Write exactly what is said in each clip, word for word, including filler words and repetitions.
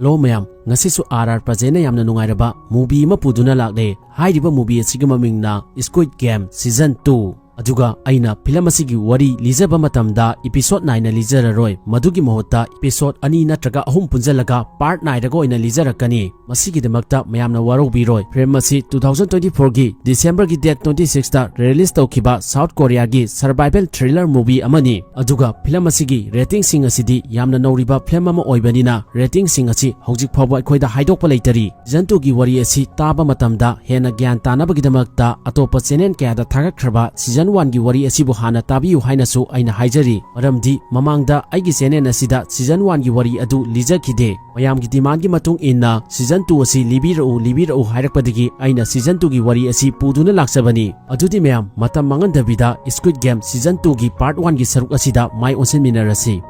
Hello ꯃꯌꯥꯝ, ꯉꯁꯤꯁꯨ R R ꯄ꯭ꯔꯖꯦꯟꯅ ꯌꯥꯝꯅ ꯅꯨꯡꯉꯥꯏꯔꯕ movie ꯑꯃ ꯄꯨꯗꯨꯅ ꯂꯥꯛꯂꯦ꯫ ꯍꯥꯏꯔꯤꯕ movie ꯑꯁꯤꯒꯤ ꯃꯃꯤꯡꯅ Squid Game Season two꯫ ꯑꯗꯨꯒ ꯑꯩꯅ film ꯑꯁꯤꯒꯤ ꯋꯥꯔꯤ ꯂꯤꯖꯕ ꯃꯇꯝꯗ episode ꯅꯥꯏꯅ ꯂꯤꯖꯔꯔꯣꯏ, ꯃꯗꯨꯒꯤ ꯃꯍꯨꯠꯇ episode ꯑꯅꯤ ꯅꯠꯇ꯭ꯔꯒ ꯑꯍꯨꯝ ꯄꯨꯟꯖꯜꯂꯒ part ꯅꯥꯏꯔꯒ ꯑꯣꯏꯅ ꯂꯤꯖꯔꯛꯀꯅꯤ꯫ ꯃꯁꯤꯒꯤꯗꯃꯛꯇ ꯃꯌꯥꯝꯅ ꯋꯥꯔꯧꯕꯤꯔꯣꯏ꯫ Film ꯑꯁꯤ two thousand twenty fourꯒꯤ Decemberꯒꯤ date twenty sixꯇ release ꯇꯧꯈꯤꯕ South Koreaꯒꯤ survival thriller movie ꯑꯃꯅꯤ꯫ ꯑꯗꯨꯒ film ꯑꯁꯤꯒꯤ ratingꯁꯤꯡ ꯑꯁꯤꯗꯤ ꯌꯥꯝꯅ ꯅꯧꯔꯤꯕ film ꯑꯃ ꯑꯣꯏꯕꯅꯤꯅ ratingꯁꯤꯡ ꯑꯁꯤ ꯍꯧꯖꯤꯛ ꯐꯥꯎꯕ ꯑꯩꯈꯣꯏꯗ ꯍꯥꯏꯗꯣꯛꯄ ꯂꯩꯇꯔꯤ꯫ Season twoꯒꯤ ꯋꯥꯔꯤ ꯑꯁꯤ ꯇꯥꯕ ꯃꯇꯝꯗ ꯍꯦꯟꯅ ꯒ꯭ꯌꯥꯟ ꯇꯥꯅꯕꯒꯤꯗꯃꯛꯇ ꯑꯇꯣꯞꯄ channel ꯀꯌꯥꯗ ꯊꯥꯒꯠꯈ꯭ꯔꯕ Season oneꯒꯤ ꯋꯥꯔꯤ ꯑꯁꯤꯕꯨ ꯍꯥꯟꯅ ꯇꯥꯕꯤꯌꯨ ꯍꯥꯏꯅꯁꯨ ꯑꯩꯅ ꯍꯥꯏꯖꯔꯤ꯫ ꯃꯔꯝꯗꯤ ꯃꯃꯥꯡꯗ ꯑꯩꯒꯤ channel ꯑꯁꯤꯗ Season oneꯒꯤ ꯋꯥꯔꯤ ꯑꯗꯨ ꯂꯤꯖꯈꯤꯗꯦ꯫ ꯃꯌꯥꯝꯒꯤ demandꯒꯤ ꯃꯇꯨꯡ ꯏꯟꯅ Season two ꯑꯁꯤ ꯂꯤꯕꯤꯔꯛꯎ, ꯂꯤꯕꯤꯔꯛꯎ ꯍꯥꯏꯔꯛꯄꯗꯒꯤ ꯑꯩꯅ Season twoꯒꯤ ꯋꯥꯔꯤ ꯑꯁꯤ ꯄꯨꯗꯨꯅ ꯂꯥꯛꯆꯕꯅꯤ꯫ ꯑꯗꯨꯗꯤ ꯃꯌꯥꯝ, ꯃꯇꯝ ꯃꯥꯡꯍꯟꯗꯕꯤꯗ Squid Game Season twoꯒꯤ part oneꯒꯤ ꯁꯔꯨꯛ ꯑꯁꯤꯗ ꯃꯥꯏ ꯑꯣꯟꯁꯤꯟꯃꯤꯟꯅꯔꯁꯤ꯫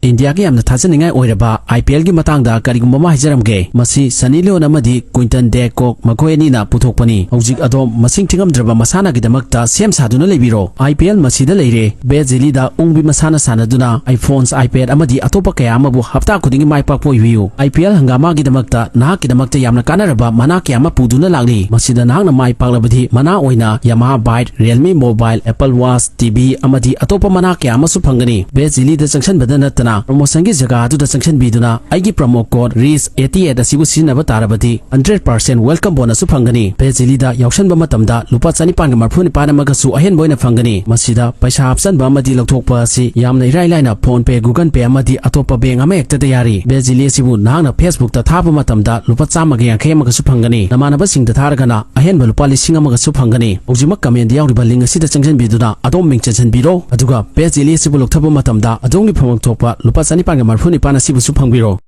ꯏꯟꯗꯤꯌꯥꯒꯤ ꯌꯥꯝꯅ ꯊꯥꯖꯅꯤꯡꯉꯥꯏ ꯑꯣꯏꯔꯕ IPLꯒꯤ ꯃꯇꯥꯡꯗ ꯀꯔꯤꯒꯨꯝꯕ ꯑꯃ ꯍꯥꯏꯖꯔꯝꯒꯦ꯫ ꯃꯁꯤ Sunny Leone ꯑꯃꯗꯤ Quinton de Kock ꯃꯈꯣꯏ ꯑꯅꯤꯅ ꯄꯨꯊꯣꯛꯄꯅꯤ꯫ ꯍꯧꯖꯤꯛ ꯑꯗꯣꯝ ꯃꯁꯤꯡ ꯊꯤꯉꯝꯗ꯭ꯔꯕ ꯃꯁꯥꯟꯅꯒꯤꯗꯃꯛꯇ ꯁꯦꯝ ꯁꯥꯗꯨꯅ ꯂꯩꯕꯤꯔꯣ꯫ IPL ꯃꯁꯤꯗ ꯂꯩꯔꯦ꯫ ꯕꯦꯖꯤꯂꯤꯗ ꯎꯪꯕꯤ ꯃꯁꯥꯟꯅ ꯁꯥꯟꯅꯗꯨꯅ iPhones, iPad ꯑꯃꯗꯤ ꯑꯇꯣꯞꯄ ꯀꯌꯥ ꯑꯃꯕꯨ ꯍꯞꯇꯥ ꯈꯨꯗꯤꯡꯒꯤ ꯃꯥꯏ ꯄꯥꯛꯄ ꯑꯣꯏꯕꯤꯌꯨ꯫ IPL ꯍꯪꯒꯥꯃꯥꯒꯤꯗꯃꯛꯇ ꯅꯍꯥꯛꯀꯤꯗꯃꯛꯇ ꯌꯥꯝꯅ ꯀꯥꯟꯅꯔꯕ ꯃꯅꯥ ꯀꯌꯥ ꯑꯃ ꯄꯨꯗꯨꯅ ꯂꯥꯛꯂꯤ꯫ ꯃꯁꯤꯗ ꯅꯍꯥꯛꯅ ꯃꯥꯏ ꯄꯥꯛꯂꯕꯗꯤ ꯃꯅꯥ ꯑꯣꯏꯅ Yamaha bike, Realme mobile, Apple Watch, TV ꯑꯃꯗꯤ ꯑꯇꯣꯞꯄ ꯃꯅꯥ ꯀꯌꯥ ꯑꯃꯁꯨ ꯐꯪꯒꯅꯤ꯫ ꯕꯦꯖꯤꯂꯤꯗ ꯆꯪꯁꯤꯟꯕꯗ ꯅꯠꯇꯅ promotionꯒꯤ ꯖꯒꯥ ꯑꯗꯨꯗ ꯆꯪꯁꯤꯟꯕꯤꯗꯨꯅ ꯑꯩꯒꯤ promo code RICH eighty eight ꯑꯁꯤꯕꯨ ꯁꯤꯖꯤꯟꯅꯕ ꯇꯥꯔꯕꯗꯤ hundred percent welcome bonusꯁꯨ ꯐꯪꯒꯅꯤ꯫ ꯕꯦꯖꯤꯂꯤꯗ ꯌꯥꯎꯁꯟꯕ ꯃꯇꯝꯗ ꯂꯨꯄꯥ ꯆꯅꯤꯄꯥꯟꯒ ꯃꯔꯐꯨ ꯅꯤꯄꯥꯟ ꯑꯃꯒꯁꯨ ꯑꯍꯦꯟꯕ ꯑꯣꯏꯅ ꯐꯪꯒꯅꯤ꯫ ꯃꯁꯤꯗ ꯄꯩꯁꯥ ꯍꯥꯞꯆꯟꯕ ꯑꯃꯗꯤ ꯂꯧꯊꯣꯛꯄ ꯑꯁꯤ ꯌꯥꯝꯅ ꯏꯔꯥꯏ ꯂꯥꯏꯅ PhonePe, Google Pay ꯑꯃꯗꯤ ꯑꯇꯣꯞꯄ bank ꯑꯃꯍꯦꯛꯇꯗ ꯌꯥꯔꯤ꯫ ꯕꯦꯖꯤꯂꯤ ꯑꯁꯤꯕꯨ ꯅꯍꯥꯛꯅ Facebookꯇ ꯊꯥꯕ ꯃꯇꯝꯗ ꯂꯨꯄꯥ ꯆꯥꯝꯃꯒ ꯌꯥꯡꯈꯩ ꯑꯃꯒꯁꯨ ꯐꯪꯒꯅꯤ꯫ ꯅꯃꯥꯟꯅꯕꯁꯤꯡꯗ ꯊꯥꯔꯒꯅ ꯑꯍꯦꯟꯕ ꯂꯨꯄꯥ ꯂꯤꯁꯤꯡ ꯑꯃꯒꯁꯨ ꯐꯪꯒꯅꯤ꯫ ꯍꯧꯖꯤꯛꯃꯛ commentꯗ ꯌꯥꯎꯔꯤꯕ link ꯑꯁꯤꯗ ꯆꯪꯁꯤꯟꯕꯤꯗꯨꯅ ꯑꯗꯣꯝ ꯃꯤꯡ ꯆꯟꯁꯤꯟꯕꯤꯔꯣ, ꯑꯗꯨꯒ ꯕꯦꯖꯤꯂꯤ ꯑꯁꯤꯕꯨ ꯂꯧꯊꯕ ꯃꯇꯝꯗ ꯑꯗꯣꯝꯒꯤ ꯐꯪꯐꯝ ꯊꯣꯛꯄ ꯂꯨꯄꯥ ꯆꯅꯤꯄꯥꯟꯒ ꯃꯔꯐꯨ ꯅꯤꯄꯥꯟ ꯑꯁꯤꯕꯨꯁꯨ ꯐꯪꯕꯤꯔꯣ꯫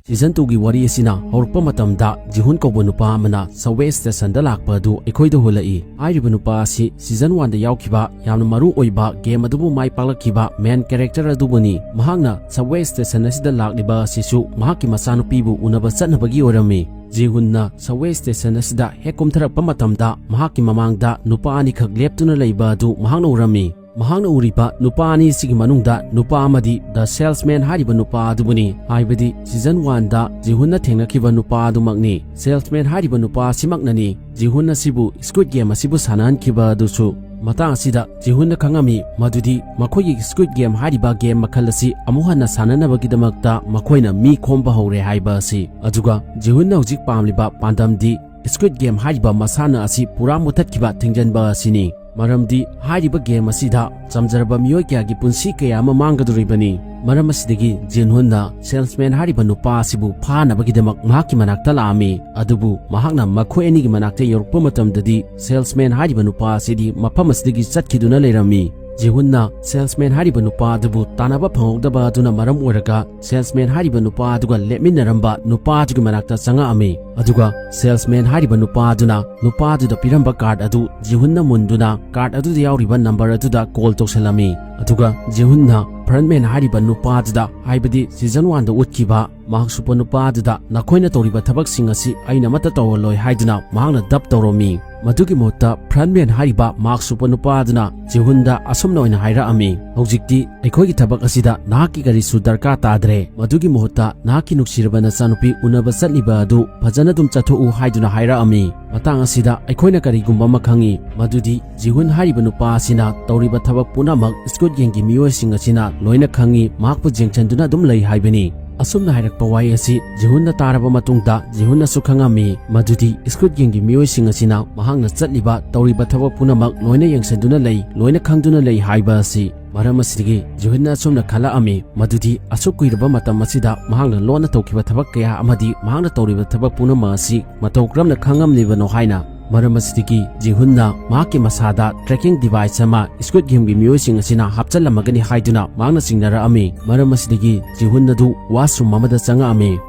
Season twoꯒꯤ ꯋꯥꯔꯤ ꯑꯁꯤꯅ ꯍꯧꯔꯛꯄ ꯃꯇꯝꯗ ꯖꯤꯍꯨꯟ ꯀꯧꯕ ꯅꯨꯄꯥ ꯑꯃꯅ subway stationꯗ ꯂꯥꯛꯄ ꯑꯗꯨ ꯑꯩꯈꯣꯏꯗ ꯍꯨꯜꯂꯛꯏ꯫ ꯍꯥꯏꯔꯤꯕ ꯅꯨꯄꯥ ꯑꯁꯤ Season oneꯗ ꯌꯥꯎꯈꯤꯕ ꯌꯥꯝꯅ ꯃꯔꯨ ꯑꯣꯏꯕ game ꯑꯗꯨꯕꯨ ꯃꯥꯏ ꯄꯥꯛꯂꯛꯈꯤꯕ main character ꯑꯗꯨꯕꯨꯅꯤ꯫ ꯃꯍꯥꯛꯅ subway station ꯑꯁꯤꯗ ꯂꯥꯛꯂꯤꯕ ꯑꯁꯤꯁꯨ ꯃꯍꯥꯛꯀꯤ ꯃꯆꯥꯅꯨꯄꯤꯕꯨ ꯎꯅꯕ ꯆꯠꯅꯕꯒꯤ ꯑꯣꯏꯔꯝꯃꯤ꯫ ꯖꯤꯍꯨꯟꯅ subway station ꯑꯁꯤꯗ ꯍꯦꯛ ꯀꯨꯝꯊꯔꯛꯄ ꯃꯇꯝꯗ ꯃꯍꯥꯛꯀꯤ ꯃꯃꯥꯡꯗ ꯅꯨꯄꯥ ꯑꯅꯤꯈꯛ ꯂꯦꯞꯇꯨꯅ ꯂꯩꯕ ꯑꯗꯨ ꯃꯍꯥꯛꯅ ꯎꯔꯝꯃꯤ꯫ ꯃꯍꯥꯛꯅ ꯎꯔꯤꯕ ꯅꯨꯄꯥ ꯑꯅꯤꯁꯤꯒꯤ ꯃꯅꯨꯡꯗ ꯅꯨꯄꯥ ꯑꯃꯗꯤ The Salesman ꯍꯥꯏꯔꯤꯕ ꯅꯨꯄꯥ ꯑꯗꯨꯕꯨꯅꯤ꯫ ꯍꯥꯏꯕꯗꯤ season one ꯗ ꯖꯤꯍꯨꯟꯅ ꯊꯦꯡꯅꯈꯤꯕ ꯅꯨꯄꯥ ꯑꯗꯨꯃꯛꯅꯤ꯫ Salesman ꯍꯥꯏꯔꯤꯕ ꯅꯨꯄꯥ ꯑꯁꯤꯃꯛꯅꯅꯤ ꯖꯤꯍꯨꯟ ꯑꯁꯤꯕꯨ Squid Game ꯑꯁꯤꯕꯨ ꯁꯥꯟꯅꯍꯟꯈꯤꯕ ꯑꯗꯨꯁꯨ꯫ ꯃꯇꯥꯡ ꯑꯁꯤꯗ ꯖꯤꯍꯨꯟꯅ ꯈꯪꯉꯝꯃꯤ ꯃꯗꯨꯗꯤ ꯃꯈꯣꯏꯒꯤ Squid Game ꯍꯥꯏꯔꯤꯕ game ꯃꯈꯜ ꯑꯁꯤ ꯑꯃꯨꯛ ꯍꯟꯅ ꯁꯥꯟꯅꯅꯕꯒꯤꯗꯃꯛꯇ ꯃꯈꯣꯏꯅ ꯃꯤ ꯈꯣꯝꯕ ꯍꯧꯔꯦ ꯍꯥꯏꯕ ꯑꯁꯤ꯫ ꯑꯗꯨꯒ ꯖꯤꯍꯨꯟꯅ ꯍꯧꯖꯤꯛ ꯄꯥꯝꯂꯤꯕ ꯄꯥꯟꯗꯝꯗꯤ Squid Game ꯍꯥꯏꯔꯤꯕ ꯃꯁꯥꯟꯅ ꯑꯁꯤ ꯄꯨꯔꯥ ꯃꯨꯊꯠꯈꯤꯕ, ꯊꯤꯡꯖꯤꯟꯕ ꯑꯁꯤꯅꯤ꯫ ꯃꯔꯝꯗꯤ ꯍꯥꯏꯔꯤꯕ game ꯑꯁꯤꯗ ꯆꯝꯖꯔꯕ ꯃꯤꯑꯣꯏ ꯀꯌꯥꯒꯤ ꯄꯨꯟꯁꯤ ꯀꯌꯥ ꯑꯃ ꯃꯥꯡꯒꯗꯧꯔꯤꯕꯅꯤ꯫ ꯃꯔꯝ ꯑꯁꯤꯗꯒꯤ ꯖꯤꯍꯨꯟꯅ Salesman ꯍꯥꯏꯔꯤꯕ ꯅꯨꯄꯥ ꯑꯁꯤꯕꯨ ꯐꯥꯅꯕꯒꯤꯗꯃꯛ ꯃꯍꯥꯛꯀꯤ ꯃꯅꯥꯛꯇ ꯂꯥꯛꯑꯝꯃꯤ꯫ ꯑꯗꯨꯕꯨ ꯃꯍꯥꯛꯅ ꯃꯈꯣꯏ ꯑꯅꯤꯒꯤ ꯃꯅꯥꯛꯇ ꯌꯧꯔꯛꯄ ꯃꯇꯝꯗꯗꯤ Salesman ꯍꯥꯏꯔꯤꯕ ꯅꯨꯄꯥ ꯑꯁꯤꯗꯤ ꯃꯐꯝ ꯑꯁꯤꯗꯒꯤ ꯆꯠꯈꯤꯗꯨꯅ ꯂꯩꯔꯝꯃꯤ꯫ ꯖꯤꯍꯨꯟꯅ Salesman ꯍꯥꯏꯔꯤꯕ ꯅꯨꯄꯥ ꯑꯗꯨꯕꯨ ꯇꯥꯟꯅꯕ ꯐꯪꯍꯧꯗꯕ ꯑꯗꯨꯅ ꯃꯔꯝ ꯑꯣꯏꯔꯒ Salesman ꯍꯥꯏꯔꯤꯕ ꯅꯨꯄꯥ ꯑꯗꯨꯒ ꯂꯦꯞꯃꯤꯟꯅꯔꯝꯕ ꯅꯨꯄꯥ ꯑꯗꯨꯒꯤ ꯃꯅꯥꯛꯇ ꯆꯪꯉꯛꯑꯝꯃꯤ꯫ ꯑꯗꯨꯒ Salesman ꯍꯥꯏꯔꯤꯕ ꯅꯨꯄꯥ ꯑꯗꯨꯅ ꯅꯨꯄꯥ ꯑꯗꯨꯗ ꯄꯤꯔꯝꯕ card ꯑꯗꯨ ꯖꯤꯍꯨꯟꯅ ꯃꯨꯟꯗꯨꯅ card ꯑꯗꯨꯗ ꯌꯥꯎꯔꯤꯕ number ꯑꯗꯨꯗ call ꯇꯧꯁꯜꯂꯝꯃꯤ꯫ ꯑꯗꯨꯒ ꯖꯤꯍꯨꯟꯅ Frontman ꯍꯥꯏꯔꯤꯕ ꯅꯨꯄꯥ ꯑꯗꯨꯗ, ꯍꯥꯏꯕꯗꯤ season one ꯗ ꯎꯠꯈꯤꯕ ꯃꯍꯥꯛ ꯁꯨꯄ ꯅꯨꯄꯥ ꯑꯗꯨꯗ, "ꯅꯈꯣꯏꯅ ꯇꯧꯔꯤꯕ ꯊꯕꯛꯁꯤꯡ ꯑꯁꯤ ꯑꯩꯅ ꯑꯃꯠꯇ ꯇꯧꯍꯜꯂꯣꯏ" ꯍꯥꯏꯗꯨꯅ ꯃꯍꯥꯛꯅ dub ꯇꯧꯔꯝꯃꯤ꯫ ꯃꯗꯨꯒꯤ ꯃꯍꯨꯠꯇ Frontman ꯍꯥꯏꯔꯤꯕ ꯃꯍꯥꯛ ꯁꯨꯄ ꯅꯨꯄꯥ ꯑꯗꯨꯅ ꯖꯤꯍꯨꯟꯗ ꯑꯁꯨꯝꯅ ꯑꯣꯏꯅ ꯍꯥꯏꯔꯛꯑꯝꯃꯤ, "ꯍꯧꯖꯤꯛꯇꯤ ꯑꯩꯈꯣꯏꯒꯤ ꯊꯕꯛ ꯑꯁꯤꯗ ꯅꯍꯥꯛꯀꯤ ꯀꯔꯤꯁꯨ ꯗꯔꯀꯥꯔ ꯇꯥꯗ꯭ꯔꯦ꯫ ꯃꯗꯨꯒꯤ ꯃꯍꯨꯠꯇ ꯅꯍꯥꯛꯀꯤ ꯅꯨꯡꯁꯤꯔꯕ ꯅꯆꯥꯅꯨꯄꯤ ꯎꯅꯕ ꯆꯠꯂꯤꯕ ꯑꯗꯨ ꯐꯖꯅ ꯑꯗꯨꯝ ꯆꯠꯊꯣꯛꯎ" ꯍꯥꯏꯗꯨꯅ ꯍꯥꯏꯔꯛꯑꯝꯃꯤ꯫ ꯃꯇꯥꯡ ꯑꯁꯤꯗ ꯑꯩꯈꯣꯏꯅ ꯀꯔꯤꯒꯨꯝꯕ ꯑꯃ ꯈꯪꯉꯤ, ꯃꯗꯨꯗꯤ ꯖꯤꯍꯨꯟ ꯍꯥꯏꯔꯤꯕ ꯅꯨꯄꯥ ꯑꯁꯤꯅ ꯇꯧꯔꯤꯕ ꯊꯕꯛ ꯄꯨꯝꯅꯃꯛ Squid Game ꯒꯤ ꯃꯤꯑꯣꯏꯁꯤꯡ ꯑꯁꯤꯅ ꯂꯣꯏꯅ ꯈꯪꯉꯤ, ꯃꯍꯥꯛꯄꯨ ꯌꯦꯡꯁꯤꯟꯗꯨꯅ ꯑꯗꯨꯝ ꯂꯩ ꯍꯥꯏꯕꯅꯤ꯫ ꯑꯁꯨꯝꯅ ꯍꯥꯏꯔꯛꯄ ꯋꯥꯍꯩ ꯑꯁꯤ ꯖꯤꯍꯨꯟꯅ ꯇꯥꯔꯕ ꯃꯇꯨꯡꯗ ꯖꯤꯍꯨꯟꯅꯁꯨ ꯈꯪꯉꯝꯃꯤ ꯃꯗꯨꯗꯤ Squid Game ꯒꯤ ꯃꯤꯑꯣꯏꯁꯤꯡ ꯑꯁꯤꯅ ꯃꯍꯥꯛꯅ ꯆꯠꯂꯤꯕ, ꯇꯧꯔꯤꯕ ꯊꯕꯛ ꯄꯨꯝꯅꯃꯛ ꯂꯣꯏꯅ ꯌꯦꯡꯁꯤꯟꯗꯨꯅ ꯂꯩ, ꯂꯣꯏꯅ ꯈꯪꯗꯨꯅ ꯂꯩ ꯍꯥꯏꯕ ꯑꯁꯤ꯫ ꯃꯔꯝ ꯑꯁꯤꯗꯒꯤ ꯖꯤꯍꯨꯟꯅ ꯑꯁꯨꯝꯅ ꯈꯜꯂꯛꯑꯝꯃꯤ ꯃꯗꯨꯗꯤ ꯑꯁꯨꯛ ꯀꯨꯏꯔꯕ ꯃꯇꯝ ꯑꯁꯤꯗ ꯃꯍꯥꯛꯅ ꯂꯣꯟꯅ ꯇꯧꯈꯤꯕ ꯊꯕꯛ ꯀꯌꯥ ꯑꯃꯗꯤ ꯃꯍꯥꯛꯅ ꯇꯧꯔꯤꯕ ꯊꯕꯛ ꯄꯨꯝꯅꯃꯛ ꯑꯁꯤ ꯃꯇꯧ ꯀꯔꯝꯅ ꯈꯪꯉꯝꯂꯤꯕꯅꯣ ꯍꯥꯏꯅ꯫ ꯃꯔꯝ ꯑꯁꯤꯗꯒꯤ ꯖꯤꯍꯨꯟꯅ ꯃꯍꯥꯛꯀꯤ ꯃꯁꯥꯗ tracking device ꯑꯃ Squid Game ꯒꯤ ꯃꯤꯑꯣꯏꯁꯤꯡ ꯑꯁꯤꯅ ꯍꯥꯞꯆꯤꯜꯂꯝꯃꯒꯅꯤ ꯍꯥꯏꯗꯨꯅ ꯃꯍꯥꯛꯅ ꯆꯤꯡꯅꯔꯛꯑꯝꯃꯤ꯫ ꯃꯔꯝ ꯑꯁꯤꯗꯒꯤ ꯖꯤꯍꯨꯟ ꯑꯗꯨ washroom ꯑꯃꯗ ꯆꯪꯉꯛꯑꯝꯃꯤ꯫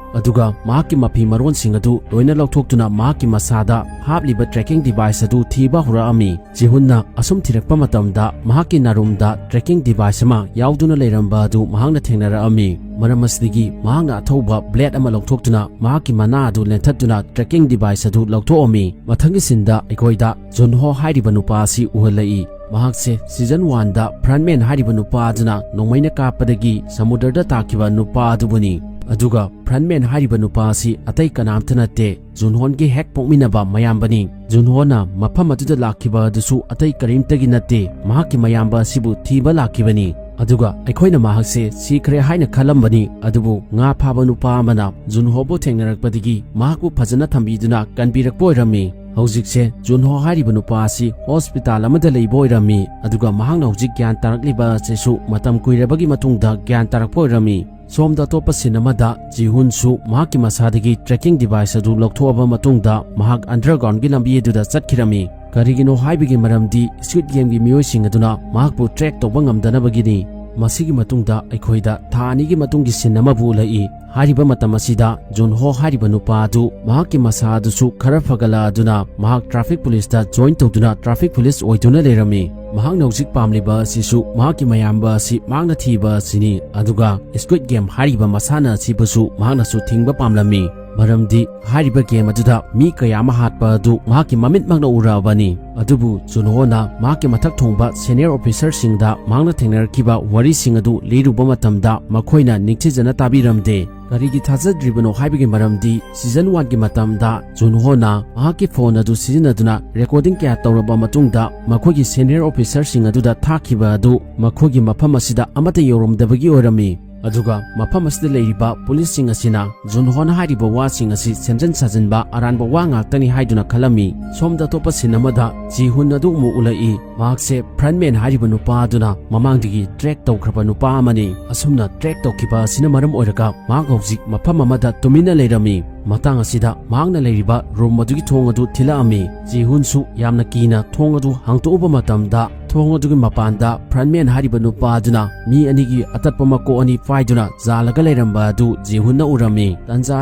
ꯑꯗꯨꯒ ꯃꯍꯥꯛꯀꯤ ꯃꯐꯤ ꯃꯔꯣꯟꯁꯤꯡ ꯑꯗꯨ ꯂꯣꯏꯅ ꯂꯧꯊꯣꯛꯇꯨꯅ ꯃꯍꯥꯛꯀꯤ ꯃꯁꯥꯗ ꯍꯥꯞꯂꯤꯕ tracking device ꯑꯗꯨ ꯊꯤꯕ ꯍꯧꯔꯛꯑꯝꯃꯤ꯫ ꯖꯤꯍꯨꯟꯅ ꯑꯁꯨꯝ ꯊꯤꯔꯛꯄ ꯃꯇꯝꯗ ꯃꯍꯥꯛꯀꯤ ꯅꯥꯔꯨꯝꯗ tracking device ꯑꯃ ꯌꯥꯎꯗꯨꯅ ꯂꯩꯔꯝꯕ ꯑꯗꯨ ꯃꯍꯥꯛꯅ ꯊꯦꯡꯅꯔꯛꯑꯝꯃꯤ꯫ ꯃꯔꯝ ꯑꯁꯤꯗꯒꯤ ꯃꯍꯥꯛꯅ ꯑꯊꯧꯕ blade ꯑꯃ ꯂꯧꯊꯣꯛꯇꯨꯅ ꯃꯍꯥꯛꯀꯤ ꯃꯅꯥ ꯑꯗꯨ ꯂꯦꯟꯊꯠꯇꯨꯅ tracking device ꯑꯗꯨ ꯂꯧꯊꯣꯛꯑꯝꯃꯤ꯫ ꯃꯊꯪꯒꯤ scene ꯗ ꯑꯩꯈꯣꯏꯗ ꯖꯨꯟꯍꯣ ꯍꯥꯏꯔꯤꯕ ꯅꯨꯄꯥ ꯑꯁꯤ ꯎꯍꯜꯂꯛꯏ꯫ ꯃꯍꯥꯛꯁꯦ ꯁꯤꯖꯟ ꯋꯥꯟꯗ ꯐ꯭ꯔꯟꯃꯦꯟ ꯍꯥꯏꯔꯤꯕ ꯅꯨꯄꯥ ꯑꯗꯨꯅ ꯅꯣꯡꯃꯩꯅ ꯀꯥꯞꯄꯗꯒꯤ ꯁꯃꯨꯗ꯭ꯔꯗ ꯇꯥꯈꯤꯕ ꯅꯨꯄꯥ ꯑꯗꯨꯕꯨꯅꯤ꯫ ꯑꯗꯨꯒ ꯐ꯭ꯔꯟꯃꯦꯟ ꯍꯥꯏꯔꯤꯕ ꯅꯨꯄꯥ ꯑꯁꯤ ꯑꯇꯩ ꯀꯅꯥꯝꯇ ꯅꯠꯇꯦ, ꯖꯨꯟꯍꯣꯟꯒꯤ ꯍꯦꯛ ꯄꯣꯛꯃꯤꯟꯅꯕ ꯃꯌꯥꯝꯕꯅꯤ꯫ ꯖꯨꯟꯍꯣꯅ ꯃꯐꯝ ꯑꯗꯨꯗ ꯂꯥꯛꯈꯤꯕ ꯑꯗꯨꯁꯨ ꯑꯇꯩ ꯀꯔꯤꯝꯇꯒꯤ ꯅꯠꯇꯦ, ꯃꯍꯥꯛꯀꯤ ꯃꯌꯥꯝꯕ ꯑꯁꯤꯕꯨ ꯊꯤꯕ ꯂꯥꯛꯈꯤꯕꯅꯤ꯫ ꯑꯗꯨꯒ ꯑꯩꯈꯣꯏꯅ ꯃꯍꯥꯛꯁꯦ ꯁꯤꯈ꯭ꯔꯦ ꯍꯥꯏꯅ ꯈꯜꯂꯝꯕꯅꯤ, ꯑꯗꯨꯕꯨ ꯉꯥ ꯐꯥꯕ ꯅꯨꯄꯥ ꯑꯃꯅ ꯖꯨꯟꯍꯣꯕꯨ ꯊꯦꯡꯅꯔꯛꯄꯗꯒꯤ ꯃꯍꯥꯛꯄꯨ ꯐꯖꯅ ꯊꯝꯕꯤꯗꯨꯅ ꯀꯟꯕꯤꯔꯛꯄ ꯑꯣꯏꯔꯝꯃꯤ꯫ ꯍꯧꯖꯤꯛꯁꯦ ꯖꯨꯟꯍꯣ ꯍꯥꯏꯔꯤꯕ ꯅꯨꯄꯥ ꯑꯁꯤ ꯍꯣꯁꯄꯤꯇꯥꯜ ꯑꯃꯗ ꯂꯩꯕ ꯑꯣꯏꯔꯝꯃꯤ, ꯑꯗꯨꯒ ꯃꯍꯥꯛꯅ ꯍꯧꯖꯤꯛ ꯒ꯭ꯌꯥꯟ ꯇꯥꯔꯛꯂꯤꯕ ꯑꯁꯤꯁꯨ ꯃꯇꯝ ꯀꯨꯏꯔꯕꯒꯤ ꯃꯇꯨꯡꯗ ꯒ꯭ꯌꯥꯟ ꯇꯥꯔꯛꯄ ꯑꯣꯏꯔꯝꯃꯤ꯫ ꯁꯣꯝꯗ ꯑꯇꯣꯞꯄ ꯁꯤꯟ ꯑꯃꯗ ꯖꯤꯍꯨꯟꯁꯨ ꯃꯍꯥꯛꯀꯤ ꯃꯁꯥꯗꯒꯤ tracking device ꯑꯗꯨ ꯂꯧꯊꯣꯛꯑꯕ ꯃꯇꯨꯡꯗ ꯃꯍꯥꯛ undergroundꯒꯤ ꯂꯝꯕꯤ ꯑꯗꯨꯗ ꯆꯠꯈꯤꯔꯝꯃꯤ꯫ ꯀꯔꯤꯒꯤꯅꯣ ꯍꯥꯏꯕꯒꯤ ꯃꯔꯝꯗꯤ Squid Gameꯒꯤ ꯃꯤꯑꯣꯏꯁꯤꯡ ꯑꯗꯨꯅ ꯃꯍꯥꯛꯄꯨ track ꯇꯧꯕ ꯉꯝꯗꯅꯕꯒꯤꯅꯤ꯫ ꯃꯁꯤꯒꯤ ꯃꯇꯨꯡꯗ ꯑꯩꯈꯣꯏꯗ ꯊꯥ ꯑꯅꯤꯒꯤ ꯃꯇꯨꯡꯒꯤ ꯁꯤꯟ ꯑꯃꯕꯨ ꯎꯠꯂꯛꯏ꯫ ꯍꯥꯏꯔꯤꯕ ꯃꯇꯝ ꯑꯁꯤꯗ ꯖꯨꯟꯍꯣ ꯍꯥꯏꯔꯤꯕ ꯅꯨꯄꯥ ꯑꯗꯨ ꯃꯍꯥꯛꯀꯤ ꯃꯁꯥ ꯑꯗꯨꯁꯨ ꯈꯔ ꯐꯒꯠꯂꯛꯑꯗꯨꯅ ꯃꯍꯥꯛ traffic policeꯇ join ꯇꯧꯗꯨꯅ traffic police ꯑꯣꯏꯗꯨꯅ ꯂꯩꯔꯝꯃꯤ꯫ ꯃꯍꯥꯛꯅ ꯍꯧꯖꯤꯛ ꯄꯥꯝꯂꯤꯕ ꯑꯁꯤꯁꯨ ꯃꯍꯥꯛꯀꯤ ꯃꯌꯥꯝꯕ ꯑꯁꯤ ꯃꯍꯥꯛꯅ ꯊꯤꯕ ꯑꯁꯤꯅꯤ꯫ ꯑꯗꯨꯒ Squid Game ꯍꯥꯏꯔꯤꯕ ꯃꯁꯥꯟꯅ ꯑꯁꯤꯕꯨꯁꯨ ꯃꯍꯥꯛꯅꯁꯨ ꯊꯤꯡꯕ ꯄꯥꯝꯂꯝꯃꯤ, ꯃꯔꯝꯗꯤ ꯍꯥꯏꯔꯤꯕ game ꯑꯗꯨꯗ ꯃꯤ ꯀꯌꯥ ꯑꯃ ꯍꯥꯠꯄ ꯑꯗꯨ ꯃꯍꯥꯛꯀꯤ ꯃꯃꯤꯠꯃꯛꯅ ꯎꯔꯛꯑꯕꯅꯤ꯫ ꯑꯗꯨꯕꯨ ꯖꯨꯟꯍꯣꯅ ꯃꯍꯥꯛꯀꯤ ꯃꯊꯛ ꯊꯣꯡꯕ senior officerꯁꯤꯡꯗ ꯃꯍꯥꯛꯅ ꯊꯦꯡꯅꯔꯛꯈꯤꯕ ꯋꯥꯔꯤꯁꯤꯡ ꯑꯗꯨ ꯂꯤꯔꯨꯕ ꯃꯇꯝꯗ ꯃꯈꯣꯏꯅ ꯅꯤꯡꯊꯤꯖꯅ ꯇꯥꯕꯤꯔꯝꯗꯦ꯫ ꯀꯔꯤꯒꯤ ꯊꯥꯖꯗ꯭ꯔꯤꯕꯅꯣ ꯍꯥꯏꯕꯒꯤ ꯃꯔꯝꯗꯤ season oneꯒꯤ ꯃꯇꯝꯗ ꯖꯨꯟꯍꯣꯅ ꯃꯍꯥꯛꯀꯤ phone ꯑꯗꯨ ꯁꯤꯖꯤꯟꯅꯗꯨꯅ recording ꯀꯌꯥ ꯇꯧꯔꯕ ꯃꯇꯨꯡꯗ ꯃꯈꯣꯏꯒꯤ senior officerꯁꯤꯡ ꯑꯗꯨꯗ ꯊꯥꯈꯤꯕ ꯑꯗꯨ ꯃꯈꯣꯏꯒꯤ ꯃꯐꯝ ꯑꯁꯤꯗ ꯑꯃꯠꯇ ꯌꯧꯔꯝꯗꯕꯒꯤ ꯑꯣꯏꯔꯝꯃꯤ꯫ ꯑꯗꯨꯒ ꯃꯐꯝ ꯑꯁꯤꯗ ꯂꯩꯔꯤꯕ policeꯁꯤꯡ ꯑꯁꯤꯅ ꯖꯨꯟꯍꯣꯅ ꯍꯥꯏꯔꯤꯕ ꯋꯥꯁꯤꯡ ꯑꯁꯤ ꯁꯦꯝꯖꯤꯟ ꯁꯥꯖꯤꯟꯕ ꯑꯔꯥꯟꯕ ꯋꯥ ꯉꯥꯛꯇꯅꯤ ꯍꯥꯏꯗꯨꯅ ꯈꯜꯂꯝꯃꯤ꯫ ꯁꯣꯝꯗ ꯑꯇꯣꯞꯄ ꯁꯤꯟ ꯑꯃꯗ ꯖꯤꯍꯨꯟ ꯑꯗꯨ ꯑꯃꯨꯛ ꯎꯠꯂꯛꯏ꯫ ꯃꯍꯥꯛꯁꯦ frontman ꯍꯥꯏꯔꯤꯕ ꯅꯨꯄꯥ ꯑꯗꯨꯅ ꯃꯃꯥꯡꯗꯒꯤ track ꯇꯧꯈ꯭ꯔꯕ ꯅꯨꯄꯥ ꯑꯃꯅꯤ꯫ ꯑꯁꯨꯝꯅ track ꯇꯧꯈꯤꯕ ꯑꯁꯤꯅ ꯃꯔꯝ ꯑꯣꯏꯔꯒ ꯃꯍꯥꯛ ꯍꯧꯖꯤꯛ ꯃꯐꯝ ꯑꯃꯗ ꯇꯨꯃꯤꯟꯅ ꯂꯩꯔꯝꯃꯤ꯫ ꯃꯇꯥꯡ ꯑꯁꯤꯗ ꯃꯍꯥꯛꯅ ꯂꯩꯔꯤꯕ room ꯑꯗꯨꯒꯤ ꯊꯣꯡ ꯑꯗꯨ ꯊꯤꯜꯂꯛꯑꯝꯃꯤ꯫ ꯖꯤꯍꯨꯟꯁꯨ ꯌꯥꯝꯅ ꯀꯤꯅ ꯊꯣꯡ ꯑꯗꯨ ꯍꯥꯡꯇꯣꯛꯎꯕ ꯃꯇꯝꯗ ꯊꯣꯡ ꯑꯗꯨꯒꯤ ꯃꯄꯥꯟꯗ frontman ꯍꯥꯏꯔꯤꯕ ꯅꯨꯄꯥ ꯑꯗꯨꯅ ꯃꯤ ꯑꯅꯤꯒꯤ ꯑꯇꯠꯄ ꯃꯀꯣꯛ ꯑꯅꯤ ꯄꯥꯏꯗꯨꯅ ꯖꯥꯜꯂꯒ ꯂꯩꯔꯝꯕ ꯑꯗꯨ ꯖꯤꯍꯨꯟꯅ ꯎꯔꯝꯃꯤ꯫ ꯇꯟꯖꯥ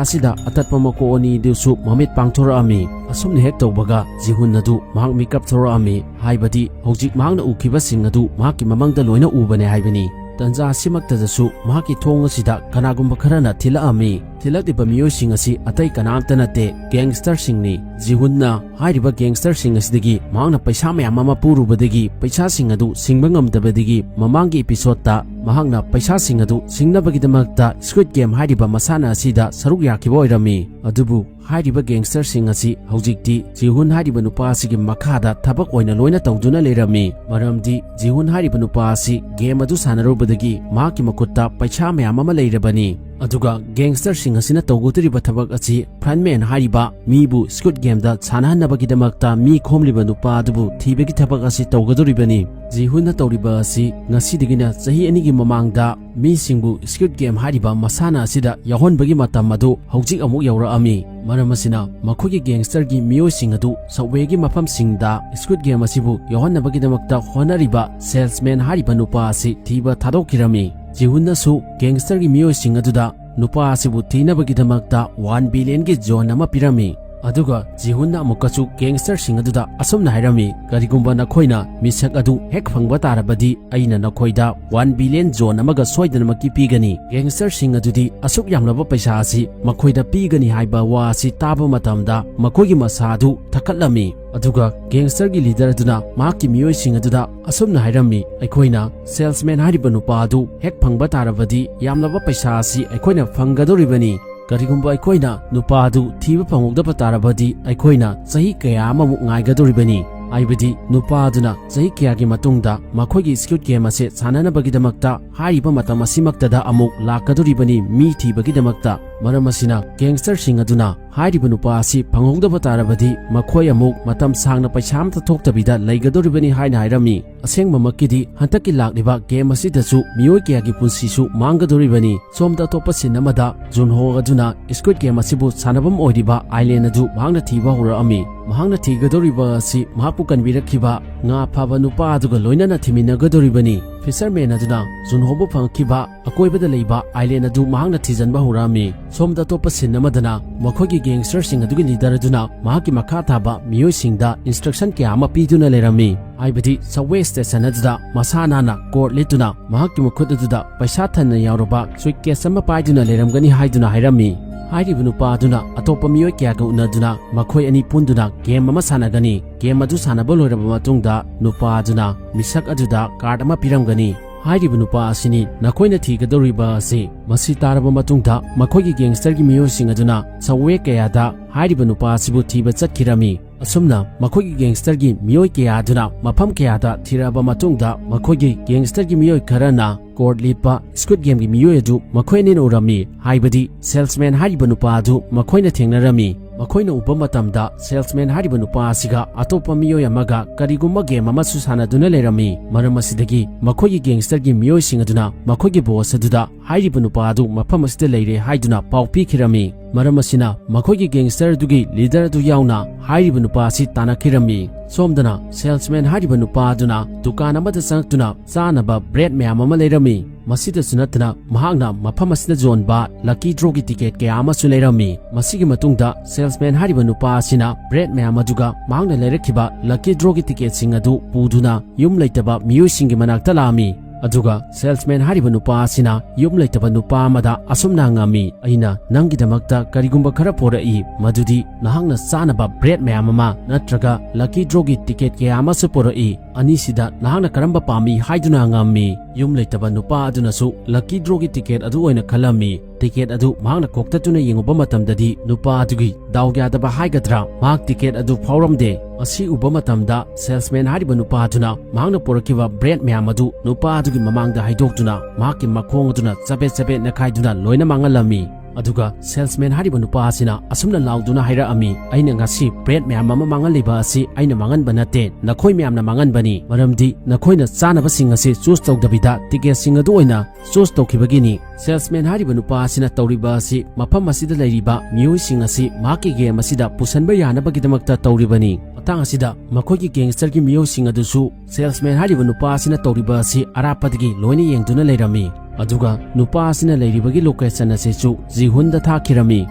ꯑꯁꯤꯗ ꯑꯇꯠꯄ ꯃꯀꯣꯛ ꯑꯅꯤꯗꯨꯁꯨ ꯃꯃꯤꯠ ꯄꯥꯡꯊꯣꯔꯛꯑꯝꯃꯤ꯫ ꯑꯁꯨꯝꯅ ꯍꯦꯛ ꯇꯧꯕꯒ ꯖꯤꯍꯨꯟ ꯑꯗꯨ ꯃꯍꯥꯛ ꯃꯤꯀꯞ ꯊꯣꯔꯛꯑꯝꯃꯤ, ꯍꯥꯏꯕꯗꯤ ꯍꯧꯖꯤꯛ ꯃꯍꯥꯛꯅ ꯎꯈꯤꯕꯁꯤꯡ ꯑꯗꯨ ꯃꯍꯥꯛꯀꯤ ꯃꯃꯪꯗ ꯂꯣꯏꯅ ꯎꯕꯅꯦ ꯍꯥꯏꯕꯅꯤ꯫ ꯇꯟꯖꯥ ꯑꯁꯤꯃꯛꯇꯗꯁꯨ ꯃꯍꯥꯛꯀꯤ ꯊꯣꯡ ꯑꯁꯤꯗ ꯀꯅꯥꯒꯨꯝꯕ ꯈꯔꯅ ꯊꯤꯜꯂꯛꯑꯝꯃꯤ꯫ ꯊꯤꯜꯂꯛꯂꯤꯕ ꯃꯤꯑꯣꯏꯁꯤꯡ ꯑꯁꯤ ꯑꯇꯩ ꯀꯅꯥꯝꯇ ꯅꯠꯇꯦ, gangster ꯁꯤꯡꯅꯤ꯫ ꯖꯤꯍꯨꯟꯅ ꯍꯥꯏꯔꯤꯕ gangster ꯁꯤꯡ ꯑꯁꯤꯗꯒꯤ ꯃꯍꯥꯛꯅ ꯄꯩꯁꯥ ꯃꯌꯥꯝ ꯑꯃ ꯄꯨꯔꯨꯕꯗꯒꯤ ꯄꯩꯁꯥꯁꯤꯡ ꯑꯗꯨ ꯁꯤꯡꯕ ꯉꯝꯗꯕꯗꯒꯤ ꯃꯃꯥꯡꯒꯤ episode ꯇ ꯃꯍꯥꯛꯅ ꯄꯩꯁꯥꯁꯤꯡ ꯑꯗꯨ ꯁꯤꯡꯅꯕꯒꯤꯗꯃꯛꯇ Squid Game ꯍꯥꯏꯔꯤꯕ ꯃꯁꯥꯟꯅ ꯑꯁꯤꯗ ꯁꯔꯨꯛ ꯌꯥꯈꯤꯕ ꯑꯣꯏꯔꯝꯃꯤ꯫ ꯑꯗꯨꯕꯨ ꯍꯥꯏꯔꯤꯕ gangster ꯁꯤꯡ ꯑꯁꯤ ꯍꯧꯖꯤꯛꯇꯤ ꯖꯤꯍꯨꯟ ꯍꯥꯏꯔꯤꯕ ꯅꯨꯄꯥ ꯑꯁꯤꯒꯤ ꯃꯈꯥꯗ ꯊꯕꯛ ꯑꯣꯏꯅ ꯂꯣꯏꯅ ꯇꯧꯗꯨꯅ ꯂꯩꯔꯝꯃꯤ꯫ ꯃꯔꯝꯗꯤ ꯖꯤꯍꯨꯟ ꯍꯥꯏꯔꯤꯕ ꯅꯨꯄꯥ ꯑꯁꯤ game ꯑꯗꯨ ꯁꯥꯟꯅꯔꯨꯕꯗꯒꯤ ꯃꯍꯥꯛꯀꯤ ꯃꯈꯨꯠꯇ ꯄꯩꯁꯥ ꯃꯌꯥꯝ ꯑꯃ ꯂꯩꯔꯕꯅꯤ꯫ ꯑꯗꯨꯒ gangster ꯁꯤꯡ ꯑꯁꯤꯅ ꯇꯧꯒꯗꯧꯔꯤꯕ ꯊꯕꯛ ꯑꯁꯤ frontman ꯍꯥꯏꯔꯤꯕ ꯃꯤꯕꯨ Squid Game ꯗ ꯁꯥꯟꯅꯍꯟꯅꯕꯒꯤꯗꯃꯛꯇ ꯃꯤ ꯈꯣꯝꯂꯤꯕ ꯅꯨꯄꯥ ꯑꯗꯨꯕꯨ ꯊꯤꯕꯒꯤ ꯊꯕꯛ ꯑꯁꯤ ꯇꯧꯒꯗꯧꯔꯤꯕꯅꯤ꯫ ꯖꯤꯍꯨꯟꯅ ꯇꯧꯔꯤꯕ ꯑꯁꯤ ꯉꯁꯤꯗꯒꯤꯅ ꯆꯍꯤ ꯑꯅꯤꯒꯤ ꯃꯃꯥꯡꯗ ꯃꯤꯁꯤꯡꯕꯨ Squid Game ꯍꯥꯏꯔꯤꯕ ꯃꯁꯥꯟꯅ ꯑꯁꯤꯗ ꯌꯥꯎꯍꯟꯕꯒꯤ ꯃꯇꯝ ꯑꯗꯨ ꯍꯧꯖꯤꯛ ꯑꯃꯨꯛ ꯌꯧꯔꯛꯑꯝꯃꯤ꯫ ꯃꯔꯝ ꯑꯁꯤꯅ ꯃꯈꯣꯏꯒꯤ gangster ꯒꯤ ꯃꯤꯑꯣꯏꯁꯤꯡ ꯑꯗꯨ subway ꯒꯤ ꯃꯐꯝꯁꯤꯡꯗ Squid Game ꯑꯁꯤꯕꯨ ꯌꯥꯎꯍꯟꯅꯕꯒꯤꯗꯃꯛꯇ ꯍꯣꯠꯅꯔꯤꯕ salesman ꯍꯥꯏꯔꯤꯕ ꯅꯨꯄꯥ ꯑꯁꯤ ꯊꯤꯕ ꯊꯥꯗꯣꯛꯈꯤꯔꯝꯃꯤ꯫ ꯖꯤꯍꯨꯟꯅꯁꯨ gangster ꯒꯤ ꯃꯤꯑꯣꯏꯁꯤꯡ ꯑꯗꯨꯗ ꯅꯨꯄꯥ ꯑꯁꯤꯕꯨ ꯊꯤꯅꯕꯒꯤꯗꯃꯛꯇ one billion ꯒꯤ zone ꯑꯃ ꯄꯤꯔꯝꯃꯤ꯫ ꯑꯗꯨꯒ ꯖꯤꯍꯨꯟꯅ ꯑꯃꯨꯛꯀꯁꯨ gangster ꯁꯤꯡ ꯑꯗꯨꯗ ꯑꯁꯨꯝꯅ ꯍꯥꯏꯔꯝꯃꯤ, "ꯀꯔꯤꯒꯨꯝꯕ ꯅꯈꯣꯏꯅ ꯃꯤꯁꯛ ꯑꯗꯨ ꯍꯦꯛ ꯐꯪꯕ ꯇꯥꯔꯕꯗꯤ ꯑꯩꯅ ꯅꯈꯣꯏꯗ one billion zone ꯑꯃꯒ ꯁꯣꯏꯗꯅꯃꯛꯀꯤ ꯄꯤꯒꯅꯤ꯫" Gangster ꯁꯤꯡ ꯑꯗꯨꯗꯤ ꯑꯁꯨꯛ ꯌꯥꯝꯂꯕ ꯄꯩꯁꯥ ꯑꯁꯤ ꯃꯈꯣꯏꯗ ꯄꯤꯒꯅꯤ ꯍꯥꯏꯕ ꯋꯥ ꯑꯁꯤ ꯇꯥꯕ ꯃꯇꯝꯗ ꯃꯈꯣꯏꯒꯤ ꯃꯁꯥ ꯑꯗꯨ ꯊꯛꯀꯠꯂꯝꯃꯤ꯫ ꯑꯗꯨꯒ gangster ꯒꯤ leader ꯑꯗꯨꯅ ꯃꯍꯥꯛꯀꯤ ꯃꯤꯑꯣꯏꯁꯤꯡ ꯑꯗꯨꯗ ꯑꯁꯨꯝꯅ ꯍꯥꯏꯔꯝꯃꯤ, "ꯑꯩꯈꯣꯏꯅ salesman ꯍꯥꯏꯔꯤꯕ ꯅꯨꯄꯥ ꯑꯗꯨ ꯍꯦꯛ ꯐꯪꯕ ꯇꯥꯔꯕꯗꯤ ꯌꯥꯝꯂꯕ ꯄꯩꯁꯥ ꯑꯁꯤ ꯑꯩꯈꯣꯏꯅ ꯐꯪꯒꯗꯧꯔꯤꯕꯅꯤ꯫ ꯀꯔꯤꯒꯨꯝꯕ ꯑꯩꯈꯣꯏꯅ ꯅꯨꯄꯥ ꯑꯗꯨ ꯊꯤꯕ ꯐꯪꯍꯧꯗꯕ ꯇꯥꯔꯕꯗꯤ ꯑꯩꯈꯣꯏꯅ ꯆꯍꯤ ꯀꯌꯥ ꯑꯃꯃꯨꯛ ꯉꯥꯏꯒꯗꯧꯔꯤꯕꯅꯤ꯫ ꯍꯥꯏꯕꯗꯤ ꯅꯨꯄꯥ ꯑꯗꯨꯅ ꯆꯍꯤ ꯀꯌꯥꯒꯤ ꯃꯇꯨꯡꯗ ꯃꯈꯣꯏꯒꯤ Squid Game ꯑꯁꯤ ꯁꯥꯟꯅꯅꯕꯒꯤꯗꯃꯛꯇ ꯍꯥꯏꯔꯤꯕ ꯃꯇꯝ ꯑꯁꯤꯃꯛꯇꯗ ꯑꯃꯨꯛ ꯂꯥꯛꯀꯗꯧꯔꯤꯕꯅꯤ ꯃꯤ ꯊꯤꯕꯒꯤꯗꯃꯛꯇ꯫" ꯃꯔꯝ ꯑꯁꯤꯅ gangster ꯁꯤꯡ ꯑꯗꯨꯅ ꯍꯥꯏꯔꯤꯕ ꯅꯨꯄꯥ ꯑꯁꯤ ꯐꯪꯍꯧꯗꯕ ꯇꯥꯔꯕꯗꯤ ꯃꯈꯣꯏ ꯑꯃꯨꯛ ꯃꯇꯝ ꯁꯥꯡꯅ ꯄꯩꯁꯥ ꯑꯃꯠꯇ ꯊꯣꯛꯇꯕꯤꯗ ꯂꯩꯒꯗꯧꯔꯤꯕꯅꯤ ꯍꯥꯏꯅ ꯍꯥꯏꯔꯝꯃꯤ꯫ ꯑꯁꯦꯡꯕꯃꯛꯀꯤꯗꯤ ꯍꯟꯗꯛꯀꯤ ꯂꯥꯛꯂꯤꯕ game ꯑꯁꯤꯗꯁꯨ ꯃꯤꯑꯣꯏ ꯀꯌꯥꯒꯤ ꯄꯨꯟꯁꯤꯁꯨ ꯃꯥꯡꯒꯗꯧꯔꯤꯕꯅꯤ꯫ ꯁꯣꯝꯗ ꯑꯇꯣꯞꯄ scene ꯑꯃꯗ ꯖꯨꯟꯍꯣ ꯑꯗꯨꯅ Squid Game ꯑꯁꯤꯕꯨ ꯁꯥꯟꯅꯐꯝ ꯑꯣꯏꯔꯤꯕ island ꯑꯗꯨ ꯃꯍꯥꯛꯅ ꯊꯤꯕ ꯍꯧꯔꯛꯑꯝꯃꯤ꯫ ꯃꯍꯥꯛꯅ ꯊꯤꯒꯗꯧꯔꯤꯕ ꯑꯁꯤ ꯃꯍꯥꯛꯄꯨ ꯀꯟꯕꯤꯔꯛꯈꯤꯕ ꯉꯥ ꯐꯥꯕ ꯅꯨꯄꯥ ꯑꯗꯨꯒ ꯂꯣꯏꯅꯅ ꯊꯤꯃꯤꯟꯅꯒꯗꯧꯔꯤꯕꯅꯤ꯫ Fisherman ꯑꯗꯨꯅ ꯖꯨꯟꯍꯣꯕꯨ ꯐꯪꯈꯤꯕ ꯑꯀꯣꯏꯕꯗ ꯂꯩꯕ island ꯑꯗꯨ ꯃꯍꯥꯛꯅ ꯊꯤꯖꯤꯟꯕ ꯍꯧꯔꯛꯑꯝꯃꯤ꯫ ꯁꯣꯝꯗ ꯑꯇꯣꯞꯄ scene ꯑꯃꯗꯅ ꯃꯈꯣꯏꯒꯤ gangsterꯁꯤꯡ ꯑꯗꯨꯒꯤ leader ꯑꯗꯨꯅ ꯃꯍꯥꯛꯀꯤ ꯃꯈꯥ ꯊꯥꯕ ꯃꯤꯑꯣꯏꯁꯤꯡꯗ instruction ꯀꯌꯥ ꯑꯃ ꯄꯤꯗꯨꯅ ꯂꯩꯔꯝꯃꯤ꯫ ꯍꯥꯏꯕꯗꯤ subway station ꯑꯗꯨꯗ ꯃꯁꯥ ꯅꯥꯟꯅ coat ꯂꯤꯠꯇꯨꯅ ꯃꯍꯥꯛꯀꯤ ꯃꯈꯨꯠ ꯑꯗꯨꯗ ꯄꯩꯁꯥ ꯊꯟꯅ ꯌꯥꯎꯔꯕ suitcase ꯑꯃ ꯄꯥꯏꯗꯨꯅ ꯂꯩꯔꯝꯒꯅꯤ ꯍꯥꯏꯗꯨꯅ ꯍꯥꯏꯔꯝꯃꯤ꯫ ꯍꯥꯏꯔꯤꯕ ꯅꯨꯄꯥ ꯑꯗꯨꯅ ꯑꯇꯣꯞꯄ ꯃꯤꯑꯣꯏ ꯀꯌꯥꯒ ꯎꯅꯗꯨꯅ ꯃꯈꯣꯏ ꯑꯅꯤ ꯄꯨꯟꯗꯨꯅ game ꯑꯃ ꯁꯥꯟꯅꯒꯅꯤ꯫ Game ꯑꯗꯨ ꯁꯥꯟꯅꯕ ꯂꯣꯏꯔꯕ ꯃꯇꯨꯡꯗ ꯅꯨꯄꯥ ꯑꯗꯨꯅ ꯃꯤꯁꯛ ꯑꯗꯨꯗ card ꯑꯃ ꯄꯤꯔꯝꯒꯅꯤ꯫ ꯍꯥꯏꯔꯤꯕ ꯅꯨꯄꯥ ꯑꯁꯤꯅꯤ ꯅꯈꯣꯏꯅ ꯊꯤꯒꯗꯧꯔꯤꯕ ꯑꯁꯤ꯫ ꯃꯁꯤ ꯇꯥꯔꯕ ꯃꯇꯨꯡꯗ ꯃꯈꯣꯏꯒꯤ gangsterꯒꯤ ꯃꯤꯑꯣꯏꯁꯤꯡ ꯑꯗꯨꯅ subway ꯀꯌꯥꯗ ꯍꯥꯏꯔꯤꯕ ꯅꯨꯄꯥ ꯑꯁꯤꯕꯨ ꯊꯤꯕ ꯆꯠꯈꯤꯔꯝꯃꯤ꯫ ꯑꯁꯨꯝꯅ ꯃꯈꯣꯏꯒꯤ gangsterꯒꯤ ꯃꯤꯑꯣꯏ ꯀꯌꯥ ꯑꯗꯨꯅ ꯃꯐꯝ ꯀꯌꯥꯗ ꯊꯤꯔꯛꯑꯕ ꯃꯇꯨꯡꯗ ꯃꯈꯣꯏꯒꯤ gangsterꯒꯤ ꯃꯤꯑꯣꯏ ꯈꯔꯅ coat ꯂꯤꯠꯄ Squid Gameꯒꯤ ꯃꯤꯑꯣꯏ ꯑꯗꯨ ꯃꯈꯣꯏ ꯑꯅꯤꯅ ꯎꯔꯝꯃꯤ꯫ ꯍꯥꯏꯕꯗꯤ salesman ꯍꯥꯏꯔꯤꯕ ꯅꯨꯄꯥ ꯑꯗꯨ ꯃꯈꯣꯏꯅ ꯊꯦꯡꯅꯔꯝꯃꯤ꯫ ꯃꯈꯣꯏꯅ ꯎꯕ ꯃꯇꯝꯗ salesman ꯍꯥꯏꯔꯤꯕ ꯅꯨꯄꯥ ꯑꯁꯤꯒ ꯑꯇꯣꯞꯄ ꯃꯤꯑꯣꯏ ꯑꯃꯒ ꯀꯔꯤꯒꯨꯝꯕ game ꯑꯃꯁꯨ ꯁꯥꯟꯅꯗꯨꯅ ꯂꯩꯔꯝꯃꯤ꯫ ꯃꯔꯝ ꯑꯁꯤꯗꯒꯤ ꯃꯈꯣꯏꯒꯤ gangsterꯒꯤ ꯃꯤꯑꯣꯏꯁꯤꯡ ꯑꯗꯨꯅ ꯃꯈꯣꯏꯒꯤ boss ꯑꯗꯨꯗ ꯍꯥꯏꯔꯤꯕ ꯅꯨꯄꯥ ꯑꯗꯨ ꯃꯐꯝ ꯑꯁꯤꯗ ꯂꯩꯔꯦ ꯍꯥꯏꯗꯨꯅ ꯄꯥꯎ ꯄꯤꯈꯤꯔꯝꯃꯤ꯫ ꯃꯔꯝ ꯑꯁꯤꯅ ꯃꯈꯣꯏꯒꯤ gangster ꯑꯗꯨꯒꯤ leader ꯑꯗꯨ ꯌꯥꯎꯅ ꯍꯥꯏꯔꯤꯕ ꯅꯨꯄꯥ ꯑꯁꯤ ꯇꯥꯟꯅꯈꯤꯔꯝꯃꯤ꯫ ꯁꯣꯝꯗꯅ salesman ꯍꯥꯏꯔꯤꯕ ꯅꯨꯄꯥ ꯑꯗꯨꯅ ꯗꯨꯀꯥꯟ ꯑꯃꯗ ꯆꯪꯂꯛꯇꯨꯅ ꯆꯥꯅꯕ bread ꯃꯌꯥꯝ ꯑꯃ ꯂꯩꯔꯝꯃꯤ꯫ ꯃꯁꯤꯗꯁꯨ ꯅꯠꯇꯅ ꯃꯍꯥꯛꯅ ꯃꯐꯝ ꯑꯁꯤꯗ ꯌꯣꯟꯕ lucky drawꯒꯤ ticket ꯀꯌꯥ ꯑꯃꯁꯨ ꯂꯩꯔꯝꯃꯤ꯫ ꯃꯁꯤꯒꯤ ꯃꯇꯨꯡꯗ salesman ꯍꯥꯏꯔꯤꯕ ꯅꯨꯄꯥ ꯑꯁꯤꯅ bread ꯃꯌꯥꯝ ꯑꯗꯨꯒ ꯃꯍꯥꯛꯅ ꯂꯩꯔꯛꯈꯤꯕ lucky drawꯒꯤ ticketꯁꯤꯡ ꯑꯗꯨ ꯄꯨꯗꯨꯅ ꯌꯨꯝ ꯂꯩꯇꯕ ꯃꯤꯑꯣꯏꯁꯤꯡꯒꯤ ꯃꯅꯥꯛꯇ ꯂꯥꯛꯑꯝꯃꯤ꯫ ꯑꯗꯨꯒ salesman ꯍꯥꯏꯔꯤꯕ ꯅꯨꯄꯥ ꯑꯁꯤꯅ ꯌꯨꯝ ꯂꯩꯇꯕ ꯅꯨꯄꯥ ꯑꯃꯗ ꯑꯁꯨꯝꯅ ꯍꯪꯉꯝꯃꯤ, "ꯑꯩꯅ ꯅꯪꯒꯤꯗꯃꯛꯇ ꯀꯔꯤꯒꯨꯝꯕ ꯈꯔ ꯄꯣꯔꯛꯏ, ꯃꯗꯨꯗꯤ ꯅꯍꯥꯛꯅ ꯆꯥꯅꯕ bread ꯃꯌꯥꯝ ꯑꯃ ꯅꯠꯇ꯭ꯔꯒ lucky drawꯒꯤ ticket ꯀꯌꯥ ꯑꯃꯁꯨ ꯄꯣꯔꯛꯏ꯫ ꯑꯅꯤꯁꯤꯗ ꯅꯍꯥꯛꯅ ꯀꯔꯝꯕ ꯄꯥꯝꯃꯤ?" ꯍꯥꯏꯗꯨꯅ ꯍꯪꯉꯝꯃꯤ꯫ ꯌꯨꯝ ꯂꯩꯇꯕ ꯅꯨꯄꯥ ꯑꯗꯨꯅꯁꯨ lucky drawꯒꯤ ticket ꯑꯗꯨ ꯑꯣꯏꯅ ꯈꯜꯂꯝꯃꯤ꯫ Ticket ꯑꯗꯨ ꯃꯍꯥꯛꯅ ꯀꯣꯛꯇꯠꯇꯨꯅ ꯌꯦꯡꯉꯨꯕ ꯃꯇꯝꯗꯗꯤ ꯅꯨꯄꯥ ꯑꯗꯨꯒꯤ ꯗꯥꯎ ꯌꯥꯗꯕ ꯍꯥꯏꯒꯗ꯭ꯔꯥ, ꯃꯍꯥꯛ ticket ꯑꯗꯨ ꯐꯥꯎꯔꯝꯗꯦ꯫ ꯑꯁꯤ ꯎꯕ ꯃꯇꯝꯗ salesman ꯍꯥꯏꯔꯤꯕ ꯅꯨꯄꯥ ꯑꯗꯨꯅ ꯃꯍꯥꯛꯅ ꯄꯨꯔꯛꯈꯤꯕ bread ꯃꯌꯥꯝ ꯑꯗꯨ ꯅꯨꯄꯥ ꯑꯗꯨꯒꯤ ꯃꯃꯥꯡꯗ ꯍꯩꯗꯣꯛꯇꯨꯅ ꯃꯍꯥꯛꯀꯤ ꯃꯈꯣꯡ ꯑꯗꯨꯅ ꯆꯕꯦꯠ ꯆꯕꯦꯠ ꯅꯦꯠꯈꯥꯏꯗꯨꯅ ꯂꯣꯏꯅ ꯃꯥꯡꯍꯜꯂꯝꯃꯤ꯫ ꯑꯗꯨꯒ salesman ꯍꯥꯏꯔꯤꯕ ꯅꯨꯄꯥ ꯑꯁꯤꯅ ꯑꯁꯨꯝꯅ ꯂꯥꯎꯗꯨꯅ ꯍꯥꯏꯔꯛꯑꯝꯃꯤ, "ꯑꯩꯅ ꯉꯁꯤ bread ꯃꯌꯥꯝ ꯑꯃ ꯃꯥꯡꯍꯜꯂꯤꯕ ꯑꯁꯤ ꯑꯩꯅ ꯃꯥꯡꯍꯟꯕ ꯅꯠꯇꯦ, ꯅꯈꯣꯏ ꯃꯌꯥꯝꯅ ꯃꯥꯡꯍꯟꯕꯅꯤ꯫ ꯃꯔꯝꯗꯤ ꯅꯈꯣꯏꯅ ꯆꯥꯅꯕꯁꯤꯡ ꯑꯁꯤ choose ꯇꯧꯗꯕꯤꯗ ticketꯁꯤꯡ ꯑꯗꯨ ꯑꯣꯏꯅ choose ꯇꯧꯈꯤꯕꯒꯤꯅꯤ꯫ Salesman ꯍꯥꯏꯔꯤꯕ ꯅꯨꯄꯥ ꯑꯁꯤꯅ ꯇꯧꯔꯤꯕ ꯑꯁꯤ ꯃꯐꯝ ꯑꯁꯤꯗ ꯂꯩꯔꯤꯕ ꯃꯤꯑꯣꯏꯁꯤꯡ ꯑꯁꯤ ꯃꯍꯥꯛꯀꯤ game ꯑꯁꯤꯗ ꯄꯨꯁꯟꯕ ꯌꯥꯅꯕꯒꯤꯗꯃꯛꯇ ꯇꯧꯔꯤꯕꯅꯤ꯫ ꯃꯇꯥꯡ ꯑꯁꯤꯗ ꯃꯈꯣꯏꯒꯤ gangsterꯒꯤ ꯃꯤꯑꯣꯏꯁꯤꯡ ꯑꯗꯨꯁꯨ salesman ꯍꯥꯏꯔꯤꯕ ꯅꯨꯄꯥ ꯑꯁꯤꯅ ꯇꯧꯔꯤꯕ ꯑꯁꯤ ꯑꯔꯥꯞꯄꯗꯒꯤ ꯂꯣꯏꯅ ꯌꯦꯡꯗꯨꯅ ꯂꯩꯔꯝꯃꯤ꯫ ꯑꯗꯨꯒ ꯅꯨꯄꯥ ꯑꯁꯤꯅ ꯂꯩꯔꯤꯕꯒꯤ location ꯑꯁꯤꯁꯨ ꯖꯤꯍꯨꯟꯗ ꯊꯥꯈꯤꯔꯝꯃꯤ꯫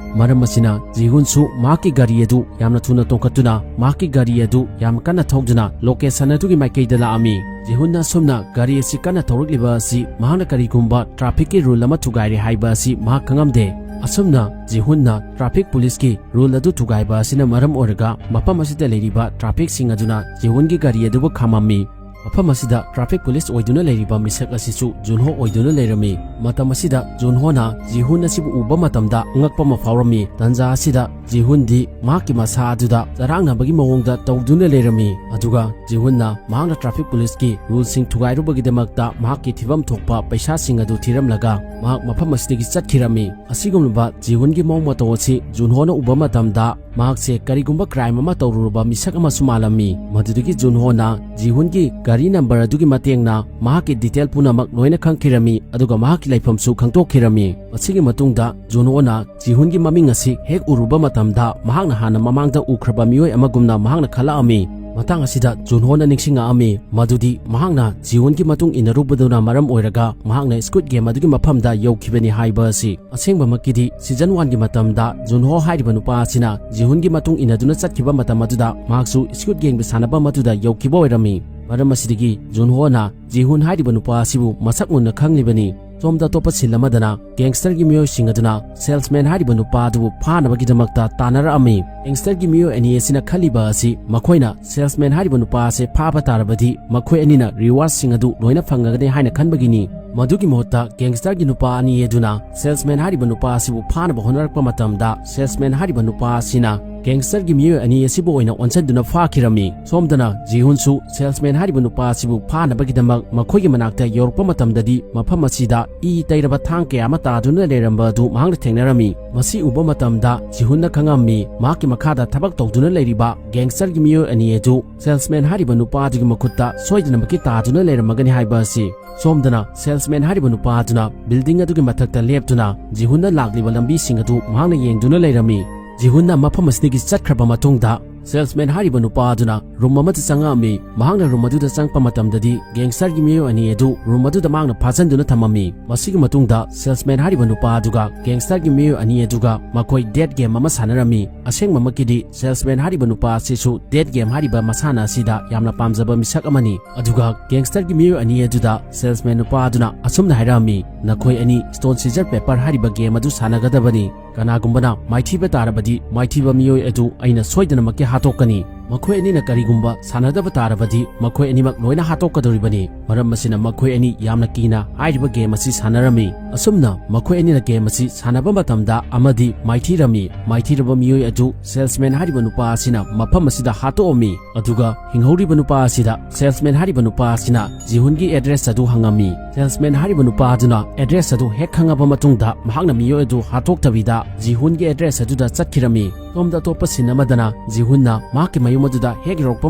ꯃꯔꯝ ꯑꯁꯤꯅ ꯖꯤꯍꯨꯟꯁꯨ ꯃꯍꯥꯛꯀꯤ ꯒꯥꯔꯤ ꯑꯗꯨ ꯌꯥꯝꯅ ꯊꯨꯅ ꯇꯣꯡꯈꯠꯇꯨꯅ ꯃꯍꯥꯛꯀꯤ ꯒꯥꯔꯤ ꯑꯗꯨ ꯌꯥꯝ ꯀꯟꯅ ꯊꯧꯗꯨꯅ location ꯑꯗꯨꯒꯤ ꯃꯥꯏꯀꯩꯗ ꯂꯥꯛꯑꯝꯃꯤ꯫ ꯖꯤꯍꯨꯟꯅ ꯑꯁꯨꯝꯅ ꯒꯥꯔꯤ ꯑꯁꯤ ꯀꯟꯅ ꯊꯧꯔꯛꯂꯤꯕ ꯑꯁꯤ ꯃꯍꯥꯛꯅ ꯀꯔꯤꯒꯨꯝꯕ trafficꯀꯤ rule ꯑꯃ ꯊꯨꯒꯥꯏꯔꯦ ꯍꯥꯏꯕ ꯑꯁꯤ ꯃꯍꯥꯛ ꯈꯪꯉꯝꯗꯦ꯫ ꯑꯁꯨꯝꯅ ꯖꯤꯍꯨꯟꯅ traffic policeꯀꯤ rule ꯑꯗꯨ ꯊꯨꯒꯥꯏꯕ ꯑꯁꯤꯅ ꯃꯔꯝ ꯑꯣꯏꯔꯒ ꯃꯐꯝ ꯑꯁꯤꯗ ꯂꯩꯔꯤꯕ trafficꯁꯤꯡ ꯑꯗꯨꯅ ꯖꯤꯍꯨꯟꯒꯤ ꯒꯥꯔꯤ ꯑꯗꯨꯕꯨ ꯈꯥꯝꯃꯝꯃꯤ꯫ ꯃꯐꯝ ꯑꯁꯤꯗ traffic police ꯑꯣꯏꯗꯨꯅ ꯂꯩꯔꯤꯕ ꯃꯤꯁꯛ ꯑꯁꯤꯁꯨ ꯖꯨꯟꯍꯣ ꯑꯣꯏꯗꯨꯅ ꯂꯩꯔꯝꯃꯤ꯫ ꯃꯇꯝ ꯑꯁꯤꯗ ꯖꯨꯟꯍꯣꯅ ꯖꯤꯍꯨꯟ ꯑꯁꯤꯕꯨ ꯎꯕ ꯃꯇꯝꯗ ꯑꯉꯛꯄ ꯑꯃ ꯐꯥꯎꯔꯝꯃꯤ꯫ ꯇꯟꯖꯥ ꯑꯁꯤꯗ ꯖꯤꯍꯨꯟꯗꯤ ꯃꯍꯥꯛꯀꯤ ꯃꯁꯥ ꯑꯗꯨꯗ ꯆꯔꯥꯡꯅꯕꯒꯤ ꯃꯑꯣꯡꯗ ꯇꯧꯗꯨꯅ ꯂꯩꯔꯝꯃꯤ꯫ ꯑꯗꯨꯒ ꯖꯤꯍꯨꯟꯅ ꯃꯍꯥꯛꯅ traffic policeꯀꯤ ruleꯁꯤꯡ ꯊꯨꯒꯥꯏꯔꯨꯕꯒꯤꯗꯃꯛꯇ ꯃꯍꯥꯛꯀꯤ ꯊꯤꯐꯝ ꯊꯣꯛꯄ ꯄꯩꯁꯥꯁꯤꯡ ꯑꯗꯨ ꯊꯤꯔꯝꯂꯒ ꯃꯍꯥꯛ ꯃꯐꯝ ꯑꯁꯤꯗꯒꯤ ꯆꯠꯈꯤꯔꯝꯃꯤ꯫ ꯑꯁꯤꯒꯨꯝꯂꯕ ꯖꯤꯍꯨꯟꯒꯤ ꯃꯑꯣꯡ ꯃꯇꯧ ꯑꯁꯤ ꯖꯨꯟꯍꯣꯅ ꯎꯕ ꯃꯇꯝꯗ ꯃꯍꯥꯛꯁꯦ ꯀꯔꯤꯒꯨꯝꯕ crime ꯑꯃ ꯇꯧꯔꯨꯔꯕ ꯃꯤꯁꯛ ꯑꯃꯁꯨ ꯃꯥꯜꯂꯝꯃꯤ꯫ ꯃꯗꯨꯗꯒꯤ ꯖꯨꯟꯍꯣꯅ ꯖꯤꯍꯨꯟꯒꯤ ꯒꯥꯔꯤ number ꯑꯗꯨꯒꯤ ꯃꯇꯦꯡꯅ ꯃꯍꯥꯛꯀꯤ detail ꯄꯨꯝꯅꯃꯛ ꯂꯣꯏꯅ ꯈꯪꯈꯤꯔꯝꯃꯤ, ꯑꯗꯨꯒ ꯃꯍꯥꯛꯀꯤ ꯂꯩꯐꯝꯁꯨ ꯈꯪꯗꯣꯛꯈꯤꯔꯝꯃꯤ꯫ ꯃꯁꯤꯒꯤ ꯃꯇꯨꯡꯗ ꯖꯨꯟꯍꯣꯅ ꯖꯤꯍꯨꯟꯒꯤ ꯃꯃꯤꯡ ꯑꯁꯤ ꯍꯦꯛ ꯎꯔꯨꯕ ꯃꯇꯝꯗ ꯃꯍꯥꯛꯅ ꯍꯥꯟꯅ ꯃꯃꯥꯡꯗ ꯎꯈ꯭ꯔꯕ ꯃꯤꯑꯣꯏ ꯑꯃꯒꯨꯝꯅ ꯃꯍꯥꯛꯅ ꯈꯜꯂꯛꯑꯝꯃꯤ꯫ ꯃꯇꯥꯡ ꯑꯁꯤꯗ ꯖꯨꯟꯍꯣꯅ ꯅꯤꯡꯁꯤꯡꯉꯛꯑꯝꯃꯤ ꯃꯗꯨꯗꯤ ꯃꯍꯥꯛꯅ ꯖꯤꯍꯨꯟꯒꯤ ꯃꯇꯨꯡ ꯏꯟꯅꯔꯨꯕꯗꯨꯅ ꯃꯔꯝ ꯑꯣꯏꯔꯒ ꯃꯍꯥꯛꯅ Squid Game ꯑꯗꯨꯒꯤ ꯃꯐꯝꯗ ꯌꯧꯈꯤꯕꯅꯤ ꯍꯥꯏꯕ ꯑꯁꯤ꯫ ꯑꯁꯦꯡꯕꯃꯛꯀꯤꯗꯤ season oneꯒꯤ ꯃꯇꯝꯗ ꯖꯨꯟꯍꯣ ꯍꯥꯏꯔꯤꯕ ꯅꯨꯄꯥ ꯑꯁꯤꯅ ꯖꯤꯍꯨꯟꯒꯤ ꯃꯇꯨꯡ ꯏꯟꯅꯗꯨꯅ ꯆꯠꯈꯤꯕ ꯃꯇꯝ ꯑꯗꯨꯗ ꯃꯍꯥꯛꯁꯨ Squid Gameꯒꯤ ꯁꯥꯟꯅꯐꯝ ꯑꯗꯨꯗ ꯌꯧꯈꯤꯕ ꯑꯣꯏꯔꯝꯃꯤ꯫ ꯃꯔꯝ ꯑꯁꯤꯗꯒꯤ ꯖꯨꯟꯍꯣꯅ ꯖꯤꯍꯨꯟ ꯍꯥꯏꯔꯤꯕ ꯅꯨꯄꯥ ꯑꯁꯤꯕꯨ ꯃꯁꯛ ꯃꯨꯟꯅ ꯈꯪꯂꯤꯕꯅꯤ꯫ ꯁꯣꯝꯗ ꯑꯇꯣꯞꯄ scene ꯑꯃꯗꯅ gangsterꯒꯤ ꯃꯤꯑꯣꯏꯁꯤꯡ ꯑꯗꯨꯅ salesman ꯍꯥꯏꯔꯤꯕ ꯅꯨꯄꯥ ꯑꯗꯨꯕꯨ ꯐꯥꯅꯕꯒꯤꯗꯃꯛꯇ ꯇꯥꯟꯅꯔꯛꯑꯝꯃꯤ꯫ Gangsterꯒꯤ ꯃꯤꯑꯣꯏ ꯑꯅꯤ ꯑꯁꯤꯅ ꯈꯜꯂꯤꯕ ꯑꯁꯤ ꯃꯈꯣꯏꯅ salesman ꯍꯥꯏꯔꯤꯕ ꯅꯨꯄꯥ ꯑꯁꯤ ꯐꯥꯕ ꯇꯥꯔꯕꯗꯤ ꯃꯈꯣꯏ ꯑꯅꯤꯅ rewardꯁꯤꯡ ꯑꯗꯨ ꯂꯣꯏꯅ ꯐꯪꯉꯒꯅꯤ ꯍꯥꯏꯅ ꯈꯟꯕꯒꯤꯅꯤ꯫ ꯃꯗꯨꯒꯤ ꯃꯍꯨꯠꯇ gangsterꯒꯤ ꯅꯨꯄꯥ ꯑꯅꯤ ꯑꯗꯨꯅ salesman ꯍꯥꯏꯔꯤꯕ ꯅꯨꯄꯥ ꯑꯁꯤꯕꯨ ꯐꯥꯅꯕ ꯍꯣꯠꯅꯔꯛꯄ ꯃꯇꯝꯗ salesman ꯍꯥꯏꯔꯤꯕ ꯅꯨꯄꯥ ꯑꯁꯤꯅ ꯒꯦꯡꯁꯇꯔꯒꯤ ꯃꯤꯑꯣꯏ ꯑꯅꯤ ꯑꯁꯤꯕꯨ ꯑꯣꯏꯅ ꯑꯣꯟꯁꯤꯟꯗꯨꯅ ꯐꯥꯈꯤꯔꯝꯃꯤ꯫ ꯁꯣꯝꯗꯅ ꯖꯤꯍꯨꯟꯁꯨ ꯁꯦꯜꯁꯃꯦꯟ ꯍꯥꯏꯔꯤꯕ ꯅꯨꯄꯥ ꯑꯁꯤꯕꯨ ꯐꯥꯅꯕꯒꯤꯗꯃꯛ ꯃꯈꯣꯏꯒꯤ ꯃꯅꯥꯛꯇ ꯌꯧꯔꯛꯄ ꯃꯇꯝꯗꯗꯤ ꯃꯐꯝ ꯑꯁꯤꯗ ꯏ ꯇꯩꯔꯕ ꯊꯥꯡ ꯀꯌꯥ ꯑꯃ ꯇꯥꯗꯨꯅ ꯂꯩꯔꯝꯕ ꯑꯗꯨ ꯃꯍꯥꯛꯅ ꯊꯦꯡꯅꯔꯝꯃꯤ꯫ ꯃꯁꯤ ꯎꯕ ꯃꯇꯝꯗ ꯖꯤꯍꯨꯟꯅ ꯈꯪꯉꯝꯃꯤ ꯃꯍꯥꯛꯀꯤ ꯃꯈꯥꯗ ꯊꯕꯛ ꯇꯧꯗꯨꯅ ꯂꯩꯔꯤꯕ ꯒꯦꯡꯁꯇꯔꯒꯤ ꯃꯤꯑꯣꯏ ꯑꯅꯤ ꯑꯗꯨ ꯁꯦꯜꯁꯃꯦꯟ ꯍꯥꯏꯔꯤꯕ ꯅꯨꯄꯥ ꯑꯗꯨꯒꯤ ꯃꯈꯨꯠꯇ ꯁꯣꯏꯗꯅꯃꯛꯀꯤ ꯇꯥꯗꯨꯅ ꯂꯩꯔꯝꯃꯒꯅꯤ ꯍꯥꯏꯕ ꯑꯁꯤ꯫ ꯁꯣꯝꯗꯅ ꯁꯦꯜꯁꯃꯦꯟ ꯍꯥꯏꯔꯤꯕ ꯅꯨꯄꯥ ꯑꯗꯨꯅ ꯕꯤꯜꯗꯤꯡ ꯑꯗꯨꯒꯤ ꯃꯊꯛꯇ ꯂꯦꯞꯇꯨꯅ ꯖꯤꯍꯨꯟꯅ ꯂꯥꯛꯂꯤꯕ ꯂꯝꯕꯤꯁꯤꯡ ꯑꯗꯨ ꯃꯍꯥꯛꯅ ꯌꯦꯡꯗꯨꯅ ꯂꯩꯔꯝꯃꯤ꯫ ꯖꯤꯍꯨꯟꯅ ꯃꯐꯝ ꯑꯁꯤꯗꯒꯤ ꯆꯠꯈ꯭ꯔꯕ ꯃꯇꯨꯡꯗ ꯁꯦꯜꯁꯃꯦꯟ ꯍꯥꯏꯔꯤꯕ ꯅꯨꯄꯥ ꯑꯗꯨꯅ ꯔꯨꯝ ꯑꯃꯗ ꯆꯪꯉꯛꯑꯝꯃꯤ꯫ ꯃꯍꯥꯛꯅ ꯔꯨꯝ ꯑꯗꯨꯗ ꯆꯪꯉꯛꯄ ꯃꯇꯝꯗꯗꯤ ꯒꯦꯡꯁꯇꯔꯒꯤ ꯃꯤꯑꯣꯏ ꯑꯅꯤ ꯑꯗꯨ ꯔꯨꯝ ꯑꯗꯨꯗ ꯃꯍꯥꯛꯅ ꯐꯥꯖꯤꯟꯗꯨꯅ ꯊꯝꯃꯝꯃꯤ꯫ ꯃꯁꯤꯒꯤ ꯃꯇꯨꯡꯗ ꯁꯦꯜꯁꯃꯦꯟ ꯍꯥꯏꯔꯤꯕ ꯅꯨꯄꯥ ꯑꯗꯨꯒ ꯒꯦꯡꯁꯇꯔꯒꯤ ꯃꯤꯑꯣꯏ ꯑꯅꯤ ꯑꯗꯨꯒ ꯃꯈꯣꯏ ꯗꯦꯠ ꯒꯦꯝ ꯑꯃ ꯁꯥꯟꯅꯔꯝꯃꯤ꯫ ꯑꯁꯦꯡꯕꯃꯛꯀꯤꯗꯤ ꯁꯦꯜꯁꯃꯦꯟ ꯍꯥꯏꯔꯤꯕ ꯅꯨꯄꯥ ꯑꯁꯤꯁꯨ ꯗꯦꯠ ꯒꯦꯝ ꯍꯥꯏꯔꯤꯕ ꯃꯁꯥꯟꯅ ꯑꯁꯤꯗ ꯌꯥꯝꯅ ꯄꯥꯝꯖꯕ ꯃꯤꯁꯛ ꯑꯃꯅꯤ꯫ ꯑꯗꯨꯒ ꯒꯦꯡꯁꯇꯔꯒꯤ ꯃꯤꯑꯣꯏ ꯑꯅꯤ ꯑꯗꯨꯗ ꯁꯦꯜꯁꯃꯦꯟ ꯅꯨꯄꯥ ꯑꯗꯨꯅ ꯑꯁꯨꯝꯅ ꯍꯥꯏꯔꯛꯑꯝꯃꯤ, "ꯅꯈꯣꯏ ꯑꯅꯤ ꯁ꯭ꯇꯣꯟ ꯁꯤꯖꯔ ꯄꯦꯄꯔ ꯍꯥꯏꯔꯤꯕ ꯒꯦꯝ ꯑꯗꯨ ꯁꯥꯟꯅꯒꯗꯕꯅꯤ꯫ ꯀꯅꯥꯒꯨꯝꯕꯅ ꯃꯥꯏꯊꯤꯕ ꯇꯥꯔꯕꯗꯤ ꯃꯥꯏꯊꯤꯕ ꯃꯤꯑꯣꯏ ꯑꯗꯨ ꯑꯩꯅ ꯁꯣꯏꯗꯅꯃꯛꯀꯤ ꯍꯥꯠꯇꯣꯛꯀꯅꯤ꯫ ꯃꯈꯣꯏ ꯑꯅꯤꯅ ꯀꯔꯤꯒꯨꯝꯕ ꯁꯥꯟꯅꯗꯕ ꯇꯥꯔꯕꯗꯤ ꯃꯈꯣꯏ ꯑꯅꯤꯃꯛ ꯂꯣꯏꯅ ꯍꯥꯠꯇꯣꯛꯀꯗꯧꯔꯤꯕꯅꯤ꯫" ꯃꯔꯝ ꯑꯁꯤꯅ ꯃꯈꯣꯏ ꯑꯅꯤ ꯌꯥꯝꯅ ꯀꯤꯅ ꯍꯥꯏꯔꯤꯕ ꯒꯦꯝ ꯑꯁꯤ ꯁꯥꯟꯅꯔꯝꯃꯤ꯫ ꯑꯁꯨꯝꯅ ꯃꯈꯣꯏ ꯑꯅꯤꯅ ꯒꯦꯝ ꯑꯁꯤ ꯁꯥꯟꯅꯕ ꯃꯇꯝꯗ ꯑꯃꯗꯤ ꯃꯥꯏꯊꯤꯔꯝꯃꯤ꯫ ꯃꯥꯏꯊꯤꯔꯕ ꯃꯤꯑꯣꯏ ꯑꯗꯨ ꯁꯦꯜꯁꯃꯦꯟ ꯍꯥꯏꯔꯤꯕ ꯅꯨꯄꯥ ꯑꯁꯤꯅ ꯃꯐꯝ ꯑꯁꯤꯗ ꯍꯥꯠꯇꯣꯛꯑꯝꯃꯤ꯫ ꯑꯗꯨꯒ ꯍꯤꯡꯍꯧꯔꯤꯕ ꯅꯨꯄꯥ ꯑꯁꯤꯗ ꯁꯦꯜꯁꯃꯦꯟ ꯍꯥꯏꯔꯤꯕ ꯅꯨꯄꯥ ꯑꯁꯤꯅ ꯖꯤꯍꯨꯟꯒꯤ ꯑꯦꯗ꯭ꯔꯦꯁ ꯑꯗꯨ ꯍꯪꯉꯝꯃꯤ꯫ ꯁꯦꯜꯁꯃꯦꯟ ꯍꯥꯏꯔꯤꯕ ꯅꯨꯄꯥ ꯑꯗꯨꯅ ꯑꯦꯗ꯭ꯔꯦꯁ ꯑꯗꯨ ꯍꯦꯛ ꯈꯪꯉꯕ ꯃꯇꯨꯡꯗ ꯃꯍꯥꯛꯅ ꯃꯤꯑꯣꯏ ꯑꯗꯨ ꯍꯥꯠꯇꯣꯛꯇꯕꯤꯗ ꯖꯤꯍꯨꯟꯒꯤ ꯑꯦꯗ꯭ꯔꯦꯁ ꯑꯗꯨꯗ ꯆꯠꯈꯤꯔꯝꯃꯤ꯫ ꯁꯣꯝꯗ ꯑꯇꯣꯞꯄ ꯁꯤꯟ ꯑꯃꯗꯅ ꯖꯤꯍꯨꯟꯅ ꯃꯍꯥꯛꯀꯤ ꯃꯌꯨꯝ ꯑꯗꯨꯗ ꯍꯦꯛ ꯌꯧꯔꯛꯄ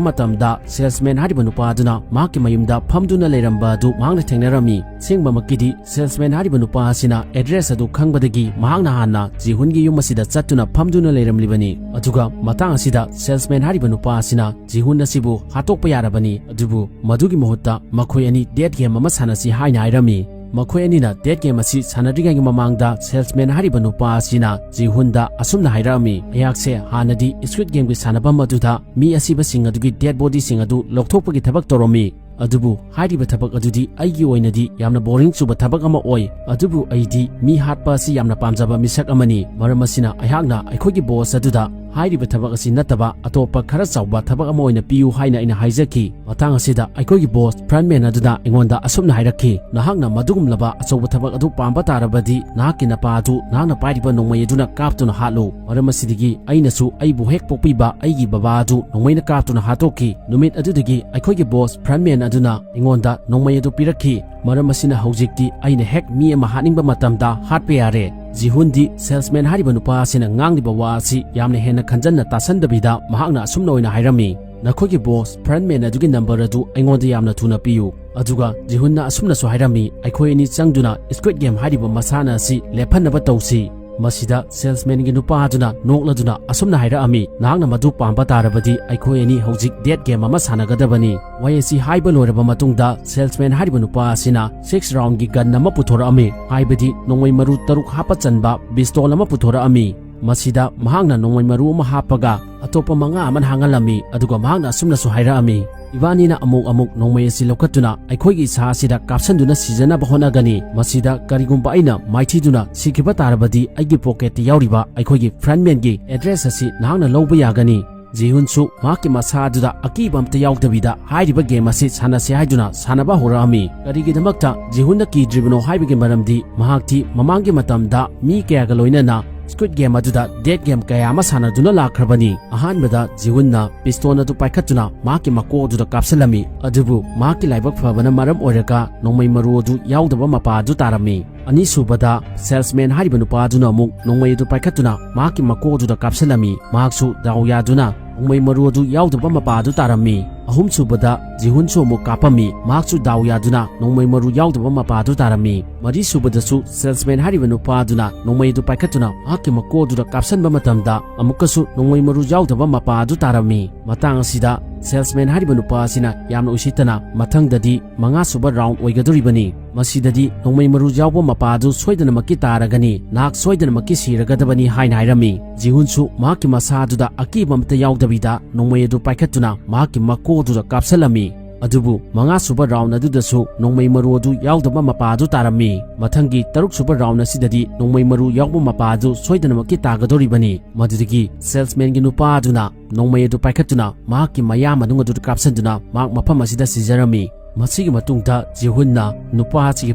ꯃꯇꯝꯗ ꯁꯦꯜꯁꯃꯦꯟ ꯍꯥꯏꯔꯤꯕ ꯅꯨꯄꯥ ꯑꯗꯨꯅ ꯃꯍꯥꯛꯀꯤ ꯃꯌꯨꯝꯗ ꯐꯝꯗꯨꯅ ꯂꯩꯔꯝꯕ ꯑꯗꯨ ꯃꯍꯥꯛꯅ ꯊꯦꯡꯅꯔꯝꯃꯤ꯫ ꯑꯁꯦꯡꯕꯃꯛꯀꯤꯗꯤ ꯁꯦꯜꯁꯃꯦꯟ ꯍꯥꯏꯔꯤꯕ ꯅꯨꯄꯥ ꯑꯁꯤꯅ ꯑꯦꯗ꯭ꯔꯦꯁ ꯑꯗꯨ ꯈꯪꯕꯗꯒꯤ ꯃꯍꯥꯛꯅ ꯍꯥꯟꯅ ꯖꯤꯍꯨꯟꯒꯤ ꯌꯨꯝ ꯑꯁꯤꯗ ꯆꯠꯇꯨꯅ ꯐꯝꯗꯨꯅ ꯂꯩꯔꯝꯂꯤꯕꯅꯤ꯫ ꯑꯗꯨꯒ ꯃꯇꯥꯡ ꯑꯁꯤꯗ ꯁꯦꯜꯁꯃꯦꯟ ꯍꯥꯏꯔꯤꯕ ꯅꯨꯄꯥ ꯑꯁꯤꯅ ꯖꯤꯍꯨꯟ ꯑꯁꯤꯕꯨ ꯍꯥꯠꯇꯣꯛꯄ ꯌꯥꯔꯕꯅꯤ꯫ ꯑꯗꯨꯕꯨ ꯃꯗꯨꯒꯤ ꯃꯍꯨꯠꯇ ꯃꯈꯣꯏ ꯑꯅꯤ ꯗꯦꯠ ꯒꯦꯝ ꯑꯃ ꯁꯥꯟꯅꯁꯤ ꯍꯥꯏꯅ ꯍꯥꯏꯔꯝꯃꯤ꯫ ꯃꯈꯣꯏ ꯑꯅꯤꯅ ꯗꯦꯠ ꯒꯦꯝ ꯑꯁꯤ ꯁꯥꯟꯅꯗ꯭ꯔꯤꯉꯩꯒꯤ ꯃꯃꯥꯡꯗ ꯁꯦꯜꯁꯃꯦꯟ ꯍꯥꯏꯔꯤꯕ ꯅꯨꯄꯥ ꯑꯁꯤꯅ ꯖꯤꯍꯨꯟꯗ ꯑꯁꯨꯝꯅ ꯍꯥꯏꯔꯛꯑꯝꯃꯤ, "ꯑꯩꯍꯥꯛꯁꯦ ꯍꯥꯟꯅꯗꯤ ꯁ꯭ꯀ꯭ꯋꯤꯗ ꯒꯦꯝꯒꯤ ꯁꯥꯟꯅꯐꯝ ꯑꯗꯨꯗ ꯃꯤ ꯑꯁꯤꯕꯁꯤꯡ ꯑꯗꯨꯒꯤ ꯗꯦꯠ ꯕꯣꯗꯤꯁꯤꯡ ꯑꯗꯨ ꯂꯧꯊꯣꯛꯄꯒꯤ ꯊꯕꯛ ꯇꯧꯔꯝꯃꯤ꯫ ꯑꯗꯨꯕꯨ ꯍꯥꯏꯔꯤꯕ ꯊꯕꯛ ꯑꯗꯨꯗꯤ ꯑꯩꯒꯤ ꯑꯣꯏꯅꯗꯤ ꯌꯥꯝꯅ ꯕꯣꯔꯤꯡ ꯆꯨꯕ ꯊꯕꯛ ꯑꯃ ꯑꯣꯏ꯫ ꯑꯗꯨꯕꯨ ꯑꯩꯗꯤ ꯃꯤ ꯍꯥꯠꯄ ꯑꯁꯤ ꯌꯥꯝꯅ ꯄꯥꯝꯖꯕ ꯃꯤꯁꯛ ꯑꯃꯅꯤ꯫ ꯃꯔꯝ ꯑꯁꯤꯅ ꯑꯩꯍꯥꯛꯅ ꯑꯩꯈꯣꯏꯒꯤ ꯕꯣꯁ ꯑꯗꯨꯗ ꯍꯥꯏꯔꯤꯕ ꯊꯕꯛ ꯑꯁꯤ ꯅꯠꯇꯕ ꯑꯇꯣꯞꯄ ꯈꯔ ꯆꯥꯎꯕ ꯊꯕꯛ ꯑꯃ ꯑꯣꯏꯅ ꯄꯤꯌꯨ ꯍꯥꯏꯅ ꯑꯩꯅ ꯍꯥꯏꯖꯈꯤ꯫ ꯃꯇꯥꯡ ꯑꯁꯤꯗ ꯑꯩꯈꯣꯏꯒꯤ ꯕꯣꯁ ꯐ꯭ꯔꯟꯃꯦꯟ ꯑꯗꯨꯅ ꯑꯩꯉꯣꯟꯗ ꯑꯁꯨꯝꯅ ꯍꯥꯏꯔꯛꯈꯤ, "ꯅꯍꯥꯛꯅ ꯃꯗꯨꯒꯨꯝꯂꯕ ꯑꯆꯧꯕ ꯊꯕꯛ ꯑꯗꯨ ꯄꯥꯝꯕ ꯇꯥꯔꯕꯗꯤ ꯅꯍꯥꯛꯀꯤ ꯅꯄꯥ ꯑꯗꯨ ꯅꯍꯥꯛꯅ ꯄꯥꯏꯔꯤꯕ ꯅꯣꯡꯃꯩ ꯑꯗꯨꯅ ꯀꯥꯞꯇꯨꯅ ꯍꯥꯠꯂꯨ꯫ ꯃꯔꯝ ꯑꯁꯤꯗꯒꯤ ꯑꯩꯅꯁꯨ ꯑꯩꯕꯨ ꯍꯦꯛ ꯄꯣꯛꯄꯤꯕ ꯑꯩꯒꯤ ꯕꯕꯥ ꯑꯗꯨ ꯅꯣꯡꯃꯩꯅ ꯀꯥꯞꯇꯨꯅ ꯍꯥꯠꯇꯣꯛꯈꯤ꯫ ꯅꯨꯃꯤꯠ ꯑꯗꯨꯗꯒꯤ ꯑꯩꯈꯣꯏꯒꯤ ꯕꯣꯁ ꯐ꯭ꯔꯟꯃꯦꯟ ꯑꯗꯨꯅ ꯑꯩꯉꯣꯟꯗ ꯅꯣꯡꯃꯩ ꯑꯗꯨ ꯄꯤꯔꯛꯈꯤ꯫ ꯃꯔꯝ ꯑꯁꯤꯅ ꯍꯧꯖꯤꯛꯇꯤ ꯑꯩꯅ ꯍꯦꯛ ꯃꯤ ꯑꯃ ꯍꯥꯠꯅꯤꯡꯕ ꯃꯇꯝꯗ ꯍꯥꯠꯄ ꯌꯥꯔꯦ꯫" ꯖꯤꯍꯨꯟꯗꯤ ꯁꯦꯜꯁꯃꯦꯟ ꯍꯥꯏꯔꯤꯕ ꯅꯨꯄꯥ ꯑꯁꯤꯅ ꯉꯥꯡꯂꯤꯕ ꯋꯥ ꯑꯁꯤ ꯌꯥꯝꯅ ꯍꯦꯟꯅ ꯈꯟꯖꯟꯅ ꯇꯥꯁꯟꯗꯕꯤꯗ ꯃꯍꯥꯛꯅ ꯑꯁꯨꯝꯅ ꯑꯣꯏꯅ ꯍꯥꯏꯔꯝꯃꯤ, "ꯅꯈꯣꯏꯒꯤ ꯕꯣꯁ ꯐ꯭ꯔꯟꯃꯦꯟ ꯑꯗꯨꯒꯤ ꯅꯝꯕꯔ ꯑꯗꯨ ꯑꯩꯉꯣꯟꯗ ꯌꯥꯝꯅ ꯊꯨꯅ ꯄꯤꯌꯨ꯫" ꯑꯗꯨꯒ ꯖꯤꯍꯨꯟꯅ ꯑꯁꯨꯝꯅꯁꯨ ꯍꯥꯏꯔꯝꯃꯤ, "ꯑꯩꯈꯣꯏ ꯑꯅꯤ ꯆꯪꯗꯨꯅ ꯁ꯭ꯀ꯭ꯋꯤꯗ ꯒꯦꯝ ꯍꯥꯏꯔꯤꯕ ꯃꯁꯥꯟꯅ ꯑꯁꯤ ꯂꯦꯞꯍꯟꯅꯕ ꯇꯧꯁꯤ꯫" ꯃꯁꯤꯗ ꯁꯦꯜꯁꯃꯦꯟꯒꯤ ꯅꯨꯄꯥ ꯑꯗꯨꯅ ꯅꯣꯛꯂꯗꯨꯅ ꯑꯁꯨꯝꯅ ꯍꯥꯏꯔꯛꯑꯝꯃꯤ, "ꯅꯍꯥꯛꯅ ꯃꯗꯨ ꯄꯥꯝꯕ ꯇꯥꯔꯕꯗꯤ ꯑꯩꯈꯣꯏ ꯑꯅꯤ ꯍꯧꯖꯤꯛ ꯗꯦꯠ ꯒꯦꯝ ꯑꯃ ꯁꯥꯟꯅꯒꯗꯕꯅꯤ꯫" ꯋꯥꯍꯩ ꯑꯁꯤ ꯍꯥꯏꯕ ꯂꯣꯏꯔꯕ ꯃꯇꯨꯡꯗ ꯁꯦꯜꯁꯃꯦꯟ ꯍꯥꯏꯔꯤꯕ ꯅꯨꯄꯥ ꯑꯁꯤꯅ ꯁꯤꯛꯁ ꯔꯥꯎꯟꯒꯤ ꯒꯟ ꯑꯃ ꯄꯨꯊꯣꯔꯛꯑꯝꯃꯤ, ꯍꯥꯏꯕꯗꯤ ꯅꯣꯡꯃꯩ ꯃꯔꯨ ꯇꯔꯨꯛ ꯍꯥꯞꯄ ꯆꯟꯕ ꯄꯤꯁꯇꯣꯜ ꯑꯃ ꯄꯨꯊꯣꯔꯛꯑꯝꯃꯤ꯫ ꯃꯁꯤꯗ ꯃꯍꯥꯛꯅ ꯅꯣꯡꯃꯩ ꯃꯔꯨ ꯑꯃ ꯍꯥꯞꯄꯒ ꯑꯇꯣꯞꯄ ꯃꯉꯥ ꯑꯃꯅ ꯍꯥꯡꯍꯜꯂꯝꯃꯤ, ꯑꯗꯨꯒ ꯃꯍꯥꯛꯅ ꯑꯁꯨꯝꯅꯁꯨ ꯍꯥꯏꯔꯛꯑꯝꯃꯤ, "ꯏꯕꯥꯅꯤꯅ ꯑꯃꯨꯛ ꯑꯃꯨꯛ ꯅꯣꯡꯃꯩ ꯑꯁꯤ ꯂꯧꯈꯠꯇꯨꯅ ꯑꯩꯈꯣꯏꯒꯤ ꯏꯁꯥ ꯑꯁꯤꯗ ꯀꯥꯞꯁꯤꯟꯗꯨꯅ ꯁꯤꯖꯅꯕ ꯍꯣꯠꯅꯒꯅꯤ꯫ ꯃꯁꯤꯗ ꯀꯔꯤꯒꯨꯝꯕ ꯑꯩꯅ ꯃꯥꯏꯊꯤꯗꯨꯅ ꯁꯤꯈꯤꯕ ꯇꯥꯔꯕꯗꯤ ꯑꯩꯒꯤ ꯄꯣꯀꯦꯠꯇ ꯌꯥꯎꯔꯤꯕ ꯑꯩꯈꯣꯏꯒꯤ ꯐ꯭ꯔꯟꯃꯦꯟꯒꯤ ꯑꯦꯗ꯭ꯔꯦꯁ ꯑꯁꯤ ꯅꯍꯥꯛꯅ ꯂꯧꯕ ꯌꯥꯒꯅꯤ꯫" ꯖꯤꯍꯨꯟꯁꯨ ꯃꯍꯥꯛꯀꯤ ꯃꯁꯥ ꯑꯗꯨꯗ ꯑꯀꯤꯕ ꯑꯝꯇ ꯌꯥꯎꯗꯕꯤꯗ ꯍꯥꯏꯔꯤꯕ ꯒꯦꯝ ꯑꯁꯤ ꯁꯥꯟꯅꯁꯦ ꯍꯥꯏꯗꯨꯅ ꯁꯥꯟꯅꯕ ꯍꯧꯔꯛꯑꯝꯃꯤ꯫ ꯀꯔꯤꯒꯤꯗꯃꯛꯇ ꯖꯤꯍꯨꯟꯅ ꯀꯤꯗ꯭ꯔꯤꯕꯅꯣ ꯍꯥꯏꯕꯒꯤ ꯃꯔꯝꯗꯤ ꯃꯍꯥꯛꯇꯤ ꯃꯃꯥꯡꯒꯤ ꯃꯇꯝꯗ ꯃꯤ ꯀꯌꯥꯒ ꯂꯣꯏꯅꯅ ꯁ꯭ꯀ꯭ꯋꯤꯗ ꯒꯦꯝ ꯑꯗꯨꯗ ꯗꯦꯠ ꯒꯦꯝ ꯀꯌꯥ ꯑꯃ ꯁꯥꯟꯅꯗꯨꯅ ꯂꯥꯛꯈ꯭ꯔꯕꯅꯤ꯫ ꯑꯍꯥꯟꯕꯗ ꯖꯤꯍꯨꯟꯅ ꯄꯤꯁꯇꯣꯟ ꯑꯗꯨ ꯄꯥꯏꯈꯠꯇꯨꯅ ꯃꯍꯥꯛꯀꯤ ꯃꯀꯣꯛ ꯑꯗꯨꯗ ꯀꯥꯞꯁꯤꯜꯂꯝꯃꯤ, ꯑꯗꯨꯕꯨ ꯃꯍꯥꯛꯀꯤ ꯂꯥꯏꯕꯛ ꯐꯕꯅ ꯃꯔꯝ ꯑꯣꯏꯔꯒ ꯅꯣꯡꯃꯩ ꯃꯔꯨ ꯑꯗꯨ ꯌꯥꯎꯗꯕ ꯃꯄꯥ ꯑꯗꯨ ꯇꯥꯔꯝꯃꯤ꯫ ꯑꯅꯤꯁꯨꯕꯗ ꯁꯦꯜꯁꯃꯦꯟ ꯍꯥꯏꯔꯤꯕ ꯅꯨꯄꯥ ꯑꯗꯨꯅ ꯑꯃꯨꯛ ꯅꯣꯡꯃꯩ ꯑꯗꯨ ꯄꯥꯏꯈꯠꯇꯨꯅ ꯃꯍꯥꯛꯀꯤ ꯃꯀꯣꯛ ꯑꯗꯨꯗ ꯀꯥꯞꯁꯤꯜꯂꯝꯃꯤ꯫ ꯃꯍꯥꯛꯁꯨ ꯗꯥꯎ ꯌꯥꯗꯨꯅ ꯅꯣꯡꯃꯩ ꯃꯔꯨ ꯑꯗꯨ ꯌꯥꯎꯗꯕ ꯃꯄꯥ ꯑꯗꯨ ꯇꯥꯔꯝꯃꯤ꯫ ꯑꯍꯨꯝꯁꯨꯕꯗ ꯖꯤꯍꯨꯟꯁꯨ ꯑꯃꯨꯛ ꯀꯥꯞꯄꯝꯃꯤ꯫ ꯃꯍꯥꯛꯁꯨ ꯗꯥꯎ ꯌꯥꯗꯨꯅ ꯅꯣꯡꯃꯩ ꯃꯔꯨ ꯌꯥꯎꯗꯕ ꯃꯄꯥ ꯑꯗꯨ ꯇꯥꯔꯝꯃꯤ꯫ ꯃꯔꯤꯁꯨꯕꯗꯁꯨ ꯁꯦꯜꯁꯃꯦꯟ ꯍꯥꯏꯔꯤꯕ ꯅꯨꯄꯥ ꯑꯗꯨꯅ ꯅꯣꯡꯃꯩ ꯑꯗꯨ ꯄꯥꯏꯈꯠꯇꯨꯅ ꯃꯍꯥꯛꯀꯤ ꯃꯀꯣꯛ ꯑꯗꯨꯗ ꯀꯥꯞꯁꯤꯟꯕ ꯃꯇꯝꯗ ꯑꯃꯨꯛꯀꯁꯨ ꯅꯣꯡꯃꯩ ꯃꯔꯨ ꯌꯥꯎꯗꯕ ꯃꯄꯥ ꯑꯗꯨ ꯇꯥꯔꯝꯃꯤ꯫ ꯃꯇꯥꯡ ꯑꯁꯤꯗ ꯁꯦꯜꯁꯃꯦꯟ ꯍꯥꯏꯔꯤꯕ ꯅꯨꯄꯥ ꯑꯁꯤꯅ ꯌꯥꯝꯅ ꯎꯁꯤꯠꯇꯅ ꯃꯊꯪꯗꯗꯤ ꯃꯉꯥꯁꯨꯕ ꯔꯥꯎꯟꯗ ꯑꯣꯏꯒꯗꯧꯔꯤꯕꯅꯤ꯫ ꯃꯁꯤꯗꯗꯤ ꯅꯣꯡꯃꯩ ꯃꯔꯨ ꯌꯥꯎꯕ ꯃꯄꯥ ꯑꯗꯨ ꯁꯣꯏꯗꯅꯃꯛꯀꯤ ꯇꯥꯔꯒꯅꯤ, ꯅꯍꯥꯛ ꯁꯣꯏꯗꯅꯃꯛꯀꯤ ꯁꯤꯔꯒꯗꯕꯅꯤ ꯍꯥꯏꯅ ꯍꯥꯏꯔꯝꯃꯤ꯫ ꯖꯤꯍꯨꯟꯁꯨ ꯃꯍꯥꯛꯀꯤ ꯃꯁꯥ ꯑꯗꯨꯗ ꯑꯀꯤꯕ ꯑꯃꯠꯇ ꯌꯥꯎꯗꯕꯤꯗ ꯅꯣꯡꯃꯩ ꯑꯗꯨ ꯄꯥꯏꯈꯠꯇꯨꯅ ꯃꯍꯥꯛꯀꯤ ꯃꯀꯣꯛ ꯑꯗꯨꯗ ꯀꯥꯞꯁꯤꯜꯂꯝꯃꯤ꯫ ꯑꯗꯨꯕꯨ ꯃꯉꯥꯁꯨꯕ round ꯑꯗꯨꯗꯁꯨ ꯅꯣꯡꯃꯩ ꯃꯔꯨ ꯑꯗꯨ ꯌꯥꯎꯗꯕ ꯃꯄꯥ ꯑꯗꯨ ꯇꯥꯔꯝꯃꯤ꯫ ꯃꯊꯪꯒꯤ ꯇꯔꯨꯛꯁꯨꯕ round ꯑꯁꯤꯗꯗꯤ ꯅꯣꯡꯃꯩ ꯃꯔꯨ ꯌꯥꯎꯕ ꯃꯄꯥ ꯑꯗꯨ ꯁꯣꯏꯗꯅꯃꯛꯀꯤ ꯇꯥꯒꯗꯧꯔꯤꯕꯅꯤ꯫ ꯃꯗꯨꯗꯒꯤ salesmanꯒꯤ ꯅꯨꯄꯥ ꯑꯗꯨꯅ ꯅꯣꯡꯃꯩ ꯑꯗꯨ ꯄꯥꯏꯈꯠꯇꯨꯅ ꯃꯍꯥꯛꯀꯤ ꯃꯌꯥ ꯃꯅꯨꯡ ꯑꯗꯨꯗ ꯀꯥꯞꯁꯤꯟꯗꯨꯅ ꯃꯍꯥꯛ ꯃꯐꯝ ꯑꯁꯤꯗ ꯁꯤꯖꯔꯝꯃꯤ꯫ ꯃꯁꯤꯒꯤ ꯃꯇꯨꯡꯗ ꯖꯤꯍꯨꯟꯅ ꯅꯨꯄꯥ ꯑꯁꯤꯒꯤ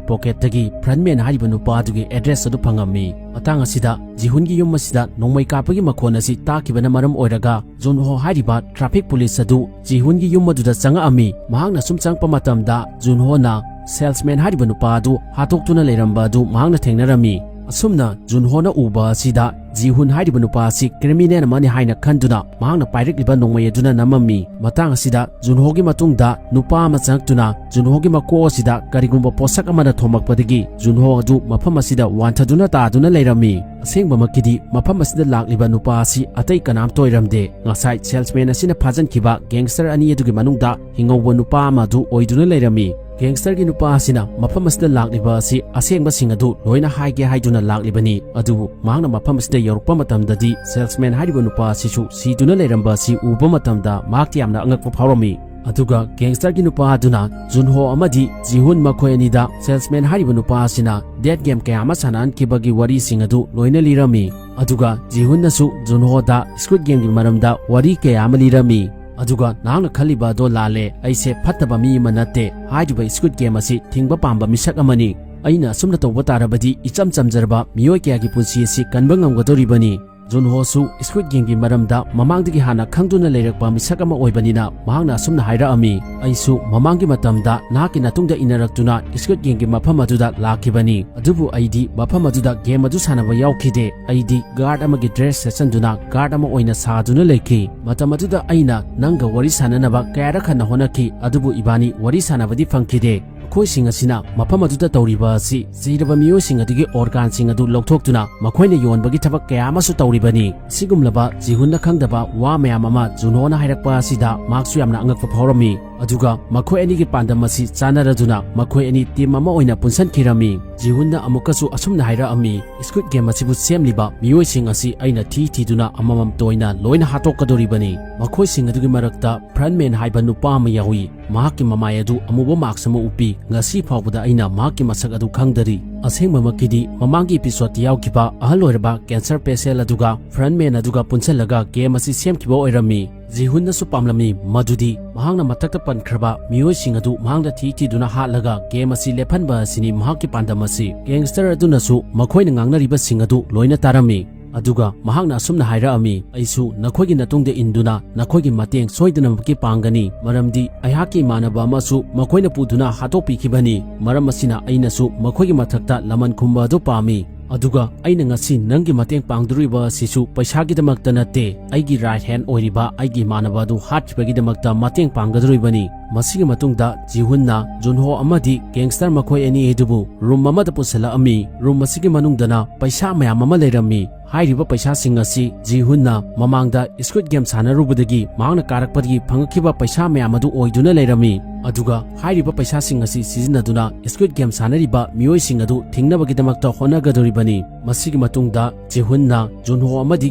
pocketꯇꯒꯤ frontman ꯍꯥꯏꯔꯤꯕ ꯅꯨꯄꯥ ꯑꯗꯨꯒꯤ address ꯑꯗꯨ ꯐꯪꯉꯝꯃꯤ꯫ ꯃꯇꯥꯡ ꯑꯁꯤꯗ ꯖꯤꯍꯨꯟꯒꯤ ꯌꯨꯝ ꯑꯁꯤꯗ ꯅꯣꯡꯃꯩ ꯀꯥꯞꯄꯒꯤ ꯃꯈꯣꯟ ꯑꯁꯤ ꯇꯥꯈꯤꯕꯅ ꯃꯔꯝ ꯑꯣꯏꯔꯒ ꯖꯨꯟꯍꯣ ꯍꯥꯏꯔꯤꯕ traffic police ꯑꯗꯨ ꯖꯤꯍꯨꯟꯒꯤ ꯌꯨꯝ ꯑꯗꯨꯗ ꯆꯪꯉꯛꯑꯝꯃꯤ꯫ ꯃꯍꯥꯛꯅ ꯁꯨꯝ ꯆꯪꯉꯛꯄ ꯃꯇꯝꯗ ꯖꯨꯟꯍꯣꯅ salesman ꯍꯥꯏꯔꯤꯕ ꯅꯨꯄꯥ ꯑꯗꯨ ꯍꯥꯠꯇꯣꯛꯇꯨꯅ ꯂꯩꯔꯝꯕ ꯑꯗꯨ ꯃꯍꯥꯛꯅ ꯊꯦꯡꯅꯔꯝꯃꯤ꯫ ꯑꯁꯨꯝꯅ ꯖꯨꯟꯍꯣꯅ ꯎꯕ ꯑꯁꯤꯗ ꯖꯤꯍꯨꯟ ꯍꯥꯏꯔꯤꯕ ꯅꯨꯄꯥ ꯑꯁꯤ criminal ꯑꯃꯅꯤ ꯍꯥꯏꯅ ꯈꯟꯗꯨꯅ ꯃꯍꯥꯛꯅ ꯄꯥꯏꯔꯛꯂꯤꯕ ꯅꯣꯡꯃꯩ ꯑꯗꯨꯅ ꯅꯝꯃꯝꯃꯤ꯫ ꯃꯇꯥꯡ ꯑꯁꯤꯗ ꯖꯨꯟꯍꯣꯒꯤ ꯃꯇꯨꯡꯗ ꯅꯨꯄꯥ ꯑꯃ ꯆꯪꯂꯛꯇꯨꯅ ꯖꯨꯟꯍꯣꯒꯤ ꯃꯀꯣꯛ ꯑꯁꯤꯗ ꯀꯔꯤꯒꯨꯝꯕ ꯄꯣꯠꯁꯛ ꯑꯃꯅ ꯊꯣꯝꯃꯛꯄꯗꯒꯤ ꯖꯨꯟꯍꯣ ꯑꯗꯨ ꯃꯐꯝ ꯑꯁꯤꯗ ꯋꯥꯟꯊꯗꯨꯅ ꯇꯥꯗꯨꯅ ꯂꯩꯔꯝꯃꯤ꯫ ꯑꯁꯦꯡꯕꯃꯛꯀꯤꯗꯤ ꯃꯐꯝ ꯑꯁꯤꯗ ꯂꯥꯛꯂꯤꯕ ꯅꯨꯄꯥ ꯑꯁꯤ ꯑꯇꯩ ꯀꯅꯥꯝꯇ ꯑꯣꯏꯔꯝꯗꯦ꯫ ꯉꯁꯥꯏ salesman ꯑꯁꯤꯅ ꯐꯥꯖꯤꯟꯈꯤꯕ gangster ꯑꯅꯤ ꯑꯗꯨꯒꯤ ꯃꯅꯨꯡꯗ ꯍꯤꯡꯍꯧꯕ ꯅꯨꯄꯥ ꯑꯃ ꯑꯗꯨ ꯑꯣꯏꯗꯨꯅ ꯂꯩꯔꯝꯃꯤ꯫ Gangsterꯒꯤ ꯅꯨꯄꯥ ꯑꯁꯤꯅ ꯃꯐꯝ ꯑꯁꯤꯗ ꯂꯥꯛꯂꯤꯕ ꯑꯁꯤ ꯑꯁꯦꯡꯕꯁꯤꯡ ꯑꯗꯨ ꯂꯣꯏꯅ ꯍꯥꯏꯒꯦ ꯍꯥꯏꯗꯨꯅ ꯂꯥꯛꯂꯤꯕꯅꯤ꯫ ꯑꯗꯨꯕꯨ ꯃꯍꯥꯛꯅ ꯃꯐꯝ ꯑꯁꯤꯗ ꯌꯧꯔꯛꯄ ꯃꯇꯝꯗꯗꯤ salesman ꯍꯥꯏꯔꯤꯕ ꯅꯨꯄꯥ ꯑꯁꯤꯁꯨ ꯁꯤꯗꯨꯅ ꯂꯩꯔꯝꯕ ꯑꯁꯤ ꯎꯕ ꯃꯇꯝꯗ ꯃꯍꯥꯛꯇ ꯌꯥꯝꯅ ꯑꯉꯛꯄ ꯐꯥꯎꯔꯝꯃꯤ꯫ ꯑꯗꯨꯒ gangsterꯒꯤ ꯅꯨꯄꯥ ꯑꯗꯨꯅ ꯖꯨꯟꯍꯣ ꯑꯃꯗꯤ ꯖꯤꯍꯨꯟ ꯃꯈꯣꯏ ꯑꯅꯤꯗ salesman ꯍꯥꯏꯔꯤꯕ ꯅꯨꯄꯥ ꯑꯁꯤꯅ death game ꯀꯌꯥ ꯑꯃ ꯁꯥꯟꯅꯍꯟꯈꯤꯕꯒꯤ ꯋꯥꯔꯤꯁꯤꯡ ꯑꯗꯨ ꯂꯣꯏꯅ ꯂꯤꯔꯝꯃꯤ꯫ ꯑꯗꯨꯒ ꯖꯤꯍꯨꯟꯅꯁꯨ ꯖꯨꯟꯍꯣꯗ Squid Gameꯒꯤ ꯃꯔꯝꯗ ꯋꯥꯔꯤ ꯀꯌꯥ ꯑꯃ ꯂꯤꯔꯝꯃꯤ꯫ ꯑꯗꯨꯒ ꯅꯍꯥꯛꯅ ꯈꯜꯂꯤꯕ ꯑꯗꯣ ꯂꯥꯜꯂꯦ, ꯑꯩꯁꯦ ꯐꯠꯇꯕ ꯃꯤ ꯑꯃ ꯅꯠꯇꯦ꯫ ꯍꯥꯏꯔꯤꯕ Squid Game ꯑꯁꯤ ꯊꯤꯡꯕ ꯄꯥꯝꯕ ꯃꯤꯁꯛ ꯑꯃꯅꯤ꯫ ꯑꯩꯅ ꯑꯁꯨꯝꯅ ꯇꯧꯕ ꯇꯥꯔꯕꯗꯤ ꯏꯆꯝ ꯆꯝꯖꯔꯕ ꯃꯤꯑꯣꯏ ꯀꯌꯥꯒꯤ ꯄꯨꯟꯁꯤ ꯑꯁꯤ ꯀꯟꯕ ꯉꯝꯒꯗꯧꯔꯤꯕꯅꯤ꯫ ꯖꯨꯟꯍꯣꯁꯨ Squid Gameꯒꯤ ꯃꯔꯝꯗ ꯃꯃꯥꯡꯗꯒꯤ ꯍꯥꯟꯅ ꯈꯪꯗꯨꯅ ꯂꯩꯔꯛꯄ ꯃꯤꯁꯛ ꯑꯃ ꯑꯣꯏꯕꯅꯤꯅ ꯃꯍꯥꯛꯅ ꯑꯁꯨꯝꯅ ꯍꯥꯏꯔꯛꯑꯝꯃꯤ, "ꯑꯩꯁꯨ ꯃꯃꯥꯡꯒꯤ ꯃꯇꯝꯗ ꯅꯍꯥꯛꯀꯤ ꯅꯇꯨꯡꯗ ꯏꯟꯅꯔꯛꯇꯨꯅ Squid Gameꯒꯤ ꯃꯐꯝ ꯑꯗꯨꯗ ꯂꯥꯛꯈꯤꯕꯅꯤ꯫ ꯑꯗꯨꯕꯨ ꯑꯩꯗꯤ ꯃꯐꯝ ꯑꯗꯨꯗ game ꯑꯗꯨ ꯁꯥꯟꯅꯕ ꯌꯥꯎꯈꯤꯗꯦ꯫ ꯑꯩꯗꯤ guard ꯑꯃꯒꯤ dress ꯁꯦꯠꯆꯟꯗꯨꯅ guard ꯑꯃ ꯑꯣꯏꯅ ꯁꯥꯗꯨꯅ ꯂꯩꯈꯤ꯫ ꯃꯇꯝ ꯑꯗꯨꯗ ꯑꯩꯅ ꯅꯪꯒ ꯋꯥꯔꯤ ꯁꯥꯟꯅꯅꯕ ꯀꯌꯥꯔꯛ ꯍꯟꯅ ꯍꯣꯠꯅꯈꯤ, ꯑꯗꯨꯕꯨ ꯏꯕꯥꯅꯤ ꯋꯥꯔꯤ ꯁꯥꯟꯅꯕꯗꯤ ꯐꯪꯈꯤꯗꯦ꯫ ꯃꯈꯣꯏꯁꯤꯡ ꯑꯁꯤꯅ ꯃꯐꯝ ꯑꯗꯨꯗ ꯇꯧꯔꯤꯕ ꯑꯁꯤ ꯁꯤꯔꯕ ꯃꯤꯑꯣꯏꯁꯤꯡ ꯑꯗꯨꯒꯤ organꯁꯤꯡ ꯑꯗꯨ ꯂꯧꯊꯣꯛꯇꯨꯅ ꯃꯈꯣꯏꯅ ꯌꯣꯟꯕꯒꯤ ꯊꯕꯛ ꯀꯌꯥ ꯑꯃꯁꯨ ꯇꯧꯔꯤꯕꯅꯤ꯫" ꯁꯤꯒꯨꯝꯂꯕ ꯖꯤꯍꯨꯟꯅ ꯈꯪꯗꯕ ꯋꯥ ꯃꯌꯥꯝ ꯑꯃ ꯖꯨꯟꯍꯣꯅ ꯍꯥꯏꯔꯛꯄ ꯑꯁꯤꯗ ꯃꯍꯥꯛꯁꯨ ꯌꯥꯝꯅ ꯑꯉꯛꯄ ꯐꯥꯎꯔꯝꯃꯤ꯫ ꯑꯗꯨꯒ ꯃꯈꯣꯏ ꯑꯅꯤꯒꯤ ꯄꯥꯟꯗꯝ ꯑꯁꯤ ꯆꯥꯟꯅꯔꯗꯨꯅ ꯃꯈꯣꯏ ꯑꯅꯤ team ꯑꯃ ꯑꯣꯏꯅ ꯄꯨꯟꯁꯟꯈꯤꯔꯝꯃꯤ꯫ ꯖꯤꯍꯨꯟꯅ ꯑꯃꯨꯛꯀꯁꯨ ꯑꯁꯨꯝꯅ ꯍꯥꯏꯔꯛꯑꯝꯃꯤ, "Squid Game ꯑꯁꯤꯕꯨ ꯁꯦꯝꯂꯤꯕ ꯃꯤꯑꯣꯏꯁꯤꯡ ꯑꯁꯤ ꯑꯩꯅ ꯊꯤ ꯊꯤꯗꯨꯅ ꯑꯃꯃꯝꯇ ꯑꯣꯏꯅ ꯂꯣꯏꯅ ꯍꯥꯠꯇꯣꯛꯀꯗꯧꯔꯤꯕꯅꯤ꯫ ꯃꯈꯣꯏꯁꯤꯡ ꯑꯗꯨꯒꯤ ꯃꯔꯛꯇ Frontman ꯍꯥꯏꯕ ꯅꯨꯄꯥ ꯑꯃ ꯌꯥꯎꯏ꯫ ꯃꯍꯥꯛꯀꯤ ꯃꯃꯥꯏ ꯑꯗꯨ ꯑꯃꯨꯕ mask ꯑꯃ ꯎꯞꯄꯤ꯫ ꯉꯁꯤ ꯐꯥꯎꯕꯗ ꯑꯩꯅ ꯃꯍꯥꯛꯀꯤ ꯃꯁꯛ ꯑꯗꯨ ꯈꯪꯗꯔꯤ꯫ ꯑꯁꯦꯡꯕꯃꯛꯀꯤꯗꯤ ꯃꯃꯥꯡꯒꯤ episodeꯇ ꯌꯥꯎꯈꯤꯕ ꯑꯍꯜ ꯑꯣꯏꯔꯕ cancer patient ꯑꯗꯨꯒ Frontman ꯑꯗꯨꯒ ꯄꯨꯟꯁꯤꯜꯂꯒ game ꯑꯁꯤ ꯁꯦꯝꯈꯤꯕ ꯑꯣꯏꯔꯝꯃꯤ꯫ ꯖꯤꯍꯨꯟꯅꯁꯨ ꯄꯥꯝꯂꯝꯃꯤ ꯃꯗꯨꯗꯤ ꯃꯍꯥꯛꯅ ꯃꯊꯛꯇ ꯄꯟꯈ꯭ꯔꯕ ꯃꯤꯑꯣꯏꯁꯤꯡ ꯑꯗꯨ ꯃꯍꯥꯛꯅ ꯊꯤ ꯊꯤꯗꯨꯅ ꯍꯥꯠꯂꯒ game ꯑꯁꯤ ꯂꯦꯞꯍꯟꯕ ꯑꯁꯤꯅꯤ ꯃꯍꯥꯛꯀꯤ ꯄꯥꯟꯗꯝ ꯑꯁꯤ꯫ Gangster ꯑꯗꯨꯅꯁꯨ ꯃꯈꯣꯏꯅ ꯉꯥꯡꯅꯔꯤꯕꯁꯤꯡ ꯑꯗꯨ ꯂꯣꯏꯅ ꯇꯥꯔꯝꯃꯤ꯫ ꯑꯗꯨꯒ ꯃꯍꯥꯛꯅ ꯑꯁꯨꯝꯅ ꯍꯥꯏꯔꯛꯑꯝꯃꯤ, "ꯑꯩꯁꯨ ꯅꯈꯣꯏꯒꯤ ꯅꯇꯨꯡꯗ ꯏꯟꯗꯨꯅ ꯅꯈꯣꯏꯒꯤ ꯃꯇꯦꯡ ꯁꯣꯏꯗꯅꯃꯛꯀꯤ ꯄꯥꯡꯒꯅꯤ, ꯃꯔꯝꯗꯤ ꯑꯩꯍꯥꯛꯀꯤ ꯏꯃꯥꯟꯅꯕ ꯑꯃꯁꯨ ꯃꯈꯣꯏꯅ ꯄꯨꯗꯨꯅ ꯍꯥꯠꯇꯣꯛꯄꯤꯈꯤꯕꯅꯤ꯫ ꯃꯔꯝ ꯑꯁꯤꯅ ꯑꯩꯅꯁꯨ ꯃꯈꯣꯏꯒꯤ ꯃꯊꯛꯇ ꯂꯃꯟ ꯈꯨꯝꯕ ꯑꯗꯨ ꯄꯥꯝꯃꯤ꯫ ꯑꯗꯨꯒ ꯑꯩꯅ ꯉꯁꯤ ꯅꯪꯒꯤ ꯃꯇꯦꯡ ꯄꯥꯡꯗꯣꯔꯤꯕ ꯑꯁꯤꯁꯨ ꯄꯩꯁꯥꯒꯤꯗꯃꯛꯇ ꯅꯠꯇꯦ, ꯑꯩꯒꯤ right hand ꯑꯣꯏꯔꯤꯕ ꯑꯩꯒꯤ ꯏꯃꯥꯟꯅꯕ ꯑꯗꯨ ꯍꯥꯠꯈꯤꯕꯒꯤꯗꯃꯛꯇ ꯃꯇꯦꯡ ꯄꯥꯡꯒꯗꯧꯔꯤꯕꯅꯤ꯫" ꯃꯁꯤꯒꯤ ꯃꯇꯨꯡꯗ ꯖꯤꯍꯨꯟꯅ ꯖꯨꯟꯍꯣ ꯑꯃꯗꯤ gangster ꯃꯈꯣꯏ ꯑꯅꯤ ꯑꯗꯨꯕꯨ room ꯑꯃꯗ ꯄꯨꯁꯤꯜꯂꯛꯑꯝꯃꯤ꯫ Room ꯑꯁꯤꯒꯤ ꯃꯅꯨꯡꯗꯅ ꯄꯩꯁꯥ ꯃꯌꯥꯝ ꯑꯃ ꯂꯩꯔꯝꯃꯤ꯫ ꯍꯥꯏꯔꯤꯕ ꯄꯩꯁꯥꯁꯤꯡ ꯑꯁꯤ ꯖꯤꯍꯨꯟꯅ ꯃꯃꯥꯡꯗ Squid Game ꯁꯥꯟꯅꯔꯨꯕꯗꯒꯤ ꯃꯍꯥꯛꯅ ꯀꯥꯔꯛꯄꯗꯒꯤ ꯐꯪꯉꯛꯈꯤꯕ ꯄꯩꯁꯥ ꯃꯌꯥꯝ ꯑꯗꯨ ꯑꯣꯏꯗꯨꯅ ꯂꯩꯔꯝꯃꯤ꯫ ꯑꯗꯨꯒ ꯍꯥꯏꯔꯤꯕ ꯄꯩꯁꯥꯁꯤꯡ ꯑꯁꯤ ꯁꯤꯖꯤꯟꯅꯗꯨꯅ Squid Game ꯁꯥꯟꯅꯔꯤꯕ ꯃꯤꯑꯣꯏꯁꯤꯡ ꯑꯗꯨ ꯊꯤꯡꯅꯕꯒꯤꯗꯃꯛꯇ ꯍꯣꯠꯅꯒꯗꯧꯔꯤꯕꯅꯤ꯫ ꯃꯁꯤꯒꯤ ꯃꯇꯨꯡꯗ ꯖꯤꯍꯨꯟꯅ ꯖꯨꯟꯍꯣ ꯑꯃꯗꯤ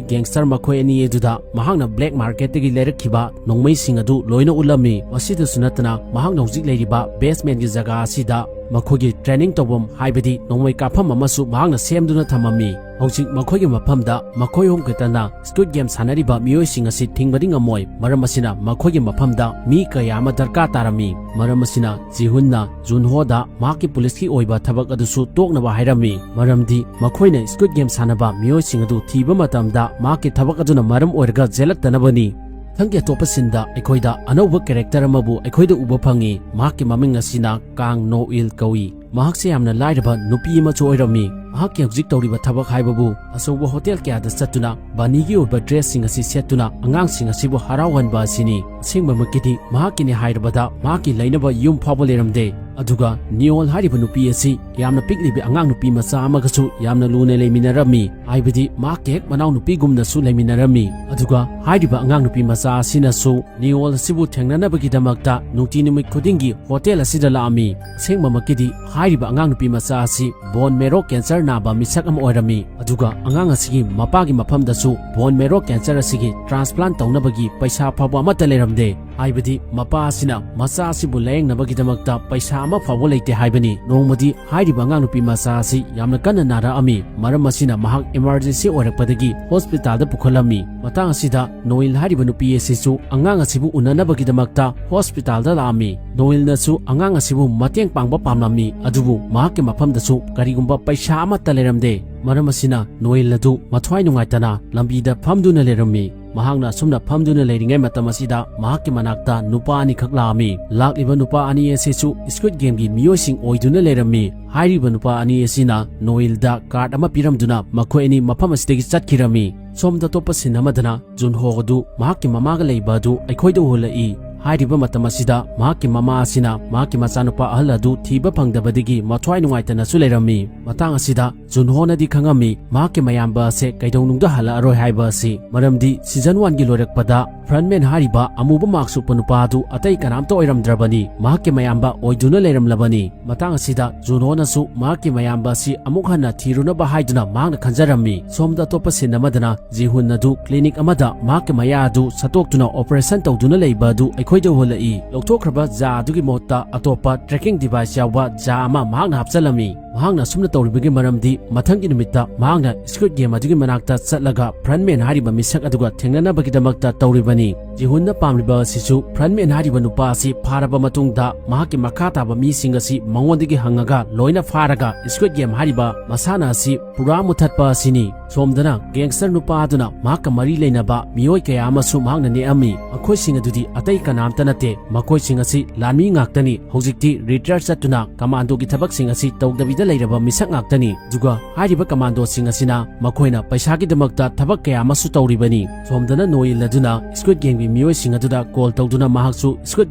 gangster ꯃꯈꯣꯏ ꯑꯅꯤ ꯑꯗꯨꯗ ꯃꯍꯥꯛꯅ black marketꯇꯒꯤ ꯂꯩꯔꯛꯈꯤꯕ ꯅꯣꯡꯃꯩꯁꯤꯡ ꯑꯗꯨ ꯂꯣꯏꯅ ꯎꯠꯂꯝꯃꯤ꯫ ꯃꯁꯤꯗꯁꯨ ꯅꯠꯇꯅ ꯃꯍꯥꯛꯅ ꯍꯧꯖꯤꯛ ꯂꯩꯔꯤꯕ basementꯀꯤ ꯖꯒꯥ ꯑꯁꯤꯗ ꯃꯈꯣꯏꯒꯤ training ꯇꯧꯐꯝ, ꯍꯥꯏꯕꯗꯤ ꯅꯣꯡꯃꯩ ꯀꯥꯞꯐꯝ ꯑꯃꯁꯨ ꯃꯍꯥꯛꯅ ꯁꯦꯝꯗꯨꯅ ꯊꯝꯃꯝꯃꯤ꯫ ꯍꯧꯖꯤꯛ ꯃꯈꯣꯏꯒꯤ ꯃꯐꯝꯗ ꯃꯈꯣꯏ ꯑꯍꯨꯝ ꯈꯛꯇꯅ Squid Game ꯁꯥꯟꯅꯔꯤꯕ ꯃꯤꯑꯣꯏꯁꯤꯡ ꯑꯁꯤ ꯊꯤꯡꯕꯗꯤ ꯉꯝꯃꯣꯏ, ꯃꯔꯝ ꯑꯁꯤꯅ ꯃꯈꯣꯏꯒꯤ ꯃꯐꯝꯗ ꯃꯤ ꯀꯌꯥ ꯑꯃ ꯗꯔꯀꯥꯔ ꯇꯥꯔꯝꯃꯤ꯫ ꯃꯔꯝ ꯑꯁꯤꯅ ꯖꯤꯍꯨꯟꯅ ꯖꯨꯟꯍꯣꯗ ꯃꯍꯥꯛꯀꯤ ꯄꯨꯂꯤꯁꯀꯤ ꯑꯣꯏꯕ ꯊꯕꯛ ꯑꯗꯨꯁꯨ ꯇꯣꯛꯅꯕ ꯍꯥꯏꯔꯝꯃꯤ, ꯃꯔꯝꯗꯤ ꯃꯈꯣꯏꯅ Squid Game ꯁꯥꯟꯅꯕ ꯃꯤꯑꯣꯏꯁꯤꯡ ꯑꯗꯨ ꯊꯤꯕ ꯃꯇꯝꯗ ꯃꯍꯥꯛꯀꯤ ꯊꯕꯛ ꯑꯗꯨꯅ ꯃꯔꯝ ꯑꯣꯏꯔꯒ ꯆꯦꯜꯂꯛꯇꯅꯕꯅꯤ꯫ ꯃꯊꯪꯒꯤ ꯑꯇꯣꯞꯄ sceneꯗ ꯑꯩꯈꯣꯏꯗ ꯑꯅꯧꯕ character ꯑꯃꯕꯨ ꯑꯩꯈꯣꯏꯗ ꯎꯕ ꯐꯪꯉꯤ꯫ ꯃꯍꯥꯛꯀꯤ ꯃꯃꯤꯡ ꯑꯁꯤꯅ ꯀꯥꯡ ꯅꯣ ꯏꯜ ꯀꯧꯏ꯫ ꯃꯍꯥꯛꯁꯦ ꯌꯥꯝꯅ ꯂꯥꯏꯔꯕ ꯅꯨꯄꯤ ꯑꯃꯁꯨ ꯑꯣꯏꯔꯝꯃꯤ꯫ ꯃꯍꯥꯛꯀꯤ ꯍꯧꯖꯤꯛ ꯇꯧꯔꯤꯕ ꯊꯕꯛ ꯍꯥꯏꯕꯕꯨ ꯑꯆꯧꯕ hotel ꯀꯌꯥꯗ ꯆꯠꯇꯨꯅ ꯕꯥꯅꯤꯒꯤ ꯑꯣꯏꯕ dressꯁꯤꯡ ꯑꯁꯤ ꯁꯦꯠꯇꯨꯅ ꯑꯉꯥꯡꯁꯤꯡ ꯑꯁꯤꯕꯨ ꯍꯔꯥꯎꯍꯟꯕ ꯑꯁꯤꯅꯤ꯫ ꯑꯁꯦꯡꯕꯃꯛꯀꯤꯗꯤ ꯃꯍꯥꯛꯀꯤꯅꯤ ꯍꯥꯏꯔꯕꯗ ꯃꯍꯥꯛꯀꯤ ꯂꯩꯅꯕ ꯌꯨꯝ ꯐꯥꯎꯕ ꯂꯩꯔꯝꯗꯦ꯫ ꯑꯗꯨꯒ ꯅꯤꯑꯣꯜ ꯍꯥꯏꯔꯤꯕ ꯅꯨꯄꯤ ꯑꯁꯤ ꯌꯥꯝꯅ ꯄꯤꯛꯂꯤꯕꯤ ꯑꯉꯥꯡ ꯅꯨꯄꯤ ꯃꯆꯥ ꯑꯃꯒꯁꯨ ꯌꯥꯝꯅ ꯂꯨꯅ ꯂꯩꯃꯤꯟꯅꯔꯝꯃꯤ, ꯍꯥꯏꯕꯗꯤ ꯃꯍꯥꯛꯀꯤ ꯍꯦꯛ ꯃꯅꯥꯎꯅꯨꯄꯤꯒꯨꯝꯅꯁꯨ ꯂꯩꯃꯤꯟꯅꯔꯝꯃꯤ꯫ ꯑꯗꯨꯒ ꯍꯥꯏꯔꯤꯕ ꯑꯉꯥꯡ ꯅꯨꯄꯤ ꯃꯆꯥ ꯑꯁꯤꯅꯁꯨ ꯅꯤꯑꯣꯜ ꯑꯁꯤꯕꯨ ꯊꯦꯡꯅꯅꯕꯒꯤꯗꯃꯛꯇ ꯅꯨꯡꯇꯤ ꯅꯨꯃꯤꯠ ꯈꯨꯗꯤꯡꯒꯤ ꯍꯣꯇꯦꯜ ꯑꯁꯤꯗ ꯂꯥꯛꯑꯝꯃꯤ꯫ ꯑꯁꯦꯡꯕꯃꯛꯀꯤꯗꯤ ꯍꯥꯏꯔꯤꯕ ꯑꯉꯥꯡ ꯅꯨꯄꯤ ꯃꯆꯥ ꯑꯁꯤ ꯕꯣꯟ ꯃꯦꯔꯣ ꯀꯦꯟꯁꯔ ꯅꯥꯕ ꯃꯤꯁꯛ ꯑꯃ ꯑꯣꯏꯔꯝꯃꯤ꯫ ꯑꯗꯨꯒ ꯑꯉꯥꯡ ꯑꯁꯤꯒꯤ ꯃꯄꯥꯒꯤ ꯃꯐꯝꯗꯁꯨ ꯕꯣꯟ ꯃꯦꯔꯣ ꯀꯦꯟꯁꯔ ꯑꯁꯤꯒꯤ ꯇ꯭ꯔꯥꯟꯁꯄ꯭ꯂꯥꯟ ꯇꯧꯅꯕꯒꯤ ꯄꯩꯁꯥ ꯐꯥꯎꯕ ꯑꯃꯠꯇ ꯂꯩꯔꯝꯗꯦ꯫ ꯍꯥꯏꯕꯗꯤ ꯃꯄꯥ ꯑꯁꯤꯅ ꯃꯆꯥ ꯑꯁꯤꯕꯨ ꯂꯥꯌꯦꯡꯅꯕꯒꯤꯗꯃꯛꯇ ꯄꯩꯁꯥ ꯑꯃ ꯐꯥꯎꯕ ꯂꯩꯇꯦ ꯍꯥꯏꯕꯅꯤ꯫ ꯅꯣꯡꯃꯗꯤ ꯍꯥꯏꯔꯤꯕ ꯑꯉꯥꯡ ꯅꯨꯄꯤ ꯃꯆꯥ ꯑꯁꯤ ꯌꯥꯝꯅ ꯀꯟꯅ ꯅꯥꯔꯛꯑꯝꯃꯤ꯫ ꯃꯔꯝ ꯑꯁꯤꯅ ꯃꯍꯥꯛ ꯏꯃꯥꯔꯖꯦꯟꯁꯤ ꯑꯣꯏꯔꯛꯄꯗꯒꯤ ꯍꯣꯁꯄꯤꯇꯥꯜꯗ ꯄꯨꯈꯠꯂꯝꯃꯤ꯫ ꯃꯇꯥꯡ ꯑꯁꯤꯗ ꯅꯣꯏꯜ ꯍꯥꯏꯔꯤꯕ ꯅꯨꯄꯤ ꯑꯁꯤꯁꯨ ꯑꯉꯥꯡ ꯑꯁꯤꯕꯨ ꯎꯅꯅꯕꯒꯤꯗꯃꯛꯇ ꯍꯣꯁꯄꯤꯇꯥꯜꯗ ꯂꯥꯛꯑꯝꯃꯤ꯫ ꯅꯣꯏꯜꯅꯁꯨ ꯑꯉꯥꯡ ꯑꯁꯤꯕꯨ ꯃꯇꯦꯡ ꯄꯥꯡꯕ ꯄꯥꯝꯂꯝꯃꯤ, ꯑꯗꯨꯕꯨ ꯃꯍꯥꯛꯀꯤ ꯃꯐꯝꯗꯁꯨ ꯀꯔꯤꯒꯨꯝꯕ ꯄꯩꯁꯥ ꯑꯃꯠꯇ ꯂꯩꯔꯝꯗꯦ꯫ ꯃꯔꯝ ꯑꯁꯤꯅ ꯅꯣꯏꯜ ꯑꯗꯨ ꯃꯊ꯭ꯋꯥꯏ ꯅꯨꯡꯉꯥꯏꯇꯅ ꯂꯝꯕꯤꯗ ꯐꯝꯗꯨꯅ ꯂꯩꯔꯝꯃꯤ꯫ ꯃꯍꯥꯛꯅ ꯑꯁꯨꯝꯅ ꯐꯝꯗꯨꯅ ꯂꯩꯔꯤꯉꯩ ꯃꯇꯝ ꯑꯁꯤꯗ ꯃꯍꯥꯛꯀꯤ ꯃꯅꯥꯛꯇ ꯅꯨꯄꯥ ꯑꯅꯤꯈꯛ ꯂꯥꯛꯑꯝꯃꯤ꯫ ꯂꯥꯛꯂꯤꯕ ꯅꯨꯄꯥ ꯑꯅꯤ ꯑꯁꯤꯁꯨ ꯁ꯭ꯀ꯭ꯋꯤꯗ ꯒꯦꯝꯒꯤ ꯃꯤꯑꯣꯏꯁꯤꯡ ꯑꯣꯏꯗꯨꯅ ꯂꯩꯔꯝꯃꯤ꯫ ꯍꯥꯏꯔꯤꯕ ꯅꯨꯄꯥ ꯑꯅꯤ ꯑꯁꯤꯅ ꯅꯣꯏꯜꯗ ꯀꯥꯔꯗ ꯑꯃ ꯄꯤꯔꯝꯗꯨꯅ ꯃꯈꯣꯏ ꯑꯅꯤ ꯃꯐꯝ ꯑꯁꯤꯗꯒꯤ ꯆꯠꯈꯤꯔꯝꯃꯤ꯫ ꯁꯣꯝꯗ ꯑꯇꯣꯞꯄ ꯁꯤꯟ ꯑꯃꯗꯅ ꯖꯨꯟꯍꯣ ꯑꯗꯨ ꯃꯍꯥꯛꯀꯤ ꯃꯃꯥꯒ ꯂꯩꯕ ꯑꯗꯨ ꯑꯩꯈꯣꯏꯗ ꯎꯍꯜꯂꯛꯏ꯫ ꯍꯥꯏꯔꯤꯕ ꯃꯇꯝ ꯑꯁꯤꯗ ꯃꯍꯥꯛꯀꯤ ꯃꯃꯥ ꯑꯁꯤꯅ ꯃꯍꯥꯛꯀꯤ ꯃꯆꯥꯅꯨꯄꯥ ꯑꯍꯜ ꯑꯗꯨ ꯊꯤꯕ ꯐꯪꯗꯕꯗꯒꯤ ꯃꯊ꯭ꯋꯥꯏ ꯅꯨꯡꯉꯥꯏꯇꯅꯁꯨ ꯂꯩꯔꯝꯃꯤ꯫ ꯃꯇꯥꯡ ꯑꯁꯤꯗ ꯖꯨꯟꯍꯣꯅꯗꯤ ꯈꯪꯉꯝꯃꯤ ꯃꯍꯥꯛꯀꯤ ꯃꯌꯥꯝꯕ ꯑꯁꯦ ꯀꯩꯗꯧꯅꯨꯡꯗ ꯍꯜꯂꯛꯑꯔꯣꯏ ꯍꯥꯏꯕ ꯑꯁꯤ, ꯃꯔꯝꯗꯤ ꯁꯤꯖꯟ ꯋꯥꯟꯒꯤ ꯂꯣꯏꯔꯛꯄꯗ ꯐ꯭ꯔꯟꯃꯦꯟ ꯍꯥꯏꯔꯤꯕ ꯑꯃꯨꯕ ꯃꯥꯛꯁ ꯎꯞꯄ ꯅꯨꯄꯥ ꯑꯗꯨ ꯑꯇꯩ ꯀꯅꯥꯝꯇ ꯑꯣꯏꯔꯝꯗ꯭ꯔꯕꯅꯤ, ꯃꯍꯥꯛꯀꯤ ꯃꯌꯥꯝꯕ ꯑꯣꯏꯗꯨꯅ ꯂꯩꯔꯝꯂꯕꯅꯤ꯫ ꯃꯇꯥꯡ ꯑꯁꯤꯗ ꯖꯨꯟꯍꯣꯅꯁꯨ ꯃꯍꯥꯛꯀꯤ ꯃꯌꯥꯝꯕ ꯑꯁꯤ ꯑꯃꯨꯛ ꯍꯟꯅ ꯊꯤꯔꯨꯅꯕ ꯍꯥꯏꯗꯨꯅ ꯃꯍꯥꯛꯅ ꯈꯟꯖꯔꯝꯃꯤ꯫ ꯁꯣꯝꯗ ꯑꯇꯣꯞꯄ ꯁꯤꯟ ꯑꯃꯗꯅ ꯖꯤꯍꯨꯟ ꯑꯗꯨ ꯀ꯭ꯂꯤꯅꯤꯛ ꯑꯃꯗ ꯃꯍꯥꯛꯀꯤ ꯃꯌꯥ ꯑꯗꯨ ꯁꯠꯇꯣꯛꯇꯨꯅ ꯑꯣꯄꯔꯦꯁꯟ ꯇꯧꯗꯨꯅ ꯂꯩꯕ ꯑꯗꯨ ꯑꯩꯈꯣꯏꯗ ꯎꯍꯜꯂꯛꯏ꯫ ꯂꯧꯊꯣꯛꯈ꯭ꯔꯕ ꯖꯥ ꯑꯗꯨꯒꯤ ꯃꯍꯨꯠꯇ ꯑꯇꯣꯞꯄ ꯇ꯭ꯔꯦꯀꯤꯡ ꯗꯤꯚꯥꯏꯁ ꯌꯥꯎꯕ ꯖꯥ ꯑꯃ ꯃꯍꯥꯛꯅ ꯍꯥꯞꯆꯜꯂꯝꯃꯤ꯫ ꯃꯍꯥꯛꯅ ꯑꯁꯨꯝꯅ ꯇꯧꯔꯤꯕꯒꯤ ꯃꯔꯝꯗꯤ ꯃꯊꯪꯒꯤ ꯅꯨꯃꯤꯠꯇ ꯃꯍꯥꯛꯅ ꯁ꯭ꯀ꯭ꯋꯤꯗ ꯒꯦꯝ ꯑꯗꯨꯒꯤ ꯃꯅꯥꯛꯇ ꯆꯠꯂꯒ ꯐ꯭ꯔꯟꯃꯦꯟ ꯍꯥꯏꯔꯤꯕ ꯃꯤꯁꯛ ꯑꯗꯨꯒ ꯊꯦꯡꯅꯅꯕꯒꯤꯗꯃꯛꯇ ꯇꯧꯔꯤꯕꯅꯤ꯫ ꯖꯤꯍꯨꯟꯅ ꯄꯥꯝꯂꯤꯕ ꯑꯁꯤꯁꯨ ꯐ꯭ꯔꯟꯃꯦꯟ ꯍꯥꯏꯔꯤꯕ ꯅꯨꯄꯥ ꯑꯁꯤ ꯐꯥꯔꯕ ꯃꯇꯨꯡꯗ ꯃꯍꯥꯛꯀꯤ ꯃꯈꯥ ꯇꯥꯕ ꯃꯤꯁꯤꯡ ꯑꯁꯤ ꯃꯉꯣꯟꯗꯒꯤ ꯍꯪꯉꯒ ꯂꯣꯏꯅ ꯐꯥꯔꯒ ꯁ꯭ꯀ꯭ꯋꯤꯗ ꯒꯦꯝ ꯍꯥꯏꯔꯤꯕ ꯃꯁꯥꯟꯅ ꯑꯁꯤ ꯄꯨꯔꯥ ꯃꯨꯊꯠꯄ ꯑꯁꯤꯅꯤ꯫ ꯁꯣꯝꯗꯅ ꯒꯦꯡꯁꯇꯔ ꯅꯨꯄꯥ ꯑꯗꯨꯅ ꯃꯍꯥꯛꯀ ꯃꯔꯤ ꯂꯩꯅꯕ ꯃꯤꯑꯣꯏ ꯀꯌꯥ ꯑꯃꯁꯨ ꯃꯍꯥꯛꯅ ꯅꯦꯛꯑꯝꯃꯤ꯫ ꯃꯈꯣꯏꯁꯤꯡ ꯑꯗꯨꯗꯤ ꯑꯇꯩ ꯀꯅꯥꯝꯇ ꯅꯠꯇꯦ, ꯃꯈꯣꯏꯁꯤꯡ ꯑꯁꯤ ꯂꯥꯟꯃꯤ ꯉꯥꯛꯇꯅꯤ꯫ ꯍꯧꯖꯤꯛꯇꯤ ꯔꯤꯇꯥꯌꯔ ꯆꯠꯇꯨꯅ ꯀꯃꯥꯟꯗꯣꯒꯤ ꯊꯕꯛꯁꯤꯡ ꯑꯁꯤ ꯇꯧꯗꯕꯤꯗ ꯂꯩꯔꯕ ꯃꯤꯁꯛ ꯉꯥꯛꯇꯅꯤ꯫ ꯑꯗꯨꯒ ꯍꯥꯏꯔꯤꯕ ꯀꯃꯥꯟꯗꯣꯁꯤꯡ ꯑꯁꯤꯅ ꯃꯈꯣꯏꯅ ꯄꯩꯁꯥꯒꯤꯗꯃꯛꯇ ꯊꯕꯛ ꯀꯌꯥ ꯑꯃꯁꯨ ꯇꯧꯔꯤꯕꯅꯤ꯫ ꯁꯣꯝꯗꯅ ꯅꯣꯏꯜ ꯑꯗꯨꯅ ꯁ꯭ꯀ꯭ꯋꯤꯗ ꯒꯦꯝꯒꯤ ꯃꯤꯑꯣꯏꯁꯤꯡ ꯑꯗꯨꯗ ꯀꯣꯜ ꯇꯧꯗꯨꯅ ꯃꯍꯥꯛꯁꯨ ꯁ꯭ꯀ꯭ꯋꯤꯗ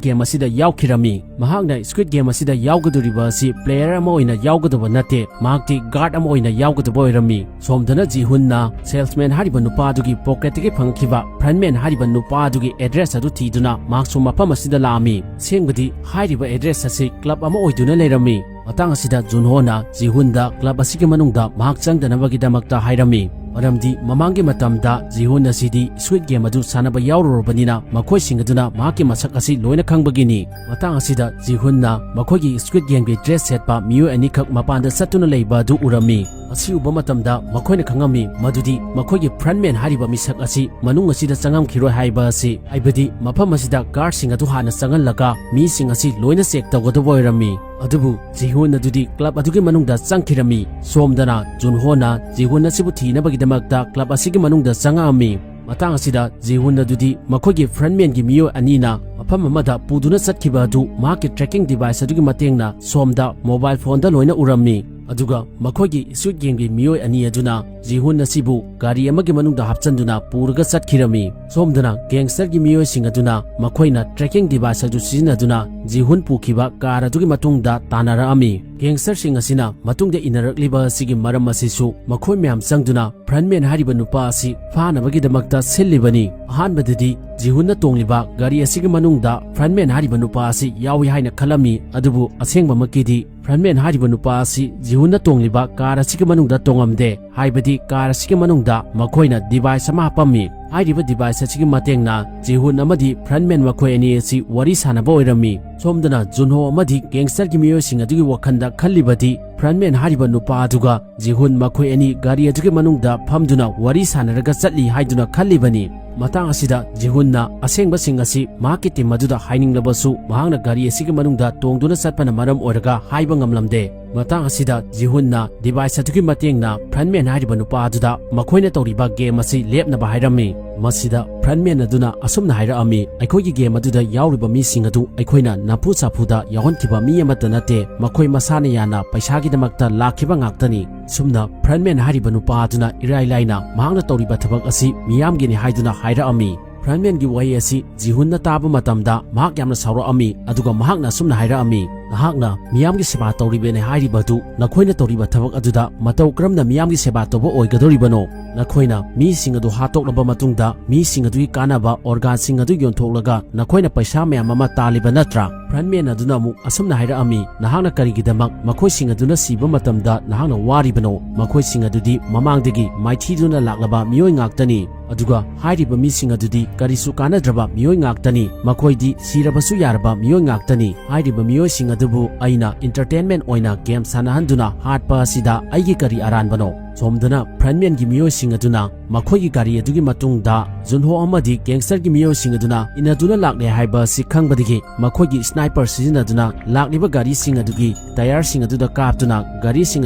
ꯒꯦꯝ ꯑꯁꯤꯗ ꯌꯥꯎꯈꯤꯔꯝꯃꯤ꯫ ꯃꯍꯥꯛꯅ ꯁ꯭ꯀ꯭ꯋꯤꯗ ꯒꯦꯝ ꯑꯁꯤꯗ ꯌꯥꯎꯒꯗꯧꯔꯤꯕ ꯑꯁꯤ ꯄ꯭ꯂꯦꯌꯔ ꯑꯃ ꯑꯣꯏꯅ ꯌꯥꯎꯒꯗꯕ ꯅꯠꯇꯦ, ꯃꯍꯥꯛꯇꯤ ꯒꯥꯔꯗ ꯑꯃ ꯑꯣꯏꯅ ꯌꯥꯎꯒꯗꯕ ꯑꯣꯏꯔꯝꯃꯤ꯫ ꯁꯣꯝꯗꯅ ꯖꯤꯍꯨꯟꯅ ꯁꯦꯜꯁꯃꯦꯟ ꯍꯥꯏꯔꯤꯕ ꯅꯨꯄꯥ ꯑꯗꯨꯒꯤ ꯄꯣꯀꯦꯠꯇꯒꯤ ꯐꯪꯈꯤꯕ ꯐ꯭ꯔꯟꯃꯦꯟ ꯍꯥꯏꯔꯤꯕ ꯅꯨꯄꯥ ꯑꯗꯨꯒꯤ ꯑꯦꯗ꯭ꯔꯦꯁ ꯑꯗꯨ ꯊꯤꯗꯨꯅ ꯃꯍꯥꯛꯁꯨ ꯃꯐꯝ ꯑꯁꯤꯗ ꯂꯥꯛꯑꯝꯃꯤ꯫ ꯑꯁꯦꯡꯕꯗꯤ ꯍꯥꯏꯔꯤꯕ ꯑꯦꯗ꯭ꯔꯦꯁ ꯑꯁꯤ ꯀ꯭ꯂꯕ ꯑꯃ ꯑꯣꯏꯗꯨꯅ ꯂꯩꯔꯝꯃꯤ꯫ ꯃꯇꯥꯡ ꯑꯁꯤꯗ ꯖꯨꯟꯍꯣꯅ ꯖꯤꯍꯨꯟꯗ ꯀ꯭ꯂꯕ ꯑꯁꯤꯒꯤ ꯃꯅꯨꯡꯗ ꯃꯍꯥꯛ ꯆꯪꯗꯅꯕꯒꯤꯗꯃꯛꯇ ꯍꯥꯏꯔꯝꯃꯤ, ꯃꯔꯝꯗꯤ ꯃꯃꯥꯡꯒꯤ ꯃꯇꯝꯗ ꯖꯤꯍꯨꯟ ꯑꯁꯤꯗꯤ ꯁ꯭ꯀ꯭ꯋꯤꯗ ꯒꯦꯝ ꯑꯗꯨ ꯁꯥꯟꯅꯕ ꯌꯥꯎꯔꯨꯔꯕꯅꯤꯅ ꯃꯈꯣꯏꯁꯤꯡ ꯑꯗꯨꯅ ꯃꯍꯥꯛꯀꯤ ꯃꯁꯛ ꯑꯁꯤ ꯂꯣꯏꯅ ꯈꯪꯕꯒꯤꯅꯤ꯫ ꯃꯇꯥꯡ ꯑꯁꯤꯗ ꯖꯤꯍꯨꯟꯅ ꯃꯈꯣꯏꯒꯤ ꯁ꯭ꯀ꯭ꯋꯤꯗ ꯒꯦꯝꯒꯤ ꯗ꯭ꯔꯦꯁ ꯁꯦꯠꯄ ꯃꯤꯑꯣꯏ ꯑꯅꯤꯈꯛ ꯃꯄꯥꯟꯗ ꯆꯠꯇꯨꯅ ꯂꯩꯕ ꯑꯗꯨ ꯎꯔꯝꯃꯤ꯫ ꯑꯁꯤ ꯎꯕ ꯃꯇꯝꯗ ꯃꯈꯣꯏꯅ ꯈꯪꯉꯝꯃꯤ ꯃꯗꯨꯗꯤ ꯃꯈꯣꯏꯒꯤ ꯐ꯭ꯔꯟꯃꯦꯟ ꯍꯥꯏꯔꯤꯕ ꯃꯤꯁꯛ ꯑꯁꯤ ꯃꯅꯨꯡ ꯑꯁꯤꯗ ꯆꯪꯉꯝꯈꯤꯔꯣꯏ ꯍꯥꯏꯕ ꯑꯁꯤ, ꯍꯥꯏꯕꯗꯤ ꯃꯐꯝ ꯑꯁꯤꯗ ꯒꯥꯔꯗꯁꯤꯡ ꯑꯗꯨ ꯍꯥꯟꯅ ꯆꯪꯍꯜꯂꯒ ꯃꯤꯁꯤꯡ ꯑꯁꯤ ꯂꯣꯏꯅ ꯆꯦꯛ ꯇꯧꯒꯗꯕ ꯑꯣꯏꯔꯝꯃꯤ꯫ ꯑꯗꯨꯕꯨ ꯖꯤꯍꯨꯟ ꯑꯗꯨꯗꯤ ꯀ꯭ꯂꯕ ꯑꯗꯨꯒꯤ ꯃꯅꯨꯡꯗ ꯆꯪꯈꯤꯔꯝꯃꯤ꯫ ꯁꯣꯝꯗꯅ ꯖꯨꯟꯍꯣꯅ ꯖꯤꯍꯨꯟ ꯑꯁꯤꯕꯨ ꯊꯤꯅꯕꯒꯤꯗꯃꯛꯇ ꯀ꯭ꯂꯕ ꯑꯁꯤꯒꯤ ꯃꯅꯨꯡꯗ ꯆꯪꯉꯛꯑꯝꯃꯤ꯫ ꯃꯇꯥꯡ ꯑꯁꯤꯗ ꯖꯤꯍꯨꯟ ꯑꯗꯨꯗꯤ ꯃꯈꯣꯏꯒꯤ ꯐ꯭ꯔꯟꯃꯦꯟꯒꯤ ꯃꯤꯑꯣꯏ ꯑꯅꯤꯅ ꯃꯐꯝ ꯑꯃꯗ ꯄꯨꯗꯨꯅ ꯆꯠꯈꯤꯕ ꯑꯗꯨ ꯃꯍꯥꯛꯀꯤ ꯇ꯭ꯔꯦꯀꯤꯡ ꯗꯤꯚꯥꯏꯁ ꯑꯗꯨꯒꯤ ꯃꯇꯦꯡꯅ ꯁꯣꯝꯗ ꯃꯣꯕꯥꯏꯜ ꯐꯣꯟꯗ ꯂꯣꯏꯅ ꯎꯔꯝꯃꯤ꯫ ꯑꯗꯨꯒ ꯃꯈꯣꯏꯒꯤ ꯁ꯭ꯀ꯭ꯋꯤꯗ ꯒꯦꯝꯒꯤ ꯃꯤꯑꯣꯏ ꯑꯅꯤ ꯑꯗꯨꯅ ꯖꯤꯍꯨꯟ ꯑꯁꯤꯕꯨ ꯒꯥꯔꯤ ꯑꯃꯒꯤ ꯃꯅꯨꯡꯗ ꯍꯥꯞꯆꯤꯟꯗꯨꯅ ꯄꯨꯔꯒ ꯆꯠꯈꯤꯔꯝꯃꯤ꯫ ꯁꯣꯝꯗꯅ ꯒꯦꯡꯁꯇꯔꯒꯤ ꯃꯤꯑꯣꯏꯁꯤꯡ ꯑꯗꯨꯅ ꯃꯈꯣꯏꯅ ꯇ꯭ꯔꯦꯀꯤꯡ ꯗꯤꯚꯥꯏꯁ ꯑꯗꯨ ꯁꯤꯖꯤꯟꯅꯗꯨꯅ ꯖꯤꯍꯨꯟ ꯄꯨꯈꯤꯕ ꯀꯥꯔ ꯑꯗꯨꯒꯤ ꯃꯇꯨꯡꯗ ꯇꯥꯟꯅꯔꯛꯑꯝꯃꯤ꯫ ꯒꯦꯡꯁꯇꯔꯁꯤꯡ ꯑꯁꯤꯅ ꯃꯇꯨꯡꯗ ꯏꯟꯅꯔꯛꯂꯤꯕ ꯑꯁꯤꯒꯤ ꯃꯔꯝ ꯑꯁꯤꯁꯨ ꯃꯈꯣꯏ ꯃꯌꯥꯝ ꯆꯪꯗꯨꯅ ꯐ꯭ꯔꯟꯃꯦꯟ ꯍꯥꯏꯔꯤꯕ ꯅꯨꯄꯥ ꯑꯁꯤ ꯐꯥꯅꯕꯒꯤꯗꯃꯛꯇ ꯁꯤꯜꯂꯤꯕꯅꯤ꯫ ꯑꯍꯥꯟꯕꯗꯗꯤ ꯖꯤꯍꯨꯟꯅ ꯇꯣꯡꯂꯤꯕ ꯒꯥꯔꯤ ꯑꯁꯤꯒꯤ ꯃꯅꯨꯡꯗ ꯐ꯭ꯔꯟꯃꯦꯟ ꯍꯥꯏꯔꯤꯕ ꯅꯨꯄꯥ ꯑꯁꯤ ꯌꯥꯎꯏ ꯍꯥꯏꯅ ꯈꯜꯂꯝꯃꯤ, ꯑꯗꯨꯕꯨ ꯑꯁꯦꯡꯕꯃꯛꯀꯤꯗꯤ ꯐ꯭ꯔꯟꯃꯦꯟ ꯍꯥꯏꯔꯤꯕ ꯅꯨꯄꯥ ꯑꯁꯤ ꯖꯤꯍꯨꯟꯅ ꯇꯣꯡꯂꯤꯕ ꯀꯥꯔ ꯑꯁꯤꯒꯤ ꯃꯅꯨꯡꯗ ꯇꯣꯡꯉꯝꯗꯦ, ꯍꯥꯏꯕꯗꯤ ꯀꯥꯔ ꯑꯁꯤꯒꯤ ꯃꯅꯨꯡꯗ ꯃꯈꯣꯏꯅ ꯗꯤꯚꯥꯏꯁ ꯑꯃ ꯍꯥꯞꯄꯝꯃꯤ꯫ ꯍꯥꯏꯔꯤꯕ ꯗꯤꯚꯥꯏꯁ ꯑꯁꯤꯒꯤ ꯃꯇꯦꯡꯅ ꯖꯤꯍꯨꯟ ꯑꯃꯗꯤ ꯐ꯭ꯔꯟꯃꯦꯟ ꯃꯈꯣꯏ ꯑꯅꯤ ꯑꯁꯤ ꯋꯥꯔꯤ ꯁꯥꯟꯅꯕ ꯑꯣꯏꯔꯝꯃꯤ꯫ ꯁꯣꯝꯗꯅ ꯖꯨꯟꯍꯣ ꯑꯃꯗꯤ ꯒꯦꯡꯁꯇꯔꯒꯤ ꯃꯤꯑꯣꯏꯁꯤꯡ ꯑꯗꯨꯒꯤ ꯋꯥꯈꯜꯗ ꯈꯜꯂꯤꯕꯗꯤ ꯐ꯭ꯔꯟꯃꯦꯟ ꯍꯥꯏꯔꯤꯕ ꯅꯨꯄꯥ ꯑꯗꯨꯒ ꯖꯤꯍꯨꯟ ꯃꯈꯣꯏ ꯑꯅꯤ ꯒꯥꯔꯤ ꯑꯗꯨꯒꯤ ꯃꯅꯨꯡꯗ ꯐꯝꯗꯨꯅ ꯋꯥꯔꯤ ꯁꯥꯟꯅꯔꯒ ꯆꯠꯂꯤ ꯍꯥꯏꯗꯨꯅ ꯈꯜꯂꯤꯕꯅꯤ꯫ ꯃꯇꯥꯡ ꯑꯁꯤꯗ ꯖꯤꯍꯨꯟꯅ ꯑꯁꯦꯡꯕꯁꯤꯡ ꯑꯁꯤ ꯃꯍꯥꯛꯀꯤ ꯇꯤꯝ ꯑꯗꯨꯗ ꯍꯥꯏꯅꯤꯡꯂꯕꯁꯨ ꯃꯍꯥꯛꯅ ꯒꯥꯔꯤ ꯑꯁꯤꯒꯤ ꯃꯅꯨꯡꯗ ꯇꯣꯡꯗꯨꯅ ꯆꯠꯄꯅ ꯃꯔꯝ ꯑꯣꯏꯔꯒ ꯍꯥꯏꯕ ꯉꯝꯂꯝꯗꯦ꯫ ꯃꯇꯥꯡ ꯑꯁꯤꯗ ꯖꯤꯍꯨꯟꯅ ꯗꯤꯚꯥꯏꯁ ꯑꯗꯨꯒꯤ ꯃꯇꯦꯡꯅ ꯐ꯭ꯔꯟꯃꯦꯟ ꯍꯥꯏꯔꯤꯕ ꯅꯨꯄꯥ ꯑꯗꯨꯗ ꯃꯈꯣꯏꯅ ꯇꯧꯔꯤꯕ ꯒꯦꯝ ꯑꯁꯤ ꯂꯦꯞꯅꯕ ꯍꯥꯏꯔꯝꯃꯤ꯫ ꯃꯁꯤꯗ ꯐ꯭ꯔꯟꯃꯦꯟ ꯑꯗꯨꯅ ꯑꯁꯨꯝꯅ ꯍꯥꯏꯔꯛꯑꯝꯃꯤ, "ꯑꯩꯈꯣꯏꯒꯤ ꯒꯦꯝ ꯑꯗꯨꯗ ꯌꯥꯎꯔꯤꯕ ꯃꯤꯁꯤꯡ ꯑꯗꯨ ꯑꯩꯈꯣꯏꯅ ꯅꯝꯐꯨ ꯁꯥꯐꯨꯗ ꯌꯥꯎꯍꯟꯈꯤꯕ ꯃꯤ ꯑꯃꯠꯇ ꯅꯠꯇꯦ꯫ ꯃꯈꯣꯏ ꯃꯁꯥꯅ ꯌꯥꯅ ꯄꯩꯁꯥꯒꯤꯗꯃꯛꯇ ꯂꯥꯛꯈꯤꯕ ꯉꯥꯛꯇꯅꯤ꯫" ꯁꯨꯝꯅ ꯐ꯭ꯔꯟꯃꯦꯟ ꯍꯥꯏꯔꯤꯕ ꯅꯨꯄꯥ ꯑꯗꯨꯅ ꯏꯔꯥꯏ ꯂꯥꯏꯅ ꯃꯍꯥꯛꯅ ꯇꯧꯔꯤꯕ ꯊꯕꯛ ꯑꯁꯤ ꯃꯤꯌꯥꯝꯒꯤꯅꯤ ꯍꯥꯏꯗꯨꯅ ꯍꯥꯏꯔꯛꯑꯝꯃꯤ꯫ Frontman-ꯒꯤ ꯋꯥꯍꯩ ꯑꯁꯤ ꯖꯤꯍꯨꯟꯅ ꯇꯥꯕ ꯃꯇꯝꯗ ꯃꯍꯥꯛ ꯌꯥꯝꯅ ꯁꯥꯎꯔꯛꯑꯝꯃꯤ, ꯑꯗꯨꯒ ꯃꯍꯥꯛꯅ ꯑꯁꯨꯝꯅ ꯍꯥꯏꯔꯛꯑꯝꯃꯤ, "ꯅꯍꯥꯛꯅ ꯃꯤꯌꯥꯝꯒꯤ ꯁꯦꯕꯥ ꯇꯧꯔꯤꯕꯅꯦ ꯍꯥꯏꯔꯤꯕ ꯑꯗꯨ ꯅꯈꯣꯏꯅ ꯇꯧꯔꯤꯕ ꯊꯕꯛ ꯑꯗꯨꯗ ꯃꯇꯧ ꯀꯔꯝꯅ ꯃꯤꯌꯥꯝꯒꯤ ꯁꯦꯕꯥ ꯇꯧꯕ ꯑꯣꯏꯒꯗꯧꯔꯤꯕꯅꯣ? ꯅꯈꯣꯏꯅ ꯃꯤꯁꯤꯡ ꯑꯗꯨ ꯍꯥꯠꯇꯣꯛꯂꯕ ꯃꯇꯨꯡꯗ ꯃꯤꯁꯤꯡ ꯑꯗꯨꯒꯤ ꯀꯥꯟꯅꯕ organ-ꯁꯤꯡ ꯑꯗꯨ ꯌꯣꯟꯊꯣꯛꯂꯒ ꯅꯈꯣꯏꯅ ꯄꯩꯁꯥ ꯃꯌꯥꯝ ꯑꯃ ꯇꯥꯜꯂꯤꯕ ꯅꯠꯇ꯭ꯔꯥ?" Frontman ꯑꯗꯨꯅ ꯑꯃꯨꯛ ꯑꯁꯨꯝꯅ ꯍꯥꯏꯔꯛꯑꯝꯃꯤ, "ꯅꯍꯥꯛꯅ ꯀꯔꯤꯒꯤꯗꯃꯛ ꯃꯈꯣꯏꯁꯤꯡ ꯑꯗꯨꯅ ꯁꯤꯕ ꯃꯇꯝꯗ ꯅꯍꯥꯛꯅ ꯋꯥꯔꯤꯕꯅꯣ? ꯃꯈꯣꯏꯁꯤꯡ ꯑꯗꯨꯗꯤ ꯃꯃꯥꯡꯗꯒꯤ ꯃꯥꯏꯊꯤꯗꯨꯅ ꯂꯥꯛꯂꯕ ꯃꯤꯑꯣꯏ ꯉꯥꯛꯇꯅꯤ꯫ ꯑꯗꯨꯒ ꯍꯥꯏꯔꯤꯕ ꯃꯤꯁꯤꯡ ꯑꯗꯨꯗꯤ ꯀꯔꯤꯁꯨ ꯀꯥꯟꯅꯗ꯭ꯔꯕ ꯃꯤꯑꯣꯏ ꯉꯥꯛꯇꯅꯤ꯫ ꯃꯈꯣꯏꯗꯤ ꯁꯤꯔꯕꯁꯨ ꯌꯥꯔꯕ ꯃꯤꯑꯣꯏ ꯉꯥꯛꯇꯅꯤ꯫ ꯍꯥꯏꯔꯤꯕ ꯃꯤꯑꯣꯏꯁꯤꯡ ꯑꯗꯨꯕꯨ ꯑꯩꯅ entertainment ꯑꯣꯏꯅ game ꯁꯥꯟꯅꯍꯟꯗꯨꯅ ꯍꯥꯠꯄ ꯑꯁꯤꯗ ꯑꯩꯒꯤ ꯀꯔꯤ ꯑꯔꯥꯟꯕꯅꯣ?" ꯁꯣꯝꯗꯅ Frontman-ꯒꯤ ꯃꯤꯑꯣꯏꯁꯤꯡ ꯑꯗꯨꯅ ꯃꯈꯣꯏꯒꯤ ꯒꯥꯔꯤ ꯑꯗꯨꯒꯤ ꯃꯇꯨꯡꯗ ꯖꯨꯟꯍꯣ ꯑꯃꯗꯤ gangster-ꯒꯤ ꯃꯤꯑꯣꯏꯁꯤꯡ ꯑꯗꯨꯅ ꯏꯟꯅꯗꯨꯅ ꯂꯥꯛꯂꯦ ꯍꯥꯏꯕ ꯑꯁꯤ ꯈꯪꯕꯗꯒꯤ ꯃꯈꯣꯏꯒꯤ sniper ꯁꯤꯖꯤꯟꯅꯗꯨꯅ ꯂꯥꯛꯂꯤꯕ ꯒꯥꯔꯤꯁꯤꯡ ꯑꯗꯨꯒꯤ tyre-ꯁꯤꯡ ꯑꯗꯨꯗ ꯀꯥꯞꯇꯨꯅ ꯒꯥꯔꯤꯁꯤꯡ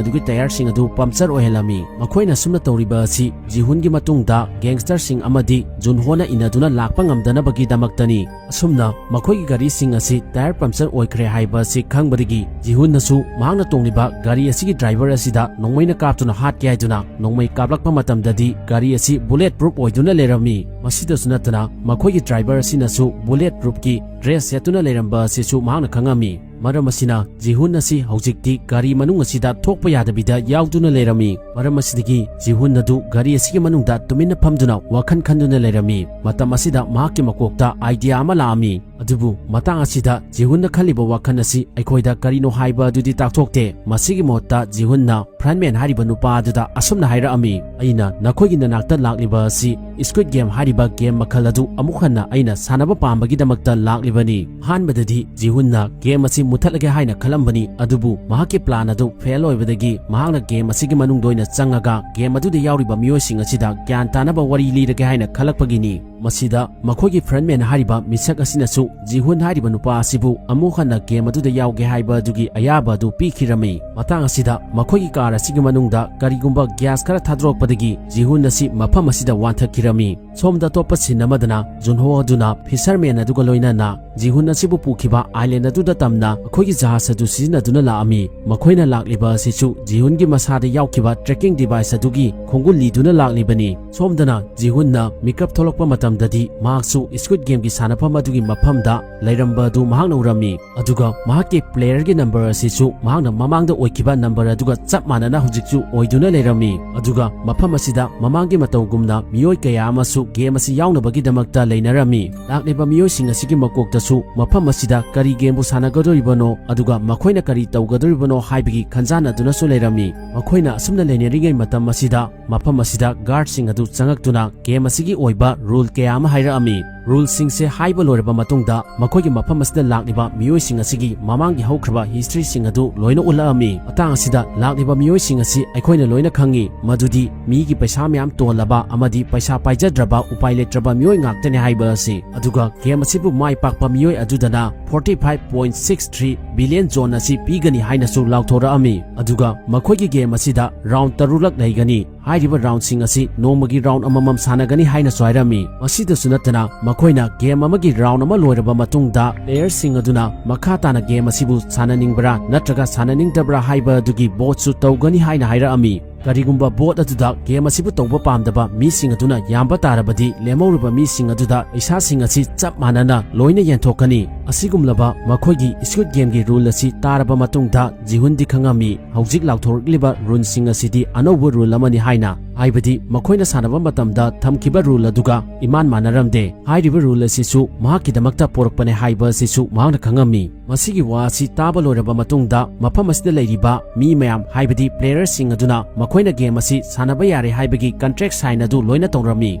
ꯑꯗꯨꯒꯤ tyre-ꯁꯤꯡ ꯑꯗꯨ puncture ꯑꯣꯏꯍꯜꯂꯝꯃꯤ꯫ ꯃꯈꯣꯏꯅ ꯑꯁꯨꯝꯅ ꯇꯧꯔꯤꯕ ꯑꯁꯤ ꯖꯤꯍꯨꯟꯒꯤ ꯃꯇꯨꯡꯗ gangster-ꯁꯤꯡ ꯑꯃꯗꯤ ꯖꯨꯟꯍꯣꯅ ꯏꯟꯅꯗꯨꯅ ꯂꯥꯛꯄ ꯉꯝꯗꯅꯕꯒꯤꯗꯃꯛꯇꯅꯤ꯫ ꯑꯁꯨꯝꯅ ꯃꯈꯣꯏꯒꯤ ꯒꯥꯔꯤꯁꯤꯡ ꯑꯁꯤ tyre puncture ꯑꯣꯏꯈ꯭ꯔꯦ ꯍꯥꯏꯕ ꯑꯁꯤ ꯈꯪꯕꯗꯒꯤ ꯖꯤꯍꯨꯟꯅꯁꯨ ꯃꯍꯥꯛꯅ ꯇꯣꯡꯂꯤꯕ ꯒꯥꯔꯤ ꯑꯁꯤꯒꯤ driver ꯑꯁꯤꯗ ꯅꯣꯡꯃꯩꯅ ꯀꯥꯞꯇꯨꯅ ꯍꯥꯠꯀꯦ ꯍꯥꯏꯗꯨꯅ ꯅꯣꯡꯃꯩ ꯀꯥꯞꯂꯛꯄ ꯃꯇꯝꯗꯗꯤ ꯒꯥꯔꯤ ꯑꯁꯤ bullet proof ꯑꯣꯏꯗꯨꯅ ꯂꯩꯔꯝꯃꯤ꯫ ꯃꯁꯤꯗꯁꯨ ꯅꯠꯇꯅ ꯃꯈꯣꯏꯒꯤ driver ꯑꯁꯤꯅꯁꯨ bullet proof-ꯀꯤ dress ꯁꯦꯠꯇꯨꯅ ꯂꯩꯔꯝꯕ ꯑꯁꯤꯁꯨ ꯃꯍꯥꯛꯅ ꯈꯪꯉꯝꯃꯤ꯫ ꯃꯔꯝ ꯑꯁꯤꯅ ꯖꯤꯍꯨꯟ ꯑꯁꯤ ꯍꯧꯖꯤꯛꯇꯤ ꯒꯥꯔꯤ ꯃꯅꯨꯡ ꯑꯁꯤꯗ ꯊꯣꯛꯄ ꯌꯥꯗꯕꯤꯗ ꯌꯥꯎꯗꯨꯅ ꯂꯩꯔꯝꯃꯤ꯫ ꯃꯔꯝ ꯑꯁꯤꯗꯒꯤ ꯖꯤꯍꯨꯟ ꯑꯗꯨ ꯒꯥꯔꯤ ꯑꯁꯤꯒꯤ ꯃꯅꯨꯡꯗ ꯇꯨꯃꯤꯟꯅ ꯐꯝꯗꯨꯅ ꯋꯥꯈꯜ ꯈꯟꯗꯨꯅ ꯂꯩꯔꯝꯃꯤ꯫ ꯃꯇꯝ ꯑꯁꯤꯗ ꯃꯍꯥꯛꯀꯤ ꯃꯀꯣꯛꯇ idea ꯑꯃ ꯂꯥꯛꯑꯝꯃꯤ꯫ ꯑꯗꯨꯕꯨ ꯃꯇꯥꯡ ꯑꯁꯤꯗ ꯖꯤꯍꯨꯟꯅ ꯈꯜꯂꯤꯕ ꯋꯥꯈꯜ ꯑꯁꯤ ꯑꯩꯈꯣꯏꯗ ꯀꯔꯤꯅꯣ ꯍꯥꯏꯕ ꯑꯗꯨꯗꯤ ꯇꯥꯛꯊꯣꯛꯇꯦ꯫ ꯃꯁꯤꯒꯤ ꯃꯍꯨꯠꯇ ꯖꯤꯍꯨꯟꯅ Frontman ꯍꯥꯏꯔꯤꯕ ꯅꯨꯄꯥ ꯑꯗꯨꯗ ꯑꯁꯨꯝꯅ ꯍꯥꯏꯔꯛꯑꯝꯃꯤ, "ꯑꯩꯅ ꯅꯈꯣꯏꯒꯤ ꯅꯅꯥꯛꯇ ꯂꯥꯛꯂꯤꯕ ꯑꯁꯤ Squid Game ꯍꯥꯏꯔꯤꯕ game ꯃꯈꯜ ꯑꯗꯨ ꯑꯃꯨꯛ ꯍꯟꯅ ꯑꯩꯅ ꯁꯥꯟꯅꯕ ꯄꯥꯝꯕꯒꯤꯗꯃꯛꯇ ꯂꯥꯛꯂꯤꯕꯅꯤ꯫" ꯑꯍꯥꯟꯕꯗꯗꯤ ꯖꯤꯍꯨꯟꯅ game ꯑꯁꯤ ꯃꯨꯊꯠꯂꯒꯦ ꯍꯥꯏꯅ ꯈꯜꯂꯝꯕꯅꯤ, ꯑꯗꯨꯕꯨ ꯃꯍꯥꯛꯀꯤ plan ꯑꯗꯨ fail ꯑꯣꯏꯕꯗꯒꯤ ꯃꯍꯥꯛꯅ game ꯑꯁꯤꯒꯤ ꯃꯅꯨꯡꯗ ꯑꯣꯏꯅ ꯆꯪꯉꯒ game ꯑꯗꯨꯗ ꯌꯥꯎꯔꯤꯕ ꯃꯤꯑꯣꯏꯁꯤꯡ ꯑꯁꯤꯗ ꯒ꯭ꯌꯥꯟ ꯇꯥꯅꯕ ꯋꯥꯔꯤ ꯂꯤꯔꯒꯦ ꯍꯥꯏꯅ ꯈꯜꯂꯛꯄꯒꯤꯅꯤ꯫ ꯃꯁꯤꯗ ꯃꯈꯣꯏꯒꯤ Frontman ꯍꯥꯏꯔꯤꯕ ꯃꯤꯁꯛ ꯑꯁꯤꯅꯁꯨ ꯖꯤꯍꯨꯟ ꯍꯥꯏꯔꯤꯕ ꯅꯨꯄꯥ ꯑꯁꯤꯕꯨ ꯑꯃꯨꯛ ꯍꯟꯅ game ꯑꯗꯨꯗ ꯌꯥꯎꯒꯦ ꯍꯥꯏꯕ ꯑꯗꯨꯒꯤ ꯑꯌꯥꯕ ꯑꯗꯨ ꯄꯤꯈꯤꯔꯝꯃꯤ꯫ ꯃꯇꯥꯡ ꯑꯁꯤꯗ ꯃꯈꯣꯏꯒꯤ car ꯑꯁꯤꯒꯤ ꯃꯅꯨꯡꯗ ꯀꯔꯤꯒꯨꯝꯕ gas ꯈꯔ ꯊꯥꯗꯣꯔꯛꯄꯗꯒꯤ ꯖꯤꯍꯨꯟ ꯑꯁꯤ ꯃꯐꯝ ꯑꯁꯤꯗ ꯋꯥꯟꯊꯈꯤꯔꯝꯃꯤ꯫ ꯁꯣꯝꯗ ꯑꯇꯣꯞꯄ scene ꯑꯃꯗꯅ ꯖꯨꯟꯍꯣ ꯑꯗꯨꯅ fisherman ꯑꯗꯨꯒ ꯂꯣꯏꯅꯅ ꯖꯤꯍꯨꯟ ꯑꯁꯤꯕꯨ ꯄꯨꯈꯤꯕ island ꯑꯗꯨꯗ ꯇꯝꯅ ꯑꯩꯈꯣꯏꯒꯤ ꯖꯍꯥꯖ ꯑꯗꯨ ꯁꯤꯖꯤꯟꯅꯗꯨꯅ ꯂꯥꯛꯑꯝꯃꯤ꯫ ꯃꯈꯣꯏꯅ ꯂꯥꯛꯂꯤꯕ ꯑꯁꯤꯁꯨ ꯖꯤꯍꯨꯟꯒꯤ ꯃꯁꯥꯗ ꯌꯥꯎꯈꯤꯕ tracking device ꯑꯗꯨꯒꯤ ꯈꯣꯡꯒꯨꯜ ꯂꯤꯗꯨꯅ ꯂꯥꯛꯂꯤꯕꯅꯤ꯫ ꯁꯣꯝꯗꯅ ꯖꯤꯍꯨꯟꯅ ꯃꯤꯀꯞ ꯊꯣꯛꯂꯛꯄ ꯃꯇꯝ ꯗꯗꯤ ꯃꯍꯥꯛꯁꯨ Squid Gameꯒꯤ ꯁꯥꯟꯅꯐꯝ ꯑꯗꯨꯒꯤ ꯃꯐꯝꯗ ꯂꯩꯔꯝꯕ ꯑꯗꯨ ꯃꯍꯥꯛꯅ ꯎꯔꯝꯃꯤ꯫ ꯑꯗꯨꯒ ꯃꯍꯥꯛꯀꯤ playerꯒꯤ number ꯑꯁꯤꯁꯨ ꯃꯍꯥꯛꯅ ꯃꯃꯥꯡꯗ ꯑꯣꯏꯈꯤꯕ number ꯑꯗꯨꯒ ꯆꯞ ꯃꯥꯟꯅꯅ ꯍꯧꯖꯤꯛꯁꯨ ꯑꯣꯏꯗꯨꯅ ꯂꯩꯔꯝꯃꯤ꯫ ꯑꯗꯨꯒ ꯃꯐꯝ ꯑꯁꯤꯗ ꯃꯃꯥꯡꯒꯤ ꯃꯇꯧꯒꯨꯝꯅ ꯃꯤꯑꯣꯏ ꯀꯌꯥ ꯑꯃꯁꯨ game ꯑꯁꯤ ꯌꯥꯎꯅꯕꯒꯤꯗꯃꯛꯇ ꯂꯩꯅꯔꯝꯃꯤ꯫ ꯂꯥꯛꯂꯤꯕ ꯃꯤꯑꯣꯏꯁꯤꯡ ꯑꯁꯤꯒꯤ ꯃꯀꯣꯛꯇꯁꯨ ꯃꯐꯝ ꯑꯁꯤꯗ ꯀꯔꯤ gameꯕꯨ ꯁꯥꯟꯅꯒꯗꯧꯔꯤꯕꯅꯣ, ꯑꯗꯨꯒ ꯃꯈꯣꯏꯅ ꯀꯔꯤ ꯇꯧꯒꯗꯧꯔꯤꯕꯅꯣ ꯍꯥꯏꯕꯒꯤ ꯈꯟꯖꯥꯟꯅꯗꯨꯅꯁꯨ ꯂꯩꯔꯝꯃꯤ꯫ ꯃꯈꯣꯏꯅ ꯑꯁꯨꯝꯅ ꯂꯩꯅꯔꯤꯉꯩ ꯃꯇꯝ ꯑꯁꯤꯗ ꯃꯐꯝ ꯑꯁꯤꯗ guardꯁꯤꯡ ꯑꯗꯨ ꯆꯪꯉꯛꯇꯨꯅ game ꯑꯁꯤꯒꯤ ꯑꯣꯏꯕ rule ꯀꯌꯥ ꯑꯃ ꯍꯥꯏꯔꯛꯑꯝꯃꯤ꯫ Ruleꯁꯤꯡꯁꯦ ꯍꯥꯏꯕ ꯂꯣꯏꯔꯕ ꯃꯇꯨꯡꯗ ꯃꯈꯣꯏꯒꯤ ꯃꯐꯝ ꯑꯁꯤꯗ ꯂꯥꯛꯂꯤꯕ ꯃꯤꯑꯣꯏꯁꯤꯡ ꯑꯁꯤꯒꯤ ꯃꯃꯥꯡꯒꯤ ꯍꯧꯈ꯭ꯔꯕ historyꯁꯤꯡ ꯑꯗꯨ ꯂꯣꯏꯅ ꯎꯠꯂꯛꯑꯝꯃꯤ꯫ ꯃꯇꯥꯡ ꯑꯁꯤꯗ ꯂꯥꯛꯂꯤꯕ ꯃꯤꯑꯣꯏꯁꯤꯡ ꯑꯁꯤ ꯑꯩꯈꯣꯏꯅ ꯂꯣꯏꯅ ꯈꯪꯉꯤ ꯃꯗꯨꯗꯤ ꯃꯤꯒꯤ ꯄꯩꯁꯥ ꯃꯌꯥꯝ ꯇꯣꯜꯂꯕ ꯑꯃꯗꯤ ꯄꯩꯁꯥ ꯄꯥꯏꯖꯗ꯭ꯔꯕ ꯎꯄꯥꯏ ꯂꯩꯇ꯭ꯔꯕ ꯃꯤꯑꯣꯏ ꯉꯥꯛꯇꯅꯤ ꯍꯥꯏꯕ ꯑꯁꯤ꯫ ꯑꯗꯨꯒ game ꯑꯁꯤꯕꯨ ꯃꯥꯏ ꯄꯥꯛꯄ ꯃꯤꯑꯣꯏ ꯑꯗꯨꯗꯅ forty five point six three billion zone ꯑꯁꯤ ꯄꯤꯒꯅꯤ ꯍꯥꯏꯅꯁꯨ ꯂꯥꯎꯊꯣꯔꯛꯑꯝꯃꯤ꯫ ꯑꯗꯨꯒ ꯃꯈꯣꯏꯒꯤ game ꯑꯁꯤꯗ round ꯇꯔꯨꯛꯂꯛ ꯂꯩꯒꯅꯤ꯫ ꯍꯥꯏꯔꯤꯕ roundꯁꯤꯡ ꯑꯁꯤ ꯅꯣꯡꯃꯒꯤ round ꯑꯃꯃꯝ ꯁꯥꯟꯅꯒꯅꯤ ꯍꯥꯏꯅꯁꯨ ꯍꯥꯏꯔꯝꯃꯤ꯫ ꯃꯁꯤꯗꯁꯨ ꯅꯠꯇꯅ ꯃꯈꯣꯏꯅ game ꯑꯃꯒꯤ round ꯑꯃ ꯂꯣꯏꯔꯕ ꯃꯇꯨꯡꯗ playerꯁꯤꯡ ꯑꯗꯨꯅ ꯃꯈꯥ ꯇꯥꯅ game ꯑꯁꯤꯕꯨ ꯁꯥꯟꯅꯅꯤꯡꯕ꯭ꯔꯥ ꯅꯠꯇ꯭ꯔꯒ ꯁꯥꯟꯅꯅꯤꯡꯗꯕ꯭ꯔꯥ ꯍꯥꯏꯕ ꯑꯗꯨꯒꯤ voteꯁꯨ ꯇꯧꯒꯅꯤ ꯍꯥꯏꯅ ꯍꯥꯏꯔꯛꯑꯝꯃꯤ꯫ ꯀꯔꯤꯒꯨꯝꯕ vote ꯑꯗꯨꯗ game ꯑꯁꯤꯕꯨ ꯇꯧꯕ ꯄꯥꯝꯗꯕ ꯃꯤꯁꯤꯡ ꯑꯗꯨꯅ ꯌꯥꯝꯕ ꯇꯥꯔꯕꯗꯤ ꯂꯦꯝꯍꯧꯔꯤꯕ ꯃꯤꯁꯤꯡ ꯑꯗꯨꯗ ꯄꯩꯁꯥꯁꯤꯡ ꯑꯁꯤ ꯆꯞ ꯃꯥꯟꯅꯅ ꯂꯣꯏꯅ ꯌꯦꯟꯊꯣꯛꯀꯅꯤ꯫ ꯑꯁꯤꯒꯨꯝꯂꯕ ꯃꯈꯣꯏꯒꯤ Squid Gameꯒꯤ rule ꯑꯁꯤ ꯇꯥꯔꯕ ꯃꯇꯨꯡꯗ ꯖꯤꯍꯨꯟꯗꯤ ꯈꯪꯉꯝꯃꯤ ꯍꯧꯖꯤꯛ ꯂꯥꯎꯊꯣꯔꯛꯂꯤꯕ ruleꯁꯤꯡ ꯑꯁꯤꯗꯤ ꯑꯅꯧꯕ rule ꯑꯃꯅꯤ ꯍꯥꯏꯅ, ꯍꯥꯏꯕꯗꯤ ꯃꯈꯣꯏꯅ ꯁꯥꯟꯅꯕ ꯃꯇꯝꯗ ꯊꯝꯈꯤꯕ rule ꯑꯗꯨꯒ ꯏꯃꯥꯟ ꯃꯥꯟꯅꯔꯝꯗꯦ꯫ ꯍꯥꯏꯔꯤꯕ rule ꯑꯁꯤꯁꯨ ꯃꯍꯥꯛꯀꯤꯗꯃꯛꯇ ꯄꯣꯔꯛꯄꯅꯦ ꯍꯥꯏꯕ ꯑꯁꯤꯁꯨ ꯃꯍꯥꯛꯅ ꯈꯪꯉꯝꯃꯤ꯫ ꯃꯁꯤꯒꯤ ꯋꯥ ꯑꯁꯤ ꯇꯥꯕ ꯂꯣꯏꯔꯕ ꯃꯇꯨꯡꯗ ꯃꯐꯝ ꯑꯁꯤꯗ ꯂꯩꯔꯤꯕ ꯃꯤ ꯃꯌꯥꯝ, ꯍꯥꯏꯕꯗꯤ playerꯁꯤꯡ ꯑꯗꯨꯅ ꯃꯈꯣꯏꯅ game ꯑꯁꯤ ꯁꯥꯟꯅꯕ ꯌꯥꯔꯦ ꯍꯥꯏꯕꯒꯤ contract sign ꯑꯗꯨ ꯂꯣꯏꯅ ꯇꯧꯔꯝꯃꯤ꯫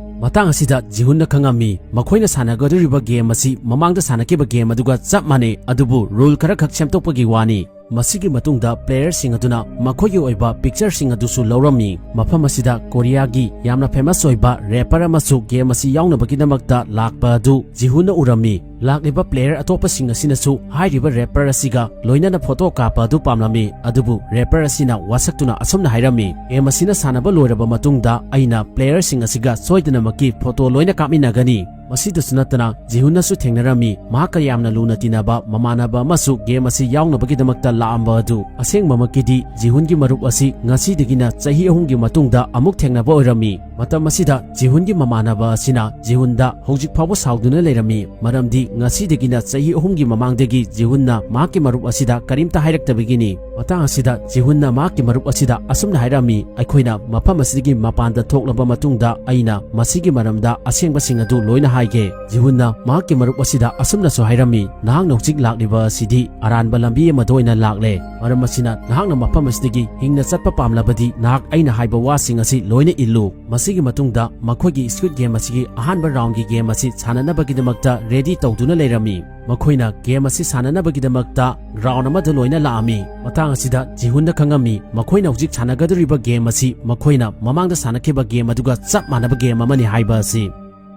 ꯃꯇꯥꯡ ꯑꯁꯤꯗ ꯖꯤꯍꯨꯟꯅ ꯈꯪꯉꯝꯃꯤ ꯃꯈꯣꯏꯅ ꯁꯥꯟꯅꯒꯗꯧꯔꯤꯕ game ꯑꯁꯤ ꯃꯃꯥꯡꯗ ꯁꯥꯟꯅꯈꯤꯕ game ꯑꯗꯨꯒ ꯆꯞ ꯃꯥꯟꯅꯩ, ꯑꯗꯨꯕꯨ rule ꯈꯔꯈꯛ ꯁꯦꯝꯗꯣꯛꯄꯒꯤ ꯋꯥꯅꯤ꯫ ꯃꯁꯤꯒꯤ ꯃꯇꯨꯡꯗ playerꯁꯤꯡ ꯑꯗꯨꯅ ꯃꯈꯣꯏꯒꯤ ꯑꯣꯏꯕ pictureꯁꯤꯡ ꯑꯗꯨꯁꯨ ꯂꯧꯔꯝꯃꯤ꯫ ꯃꯐꯝ ꯑꯁꯤꯗ ꯀꯣꯔꯤꯌꯥꯒꯤ ꯌꯥꯝꯅ famous ꯑꯣꯏꯕ rapper ꯑꯃꯁꯨ game ꯑꯁꯤ ꯌꯥꯎꯅꯕꯒꯤꯗꯃꯛꯇ ꯂꯥꯛꯄ ꯑꯗꯨ ꯖꯤꯍꯨꯟꯅ ꯎꯔꯝꯃꯤ꯫ ꯂꯥꯛꯂꯤꯕ player ꯑꯇꯣꯞꯄꯁꯤꯡ ꯑꯁꯤꯅꯁꯨ ꯍꯥꯏꯔꯤꯕ rapper ꯑꯁꯤꯒ ꯂꯣꯏꯅꯅ photo ꯀꯥꯞꯄ ꯑꯗꯨ ꯄꯥꯝꯂꯝꯃꯤ, ꯑꯗꯨꯕꯨ rapper ꯑꯁꯤꯅ ꯋꯥꯁꯛꯇꯨꯅ ꯑꯁꯨꯝꯅ ꯍꯥꯏꯔꯝꯃꯤ, "Game ꯑꯁꯤꯅ ꯁꯥꯟꯅꯕ ꯂꯣꯏꯔꯕ ꯃꯇꯨꯡꯗ ꯑꯩꯅ playerꯁꯤꯡ ꯑꯁꯤꯒ ꯁꯣꯏꯗꯅꯃꯛꯀꯤ photo ꯂꯣꯏꯅ ꯀꯥꯞꯃꯤꯟꯅꯒꯅꯤ"꯫ ꯃꯁꯤꯗꯁꯨ ꯅꯠꯇꯅ ꯖꯤꯍꯨꯟꯅꯁꯨ ꯊꯦꯡꯅꯔꯝꯃꯤ ꯃꯍꯥꯛꯀ ꯌꯥꯝꯅ ꯂꯨꯅ ꯇꯤꯟꯅꯕ ꯃꯃꯥꯟꯅꯕ ꯑꯃꯁꯨ game ꯑꯁꯤ ꯌꯥꯎꯅꯕꯒꯤꯗꯃꯛꯇ ꯂꯥꯛꯑꯝꯕ ꯑꯗꯨ꯫ ꯑꯁꯦꯡꯕꯃꯛꯀꯤꯗꯤ ꯖꯤꯍꯨꯟꯒꯤ ꯃꯔꯨꯞ ꯑꯁꯤ ꯉꯁꯤꯗꯒꯤꯅ ꯆꯍꯤ ꯑꯍꯨꯝꯒꯤ ꯃꯇꯨꯡꯗ ꯑꯃꯨꯛ ꯊꯦꯡꯅꯕ ꯑꯣꯏꯔꯝꯃꯤ꯫ ꯃꯇꯝ ꯑꯁꯤꯗ ꯖꯤꯍꯨꯟꯒꯤ ꯃꯃꯥꯟꯅꯕ ꯑꯁꯤꯅ ꯖꯤꯍꯨꯟꯗ ꯍꯧꯖꯤꯛ ꯐꯥꯎꯕ ꯁꯥꯎꯗꯨꯅ ꯂꯩꯔꯝꯃꯤ, ꯃꯔꯝꯗꯤ ꯉꯁꯤꯗꯒꯤꯅ ꯆꯍꯤ ꯑꯍꯨꯝꯒꯤ ꯃꯃꯥꯡꯗꯒꯤ ꯖꯤꯍꯨꯟꯅ ꯃꯍꯥꯛꯀꯤ ꯃꯔꯨꯞ ꯑꯁꯤꯗ ꯀꯔꯤꯝꯇ ꯍꯥꯏꯔꯛꯇꯕꯒꯤꯅꯤ꯫ ꯃꯇꯥꯡ ꯑꯁꯤꯗ ꯖꯤꯍꯨꯟꯅ ꯃꯍꯥꯛꯀꯤ ꯃꯔꯨꯞ ꯑꯁꯤꯗ ꯑꯁꯨꯝꯅ ꯍꯥꯏꯔꯝꯃꯤ, "ꯑꯩꯈꯣꯏꯅ ꯃꯐꯝ ꯑꯁꯤꯗꯒꯤ ꯃꯄꯥꯟꯗ ꯊꯣꯛꯂꯕ ꯃꯇꯨꯡꯗ ꯑꯩꯅ ꯃꯁꯤꯒꯤ ꯃꯔꯝꯗ ꯑꯁꯦꯡꯕꯁꯤꯡ ꯑꯗꯨ ꯂꯣꯏꯅ ꯍꯥꯏꯒꯦ꯫" ꯖꯤꯍꯨꯟꯅ ꯃꯍꯥꯛꯀꯤ ꯃꯔꯨꯞ ꯑꯁꯤꯗ ꯑꯁꯨꯝꯅꯁꯨ ꯍꯥꯏꯔꯝꯃꯤ, "ꯅꯍꯥꯛꯅ ꯍꯧꯖꯤꯛ ꯂꯥꯛꯂꯤꯕ ꯑꯁꯤꯗꯤ ꯑꯔꯥꯟꯕ ꯂꯝꯕꯤ ꯑꯃꯗ ꯑꯣꯏꯅ ꯂꯥꯛꯂꯦ꯫ ꯃꯔꯝ ꯑꯁꯤꯅ ꯅꯍꯥꯛꯅ ꯃꯐꯝ ꯑꯁꯤꯗꯒꯤ ꯍꯤꯡꯅ ꯆꯠꯄ ꯄꯥꯝꯂꯕꯗꯤ ꯅꯍꯥꯛ ꯑꯩꯅ ꯍꯥꯏꯕ ꯋꯥꯁꯤꯡ ꯑꯁꯤ ꯂꯣꯏꯅ ꯏꯜꯂꯨ꯫ ꯃꯁꯤꯒꯤ ꯃꯇꯨꯡꯗ ꯃꯈꯣꯏꯒꯤ Squid Game ꯑꯁꯤꯒꯤ ꯑꯍꯥꯟꯕ roundꯒꯤ game ꯑꯁꯤ ꯁꯥꯟꯅꯅꯕꯒꯤꯗꯃꯛꯇ ready ꯇꯧꯗꯨꯅ ꯂꯩꯔꯝꯃꯤ꯫ ꯃꯈꯣꯏꯅ game ꯑꯁꯤ ꯁꯥꯟꯅꯅꯕꯒꯤꯗꯃꯛꯇ ground ꯑꯃꯗ ꯂꯣꯏꯅ ꯂꯥꯛꯑꯝꯃꯤ꯫ ꯃꯇꯥꯡ ꯑꯁꯤꯗ ꯖꯤꯍꯨꯟꯅ ꯈꯪꯉꯝꯃꯤ, ꯃꯈꯣꯏꯅ ꯍꯧꯖꯤꯛ ꯁꯥꯟꯅꯒꯗꯧꯔꯤꯕ game ꯑꯁꯤ ꯃꯈꯣꯏꯅ ꯃꯃꯥꯡꯗ ꯁꯥꯟꯅꯈꯤꯕ game ꯑꯗꯨꯒ ꯆꯞ ꯃꯥꯟꯅꯕ game ꯑꯃꯅꯤ ꯍꯥꯏꯕ ꯑꯁꯤ꯫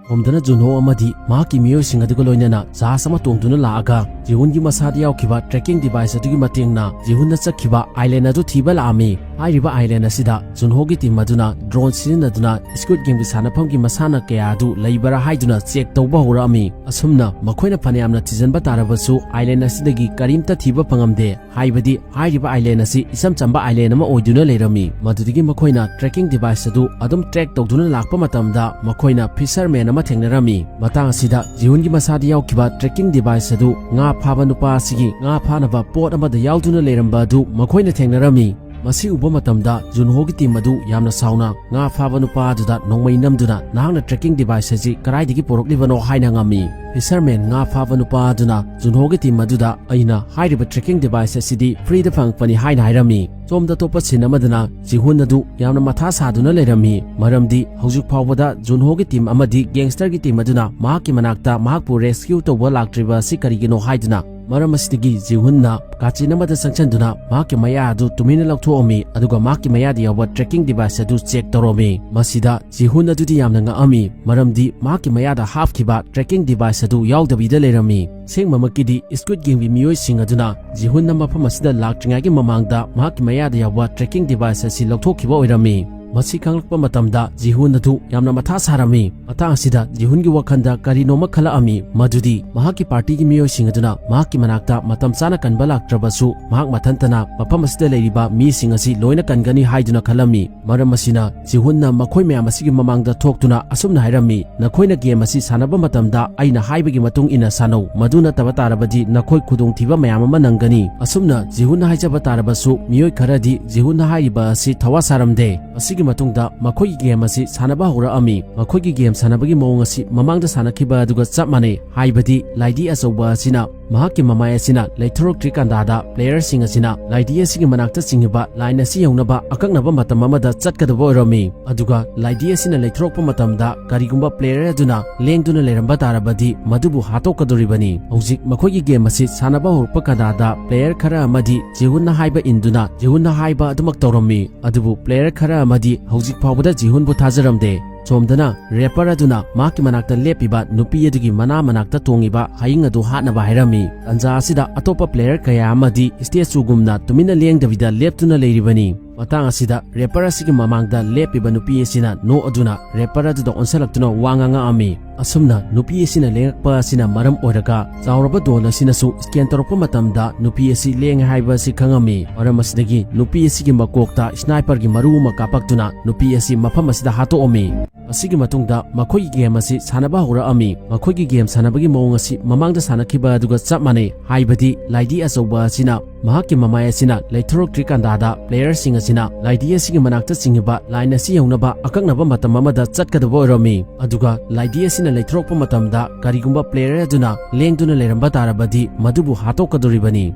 ꯁꯣꯝꯗꯅ ꯖꯨꯟꯍꯣ ꯑꯃꯗꯤ ꯃꯍꯥꯛꯀꯤ ꯃꯤꯑꯣꯏꯁꯤꯡ ꯑꯗꯨꯒ ꯂꯣꯏꯅꯅ ꯖꯍꯥꯖ ꯑꯃ ꯇꯣꯡꯗꯨꯅ ꯂꯥꯛꯑꯒ ꯖꯤꯍꯨꯟꯒꯤ ꯃꯁꯥꯗ ꯌꯥꯎꯈꯤꯕ tracking device ꯑꯗꯨꯒꯤ ꯃꯇꯦꯡꯅ ꯖꯤꯍꯨꯟꯅ ꯆꯠꯈꯤꯕ island ꯑꯗꯨ ꯊꯤꯕ ꯂꯥꯛꯑꯝꯃꯤ꯫ ꯍꯥꯏꯔꯤꯕ island ꯑꯁꯤꯗ ꯖꯨꯟꯍꯣꯒꯤ team ꯑꯗꯨꯅ drone ꯁꯤꯖꯤꯟꯅꯗꯨꯅ Squid Gameꯒꯤ ꯁꯥꯟꯅꯐꯝꯒꯤ ꯃꯁꯥꯟꯅ ꯀꯌꯥ ꯑꯗꯨ ꯂꯩꯕꯔꯥ ꯍꯥꯏꯗꯨꯅ check ꯇꯧꯕ ꯍꯧꯔꯛꯑꯝꯃꯤ꯫ ꯑꯁꯨꯝꯅ ꯃꯈꯣꯏꯅ ꯐꯅꯌꯥꯝꯅ ꯊꯤꯖꯤꯟꯕ ꯇꯥꯔꯕꯁꯨ island ꯑꯁꯤꯗꯒꯤ ꯀꯔꯤꯝꯇ ꯊꯤꯕ ꯐꯪꯉꯝꯗꯦ꯫ ꯍꯥꯏꯕꯗꯤ ꯍꯥꯏꯔꯤꯕ island ꯑꯁꯤ ꯏꯆꯝ ꯆꯝꯕ island ꯑꯃ ꯑꯣꯏꯗꯨꯅ ꯂꯩꯔꯝꯃꯤ꯫ ꯃꯗꯨꯗꯒꯤ ꯃꯈꯣꯏꯅ tracking device ꯑꯗꯨ ꯑꯗꯨꯝ track ꯇꯧꯗꯨꯅ ꯂꯥꯛꯄ ꯃꯇꯝꯗ ꯃꯈꯣꯏꯅ fisherman ꯑꯃ ꯊꯦꯡꯅꯔꯝꯃꯤ꯫ ꯃꯇꯥꯡ ꯑꯁꯤꯗ ꯖꯤꯍꯨꯟꯒꯤ ꯃꯁꯥꯗ ꯌꯥꯎꯈꯤꯕ tracking device ꯑꯗꯨ ꯉꯥ ꯐꯥꯕ ꯅꯨꯄꯥ ꯑꯁꯤꯒꯤ ꯉꯥ ꯐꯥꯅꯕ ꯄꯣꯠ ꯑꯃꯗ ꯌꯥꯎꯗꯨꯅ ꯂꯩꯔꯝꯕ ꯑꯗꯨ ꯃꯈꯣꯏꯅ ꯊꯦꯡꯅꯔꯝꯃꯤ꯫ ꯃꯁꯤ ꯎꯕ ꯃꯇꯝꯗ ꯖꯨꯟꯍꯣꯒꯤ team ꯑꯗꯨ ꯌꯥꯝꯅ ꯁꯥꯎꯅ ꯉꯥ ꯐꯥꯕ ꯅꯨꯄꯥ ꯑꯗꯨꯗ ꯅꯣꯡꯃꯩ ꯅꯝꯗꯨꯅ, "ꯅꯍꯥꯛꯅ tracking device ꯑꯁꯤ ꯀꯗꯥꯏꯗꯒꯤ ꯄꯨꯔꯛꯂꯤꯕꯅꯣ?" ꯍꯥꯏꯅ ꯉꯝꯃꯤ꯫ Fisherman ꯉꯥ ꯐꯥꯕ ꯅꯨꯄꯥ ꯑꯗꯨꯅ ꯖꯨꯟꯍꯣꯒꯤ team ꯑꯗꯨꯗ, "ꯑꯩꯅ ꯍꯥꯏꯔꯤꯕ tracking device ꯑꯁꯤꯗꯤ freeꯗ ꯐꯪꯉꯛꯄꯅꯤ" ꯍꯥꯏꯅ ꯍꯥꯏꯔꯝꯃꯤ꯫ ꯁꯣꯝꯗ ꯑꯇꯣꯞꯄ scene ꯑꯃꯗꯅ ꯖꯤꯍꯨꯟ ꯑꯗꯨ ꯌꯥꯝꯅ ꯃꯊꯥ ꯁꯥꯗꯨꯅ ꯂꯩꯔꯝꯃꯤ, ꯃꯔꯝꯗꯤ ꯍꯧꯖꯤꯛ ꯐꯥꯎꯕꯗ ꯖꯨꯟꯍꯣꯒꯤ team ꯑꯃꯗꯤ gangsterꯒꯤ team ꯑꯗꯨꯅ ꯃꯍꯥꯛꯀꯤ ꯃꯅꯥꯛꯇ ꯃꯍꯥꯛꯄꯨ rescue ꯇꯧꯕ ꯂꯥꯛꯇ꯭ꯔꯤꯕ ꯑꯁꯤ ꯀꯔꯤꯒꯤꯅꯣ ꯍꯥꯏꯗꯨꯅ꯫ ꯃꯔꯝ ꯑꯁꯤꯗꯒꯤ ꯖꯤꯍꯨꯟꯅ ꯀꯥꯆꯤꯟ ꯑꯃꯗ ꯆꯪꯁꯤꯟꯗꯨꯅ ꯃꯍꯥꯛꯀꯤ ꯃꯌꯥ ꯑꯗꯨ ꯇꯨꯃꯤꯟꯅ ꯂꯧꯊꯣꯛꯑꯝꯃꯤ, ꯑꯗꯨꯒ ꯃꯍꯥꯛꯀꯤ ꯃꯌꯥꯗ ꯌꯥꯎꯕ tracking device ꯑꯗꯨ check ꯇꯧꯔꯝꯃꯤ꯫ ꯃꯁꯤꯗ ꯖꯤꯍꯨꯟ ꯑꯗꯨꯗꯤ ꯌꯥꯝꯅ ꯉꯛꯑꯝꯃꯤ, ꯃꯔꯝꯗꯤ ꯃꯍꯥꯛꯀꯤ ꯃꯌꯥꯗ ꯍꯥꯞꯈꯤꯕ tracking device ꯑꯗꯨ ꯌꯥꯎꯗꯕꯤꯗ ꯂꯩꯔꯝꯃꯤ꯫ ꯑꯁꯦꯡꯕꯃꯛꯀꯤꯗꯤ Squid Gameꯒꯤ ꯃꯤꯑꯣꯏꯁꯤꯡ ꯑꯗꯨꯅ ꯖꯤꯍꯨꯟꯅ ꯃꯐꯝ ꯑꯁꯤꯗ ꯂꯥꯛꯇ꯭ꯔꯤꯉꯩꯒꯤ ꯃꯃꯥꯡꯗ ꯃꯍꯥꯛꯀꯤ ꯃꯌꯥꯗ ꯌꯥꯎꯕ tracking device ꯑꯁꯤ ꯂꯧꯊꯣꯛꯈꯤꯕ ꯑꯣꯏꯔꯝꯃꯤ꯫ ꯃꯁꯤ ꯈꯪꯂꯛꯄ ꯃꯇꯝꯗ ꯖꯤꯍꯨꯟ ꯑꯗꯨ ꯌꯥꯝꯅ ꯃꯊꯥ ꯁꯥꯔꯝꯃꯤ꯫ ꯃꯇꯥꯡ ꯑꯁꯤꯗ ꯖꯤꯍꯨꯟꯒꯤ ꯋꯥꯈꯜꯗ ꯀꯔꯤꯅꯣꯃ ꯈꯜꯂꯛꯑꯝꯃꯤ, ꯃꯗꯨꯗꯤ ꯃꯍꯥꯛꯀꯤ ꯄꯥꯔꯇꯤꯒꯤ ꯃꯤꯑꯣꯏꯁꯤꯡ ꯑꯗꯨꯅ ꯃꯍꯥꯛꯀꯤ ꯃꯅꯥꯛꯇ ꯃꯇꯝ ꯆꯥꯅ ꯀꯟꯕ ꯂꯥꯛꯇ꯭ꯔꯕꯁꯨ, ꯃꯍꯥꯛ ꯃꯊꯟꯇꯅ ꯃꯐꯝ ꯑꯁꯤꯗ ꯂꯩꯔꯤꯕ ꯃꯤꯁꯤꯡ ꯑꯁꯤ ꯂꯣꯏꯅ ꯀꯟꯒꯅꯤ ꯍꯥꯏꯗꯨꯅ ꯈꯜꯂꯝꯃꯤ꯫ ꯃꯔꯝ ꯑꯁꯤꯅ ꯖꯤꯍꯨꯟꯅ ꯃꯈꯣꯏ ꯃꯌꯥꯝ ꯑꯁꯤꯒꯤ ꯃꯃꯥꯡꯗ ꯊꯣꯛꯇꯨꯅ ꯑꯁꯨꯝꯅ ꯍꯥꯏꯔꯝꯃꯤ, "ꯅꯈꯣꯏꯅ ꯒꯦꯝ ꯑꯁꯤ ꯁꯥꯟꯅꯕ ꯃꯇꯝꯗ ꯑꯩꯅ ꯍꯥꯏꯕꯒꯤ ꯃꯇꯨꯡ ꯏꯟꯅ ꯁꯥꯟꯅꯧ, ꯃꯗꯨ ꯅꯠꯇꯕ ꯇꯥꯔꯕꯗꯤ ꯅꯈꯣꯏ ꯈꯨꯗꯣꯡꯊꯤꯕ ꯃꯌꯥꯝ ꯑꯃ ꯅꯪꯒꯅꯤ"꯫ ꯑꯁꯨꯝꯅ ꯖꯤꯍꯨꯟꯅ ꯍꯥꯏꯖꯕ ꯇꯥꯔꯕꯁꯨ, ꯃꯤꯑꯣꯏ ꯈꯔꯗꯤ ꯖꯤꯍꯨꯟꯅ ꯍꯥꯏꯔꯤꯕ ꯑꯁꯤ ꯊꯋꯥ ꯁꯥꯔꯝꯗꯦ꯫ ꯃꯁꯤꯒꯤ ꯃꯇꯨꯡꯗ ꯃꯈꯣꯏꯒꯤ ꯒꯦꯝ ꯑꯁꯤ ꯁꯥꯟꯅꯕ ꯍꯧꯔꯛꯑꯝꯃꯤ꯫ ꯃꯈꯣꯏꯒꯤ ꯒꯦꯝ ꯁꯥꯟꯅꯕꯒꯤ ꯃꯑꯣꯡ ꯑꯁꯤ ꯃꯃꯥꯡꯗ ꯁꯥꯟꯅꯈꯤꯕ ꯑꯗꯨꯒ ꯆꯞ ꯃꯥꯟꯅꯩ, ꯍꯥꯏꯕꯗꯤ ꯂꯥꯏꯙꯤ ꯑꯆꯧꯕ ꯑꯁꯤꯅ ꯃꯍꯥꯛꯀꯤ ꯃꯃꯥꯏ ꯑꯁꯤꯅ ꯂꯩꯊꯣꯔꯛꯇ꯭ꯔꯤꯀꯥꯟꯗꯥꯗ, ꯄ꯭ꯂꯦꯌꯔꯁꯤꯡ ꯑꯁꯤꯅ ꯂꯥꯏꯙꯤ ꯑꯁꯤꯒꯤ ꯃꯅꯥꯛꯇ ꯆꯤꯡꯉꯤꯕ ꯂꯥꯏꯟ ꯑꯁꯤ ꯌꯧꯅꯕ ꯑꯀꯛꯅꯕ ꯃꯇꯝ ꯑꯃꯗ ꯆꯠꯀꯗꯕ ꯑꯣꯏꯔꯝꯃꯤ꯫ ꯑꯗꯨꯒ ꯂꯥꯏꯙꯤ ꯑꯁꯤꯅ ꯂꯩꯊꯣꯔꯛꯄ ꯃꯇꯝꯗ ꯀꯔꯤꯒꯨꯝꯕ ꯄ꯭ꯂꯦꯌꯔ ꯑꯗꯨꯅ ꯂꯦꯡꯗꯨꯅ ꯂꯩꯔꯝꯕ ꯇꯥꯔꯕꯗꯤ ꯃꯗꯨꯕꯨ ꯍꯥꯠꯇꯣꯛꯀꯗꯧꯔꯤꯕꯅꯤ꯫ ꯍꯧꯖꯤꯛ ꯃꯈꯣꯏꯒꯤ ꯒꯦꯝ ꯑꯁꯤ ꯁꯥꯟꯅꯕ ꯍꯧꯔꯛꯄ ꯀꯥꯟꯗꯥꯗ ꯄ꯭ꯂꯦꯌꯔ ꯈꯔ ꯑꯃꯗꯤ ꯖꯤꯍꯨꯟꯅ ꯍꯥꯏꯕ ꯏꯟꯗꯨꯅ ꯖꯤꯍꯨꯟꯅ ꯍꯥꯏꯕ ꯑꯗꯨꯃꯛ ꯇꯧꯔꯝꯃꯤ꯫ ꯑꯗꯨꯕꯨ ꯄ꯭ꯂꯦꯌꯔ ꯈꯔ ꯑꯃꯗꯤ ꯍꯧꯖꯤꯛ ꯐꯥꯎꯕꯗ ꯖꯤꯍꯨꯟꯕꯨ ꯊꯥꯖꯔꯝꯗꯦ꯫ ꯁꯣꯝꯗꯅ ꯔꯦꯄꯔ ꯑꯗꯨꯅ ꯃꯍꯥꯛꯀꯤ ꯃꯅꯥꯛꯇ ꯂꯦꯞꯄꯤꯕ ꯅꯨꯄꯤ ꯑꯗꯨꯒꯤ ꯃꯅꯥ ꯃꯅꯥꯛꯇ ꯇꯣꯡꯉꯤꯕ ꯍꯌꯤꯡ ꯑꯗꯨ ꯍꯥꯠꯅꯕ ꯍꯥꯏꯔꯝꯃꯤ꯫ ꯇꯟꯖꯥ ꯑꯁꯤꯗ ꯑꯇꯣꯞꯄ ꯄ꯭ꯂꯦꯌꯔ ꯀꯌꯥ ꯑꯃꯗꯤ ꯁ꯭ꯇꯦꯆꯨꯒꯨꯝꯅ ꯇꯨꯃꯤꯟꯅ ꯂꯦꯡꯗꯕꯤꯗ ꯂꯦꯞꯇꯨꯅ ꯂꯩꯔꯤꯕꯅꯤ꯫ ꯃꯇꯥꯡ ꯑꯁꯤꯗ ꯔꯦꯄꯔ ꯑꯁꯤꯒꯤ ꯃꯃꯥꯡꯗ ꯂꯦꯞꯄꯤꯕ ꯅꯨꯄꯤ ꯑꯁꯤꯅ ꯅꯣꯛꯑꯗꯨꯅ ꯔꯦꯄꯔ ꯑꯗꯨꯗ ꯑꯣꯟꯁꯤꯜꯂꯛꯇꯨꯅ ꯋꯥ ꯉꯥꯡꯉꯛꯑꯝꯃꯤ꯫ ꯑꯁꯨꯝꯅ ꯅꯨꯄꯤ ꯑꯁꯤꯅ ꯂꯦꯡꯉꯛꯄ ꯑꯁꯤꯅ ꯃꯔꯝ ꯑꯣꯏꯔꯒ ꯆꯥꯎꯔꯕ ꯗꯣꯟ ꯑꯁꯤꯅꯁꯨ ꯁ꯭ꯀꯦꯟ ꯇꯧꯔꯛꯄ ꯃꯇꯝꯗ ꯅꯨꯄꯤ ꯑꯁꯤ ꯂꯦꯡꯉꯦ ꯍꯥꯏꯕ ꯑꯁꯤ ꯈꯪꯉꯝꯃꯤ꯫ ꯃꯔꯝ ꯑꯁꯤꯗꯒꯤ ꯅꯨꯄꯤ ꯑꯁꯤꯒꯤ ꯃꯀꯣꯛꯇ ꯁ꯭ꯅꯥꯏꯄꯔꯒꯤ ꯃꯔꯨ ꯑꯃ ꯀꯥꯞꯄꯛꯇꯨꯅ ꯅꯨꯄꯤ ꯑꯁꯤ ꯃꯐꯝ ꯑꯁꯤꯗ ꯍꯥꯠꯇꯣꯛꯑꯝꯃꯤ꯫ ꯃꯁꯤꯒꯤ ꯃꯇꯨꯡꯗ ꯃꯈꯣꯏꯒꯤ ꯒꯦꯝ ꯑꯁꯤ ꯁꯥꯟꯅꯕ ꯍꯧꯔꯛꯑꯝꯃꯤ꯫ ꯃꯈꯣꯏꯒꯤ ꯒꯦꯝ ꯁꯥꯟꯅꯕꯒꯤ ꯃꯑꯣꯡ ꯑꯁꯤ ꯃꯃꯥꯡꯗ ꯁꯥꯟꯅꯈꯤꯕ ꯑꯗꯨꯒ ꯆꯞ ꯃꯥꯟꯅꯩ, ꯍꯥꯏꯕꯗꯤ ꯂꯥꯏꯙꯤ ꯑꯆꯧꯕ ꯑꯁꯤꯅ ꯃꯍꯥꯛꯀꯤ ꯃꯃꯥꯏ ꯑꯁꯤꯅ ꯂꯩꯊꯣꯔꯛꯇ꯭ꯔꯤꯀꯥꯟꯗꯥꯗ ꯄ꯭ꯂꯦꯌꯔꯁꯤꯡ ꯑꯁꯤꯅ ꯂꯥꯏꯙꯤ ꯑꯁꯤꯒꯤ ꯃꯅꯥꯛꯇ ꯆꯤꯡꯉꯤꯕ ꯂꯥꯏꯟ ꯑꯁꯤ ꯌꯧꯅꯕ ꯑꯀꯛꯅꯕ ꯃꯇꯝ ꯑꯃꯗ ꯆꯠꯀꯗꯕ ꯑꯣꯏꯔꯝꯃꯤ꯫ ꯑꯗꯨꯒ ꯂꯥꯏꯙꯤ ꯑꯁꯤꯅ ꯂꯩꯊꯣꯔꯛꯄ ꯃꯇꯝꯗ ꯀꯔꯤꯒꯨꯝꯕ ꯄ꯭ꯂꯦꯌꯔ ꯑꯗꯨꯅ ꯂꯦꯡꯗꯨꯅ ꯂꯩꯔꯝꯕ ꯇꯥꯔꯕꯗꯤ ꯃꯗꯨꯕꯨ ꯍꯥꯠꯇꯣꯛꯀꯗꯧꯔꯤꯕꯅꯤ꯫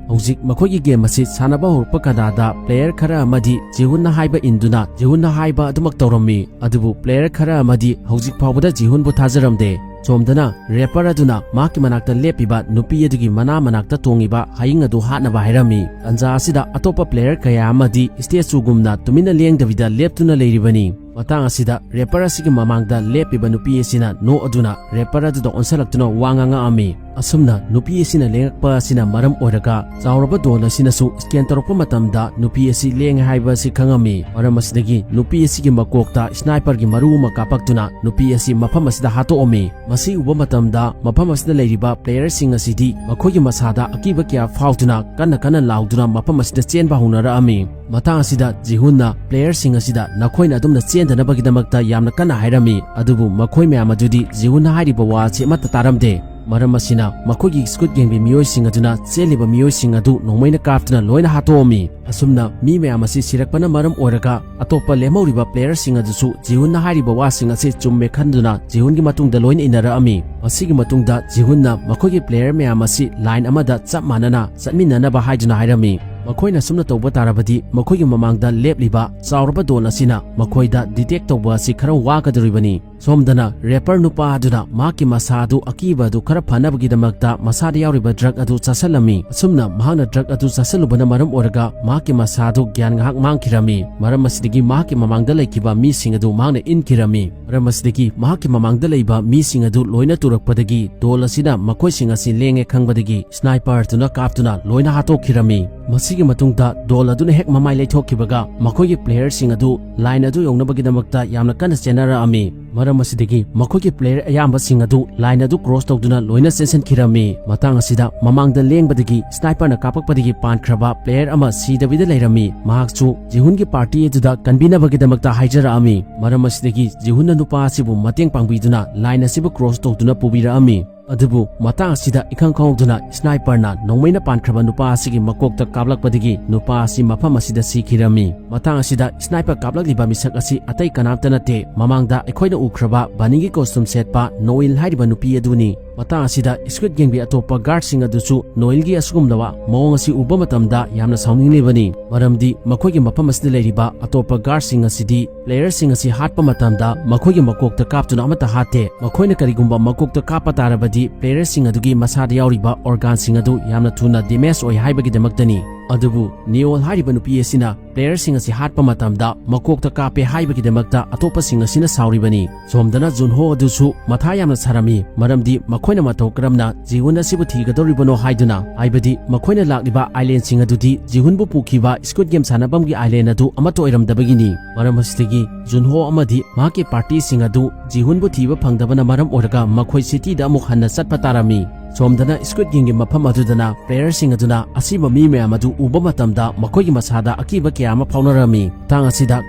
ꯍꯧꯖꯤꯛ ꯃꯈꯣꯏꯒꯤ ꯒꯦꯝ ꯑꯁꯤ ꯁꯥꯟꯅꯕ ꯍꯧꯔꯛꯄ ꯀꯥꯟꯗꯥꯗ ꯄ꯭ꯂꯦꯌꯔ ꯈꯔ ꯑꯃꯗꯤ ꯖꯤꯍꯨꯟꯅ ꯍꯥꯏꯕ ꯏꯟꯗꯨꯅ ꯖꯤꯍꯨꯟꯅ ꯍꯥꯏꯕ ꯑꯗꯨꯃꯛ ꯇꯧꯔꯝꯃꯤ꯫ ꯑꯗꯨꯕꯨ ꯄ꯭ꯂꯦꯌꯔ ꯈꯔ ꯑꯃꯗꯤ ꯍꯧꯖꯤꯛ ꯐꯥꯎꯕꯗ ꯖꯤꯍꯨꯟꯕꯨ ꯊꯥꯖꯔꯝꯗꯦ꯫ ꯁꯣꯝꯗꯅ ꯔꯦꯄꯔ ꯑꯗꯨꯅ ꯃꯍꯥꯛꯀꯤ ꯃꯅꯥꯛꯇ ꯂꯦꯞꯄꯤꯕ ꯅꯨꯄꯤ ꯑꯗꯨꯒꯤ ꯃꯅꯥ ꯃꯅꯥꯛꯇ ꯇꯣꯡꯉꯤꯕ ꯍꯌꯤꯡ ꯑꯗꯨ ꯍꯥꯠꯅꯕ ꯍꯥꯏꯔꯝꯃꯤ꯫ ꯇꯟꯖꯥ ꯑꯁꯤꯗ ꯑꯇꯣꯞꯄ ꯄ꯭ꯂꯦꯌꯔ ꯀꯌꯥ ꯑꯃꯗꯤ ꯁ꯭ꯇꯦꯆꯨꯒꯨꯝꯅ ꯇꯨꯃꯤꯟꯅ ꯂꯦꯡꯗꯕꯤꯗ ꯂꯦꯞꯇꯨꯅ ꯂꯩꯔꯤꯕꯅꯤ꯫ ꯃꯇꯥꯡ ꯑꯁꯤꯗ ꯔꯦꯄꯔ ꯑꯁꯤꯒꯤ ꯃꯃꯥꯡꯗ ꯂꯦꯞꯄꯤꯕ ꯅꯨꯄꯤ ꯑꯁꯤꯅ ꯅꯣꯛꯑꯗꯨꯅ ꯔꯦꯄꯔ ꯑꯗꯨꯗ ꯑꯣꯟꯁꯤꯜꯂꯛꯇꯨꯅ ꯋꯥ ꯉꯥꯡꯉꯛꯑꯝꯃꯤ꯫ ꯑꯁꯨꯝꯅ ꯅꯨꯄꯤ ꯑꯁꯤꯅ ꯂꯦꯡꯉꯛꯄ ꯑꯁꯤꯅ ꯃꯔꯝ ꯑꯣꯏꯔꯒ ꯆꯥꯎꯔꯕ ꯗꯣꯟ ꯑꯁꯤꯅꯁꯨ scan ꯇꯧꯔꯛꯄ ꯃꯇꯝꯗ ꯅꯨꯄꯤ ꯑꯁꯤ ꯂꯦꯡꯉꯦ ꯍꯥꯏꯕ ꯑꯁꯤ ꯈꯪꯉꯝꯃꯤ꯫ ꯃꯔꯝ ꯑꯁꯤꯗꯒꯤ ꯅꯨꯄꯤ ꯑꯁꯤꯒꯤ ꯃꯀꯣꯛꯇ sniperꯒꯤ ꯃꯔꯨ ꯑꯃ ꯀꯥꯞꯄꯛꯇꯨꯅ ꯅꯨꯄꯤ ꯑꯁꯤ ꯃꯐꯝ ꯑꯁꯤꯗ ꯍꯥꯠꯇꯣꯛꯑꯝꯃꯤ꯫ ꯃꯁꯤ ꯎꯕ ꯃꯇꯝꯗ ꯃꯐꯝ ꯑꯁꯤꯗ ꯂꯩꯔꯤꯕ playerꯁꯤꯡ ꯑꯁꯤꯗꯤ ꯃꯈꯣꯏꯒꯤ ꯃꯁꯥꯗ ꯑꯀꯤꯕ ꯀꯌꯥ ꯐꯥꯎꯗꯨꯅ ꯀꯟꯅ ꯀꯟꯅ ꯂꯥꯎꯗꯨꯅ ꯃꯐꯝ ꯑꯁꯤꯗ ꯆꯦꯟꯕ ꯍꯧꯅꯔꯛꯑꯝꯃꯤ꯫ ꯃꯇꯥꯡ ꯑꯁꯤꯗ ꯖꯤꯍꯨꯟꯅ playerꯁꯤꯡ ꯑꯁꯤꯗ ꯅꯈꯣꯏꯅ ꯑꯗꯨꯝꯅ ꯆꯦꯟꯗꯅꯕꯒꯤꯗꯃꯛꯇ ꯌꯥꯝꯅ ꯀꯟꯅ ꯍꯥꯏꯔꯝꯃꯤ, ꯑꯗꯨꯕꯨ ꯃꯈꯣꯏ ꯃꯌꯥꯝ ꯑꯗꯨꯗꯤ ꯖꯤꯍꯨꯟꯅ ꯍꯥꯏꯔꯤꯕ ꯋꯥ ꯑꯁꯤ ꯑꯃꯠꯇ ꯇꯥꯔꯝꯗꯦ꯫ ꯃꯔꯝ ꯑꯁꯤꯅ ꯃꯈꯣꯏꯒꯤ Squid Gameꯒꯤ ꯃꯤꯑꯣꯏꯁꯤꯡ ꯑꯗꯨꯅ ꯆꯦꯜꯂꯤꯕ ꯃꯤꯑꯣꯏꯁꯤꯡ ꯑꯗꯨ ꯅꯣꯡꯃꯩꯅ ꯀꯥꯞꯇꯨꯅ ꯂꯣꯏꯅ ꯍꯥꯠꯇꯣꯛꯑꯝꯃꯤ꯫ ꯑꯁꯨꯝꯅ ꯃꯤ ꯃꯌꯥꯝ ꯑꯁꯤ ꯁꯤꯔꯛꯄꯅ ꯃꯔꯝ ꯑꯣꯏꯔꯒ ꯑꯇꯣꯞꯄ ꯂꯦꯝꯍꯧꯔꯤꯕ playerꯁꯤꯡ ꯑꯗꯨꯁꯨ ꯖꯤꯍꯨꯟꯅ ꯍꯥꯏꯔꯤꯕ ꯋꯥꯁꯤꯡ ꯑꯁꯤ ꯆꯨꯝꯃꯦ ꯈꯟꯗꯨꯅ ꯖꯤꯍꯨꯟꯒꯤ ꯃꯇꯨꯡꯗ ꯂꯣꯏꯅ ꯏꯟꯅꯔꯛꯑꯝꯃꯤ꯫ ꯃꯁꯤꯒꯤ ꯃꯇꯨꯡꯗ ꯖꯤꯍꯨꯟꯅ ꯃꯈꯣꯏꯒꯤ player ꯃꯌꯥꯝ ꯑꯁꯤ line ꯑꯃꯗ ꯆꯞ ꯃꯥꯟꯅꯅ ꯆꯠꯃꯤꯟꯅꯅꯕ ꯍꯥꯏꯗꯨꯅ ꯍꯥꯏꯔꯝꯃꯤ꯫ ꯃꯈꯣꯏꯅ ꯁꯨꯝꯅ ꯇꯧꯕ ꯇꯥꯔꯕꯗꯤ ꯃꯈꯣꯏꯒꯤ ꯃꯃꯥꯡꯗ ꯂꯦꯞꯂꯤꯕ ꯆꯥꯎꯔꯕ ꯗꯣꯟ ꯑꯁꯤꯅ ꯃꯈꯣꯏꯗ detect ꯇꯧꯕ ꯑꯁꯤ ꯈꯔ ꯋꯥꯒꯗꯧꯔꯤꯕꯅꯤ꯫ ꯁꯣꯝꯗꯅ rapper ꯅꯨꯄꯥ ꯑꯗꯨꯅ ꯃꯍꯥꯛꯀꯤ ꯃꯁꯥ ꯑꯗꯨ ꯑꯀꯤꯕ ꯑꯗꯨ ꯈꯔ ꯐꯅꯕꯒꯤꯗꯃꯛꯇ ꯃꯁꯥꯗ ꯌꯥꯎꯔꯤꯕ drug ꯑꯗꯨ ꯆꯥꯁꯤꯜꯂꯝꯃꯤ꯫ ꯑꯁꯨꯝꯅ ꯃꯍꯥꯛꯅ drug ꯑꯗꯨ ꯆꯥꯁꯤꯜꯂꯨꯕꯅ ꯃꯔꯝ ꯑꯣꯏꯔꯒ ꯃꯍꯥꯛꯀꯤ ꯃꯁꯥ ꯑꯗꯨ ꯒ꯭ꯌꯥꯟ ꯉꯥꯏꯍꯥꯛ ꯃꯥꯡꯈꯤꯔꯝꯃꯤ꯫ ꯃꯔꯝ ꯑꯁꯤꯗꯒꯤ ꯃꯍꯥꯛꯀꯤ ꯃꯃꯥꯡꯗ ꯂꯩꯈꯤꯕ ꯃꯤꯁꯤꯡ ꯑꯗꯨ ꯃꯍꯥꯛꯅ ꯏꯟꯈꯤꯔꯝꯃꯤ꯫ ꯃꯔꯝ ꯑꯁꯤꯗꯒꯤ ꯃꯍꯥꯛꯀꯤ ꯃꯃꯥꯡꯗ ꯂꯩꯕ ꯃꯤꯁꯤꯡ ꯑꯗꯨ ꯂꯣꯏꯅ ꯇꯨꯔꯛꯄꯗꯒꯤ ꯗꯣꯜ ꯑꯁꯤꯅ ꯃꯈꯣꯏꯁꯤꯡ ꯑꯁꯤ ꯂꯦꯡꯉꯦ ꯈꯪꯕꯗꯒꯤ sniper ꯗꯨꯅ ꯀꯥꯞꯇꯨꯅ ꯂꯣꯏꯅ ꯍꯥꯠꯇꯣꯛꯈꯤꯔꯝꯃꯤ꯫ ꯃꯁꯤꯒꯤ ꯃꯇꯨꯡꯗ ꯗꯣꯜ ꯑꯗꯨꯅ ꯍꯦꯛ ꯃꯃꯥꯏ ꯂꯩꯊꯣꯛꯈꯤꯕꯒ ꯃꯈꯣꯏꯒꯤ playerꯁꯤꯡ ꯑꯗꯨ line ꯑꯗꯨ ꯌꯧꯅꯕꯒꯤꯗꯃꯛꯇ ꯌꯥꯝꯅ ꯀꯟꯅ ꯆꯦꯟꯅꯔꯛꯑꯝꯃꯤ꯫ ꯃꯔꯝ ꯑꯁꯤꯗꯒꯤ ꯃꯈꯣꯏꯒꯤ player ꯑꯌꯥꯝꯕꯁꯤꯡ ꯑꯗꯨ line ꯑꯗꯨ cross ꯇꯧꯗꯨꯅ ꯂꯣꯏꯅ ꯆꯦꯟꯁꯤꯟꯈꯤꯔꯝꯃꯤ꯫ ꯃꯇꯥꯡ ꯑꯁꯤꯗ ꯃꯃꯥꯡꯗ ꯂꯦꯡꯕꯗꯒꯤ sniperꯅ ꯀꯥꯞꯄꯛꯄꯗꯒꯤ ꯄꯥꯟꯈ꯭ꯔꯕ player ꯑꯃ ꯁꯤꯗꯕꯤꯗ ꯂꯩꯔꯝꯃꯤ꯫ ꯃꯍꯥꯛꯁꯨ ꯖꯤꯍꯨꯟꯒꯤ party ꯑꯗꯨꯗ ꯀꯟꯕꯤꯅꯕꯒꯤꯗꯃꯛꯇ ꯍꯥꯏꯖꯔꯛꯑꯝꯃꯤ꯫ ꯃꯔꯝ ꯑꯁꯤꯗꯒꯤ ꯖꯤꯍꯨꯟꯅ ꯅꯨꯄꯥ ꯑꯁꯤꯕꯨ ꯃꯇꯦꯡ ꯄꯥꯡꯕꯤꯗꯨꯅ line ꯑꯁꯤꯕꯨ cross ꯇꯧꯗꯨꯅ ꯄꯨꯕꯤꯔꯛꯑꯝꯃꯤ꯫ ꯑꯗꯨꯕꯨ ꯃꯇꯥꯡ ꯑꯁꯤꯗ ꯏꯈꯪ ꯈꯪꯍꯧꯗꯅ sniperꯅ ꯅꯣꯡꯃꯩꯅ ꯄꯥꯟꯈ꯭ꯔꯕ ꯅꯨꯄꯥ ꯑꯁꯤꯒꯤ ꯃꯀꯣꯛꯇ ꯀꯥꯞꯂꯛꯄꯗꯒꯤ ꯅꯨꯄꯥ ꯑꯁꯤ ꯃꯐꯝ ꯑꯁꯤꯗ ꯁꯤꯈꯤꯔꯝꯃꯤ꯫ ꯃꯇꯥꯡ ꯑꯁꯤꯗ sniper ꯀꯥꯞꯂꯛꯂꯤꯕ ꯃꯤꯁꯛ ꯑꯁꯤ ꯑꯇꯩ ꯀꯅꯥꯝꯇ ꯅꯠꯇꯦ, ꯃꯃꯥꯡꯗ ꯑꯩꯈꯣꯏꯅ ꯎꯈ꯭ꯔꯕ ꯕꯅꯤꯒꯤ costume ꯁꯦꯠꯄ ꯅꯣꯏꯜ ꯍꯥꯏꯔꯤꯕ ꯅꯨꯄꯤ ꯑꯗꯨꯅꯤ꯫ ꯃꯇꯥꯡ ꯑꯁꯤꯗ Squid Gameꯒꯤ ꯑꯇꯣꯞꯄ guardꯁꯤꯡ ꯑꯗꯨꯁꯨ ꯅꯣꯏꯜꯒꯤ ꯑꯁꯤꯒꯨꯝꯂꯕ ꯃꯑꯣꯡ ꯑꯁꯤ ꯎꯕ ꯃꯇꯝꯗ ꯌꯥꯝꯅ ꯁꯥꯎꯅꯤꯡꯂꯤꯕꯅꯤ, ꯃꯔꯝꯗꯤ ꯃꯈꯣꯏꯒꯤ ꯃꯐꯝ ꯑꯁꯤꯗ ꯂꯩꯔꯤꯕ ꯑꯇꯣꯞꯄ guardꯁꯤꯡ ꯑꯁꯤꯗꯤ playerꯁꯤꯡ ꯑꯁꯤ ꯍꯥꯠꯄ ꯃꯇꯝꯗ ꯃꯈꯣꯏꯒꯤ ꯃꯀꯣꯛꯇ ꯀꯥꯞꯇꯨꯅ ꯑꯃꯠꯇ ꯍꯥꯠꯇꯦ꯫ ꯃꯈꯣꯏꯅ ꯀꯔꯤꯒꯨꯝꯕ ꯃꯀꯣꯛꯇ ꯀꯥꯞꯄ ꯇꯥꯔꯕꯗꯤ playerꯁꯤꯡ ꯑꯗꯨꯒꯤ ꯃꯁꯥꯗ ꯌꯥꯎꯔꯤꯕ organꯁꯤꯡ ꯑꯗꯨ ꯌꯥꯝꯅ ꯊꯨꯅ damage ꯑꯣꯏ ꯍꯥꯏꯕꯒꯤꯗꯃꯛꯇꯅꯤ꯫ ꯑꯗꯨꯕꯨ ꯅꯤꯑꯣꯜ ꯍꯥꯏꯔꯤꯕ ꯅꯨꯄꯤ ꯑꯁꯤꯅ ꯄ꯭ꯂꯦꯌꯔꯁꯤꯡ ꯑꯁꯤ ꯍꯥꯠꯄ ꯃꯇꯝꯗ ꯃꯀꯣꯛꯇ ꯀꯥꯞꯄꯦ ꯍꯥꯏꯕꯒꯤꯗꯃꯛꯇ ꯑꯇꯣꯞꯄꯁꯤꯡ ꯑꯁꯤꯅ ꯁꯥꯎꯔꯤꯕꯅꯤ꯫ ꯁꯣꯝꯗꯅ ꯖꯨꯟꯍꯣ ꯑꯗꯨꯁꯨ ꯃꯊꯥ ꯌꯥꯝꯅ ꯁꯥꯔꯝꯃꯤ, ꯃꯔꯝꯗꯤ ꯃꯈꯣꯏꯅ ꯃꯇꯧ ꯀꯔꯝꯅ ꯖꯤꯍꯨꯟ ꯑꯁꯤꯕꯨ ꯊꯤꯒꯗꯧꯔꯤꯕꯅꯣ ꯍꯥꯏꯗꯨꯅ, ꯍꯥꯏꯕꯗꯤ ꯃꯈꯣꯏꯅ ꯂꯥꯛꯂꯤꯕ ꯑꯥꯏꯂꯦꯟꯁꯤꯡ ꯑꯗꯨꯗꯤ ꯖꯤꯍꯨꯟꯕꯨ ꯄꯨꯈꯤꯕ ꯁ꯭ꯀꯨꯏꯗ ꯒꯦꯝ ꯁꯥꯟꯅꯐꯝꯒꯤ ꯑꯥꯏꯂꯦꯟ ꯑꯗꯨ ꯑꯃꯠꯇ ꯑꯣꯏꯔꯝꯗꯕꯒꯤꯅꯤ꯫ ꯃꯔꯝ ꯑꯁꯤꯗꯒꯤ ꯖꯨꯟꯍꯣ ꯑꯃꯗꯤ ꯃꯍꯥꯛꯀꯤ ꯄꯥꯔꯇꯤꯁꯤꯡ ꯑꯗꯨ ꯖꯤꯍꯨꯟꯕꯨ ꯊꯤꯕ ꯐꯪꯗꯕꯅ ꯃꯔꯝ ꯑꯣꯏꯔꯒ ꯃꯈꯣꯏ ꯁꯤꯇꯤꯗ ꯑꯃꯨꯛ ꯍꯟꯅ ꯆꯠꯄ ꯇꯥꯔꯝꯃꯤ꯫ ꯁꯣꯝꯗꯅ ꯁ꯭ꯀꯨꯏꯗ ꯒꯦꯝꯒꯤ ꯃꯐꯝ ꯑꯗꯨꯗꯅ ꯄ꯭ꯂꯦꯌꯔꯁꯤꯡ ꯑꯗꯨꯅ ꯑꯁꯤꯕ ꯃꯤ ꯃꯌꯥꯝ ꯑꯗꯨ ꯎꯕ ꯃꯇꯝꯗ ꯃꯈꯣꯏꯒꯤ ꯃꯁꯥꯗ ꯑꯀꯤꯕ ꯀꯌꯥ ꯑꯃ ꯐꯥꯎꯅꯔꯝꯃꯤ꯫ ꯃꯇꯥꯡ ꯑꯁꯤꯗ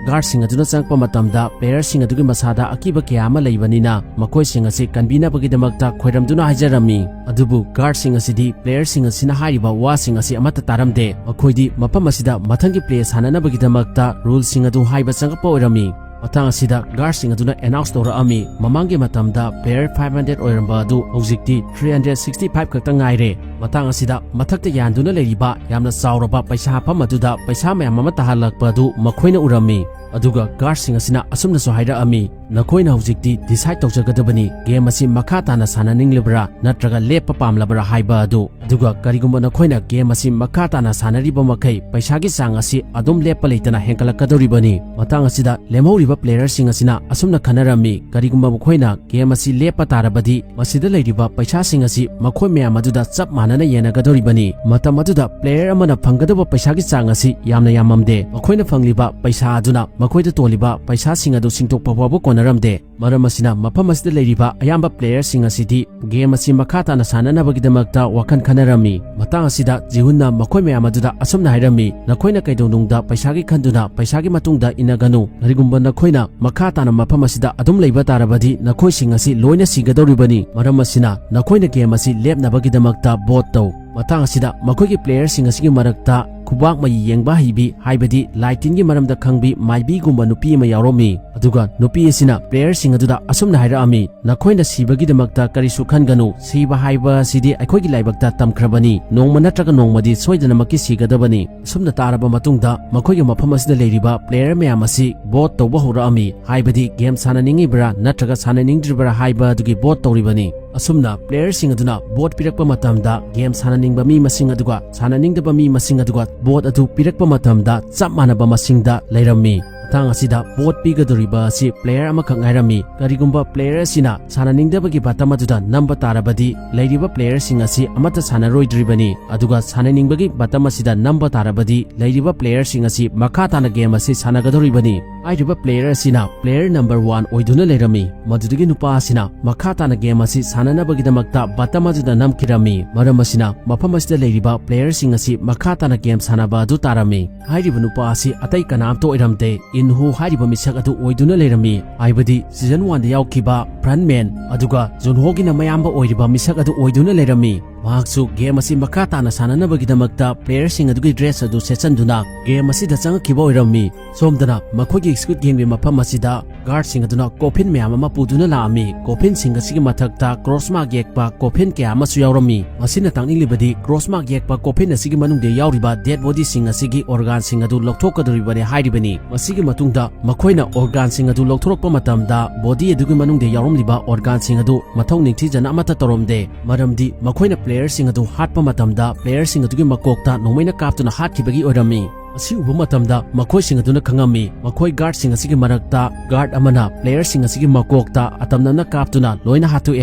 ꯒꯥꯔꯗꯁꯤꯡ ꯑꯗꯨꯅ ꯆꯪꯂꯛꯄ ꯃꯇꯝꯗ ꯄ꯭ꯂꯦꯌꯔꯁꯤꯡ ꯑꯗꯨꯒꯤ ꯃꯁꯥꯗ ꯑꯀꯤꯕ ꯀꯌꯥ ꯑꯃ ꯂꯩꯕꯅꯤꯅ ꯃꯈꯣꯏꯁꯤꯡ ꯑꯁꯤ ꯀꯟꯕꯤꯅꯕꯒꯤꯗꯃꯛꯇ ꯈꯣꯏꯔꯝꯗꯨꯅ ꯍꯥꯏꯖꯔꯝꯃꯤ꯫ ꯑꯗꯨꯕꯨ ꯒꯥꯔꯗꯁꯤꯡ ꯑꯁꯤꯗꯤ ꯄ꯭ꯂꯦꯌꯔꯁꯤꯡ ꯑꯁꯤꯅ ꯍꯥꯏꯔꯤꯕ ꯋꯥꯁꯤꯡ ꯑꯁꯤ ꯑꯃꯠꯇ ꯇꯥꯔꯝꯗꯦ꯫ ꯃꯈꯣꯏꯗꯤ ꯃꯐꯝ ꯑꯁꯤꯗ ꯃꯊꯪꯒꯤ ꯄ꯭ꯂꯦ ꯁꯥꯟꯅꯅꯕꯒꯤꯗꯃꯛꯇ ꯔꯨꯜꯁꯤꯡ ꯑꯗꯨ ꯍꯥꯏꯕ ꯆꯪꯂꯛꯄ ꯑꯣꯏꯔꯝꯃꯤ꯫ ꯃꯇꯥꯡ ꯑꯁꯤꯗ ꯒꯥꯔꯗꯁꯤꯡ ꯑꯗꯨꯅ ꯑꯦꯅꯥꯎꯟꯁ ꯇꯧꯔꯛꯑꯝꯃꯤ, ꯃꯃꯥꯡꯒꯤ ꯃꯇꯝꯗ ꯄ꯭ꯂꯦꯌꯔ ꯐꯥꯏꯚ ꯍꯟꯗ꯭ꯔꯦꯠ ꯑꯣꯏꯔꯝꯕ ꯑꯗꯨ ꯍꯧꯖꯤꯛꯇꯤ ꯊ꯭ꯔꯤ ꯍꯟꯗ꯭ꯔꯦꯠ ꯁꯤꯛꯁꯇꯤ ꯐꯥꯏꯚ ꯈꯛꯇ ꯉꯥꯏꯔꯦ꯫ ꯃꯇꯥꯡ ꯑꯁꯤꯗ ꯃꯊꯛꯇ ꯌꯥꯟꯗꯨꯅ ꯂꯩꯔꯤꯕ ꯌꯥꯝꯅ ꯆꯥꯎꯔꯕ ꯄꯩꯁꯥ ꯍꯥꯞꯐꯝ ꯑꯗꯨꯗ ꯄꯩꯁꯥ ꯃꯌꯥꯝ ꯑꯃ ꯇꯥꯍꯜꯂꯛꯄ ꯑꯗꯨ ꯃꯈꯣꯏꯅ ꯎꯔꯝꯃꯤ꯫ ꯑꯗꯨꯒ ꯒꯥꯔꯗꯁꯤꯡ ꯑꯁꯤꯅ ꯑꯁꯨꯝꯅꯁꯨ ꯍꯥꯏꯔꯛꯑꯝꯃꯤ, "ꯅꯈꯣꯏꯅ ꯍꯧꯖꯤꯛꯇꯤ ꯗꯤꯁꯥꯏꯗ ꯇꯧꯖꯒꯗꯕꯅꯤ, ꯒꯦꯝ ꯑꯁꯤ ꯃꯈꯥ ꯇꯥꯅ ꯁꯥꯟꯅꯅꯤꯡꯂꯤꯕ꯭ꯔꯥ ꯅꯠꯇ꯭ꯔꯒ ꯂꯦꯞꯄ ꯄꯥꯝꯂꯕ꯭ꯔꯥ ꯍꯥꯏꯕ ꯑꯗꯨ꯫ ꯑꯗꯨꯒ ꯀꯔꯤꯒꯨꯝꯕ ꯅꯈꯣꯏꯅ ꯒꯦꯝ ꯑꯁꯤ ꯃꯈꯥ ꯇꯥꯅ ꯁꯥꯟꯅꯔꯤꯕ ꯃꯈꯩ ꯄꯩꯁꯥꯒꯤ ꯆꯥꯡ ꯑꯁꯤ ꯑꯗꯨꯝ ꯂꯦꯞꯄ ꯂꯩꯇꯅ ꯍꯦꯟꯒꯠꯂꯛꯀꯗꯧꯔꯤꯕꯅꯤ꯫ ꯃꯇꯥꯡ ꯑꯁꯤꯗ ꯂꯦꯝꯍꯧꯔꯤꯕ ꯄ꯭ꯂꯦꯌꯔꯁꯤꯡ ꯑꯁꯤꯅ ꯑꯁꯨꯝꯅ ꯈꯟꯅꯔꯝꯃꯤ, ꯀꯔꯤꯒꯨꯝꯕ ꯃꯈꯣꯏꯅ ꯒꯦꯝ ꯑꯁꯤ ꯂꯦꯞꯄ ꯇꯥꯔꯕꯗꯤ ꯃꯁꯤꯗ ꯂꯩꯔꯤꯕ ꯄꯩꯁꯥꯁꯤꯡ ꯑꯁꯤ ꯃꯈꯣꯏ ꯃꯌꯥꯝ ꯑꯗꯨꯗ ꯆꯞ ꯃꯥꯟꯅꯅ ꯌꯦꯟꯅꯒꯗꯧꯔꯤꯕꯅꯤ꯫ ꯃꯇꯝ ꯑꯗꯨꯗ ꯄ꯭ꯂꯦꯌꯔ ꯑꯃꯅ ꯐꯪꯒꯗꯧꯕ ꯄꯩꯁꯥꯒꯤ ꯆꯥꯡ ꯑꯁꯤ ꯌꯥꯝꯅ ꯌꯥꯝꯃꯝꯗꯦ꯫ ꯃꯈꯣꯏꯅ ꯐꯪꯂꯤꯕ ꯄꯩꯁꯥ ꯑꯗꯨꯅ ꯃꯈꯣꯏꯗ ꯇꯣꯜꯂꯤꯕ ꯄꯩꯁꯥꯁꯤꯡ ꯑꯗꯨ ꯁꯤꯡꯗꯣꯛꯄ ꯐꯥꯎꯕ ꯀꯣꯟꯅꯔꯝꯗꯦ꯫ ꯃꯔꯝ ꯑꯁꯤꯅ ꯃꯐꯝ ꯑꯁꯤꯗ ꯂꯩꯔꯤꯕ ꯑꯌꯥꯝꯕ ꯄ꯭ꯂꯦꯌꯔꯁꯤꯡ ꯑꯁꯤꯗꯤ ꯒꯦꯝ ꯑꯁꯤ ꯃꯈꯥ ꯇꯥꯅ ꯁꯥꯟꯅꯅꯕꯒꯤꯗꯃꯛꯇ ꯋꯥꯈꯜ ꯈꯟꯅꯔꯝꯃꯤ꯫ ꯃꯇꯥꯡ ꯑꯁꯤꯗ ꯖꯤꯍꯨꯟꯅ ꯃꯈꯣꯏ ꯃꯌꯥꯝ ꯑꯗꯨꯗ ꯑꯁꯨꯝꯅ ꯍꯥꯏꯔꯝꯃꯤ, "ꯅꯈꯣꯏꯅ ꯀꯩꯗꯧꯅꯨꯡꯗ ꯄꯩꯁꯥꯒꯤ ꯈꯟꯗꯨꯅ ꯄꯩꯁꯥꯒꯤ ꯃꯇꯨꯡꯗ ꯏꯟꯅꯒꯅꯨ꯫ ꯀꯔꯤꯒꯨꯝꯕ ꯅꯈꯣꯏꯅ ꯃꯈꯥ ꯇꯥꯅ ꯃꯐꯝ ꯑꯁꯤꯗ ꯑꯗꯨꯝ ꯂꯩꯕ ꯇꯥꯔꯕꯗꯤ ꯅꯈꯣꯏꯁꯤꯡ ꯑꯁꯤ ꯂꯣꯏꯅ ꯁꯤꯒꯗꯧꯔꯤꯕꯅꯤ꯫ ꯃꯔꯝ ꯑꯁꯤꯅ ꯅꯈꯣꯏꯅ ꯒꯦꯝ ꯑꯁꯤ ꯂꯦꯞꯅꯕꯒꯤꯗꯃꯛꯇ ꯚꯣꯠ ꯇꯧ꯫" ꯃꯇꯥꯡ ꯑꯁꯤꯗ ꯃꯈꯣꯏꯒꯤ ꯄ꯭ꯂꯦꯌꯔꯁꯤꯡ ꯑꯁꯤꯒꯤ ꯃꯔꯛꯇ ꯈꯨꯕꯥꯛ ꯃꯌꯤ ꯌꯦꯡꯕ ꯍꯩꯕꯤ, ꯍꯥꯏꯕꯗꯤ ꯂꯥꯏ ꯇꯤꯟꯒꯤ ꯃꯔꯝꯗ ꯈꯪꯕꯤ ꯃꯥꯏꯕꯤꯒꯨꯝꯕ ꯅꯨꯄꯤ ꯑꯃ ꯌꯥꯎꯔꯝꯃꯤ꯫ ꯑꯗꯨꯒ ꯅꯨꯄꯤ ꯑꯁꯤꯅ ꯄ꯭ꯂꯦꯌꯔꯁꯤꯡ ꯑꯗꯨꯗ ꯑꯁꯨꯝꯅ ꯍꯥꯏꯔꯛꯑꯝꯃꯤ, "ꯅꯈꯣꯏꯅ ꯁꯤꯕꯒꯤꯗꯃꯛꯇ ꯀꯔꯤꯁꯨ ꯈꯟꯒꯅꯨ꯫ ꯁꯤꯕ ꯍꯥꯏꯕ ꯑꯁꯤꯗꯤ ꯑꯩꯈꯣꯏꯒꯤ ꯂꯥꯏꯕꯛꯇ ꯇꯝꯈ꯭ꯔꯕꯅꯤ꯫ ꯅꯣꯡꯃ ꯅꯠꯇ꯭ꯔꯒ ꯅꯣꯡꯃꯗꯤ ꯁꯣꯏꯗꯅꯃꯛꯀꯤ ꯁꯤꯒꯗꯕꯅꯤ꯫" ꯑꯁꯨꯝꯅ ꯇꯥꯔꯕ ꯃꯇꯨꯡꯗ ꯃꯈꯣꯏꯒꯤ ꯃꯐꯝ ꯑꯁꯤꯗ ꯂꯩꯔꯤꯕ ꯄ꯭ꯂꯦꯌꯔ ꯃꯌꯥꯝ ꯑꯁꯤ ꯚꯣꯠ ꯇꯧꯕ ꯍꯧꯔꯛꯑꯝꯃꯤ, ꯍꯥꯏꯕꯗꯤ ꯒꯦꯝ ꯁꯥꯟꯅꯅꯤꯡꯉꯤꯕ꯭ꯔꯥ ꯅꯠꯇ꯭ꯔꯒ ꯁꯥꯟꯅꯅꯤꯡꯗ꯭ꯔꯤꯕ꯭ꯔꯥ ꯍꯥꯏꯕ ꯑꯗꯨꯒꯤ ꯚꯣꯠ ꯇꯧꯔꯤꯕꯅꯤ꯫ ꯑꯁꯨꯝꯅ playerꯁꯤꯡ ꯑꯗꯨꯅ vote ꯄꯤꯔꯛꯄ ꯃꯇꯝꯗ game ꯁꯥꯟꯅꯅꯤꯡꯕ ꯃꯤ ꯃꯁꯤꯡ ꯑꯗꯨꯒ ꯁꯥꯟꯅꯅꯤꯡꯗꯕ ꯃꯤ ꯃꯁꯤꯡ ꯑꯗꯨꯒ vote ꯑꯗꯨ ꯄꯤꯔꯛꯄ ꯃꯇꯝꯗ ꯆꯞ ꯃꯥꯟꯅꯕ ꯃꯁꯤꯡꯗ ꯂꯩꯔꯝꯃꯤ꯫ ꯃꯇꯥꯡ ꯑꯁꯤꯗ vote ꯄꯤꯒꯗꯧꯔꯤꯕ ꯑꯁꯤ player ꯑꯃꯈꯛ ꯉꯥꯏꯔꯝꯃꯤ꯫ ꯀꯔꯤꯒꯨꯝꯕ player ꯑꯁꯤꯅ ꯁꯥꯟꯅꯅꯤꯡꯗꯕꯒꯤ button ꯑꯗꯨꯗ ꯅꯝꯕ ꯇꯥꯔꯕꯗꯤ ꯂꯩꯔꯤꯕ playerꯁꯤꯡ ꯑꯁꯤ ꯑꯃꯠꯇ ꯁꯥꯟꯅꯔꯣꯏꯗ꯭ꯔꯤꯕꯅꯤ, ꯑꯗꯨꯒ ꯁꯥꯟꯅꯅꯤꯡꯕꯒꯤ button ꯑꯁꯤꯗ ꯅꯝꯕ ꯇꯥꯔꯕꯗꯤ ꯂꯩꯔꯤꯕ playerꯁꯤꯡ ꯑꯁꯤ ꯃꯈꯥ ꯇꯥꯅ game ꯑꯁꯤ ꯁꯥꯟꯅꯒꯗꯧꯔꯤꯕꯅꯤ꯫ ꯍꯥꯏꯔꯤꯕ player ꯑꯁꯤꯅ player number one ꯑꯣꯏꯗꯨꯅ ꯂꯩꯔꯝꯃꯤ꯫ ꯃꯗꯨꯗꯒꯤ ꯅꯨꯄꯥ ꯑꯁꯤꯅ ꯃꯈꯥ ꯇꯥꯅ game ꯑꯁꯤ ꯁꯥꯟꯅꯅꯕꯒꯤꯗꯃꯛꯇ button ꯑꯗꯨꯗ ꯅꯝꯈꯤꯔꯝꯃꯤ꯫ ꯃꯔꯝ ꯑꯁꯤꯅ ꯃꯐꯝ ꯑꯁꯤꯗ ꯂꯩꯔꯤꯕ playerꯁꯤꯡ ꯑꯁꯤ ꯃꯈꯥ ꯇꯥꯅ game ꯁꯥꯟꯅꯕ ꯑꯗꯨ ꯇꯥꯔꯝꯃꯤ꯫ ꯍꯥꯏꯔꯤꯕ ꯅꯨꯄꯥ ꯑꯁꯤ ꯑꯇꯩ ꯀꯅꯥꯝꯇ ꯑꯣꯏꯔꯝꯗꯦ, ꯏꯟꯍꯨ ꯍꯥꯏꯔꯤꯕ ꯃꯤꯁꯛ ꯑꯗꯨ ꯑꯣꯏꯗꯨꯅ ꯂꯩꯔꯝꯃꯤ꯫ ꯍꯥꯏꯕꯗꯤ season oneꯗ ꯌꯥꯎꯈꯤꯕ frontman, ꯑꯗꯨꯒ ꯖꯨꯟꯍꯣꯒꯤꯅ ꯃꯌꯥꯝꯕ ꯑꯣꯏꯔꯤꯕ ꯃꯤꯁꯛ ꯑꯗꯨ ꯑꯣꯏꯗꯨꯅ ꯂꯩꯔꯝꯃꯤ꯫ ꯃꯍꯥꯛꯁꯨ game ꯑꯁꯤ ꯃꯈꯥ ꯇꯥꯅ ꯁꯥꯟꯅꯅꯕꯒꯤꯗꯃꯛꯇ playerꯁꯤꯡ ꯑꯗꯨꯒꯤ dress ꯑꯗꯨ ꯁꯦꯠꯆꯟꯗꯨꯅ game ꯑꯁꯤꯗ ꯆꯪꯉꯛꯈꯤꯕ ꯑꯣꯏꯔꯝꯃꯤ꯫ ꯁꯣꯝꯗꯅ ꯃꯈꯣꯏꯒꯤ Squid Gameꯒꯤ ꯃꯐꯝ ꯑꯁꯤꯗ guardꯁꯤꯡ ꯑꯗꯨꯅ coffin ꯃꯌꯥꯝ ꯑꯃ ꯄꯨꯗꯨꯅ ꯂꯥꯛꯑꯝꯃꯤ꯫ Coffinꯁꯤꯡ ꯑꯁꯤꯒꯤ ꯃꯊꯛꯇ cross mark ꯌꯦꯛꯄ coffin ꯀꯌꯥ ꯑꯃꯁꯨ ꯌꯥꯎꯔꯝꯃꯤ꯫ ꯃꯁꯤꯅ ꯇꯥꯛꯅꯤꯡꯂꯤꯕꯗꯤ cross mark ꯌꯦꯛꯄ coffin ꯑꯁꯤꯒꯤ ꯃꯅꯨꯡꯗ ꯌꯥꯎꯔꯤꯕ dead bodyꯁꯤꯡ ꯑꯁꯤꯒꯤ organꯁꯤꯡ ꯑꯗꯨ ꯂꯧꯊꯣꯛꯀꯗꯧꯔꯤꯕꯅꯤ ꯍꯥꯏꯔꯤꯕꯅꯤ꯫ ꯃꯁꯤꯒꯤ ꯃꯇꯨꯡꯗ ꯃꯈꯣꯏꯅ organꯁꯤꯡ ꯑꯗꯨ ꯂꯧꯊꯣꯔꯛꯄ ꯃꯇꯝꯗ body ꯑꯗꯨꯒꯤ ꯃꯅꯨꯡꯗ ꯌꯥꯎꯔꯝꯂꯤꯕ organꯁꯤꯡ ꯑꯗꯨ ꯃꯊꯧ ꯅꯤꯡꯊꯤꯖꯅ ꯑꯃꯠꯇ ꯇꯧꯔꯝꯗꯦ, ꯃꯔꯝꯗꯤ ꯃꯈꯣꯏꯅ playerꯁꯤꯡ ꯑꯗꯨ ꯍꯥꯠꯄ ꯃꯇꯝꯗ playerꯁꯤꯡ ꯑꯗꯨꯒꯤ ꯃꯀꯣꯛꯇ ꯅꯣꯡꯃꯩꯅ ꯀꯥꯞꯇꯨꯅ ꯍꯥꯠꯈꯤꯕꯒꯤ ꯑꯣꯏꯔꯝꯃꯤ꯫ ꯑꯁꯤ ꯎꯕ ꯃꯇꯝꯗ ꯃꯈꯣꯏꯁꯤꯡ ꯑꯗꯨꯅ ꯈꯪꯉꯝꯃꯤ, ꯃꯈꯣꯏ guardꯁꯤꯡ ꯑꯁꯤꯒꯤ ꯃꯔꯛꯇ guard ꯑꯃꯅ playerꯁꯤꯡ ꯑꯁꯤꯒꯤ ꯃꯀꯣꯛꯇ ꯑꯇꯝꯅꯝꯅ ꯀꯥꯞꯇꯨꯅ ꯂꯣꯏꯅ ꯍꯥꯠꯇꯣꯛꯑꯦ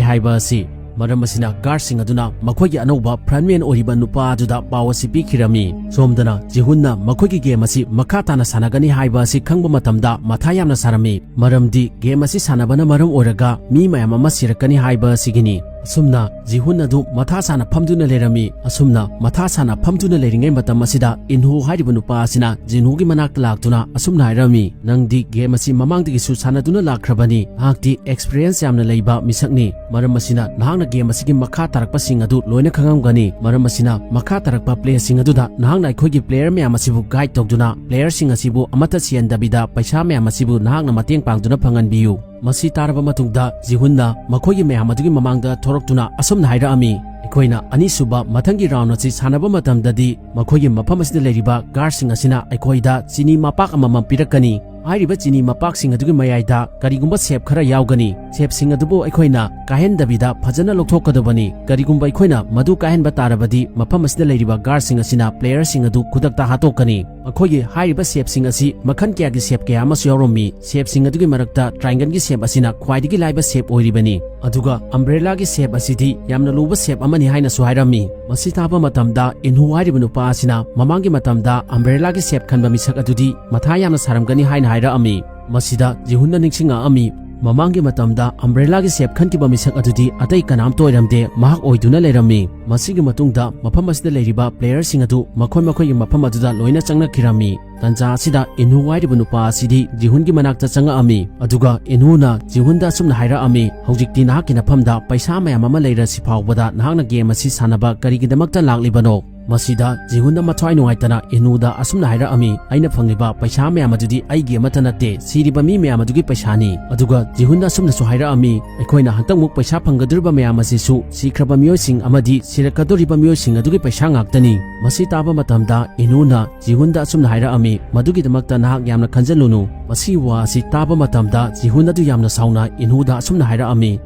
ꯍꯥꯏꯕ ꯑꯁꯤ꯫ ꯃꯔꯝ ꯑꯁꯤꯅ guardꯁꯤꯡ ꯑꯗꯨꯅ ꯃꯈꯣꯏꯒꯤ ꯑꯅꯧꯕ frontman ꯑꯣꯏꯔꯤꯕ ꯅꯨꯄꯥ ꯑꯗꯨꯗ ꯄꯥꯎ ꯑꯁꯤ ꯄꯤꯈꯤꯔꯝꯃꯤ꯫ ꯁꯣꯝꯗꯅ ꯖꯤꯍꯨꯟꯅ ꯃꯈꯣꯏꯒꯤ game ꯑꯁꯤ ꯃꯈꯥ ꯇꯥꯅ ꯁꯥꯟꯅꯒꯅꯤ ꯍꯥꯏꯕ ꯑꯁꯤ ꯈꯪꯕ ꯃꯇꯝꯗ ꯃꯊꯥ ꯌꯥꯝꯅ ꯁꯥꯔꯝꯃꯤ, ꯃꯔꯝꯗꯤ game ꯑꯁꯤ ꯁꯥꯟꯅꯕꯅ ꯃꯔꯝ ꯑꯣꯏꯔꯒ ꯃꯤ ꯃꯌꯥꯝ ꯑꯃ ꯁꯤꯔꯛꯀꯅꯤ ꯍꯥꯏꯕ ꯑꯁꯤꯒꯤꯅꯤ꯫ ꯑꯁꯨꯝꯅ ꯖꯤꯍꯨꯟ ꯑꯗꯨ ꯃꯊꯥ ꯁꯥꯅ ꯐꯝꯗꯨꯅ ꯂꯩꯔꯝꯃꯤ꯫ ꯑꯁꯨꯝꯅ ꯃꯊꯥ ꯁꯥꯅ ꯐꯝꯗꯨꯅ ꯂꯩꯔꯤꯉꯩ ꯃꯇꯝ ꯑꯁꯤꯗ ꯏꯟꯍꯨ ꯍꯥꯏꯔꯤꯕ ꯅꯨꯄꯥ ꯑꯁꯤꯅ ꯖꯤꯟꯍꯨꯒꯤ ꯃꯅꯥꯛꯇ ꯂꯥꯛꯇꯨꯅ ꯑꯁꯨꯝꯅ ꯍꯥꯏꯔꯝꯃꯤ, "ꯅꯪꯗꯤ game ꯑꯁꯤ ꯃꯃꯥꯡꯗꯒꯤꯁꯨ ꯁꯥꯟꯅꯗꯨꯅ ꯂꯥꯛꯈ꯭ꯔꯕꯅꯤ꯫ ꯅꯍꯥꯛꯇꯤ experience ꯌꯥꯝꯅ ꯂꯩꯕ ꯃꯤꯁꯛꯅꯤ꯫ ꯃꯔꯝ ꯑꯁꯤꯅ ꯅꯍꯥꯛꯅ game ꯑꯁꯤꯒꯤ ꯃꯈꯥ ꯇꯥꯔꯛꯄꯁꯤꯡ ꯑꯗꯨ ꯂꯣꯏꯅ ꯈꯪꯉꯝꯒꯅꯤ꯫ ꯃꯔꯝ ꯑꯁꯤꯅ ꯃꯈꯥ ꯇꯥꯔꯛꯄ playꯁꯤꯡ ꯑꯗꯨꯗ ꯅꯍꯥꯛꯅ ꯑꯩꯈꯣꯏꯒꯤ player ꯃꯌꯥꯝ ꯑꯁꯤꯕꯨ guide ꯇꯧꯗꯨꯅ playerꯁꯤꯡ ꯑꯁꯤꯕꯨ ꯑꯃꯠꯇ ꯁꯤꯍꯟꯗꯕꯤꯗ ꯄꯩꯁꯥ ꯃꯌꯥꯝ ꯑꯁꯤꯕꯨ ꯅꯍꯥꯛꯅ ꯃꯇꯦꯡ ꯄꯥꯡꯗꯨꯅ ꯐꯪꯍꯟꯕꯤꯌꯨ"꯫ ꯃꯁꯤ ꯇꯥꯔꯕ ꯃꯇꯨꯡꯗ ꯖꯤꯍꯨꯟꯅ ꯃꯈꯣꯏꯒꯤ ꯃꯌꯥꯝ ꯑꯗꯨꯒꯤ ꯃꯃꯥꯡꯗ ꯊꯣꯔꯛꯇꯨꯅ ꯑꯁꯨꯝꯅ ꯍꯥꯏꯔꯛꯑꯝꯃꯤ, "ꯑꯩꯈꯣꯏꯅ ꯑꯅꯤꯁꯨꯕ ꯃꯊꯪꯒꯤ round ꯑꯁꯤ ꯁꯥꯟꯅꯕ ꯃꯇꯝꯗꯗꯤ ꯃꯈꯣꯏꯒꯤ ꯃꯐꯝ ꯑꯁꯤꯗ ꯂꯩꯔꯤꯕ guardꯁꯤꯡ ꯑꯁꯤꯅ ꯑꯩꯈꯣꯏꯗ ꯆꯤꯅꯤ ꯃꯄꯥꯛ ꯑꯃꯃꯝ ꯄꯤꯔꯛꯀꯅꯤ꯫ ꯍꯥꯏꯔꯤꯕ ꯆꯤꯅꯤ ꯃꯄꯥꯛꯁꯤꯡ ꯑꯗꯨꯒꯤ ꯃꯌꯥꯏꯗ ꯀꯔꯤꯒꯨꯝꯕ ꯁꯦꯞ ꯈꯔ ꯌꯥꯎꯒꯅꯤ꯫ ꯁꯦꯞꯁꯤꯡ ꯑꯗꯨꯕꯨ ꯑꯩꯈꯣꯏꯅ ꯀꯥꯏꯍꯟꯗꯕꯤꯗ ꯐꯖꯅ ꯂꯧꯊꯣꯛꯀꯗꯕꯅꯤ꯫ ꯀꯔꯤꯒꯨꯝꯕ ꯑꯩꯈꯣꯏꯅ ꯃꯗꯨ ꯀꯥꯏꯍꯟꯕ ꯇꯥꯔꯕꯗꯤ ꯃꯐꯝ ꯑꯁꯤꯗ ꯂꯩꯔꯤꯕ ꯒꯥꯔꯗꯁꯤꯡ ꯑꯁꯤꯅ ꯄ꯭ꯂꯦꯌꯔꯁꯤꯡ ꯑꯗꯨ ꯈꯨꯗꯛꯇ ꯍꯥꯠꯇꯣꯛꯀꯅꯤ꯫ ꯃꯈꯣꯏꯒꯤ ꯍꯥꯏꯔꯤꯕ ꯁꯦꯞꯁꯤꯡ ꯑꯁꯤ ꯃꯈꯜ ꯀꯌꯥꯒꯤ ꯁꯦꯞ ꯀꯌꯥ ꯑꯃꯁꯨ ꯌꯥꯎꯔꯝꯃꯤ꯫ ꯁꯦꯞꯁꯤꯡ ꯑꯗꯨꯒꯤ ꯃꯔꯛꯇ ꯇ꯭ꯔꯥꯏꯡꯒꯜꯒꯤ ꯁꯦꯞ ꯑꯁꯤꯅ ꯈ꯭ꯋꯥꯏꯗꯒꯤ ꯂꯥꯏꯕ ꯁꯦꯞ ꯑꯣꯏꯔꯤꯕꯅꯤ꯫ ꯑꯗꯨꯒ ꯑꯝꯕ꯭ꯔꯦꯂꯥꯒꯤ ꯁꯦꯞ ꯑꯁꯤꯗꯤ ꯌꯥꯝꯅ ꯂꯨꯕ ꯁꯦꯞ ꯑꯃꯅꯤ ꯍꯥꯏꯅꯁꯨ ꯍꯥꯏꯔꯝꯃꯤ꯫ ꯃꯁꯤ ꯇꯥꯕ ꯃꯇꯝꯗ ꯏꯟꯍꯨ ꯍꯥꯏꯔꯤꯕ ꯅꯨꯄꯥ ꯑꯁꯤꯅ ꯃꯃꯥꯡꯒꯤ ꯃꯇꯝꯗ ꯑꯝꯕ꯭ꯔꯦꯂꯥꯒꯤ ꯁꯦꯞ ꯈꯟꯕ ꯃꯤꯁꯛ ꯑꯗꯨꯗꯤ ꯃꯊꯥ ꯌꯥꯝꯅ ꯁꯥꯔꯝꯒꯅꯤ ꯍꯥꯏꯅ ꯍꯥꯏꯔꯛꯑꯝꯃꯤ꯫ ꯃꯁꯤꯗ ꯖꯤꯍꯨꯟꯅ ꯅꯤꯡꯁꯤꯡꯉꯛꯑꯝꯃꯤ, ꯃꯃꯥꯡꯒꯤ ꯃꯇꯝꯗ ꯑꯝꯕ꯭ꯔꯦꯂꯥꯒꯤ ꯁꯦꯞ ꯈꯟꯈꯤꯕ ꯃꯤꯁꯛ ꯑꯗꯨꯗꯤ ꯑꯇꯩ ꯀꯅꯥꯝꯇ ꯑꯣꯏꯔꯝꯗꯦ, ꯃꯍꯥꯛ ꯑꯣꯏꯗꯨꯅ ꯂꯩꯔꯝꯃꯤ꯫ ꯃꯁꯤꯒꯤ ꯃꯇꯨꯡꯗ ꯃꯐꯝ ꯑꯁꯤꯗ ꯂꯩꯔꯤꯕ ꯄ꯭ꯂꯦꯌꯔꯁꯤꯡ ꯑꯗꯨ ꯃꯈꯣꯏ ꯃꯈꯣꯏꯒꯤ ꯃꯐꯝ ꯑꯗꯨꯗ ꯂꯣꯏꯅ ꯆꯪꯅꯈꯤꯔꯝꯃꯤ꯫ ꯇꯟꯖꯥ ꯑꯁꯤꯗ ꯏꯟꯍꯨ ꯍꯥꯏꯔꯤꯕ ꯅꯨꯄꯥ ꯑꯁꯤꯗꯤ ꯖꯤꯍꯨꯟꯒꯤ ꯃꯅꯥꯛꯇ ꯆꯪꯉꯛꯑꯝꯃꯤ꯫ ꯑꯗꯨꯒ ꯏꯟꯍꯨꯅ ꯖꯤꯍꯨꯟꯗ ꯑꯁꯨꯝꯅ ꯍꯥꯏꯔꯛꯑꯝꯃꯤ, "ꯍꯧꯖꯤꯛꯇꯤ ꯅꯍꯥꯛꯀꯤ ꯅꯐꯝꯗ ꯄꯩꯁꯥ ꯃꯌꯥꯝ ꯑꯃ ꯂꯩꯔꯁꯤ ꯐꯥꯎꯕꯗ ꯅꯍꯥꯛꯅ ꯒꯦꯝ ꯑꯁꯤ ꯁꯥꯟꯅꯕ ꯀꯔꯤꯒꯤꯗꯃꯛꯇ ꯂꯥꯛꯂꯤꯕꯅꯣ?" ꯃꯁꯤꯗ ꯖꯤꯍꯨꯟꯅ ꯃꯊ꯭ꯋꯥꯏ ꯅꯨꯡꯉꯥꯏꯇꯅ ꯏꯟꯍꯨꯗ ꯑꯁꯨꯝꯅ ꯍꯥꯏꯔꯛꯑꯝꯃꯤ, "ꯑꯩꯅ ꯐꯪꯂꯤꯕ ꯄꯩꯁꯥ ꯃꯌꯥꯝ ꯑꯗꯨꯗꯤ ꯑꯩꯒꯤ ꯑꯃꯠꯇ ꯅꯠꯇꯦ, ꯁꯤꯔꯤꯕ ꯃꯤ ꯃꯌꯥꯝ ꯑꯗꯨꯒꯤ ꯄꯩꯁꯥꯅꯤ"꯫ ꯑꯗꯨꯒ ꯖꯤꯍꯨꯟꯅ ꯑꯁꯨꯝꯅꯁꯨ ꯍꯥꯏꯔꯛꯑꯝꯃꯤ, "ꯑꯩꯈꯣꯏꯅ ꯍꯟꯗꯛꯃꯨꯛ ꯄꯩꯁꯥ ꯐꯪꯒꯗꯧꯔꯤꯕ ꯃꯌꯥꯝ ꯑꯁꯤꯁꯨ ꯁꯤꯈ꯭ꯔꯕ ꯃꯤꯑꯣꯏꯁꯤꯡ ꯑꯃꯗꯤ ꯁꯤꯔꯛꯀꯗꯧꯔꯤꯕ ꯃꯤꯑꯣꯏꯁꯤꯡ ꯑꯗꯨꯒꯤ ꯄꯩꯁꯥ ꯉꯥꯛꯇꯅꯤ"꯫ ꯃꯁꯤ ꯇꯥꯕ ꯃꯇꯝꯗ ꯏꯟꯍꯨꯅ ꯖꯤꯍꯨꯟꯗ ꯑꯁꯨꯝꯅ ꯍꯥꯏꯔꯛꯑꯝꯃꯤ, "ꯃꯗꯨꯒꯤꯗꯃꯛꯇ ꯅꯍꯥꯛ ꯌꯥꯝꯅ ꯈꯟꯖꯜꯂꯨꯅꯨ"꯫ ꯃꯁꯤꯒꯤ ꯋꯥ ꯑꯁꯤ ꯇꯥꯕ ꯃꯇꯝꯗ ꯖꯤꯍꯨꯟ ꯑꯗꯨ ꯌꯥꯝꯅ ꯁꯥꯎꯅ ꯏꯟꯍꯨꯗ ꯑꯁꯨꯝꯅ ꯍꯥꯏꯔꯛꯑꯝꯃꯤ,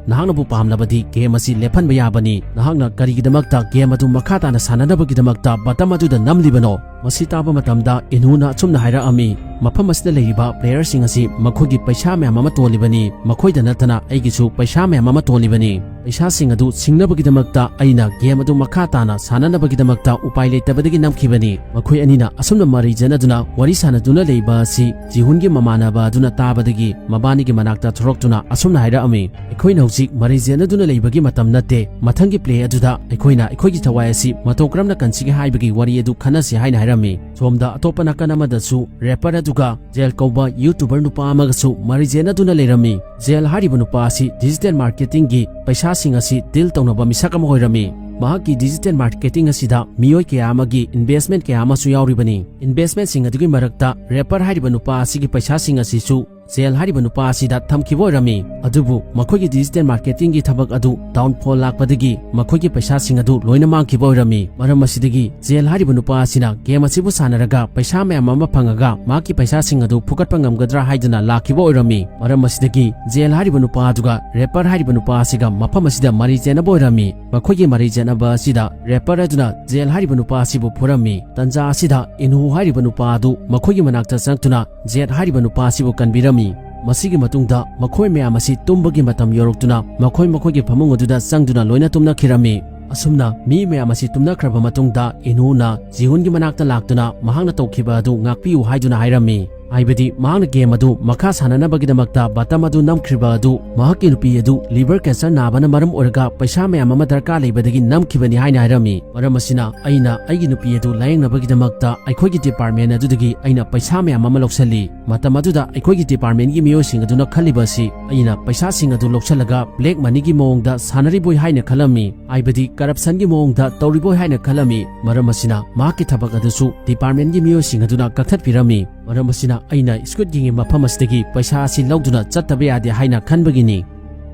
"ꯅꯍꯥꯛꯅꯕꯨ ꯄꯥꯝꯂꯕꯗꯤ ꯒꯦꯝ ꯑꯁꯤ ꯂꯦꯞꯍꯟꯕ ꯌꯥꯕꯅꯤ꯫ ꯅꯍꯥꯛꯅ ꯀꯔꯤꯒꯤꯗꯃꯛꯇ ꯒꯦꯝ ꯑꯗꯨ ꯃꯈꯥ ꯇꯥꯅ ꯁꯥꯟꯅꯅꯕꯒꯤꯗꯃꯛꯇ ꯕꯇꯝ ꯑꯗꯨꯗ ꯅꯝꯂꯤꯕꯅꯣ?" ꯃꯁꯤ ꯇꯥꯕ ꯃꯇꯝꯗ ꯏꯟꯍꯨꯅ ꯑꯁꯨꯝꯅ ꯍꯥꯏꯔꯛꯑꯝꯃꯤ, "ꯃꯐꯝ ꯑꯁꯤꯗ ꯂꯩꯔꯤꯕ ꯄ꯭ꯂꯦꯌꯔꯁꯤꯡ ꯑꯁꯤ ꯃꯈꯣꯏꯒꯤ ꯄꯩꯁꯥ ꯃꯌꯥꯝ ꯑꯃ ꯇꯣꯜꯂꯤꯕꯅꯤ, ꯃꯈꯣꯏꯗ ꯅꯠꯇꯅ ꯑꯩꯒꯤꯁꯨ ꯄꯩꯁꯥ ꯃꯌꯥꯝ ꯑꯃ ꯇꯣꯜꯂꯤꯕꯅꯤ꯫ ꯄꯩꯁꯥꯁꯤꯡ ꯑꯗꯨ ꯁꯤꯡꯅꯕꯒꯤꯗꯃꯛꯇ ꯑꯩꯅ ꯒꯦꯝ ꯑꯗꯨ ꯃꯈꯥ ꯇꯥꯅ ꯁꯥꯟꯅꯅꯕꯒꯤꯗꯃꯛꯇ ꯎꯄꯥꯏ ꯂꯩꯇꯕꯗꯒꯤ ꯅꯝꯈꯤꯕꯅꯤ"꯫ ꯃꯈꯣꯏ ꯑꯅꯤꯅ ꯑꯁꯨꯝꯅ ꯃꯔꯩ ꯌꯦꯠꯅꯗꯨꯅ ꯋꯥꯔꯤ ꯁꯥꯟꯅꯗꯨꯅ ꯂꯩꯕ ꯑꯁꯤ ꯖꯤꯍꯨꯟꯒꯤ ꯃꯃꯥꯟꯅꯕ ꯑꯗꯨꯅ ꯇꯥꯕꯗꯒꯤ ꯃꯕꯥꯅꯤꯒꯤ ꯃꯅꯥꯛꯇ ꯊꯣꯔꯛꯇꯨꯅ ꯑꯁꯨꯝꯅ ꯍꯥꯏꯔꯛꯑꯝꯃꯤ, "ꯑꯩꯈꯣꯏꯅ ꯍꯧꯖꯤꯛ ꯃꯔꯩ ꯌꯦꯠꯅꯗꯨꯅ ꯂꯩꯕꯒꯤ ꯃꯇꯝ ꯅꯠꯇꯦ꯫ ꯃꯊꯪꯒꯤ ꯄ꯭ꯂꯦ ꯑꯗꯨꯗ ꯑꯩꯈꯣꯏꯅ ꯑꯩꯈꯣꯏꯒꯤ ꯊꯋꯥꯏ ꯑꯁꯤ ꯃꯇꯧ ꯀꯔꯝꯅ ꯀꯟꯁꯤꯒꯦ ꯍꯥꯏꯕꯒꯤ ꯋꯥꯔꯤ ꯑꯗꯨ ꯈꯟꯅꯁꯤ" ꯍꯥꯏꯅ ꯍꯥꯏꯔꯝꯃꯤ꯫ ꯁꯣꯝꯗ ꯑꯇꯣꯞꯄ ꯅꯥꯀꯟ ꯑꯃꯗꯁꯨ ꯔꯦꯄꯔ ꯑꯗꯨꯒ ꯖꯦꯜ ꯀꯧꯕ ꯌꯨꯇꯨꯕꯔ ꯅꯨꯄꯥ ꯑꯃꯒꯁꯨ ꯃꯔꯩ ꯌꯦꯠꯅꯗꯨꯅ ꯂꯩꯔꯝꯃꯤ꯫ ꯖꯦꯜ ꯍꯥꯏꯔꯤꯕ ꯅꯨꯄꯥ ꯑꯁꯤ ꯗꯤꯖꯤꯇꯦꯜ ꯃꯥꯔꯀꯦꯇꯤꯡꯒꯤ ꯄꯩꯁꯥꯁꯤꯡ ꯑꯁꯤ ꯗꯤꯜ ꯇꯧꯅꯕ ꯃꯤꯁꯛ ꯑꯃ ꯑꯣꯏꯔꯝꯃꯤ꯫ ꯃꯍꯥꯛꯀꯤ ꯗꯤꯖꯤꯇꯦꯜ ꯃꯥꯔꯀꯦꯇꯤꯡ ꯑꯁꯤꯗ ꯃꯤꯑꯣꯏ ꯀꯌꯥ ꯑꯃꯒꯤ ꯏꯟꯚꯦꯁ꯭ꯠꯃꯦꯟꯠ ꯀꯌꯥ ꯑꯃꯁꯨ ꯌꯥꯎꯔꯤꯕꯅꯤ꯫ ꯏꯟꯚꯦꯁ꯭ꯠꯃꯦꯟꯠꯁꯤꯡ ꯑꯗꯨꯒꯤ ꯃꯔꯛꯇ ꯔꯦꯄꯔ ꯍꯥꯏꯔꯤꯕ ꯅꯨꯄꯥ ꯑꯁꯤꯒꯤ ꯄꯩꯁꯥꯁꯤꯡ ꯑꯁꯤꯁꯨ ꯖꯦꯜ ꯍꯥꯏꯔꯤꯕ ꯅꯨꯄꯥ ꯑꯁꯤꯗ ꯊꯝꯈꯤꯕ ꯑꯣꯏꯔꯝꯃꯤ꯫ ꯑꯗꯨꯕꯨ ꯃꯈꯣꯏꯒꯤ digital marketing ꯒꯤ ꯊꯕꯛ ꯑꯗꯨ downfall ꯂꯥꯛꯄꯗꯒꯤ ꯃꯈꯣꯏꯒꯤ ꯄꯩꯁꯥꯁꯤꯡ ꯑꯗꯨ ꯂꯣꯏꯅ ꯃꯥꯡꯈꯤꯕ ꯑꯣꯏꯔꯝꯃꯤ꯫ ꯃꯔꯝ ꯑꯁꯤꯗꯒꯤ ꯖꯦꯜ ꯍꯥꯏꯔꯤꯕ ꯅꯨꯄꯥ ꯑꯁꯤꯅ game ꯑꯁꯤꯕꯨ ꯁꯥꯟꯅꯔꯒ ꯄꯩꯁꯥ ꯃꯌꯥꯝ ꯑꯃ ꯐꯪꯉꯒ ꯃꯍꯥꯛꯀꯤ ꯄꯩꯁꯥꯁꯤꯡ ꯑꯗꯨ ꯐꯨꯒꯠꯄ ꯉꯝꯒꯗ꯭ꯔꯥ ꯍꯥꯏꯗꯨꯅ ꯂꯥꯛꯈꯤꯕ ꯑꯣꯏꯔꯝꯃꯤ꯫ ꯃꯔꯝ ꯑꯁꯤꯗꯒꯤ ꯖꯦꯜ ꯍꯥꯏꯔꯤꯕ ꯅꯨꯄꯥ ꯑꯗꯨꯒ rapper ꯍꯥꯏꯔꯤꯕ ꯅꯨꯄꯥ ꯑꯁꯤꯒ ꯃꯐꯝ ꯑꯁꯤꯗ ꯃꯔꯩ ꯆꯦꯠꯅꯕ ꯑꯣꯏꯔꯝꯃꯤ꯫ ꯃꯈꯣꯏꯒꯤ ꯃꯔꯩ ꯆꯦꯠꯅꯕ ꯑꯁꯤꯗ rapper ꯑꯗꯨꯅ ꯖꯦꯜ ꯍꯥꯏꯔꯤꯕ ꯅꯨꯄꯥ ꯑꯁꯤꯕꯨ ꯐꯨꯔꯝꯃꯤ꯫ ꯇꯟꯖꯥ ꯑꯁꯤꯗ ꯏꯟꯍꯨ ꯍꯥꯏꯔꯤꯕ ꯅꯨꯄꯥ ꯑꯗꯨ ꯃꯈꯣꯏꯒꯤ ꯃꯅꯥꯛꯇ ꯆꯪꯂꯛꯇꯨꯅ ꯖꯦꯠ ꯍꯥꯏꯔꯤꯕ ꯅꯨꯄꯥ ꯑꯁꯤꯕꯨ ꯀꯟꯕꯤꯔꯝꯃꯤ꯫ ꯃꯁꯤꯒꯤ ꯃꯇꯨꯡꯗ ꯃꯈꯣꯏ ꯃꯌꯥꯝ ꯑꯁꯤ ꯇꯨꯝꯕꯒꯤ ꯃꯇꯝ ꯌꯧꯔꯛꯇꯨꯅ ꯃꯈꯣꯏ ꯃꯈꯣꯏꯒꯤ ꯐꯃꯨꯡ ꯑꯗꯨꯗ ꯆꯪꯗꯨꯅ ꯂꯣꯏꯅ ꯇꯨꯝꯅꯈꯤꯔꯝꯃꯤ꯫ ꯑꯁꯨꯝꯅ ꯃꯤ ꯃꯌꯥꯝ ꯑꯁꯤ ꯇꯨꯝꯅꯈ꯭ꯔꯕ ꯃꯇꯨꯡꯗ ꯏꯟꯍꯨꯅ ꯖꯤꯍꯨꯟꯒꯤ ꯃꯅꯥꯛꯇ ꯂꯥꯛꯇꯨꯅ ꯃꯍꯥꯛꯅ ꯇꯧꯈꯤꯕ ꯑꯗꯨ ꯉꯥꯛꯄꯤꯌꯨ ꯍꯥꯏꯗꯨꯅ ꯍꯥꯏꯔꯝꯃꯤ꯫ ꯍꯥꯏꯕꯗꯤ ꯃꯍꯥꯛꯅ game ꯑꯗꯨ ꯃꯈꯥ ꯁꯥꯟꯅꯅꯕꯒꯤꯗꯃꯛꯇ button ꯑꯗꯨ ꯅꯝꯈ꯭ꯔꯤꯕ ꯑꯗꯨ ꯃꯍꯥꯛꯀꯤ ꯅꯨꯄꯤ ꯑꯗꯨ liver cancer ꯅꯥꯕꯅ ꯃꯔꯝ ꯑꯣꯏꯔꯒ ꯄꯩꯁꯥ ꯃꯌꯥꯝ ꯑꯃ ꯗꯔꯀꯥꯔ ꯂꯩꯕꯗꯒꯤ ꯅꯝꯈꯤꯕꯅꯤ ꯍꯥꯏꯅ ꯍꯥꯏꯔꯝꯃꯤ꯫ ꯃꯔꯝ ꯑꯁꯤꯅ ꯑꯩꯅ ꯑꯩꯒꯤ ꯅꯨꯄꯤ ꯑꯗꯨ ꯂꯥꯌꯦꯡꯅꯕꯒꯤꯗꯃꯛꯇ ꯑꯩꯈꯣꯏꯒꯤ department ꯑꯗꯨꯗꯒꯤ ꯑꯩꯅ ꯄꯩꯁꯥ ꯃꯌꯥꯝ ꯑꯃ ꯂꯧꯁꯤꯜꯂꯤ꯫ ꯃꯇꯝ ꯑꯗꯨꯗ ꯑꯩꯈꯣꯏꯒꯤ department ꯀꯤ ꯃꯤꯑꯣꯏꯁꯤꯡ ꯑꯗꯨꯅ ꯈꯜꯂꯤꯕ ꯑꯁꯤ ꯑꯩꯅ ꯄꯩꯁꯥꯁꯤꯡ ꯑꯗꯨ ꯂꯧꯁꯤꯜꯂꯒ black money ꯒꯤ ꯃꯑꯣꯡꯗ ꯁꯥꯟꯅꯔꯤꯕꯣꯏ ꯍꯥꯏꯅ ꯈꯜꯂꯝꯃꯤ, ꯍꯥꯏꯕꯗꯤ corruption ꯒꯤ ꯃꯑꯣꯡꯗ ꯇꯧꯔꯤꯕꯣꯏ ꯍꯥꯏꯅ ꯈꯜꯂꯝꯃꯤ꯫ ꯃꯔꯝ ꯑꯁꯤꯅ ꯃꯍꯥꯛꯀꯤ ꯊꯕꯛ ꯑꯗꯨꯁꯨ department ꯀꯤ ꯃꯤꯑꯣꯏꯁꯤꯡ ꯑꯗꯨꯅ ꯀꯛꯊꯠꯄꯤꯔꯝꯃꯤ꯫ ꯃꯔꯝ ꯑꯁꯤꯅ ꯑꯩꯅ Squid Game ꯒꯤ ꯃꯐꯝ ꯑꯁꯤꯗꯒꯤ ꯄꯩꯁꯥ ꯑꯁꯤ ꯂꯧꯗꯨꯅ ꯆꯠꯇꯕ ꯌꯥꯗꯦ ꯍꯥꯏꯅ ꯈꯟꯕꯒꯤꯅꯤ꯫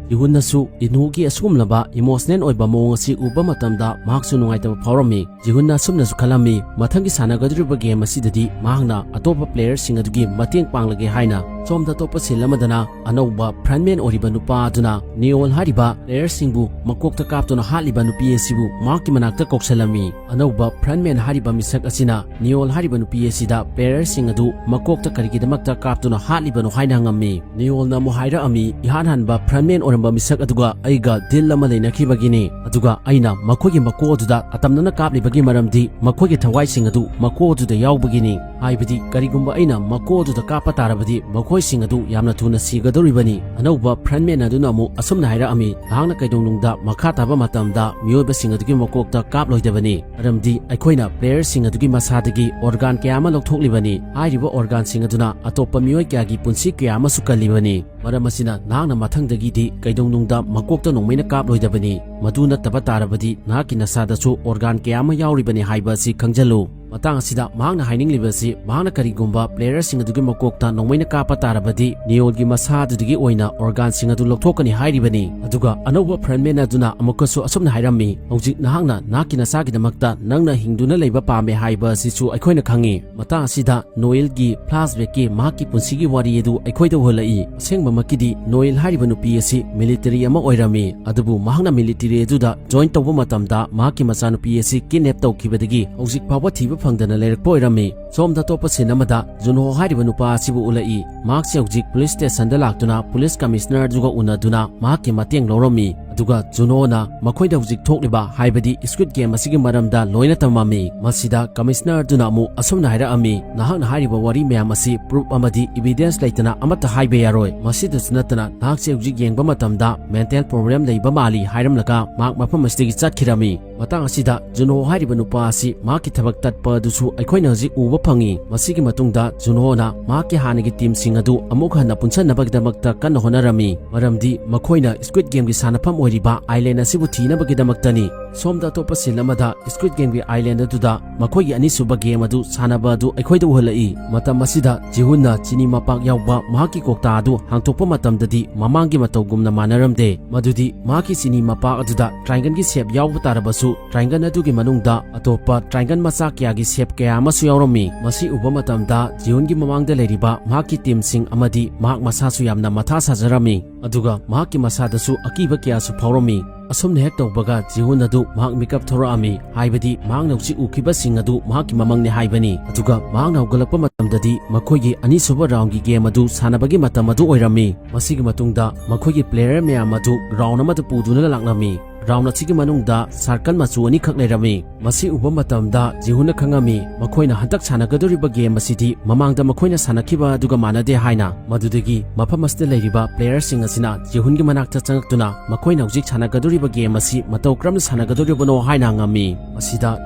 ꯖꯤꯍꯨꯟꯅꯁꯨ ꯏꯟꯍꯨꯒꯤ ꯑꯁꯤꯒꯨꯝꯂꯕ emotional ꯑꯣꯏꯕ ꯃꯑꯣꯡ ꯑꯁꯤ ꯎꯕ ꯃꯇꯝꯗ ꯃꯍꯥꯛꯁꯨ ꯅꯨꯡꯉꯥꯏꯇꯕ ꯐꯥꯎꯔꯝꯃꯤ꯫ ꯖꯤꯍꯨꯟꯅ ꯑꯁꯨꯝꯅꯁꯨ ꯈꯜꯂꯝꯃꯤ, ꯃꯊꯪꯒꯤ ꯁꯥꯟꯅꯒꯗꯧꯔꯤꯕ game ꯑꯁꯤꯗꯗꯤ ꯃꯍꯥꯛꯅ ꯑꯇꯣꯞꯄ player ꯁꯤꯡ ꯑꯗꯨꯒꯤ ꯃꯇꯦꯡ ꯄꯥꯡꯂꯒꯦ ꯍꯥꯏꯅ꯫ ꯁꯣꯝꯗ ꯑꯇꯣꯞꯄ scene ꯑꯃꯗꯅ ꯑꯅꯧꯕ frontman ꯑꯣꯏꯔꯤꯕ ꯅꯨꯄꯥ ꯑꯗꯨꯅ ꯅꯤꯑꯣꯜ ꯍꯥꯏꯔꯤꯕ player ꯁꯤꯡꯕꯨ ꯃꯀꯣꯛꯇ ꯀꯥꯞꯇꯨꯅ ꯍꯥꯠꯂꯤꯕ ꯅꯨꯄꯤ ꯑꯁꯤꯕꯨ ꯃꯍꯥꯛꯀꯤ ꯃꯅꯥꯛꯇ ꯀꯧꯁꯜꯂꯝꯃꯤ꯫ ꯑꯅꯧꯕ frontman ꯍꯥꯏꯔꯤꯕ ꯃꯤꯁꯛ ꯑꯁꯤꯅ ꯅꯤꯑꯣꯜ ꯍꯥꯏꯔꯤꯕ ꯅꯨꯄꯤ ꯑꯁꯤꯗ player ꯁꯤꯡ ꯑꯗꯨ ꯃꯀꯣꯛꯇ ꯀꯔꯤꯒꯤꯗꯃꯛꯇ ꯀꯥꯞꯇꯨꯅ ꯍꯥꯠꯂꯤꯕꯅꯣ ꯍꯥꯏꯅ ꯍꯪꯉꯝꯃꯤ꯫ ꯅꯤꯑꯣꯜꯅ ꯑꯃꯨꯛ ꯍꯥꯏꯔꯛꯑꯝꯃꯤ, ꯏꯍꯥꯟ ꯍꯥꯟꯕ frontman ꯑꯣꯏꯔꯝꯕ ꯃꯤꯁꯛ ꯑꯗꯨꯒ ꯑꯩꯒ deal ꯑꯃ ꯂꯩꯅꯈꯤꯕꯒꯤꯅꯤ꯫ ꯑꯗꯨꯒ ꯑꯩꯅ ꯃꯈꯣꯏꯒꯤ ꯃꯀꯣꯛ ꯑꯗꯨꯗ ꯑꯇꯝꯅꯅ ꯀꯥꯞꯂꯤꯕꯒꯤ ꯃꯔꯝꯗꯤ ꯃꯈꯣꯏꯒꯤ ꯊꯋꯥꯏꯁꯤꯡ ꯑꯗꯨ ꯃꯀꯣꯛ ꯑꯗꯨꯗ ꯌꯥꯎꯕꯒꯤꯅꯤ꯫ ꯍꯥꯏꯕꯗꯤ ꯀꯔꯤꯒꯨꯝꯕ ꯑꯩꯅ ꯃꯀꯣꯛ ꯑꯗꯨꯗ ꯀꯥꯞꯄ ꯇꯥꯔꯕꯗꯤ ꯃꯈꯣꯏꯁꯤꯡ ꯑꯗꯨ ꯌꯥꯝꯅ ꯊꯨꯅ ꯁꯤꯒꯗꯧꯔꯤꯕꯅꯤ꯫ ꯑꯅꯧꯕ frontman ꯑꯗꯨꯅ ꯑꯃꯨꯛ ꯑꯁꯨꯝꯅ ꯍꯥꯏꯔꯛꯑꯝꯃꯤ, ꯅꯍꯥꯛꯅ ꯀꯩꯗꯧꯅꯨꯡꯗ ꯃꯈꯥ ꯇꯥꯕ ꯃꯇꯝꯗ ꯃꯤꯑꯣꯏꯕꯁꯤꯡ ꯑꯗꯨꯒꯤ ꯃꯀꯣꯛꯇ ꯀꯥꯞꯂꯣꯏꯗꯕꯅꯤ꯫ ꯃꯔꯝꯗꯤ ꯑꯩꯈꯣꯏꯅ player ꯁꯤꯡ ꯑꯗꯨꯒꯤ ꯃꯁꯥꯗꯒꯤ organ ꯀꯌꯥ ꯑꯃ ꯂꯧꯊꯣꯛꯂꯤꯕꯅꯤ꯫ ꯍꯥꯏꯔꯤꯕ organ ꯁꯤꯡ ꯑꯗꯨꯅ ꯑꯇꯣꯞꯄ ꯃꯤꯑꯣꯏ ꯀꯌꯥꯒꯤ ꯄꯨꯟꯁꯤ ꯀꯌꯥ ꯑꯃꯁꯨ ꯀꯜꯂꯤꯕꯅꯤ꯫ ꯃꯔꯝ ꯑꯁꯤꯅ ꯅꯍꯥꯛꯅ ꯃꯊꯪꯗꯒꯤꯗꯤ ꯀꯩꯗꯧꯅꯨꯡꯗ ꯃꯀꯣꯛꯇ ꯅꯣꯡꯃꯩꯅ ꯀꯥꯞꯂꯣꯏꯗꯕꯅꯤ꯫ ꯃꯗꯨ ꯅꯠꯇꯕ ꯇꯥꯔꯕꯗꯤ ꯅꯍꯥꯛꯀꯤ ꯅꯁꯥꯗꯁꯨ organ ꯀꯌꯥ ꯑꯃ ꯌꯥꯎꯔꯤꯕꯅꯤ ꯍꯥꯏꯕ ꯑꯁꯤ ꯈꯪꯖꯜꯂꯨ꯫ ꯃꯇꯥꯡ ꯑꯁꯤꯗ ꯃꯍꯥꯛꯅ ꯍꯥꯏꯅꯤꯡꯂꯤꯕꯁꯤ, ꯃꯍꯥꯛꯅ ꯀꯔꯤꯒꯨꯝꯕ playerꯁꯤꯡ ꯑꯗꯨꯒꯤ ꯃꯀꯣꯛꯇ ꯅꯣꯡꯃꯩꯅ ꯀꯥꯞꯄ ꯇꯥꯔꯕꯗꯤ Neoꯒꯤ ꯃꯁꯥ ꯑꯗꯨꯗꯒꯤ ꯑꯣꯏꯅ organꯁꯤꯡ ꯑꯗꯨ ꯂꯧꯊꯣꯛꯀꯅꯤ ꯍꯥꯏꯔꯤꯕꯅꯤ꯫ ꯑꯗꯨꯒ ꯑꯅꯧꯕ frontman ꯑꯗꯨꯅ ꯑꯃꯨꯛꯀꯁꯨ ꯑꯁꯨꯝꯅ ꯍꯥꯏꯔꯝꯃꯤ, "ꯍꯧꯖꯤꯛ ꯅꯍꯥꯛꯅ ꯅꯍꯥꯛꯀꯤ ꯅꯁꯥꯒꯤꯗꯃꯛꯇ ꯅꯪꯅ ꯍꯤꯡꯗꯨꯅ ꯂꯩꯕ ꯄꯥꯝꯃꯦ ꯍꯥꯏꯕ ꯑꯁꯤꯁꯨ ꯑꯩꯈꯣꯏꯅ ꯈꯪꯉꯤ"꯫ ꯃꯇꯥꯡ ꯑꯁꯤꯗ Noelꯒꯤ flashbackꯀꯤ ꯃꯍꯥꯛꯀꯤ ꯄꯨꯟꯁꯤꯒꯤ ꯋꯥꯔꯤ ꯑꯗꯨ ꯑꯩꯈꯣꯏꯗ ꯎꯍꯜꯂꯛꯏ꯫ ꯑꯁꯦꯡꯕꯃꯛꯀꯤꯗꯤ Noel ꯍꯥꯏꯔꯤꯕ ꯅꯨꯄꯤ ꯑꯁꯤ military ꯑꯃ ꯑꯣꯏꯔꯝꯃꯤ, ꯑꯗꯨꯕꯨ ꯃꯍꯥꯛꯅ military ꯑꯗꯨꯗ join ꯇꯧꯕ ꯃꯇꯝꯗ ꯃꯍꯥꯛꯀꯤ ꯃꯆꯥꯅꯨꯄꯤ ꯑꯁꯤ kidnap ꯇꯧꯈꯤꯕꯗꯒꯤ ꯍꯧꯖꯤꯛ ꯐꯥꯎꯕ ꯊꯤꯕ ꯐꯪꯗꯅ ꯂꯩꯔꯛꯄ ꯑꯣꯏꯔꯝꯃꯤ꯫ ꯁꯣꯝꯗ ꯑꯇꯣꯞꯄ scene ꯑꯃꯗ Junho ꯍꯥꯏꯔꯤꯕ ꯅꯨꯄꯥ ꯑꯁꯤꯕꯨ ꯎꯠꯂꯛꯏ꯫ ꯃꯍꯥꯛꯁꯦ ꯍꯧꯖꯤꯛ police stationꯗ ꯂꯥꯛꯇꯨꯅ police commissioner ꯑꯗꯨꯒ ꯎꯅꯗꯨꯅ ꯃꯍꯥꯛꯀꯤ ꯃꯇꯦꯡ ꯂꯧꯔꯝꯃꯤ꯫ ꯑꯗꯨꯒ Junhoꯅ ꯃꯈꯣꯏꯗ ꯍꯧꯖꯤꯛ ꯊꯣꯛꯂꯤꯕ, ꯍꯥꯏꯕꯗꯤ Squid Game ꯑꯁꯤꯒꯤ ꯃꯔꯝꯗ ꯂꯣꯏꯅ ꯇꯝꯃꯝꯃꯤ꯫ ꯃꯁꯤꯗ commissioner ꯑꯗꯨꯅ ꯑꯃꯨꯛ ꯑꯁꯨꯝꯅ ꯍꯥꯏꯔꯛꯑꯝꯃꯤ, "ꯅꯍꯥꯛꯅ ꯍꯥꯏꯔꯤꯕ ꯋꯥꯔꯤ ꯃꯌꯥꯝ ꯑꯁꯤ proof ꯑꯃꯗꯤ evidence ꯂꯩꯇꯅ ꯑꯃꯠꯇ ꯍꯥꯏꯕ ꯌꯥꯔꯣꯏ꯫ ꯃꯁꯤꯗꯁꯨ ꯅꯠꯇꯅ ꯅꯍꯥꯛꯁꯦ ꯍꯧꯖꯤꯛ ꯌꯦꯡꯕ ꯃꯇꯝꯗ mental problem ꯂꯩꯕ ꯃꯥꯜꯂꯤ" ꯍꯥꯏꯔꯝꯂꯒ ꯃꯍꯥꯛ ꯃꯐꯝ ꯑꯁꯤꯗꯒꯤ ꯆꯠꯈꯤꯔꯝꯃꯤ꯫ ꯃꯇꯥꯡ ꯑꯁꯤꯗ Junho ꯍꯥꯏꯔꯤꯕ ꯅꯨꯄꯥ ꯑꯁꯤ ꯃꯍꯥꯛꯀꯤ ꯊꯕꯛ ꯇꯠꯄ ꯑꯗꯨꯁꯨ ꯑꯩꯈꯣꯏꯅ ꯍꯧꯖꯤꯛ ꯎꯕ ꯐꯪꯉꯤ꯫ ꯃꯁꯤꯒꯤ ꯃꯇꯨꯡꯗ Junhoꯅ ꯃꯍꯥꯛꯀꯤ ꯍꯥꯟꯅꯒꯤ teamꯁꯤꯡ ꯑꯗꯨ ꯑꯃꯨꯛ ꯍꯟꯅ ꯄꯨꯟꯁꯤꯟꯅꯕꯒꯤꯗꯃꯛꯇ ꯀꯟꯅ ꯍꯣꯠꯅꯔꯝꯃꯤ, ꯃꯔꯝꯗꯤ ꯃꯈꯣꯏꯅ Squid Gameꯒꯤ ꯁꯥꯟꯅꯐꯝ ꯑꯣꯏꯔꯤꯕ island ꯑꯁꯤꯕꯨ ꯊꯤꯅꯕꯒꯤꯗꯃꯛꯇꯅꯤ꯫ ꯁꯣꯝꯗ ꯑꯇꯣꯞꯄ scene ꯑꯃꯗ Squid Gameꯒꯤ island ꯑꯗꯨꯗ ꯃꯈꯣꯏꯒꯤ ꯑꯅꯤꯁꯨꯕ game ꯑꯗꯨ ꯁꯥꯟꯅꯕ ꯑꯗꯨ ꯑꯩꯈꯣꯏꯗ ꯎꯍꯜꯂꯛꯏ꯫ ꯃꯇꯝ ꯑꯁꯤꯗ Jihoonꯅ ꯆꯤꯅꯤ ꯃꯄꯥꯛ ꯌꯥꯎꯕ ꯃꯍꯥꯛꯀꯤ ꯀꯧꯇꯥ ꯑꯗꯨ ꯍꯥꯡꯇꯣꯛꯄ ꯃꯇꯝꯗꯗꯤ ꯃꯃꯥꯡꯒꯤ ꯃꯇꯧꯒꯨꯝꯅ ꯃꯥꯟꯅꯔꯝꯗꯦ꯫ ꯃꯗꯨꯗꯤ ꯃꯍꯥꯛꯀꯤ ꯆꯤꯅꯤ ꯃꯄꯥꯛ ꯑꯗꯨꯗ triangleꯒꯤ shape ꯌꯥꯎꯕ ꯇꯥꯔꯕꯁꯨ, triangle ꯑꯗꯨꯒꯤ ꯃꯅꯨꯡꯗ ꯑꯇꯣꯞꯄ triangle ꯃꯆꯥ ꯀꯌꯥꯒꯤ shape ꯀꯌꯥ ꯑꯃꯁꯨ ꯌꯥꯎꯔꯝꯃꯤ꯫ ꯃꯁꯤ ꯎꯕ ꯃꯇꯝꯗ Jihoonꯒꯤ ꯃꯃꯥꯡꯗ ꯂꯩꯔꯤꯕ ꯃꯍꯥꯛꯀꯤ teamꯁꯤꯡ ꯑꯃꯗꯤ ꯃꯍꯥꯛ ꯃꯁꯥꯁꯨ ꯌꯥꯝꯅ ꯃꯊꯥ ꯁꯥꯖꯔꯝꯃꯤ꯫ ꯑꯗꯨꯒ ꯃꯍꯥꯛꯀꯤ ꯃꯁꯥꯗꯁꯨ ꯑꯀꯤꯕ ꯀꯌꯥꯁꯨ ꯐꯥꯎꯔꯝꯃꯤ꯫ ꯑꯁꯨꯝꯅ ꯍꯦꯛ ꯇꯧꯕꯒ Jihoon ꯑꯗꯨ ꯃꯍꯥꯛ ꯃꯤꯀꯞ ꯊꯣꯔꯛꯑꯝꯃꯤ, ꯍꯥꯏꯕꯗꯤ ꯃꯍꯥꯛꯅ ꯍꯧꯖꯤꯛ ꯎꯈꯤꯕꯁꯤꯡ ꯑꯗꯨ ꯃꯍꯥꯛꯀꯤ ꯃꯃꯪꯅꯤ ꯍꯥꯏꯕꯅꯤ꯫ ꯑꯗꯨꯒ ꯃꯍꯥꯛꯅ ꯍꯧꯒꯠꯂꯛꯄ ꯃꯇꯝꯗꯗꯤ ꯃꯈꯣꯏꯒꯤ ꯑꯅꯤꯁꯨꯕ roundꯒꯤ game ꯑꯗꯨ ꯁꯥꯟꯅꯕꯒꯤ ꯃꯇꯝ ꯑꯗꯨ ꯑꯣꯏꯔꯝꯃꯤ꯫ ꯃꯁꯤꯒꯤ ꯃꯇꯨꯡꯗ ꯃꯈꯣꯏꯒꯤ player ꯃꯌꯥꯝ ꯑꯗꯨ round ꯑꯃꯗ ꯄꯨꯗꯨꯅ ꯂꯥꯛꯂꯝꯃꯤ꯫ ꯔꯥꯎꯟ ꯑꯁꯤꯒꯤ ꯃꯅꯨꯡꯗ ꯁꯥꯔꯀꯜ ꯃꯆꯨ ꯑꯅꯤꯈꯛ ꯂꯩꯔꯝꯃꯤ꯫ ꯃꯁꯤ ꯎꯕ ꯃꯇꯝꯗ ꯖꯤꯍꯨꯟꯅ ꯈꯪꯉꯝꯃꯤ, ꯃꯈꯣꯏꯅ ꯍꯟꯗꯛ ꯁꯥꯟꯅꯒꯗꯧꯔꯤꯕ ꯒꯦꯝ ꯑꯁꯤꯗꯤ ꯃꯃꯥꯡꯗ ꯃꯈꯣꯏꯅ ꯁꯥꯟꯅꯈꯤꯕ ꯑꯗꯨꯒ ꯃꯥꯟꯅꯗꯦ ꯍꯥꯏꯅ꯫ ꯃꯗꯨꯗꯒꯤ ꯃꯐꯝ ꯑꯁꯤꯗ ꯂꯩꯔꯤꯕ ꯄ꯭ꯂꯦꯌꯔꯁꯤꯡ ꯑꯁꯤꯅ ꯖꯤꯍꯨꯟꯒꯤ ꯃꯅꯥꯛꯇ ꯆꯪꯉꯛꯇꯨꯅ ꯃꯈꯣꯏꯅ ꯍꯧꯖꯤꯛ ꯁꯥꯟꯅꯒꯗꯧꯔꯤꯕ ꯒꯦꯝ ꯑꯁꯤ ꯃꯇꯧ ꯀꯔꯝꯅ ꯁꯥꯟꯅꯒꯗꯧꯔꯤꯕꯅꯣ ꯍꯥꯏꯅ ꯍꯪꯉꯝꯃꯤ꯫ ꯃꯁꯤꯗ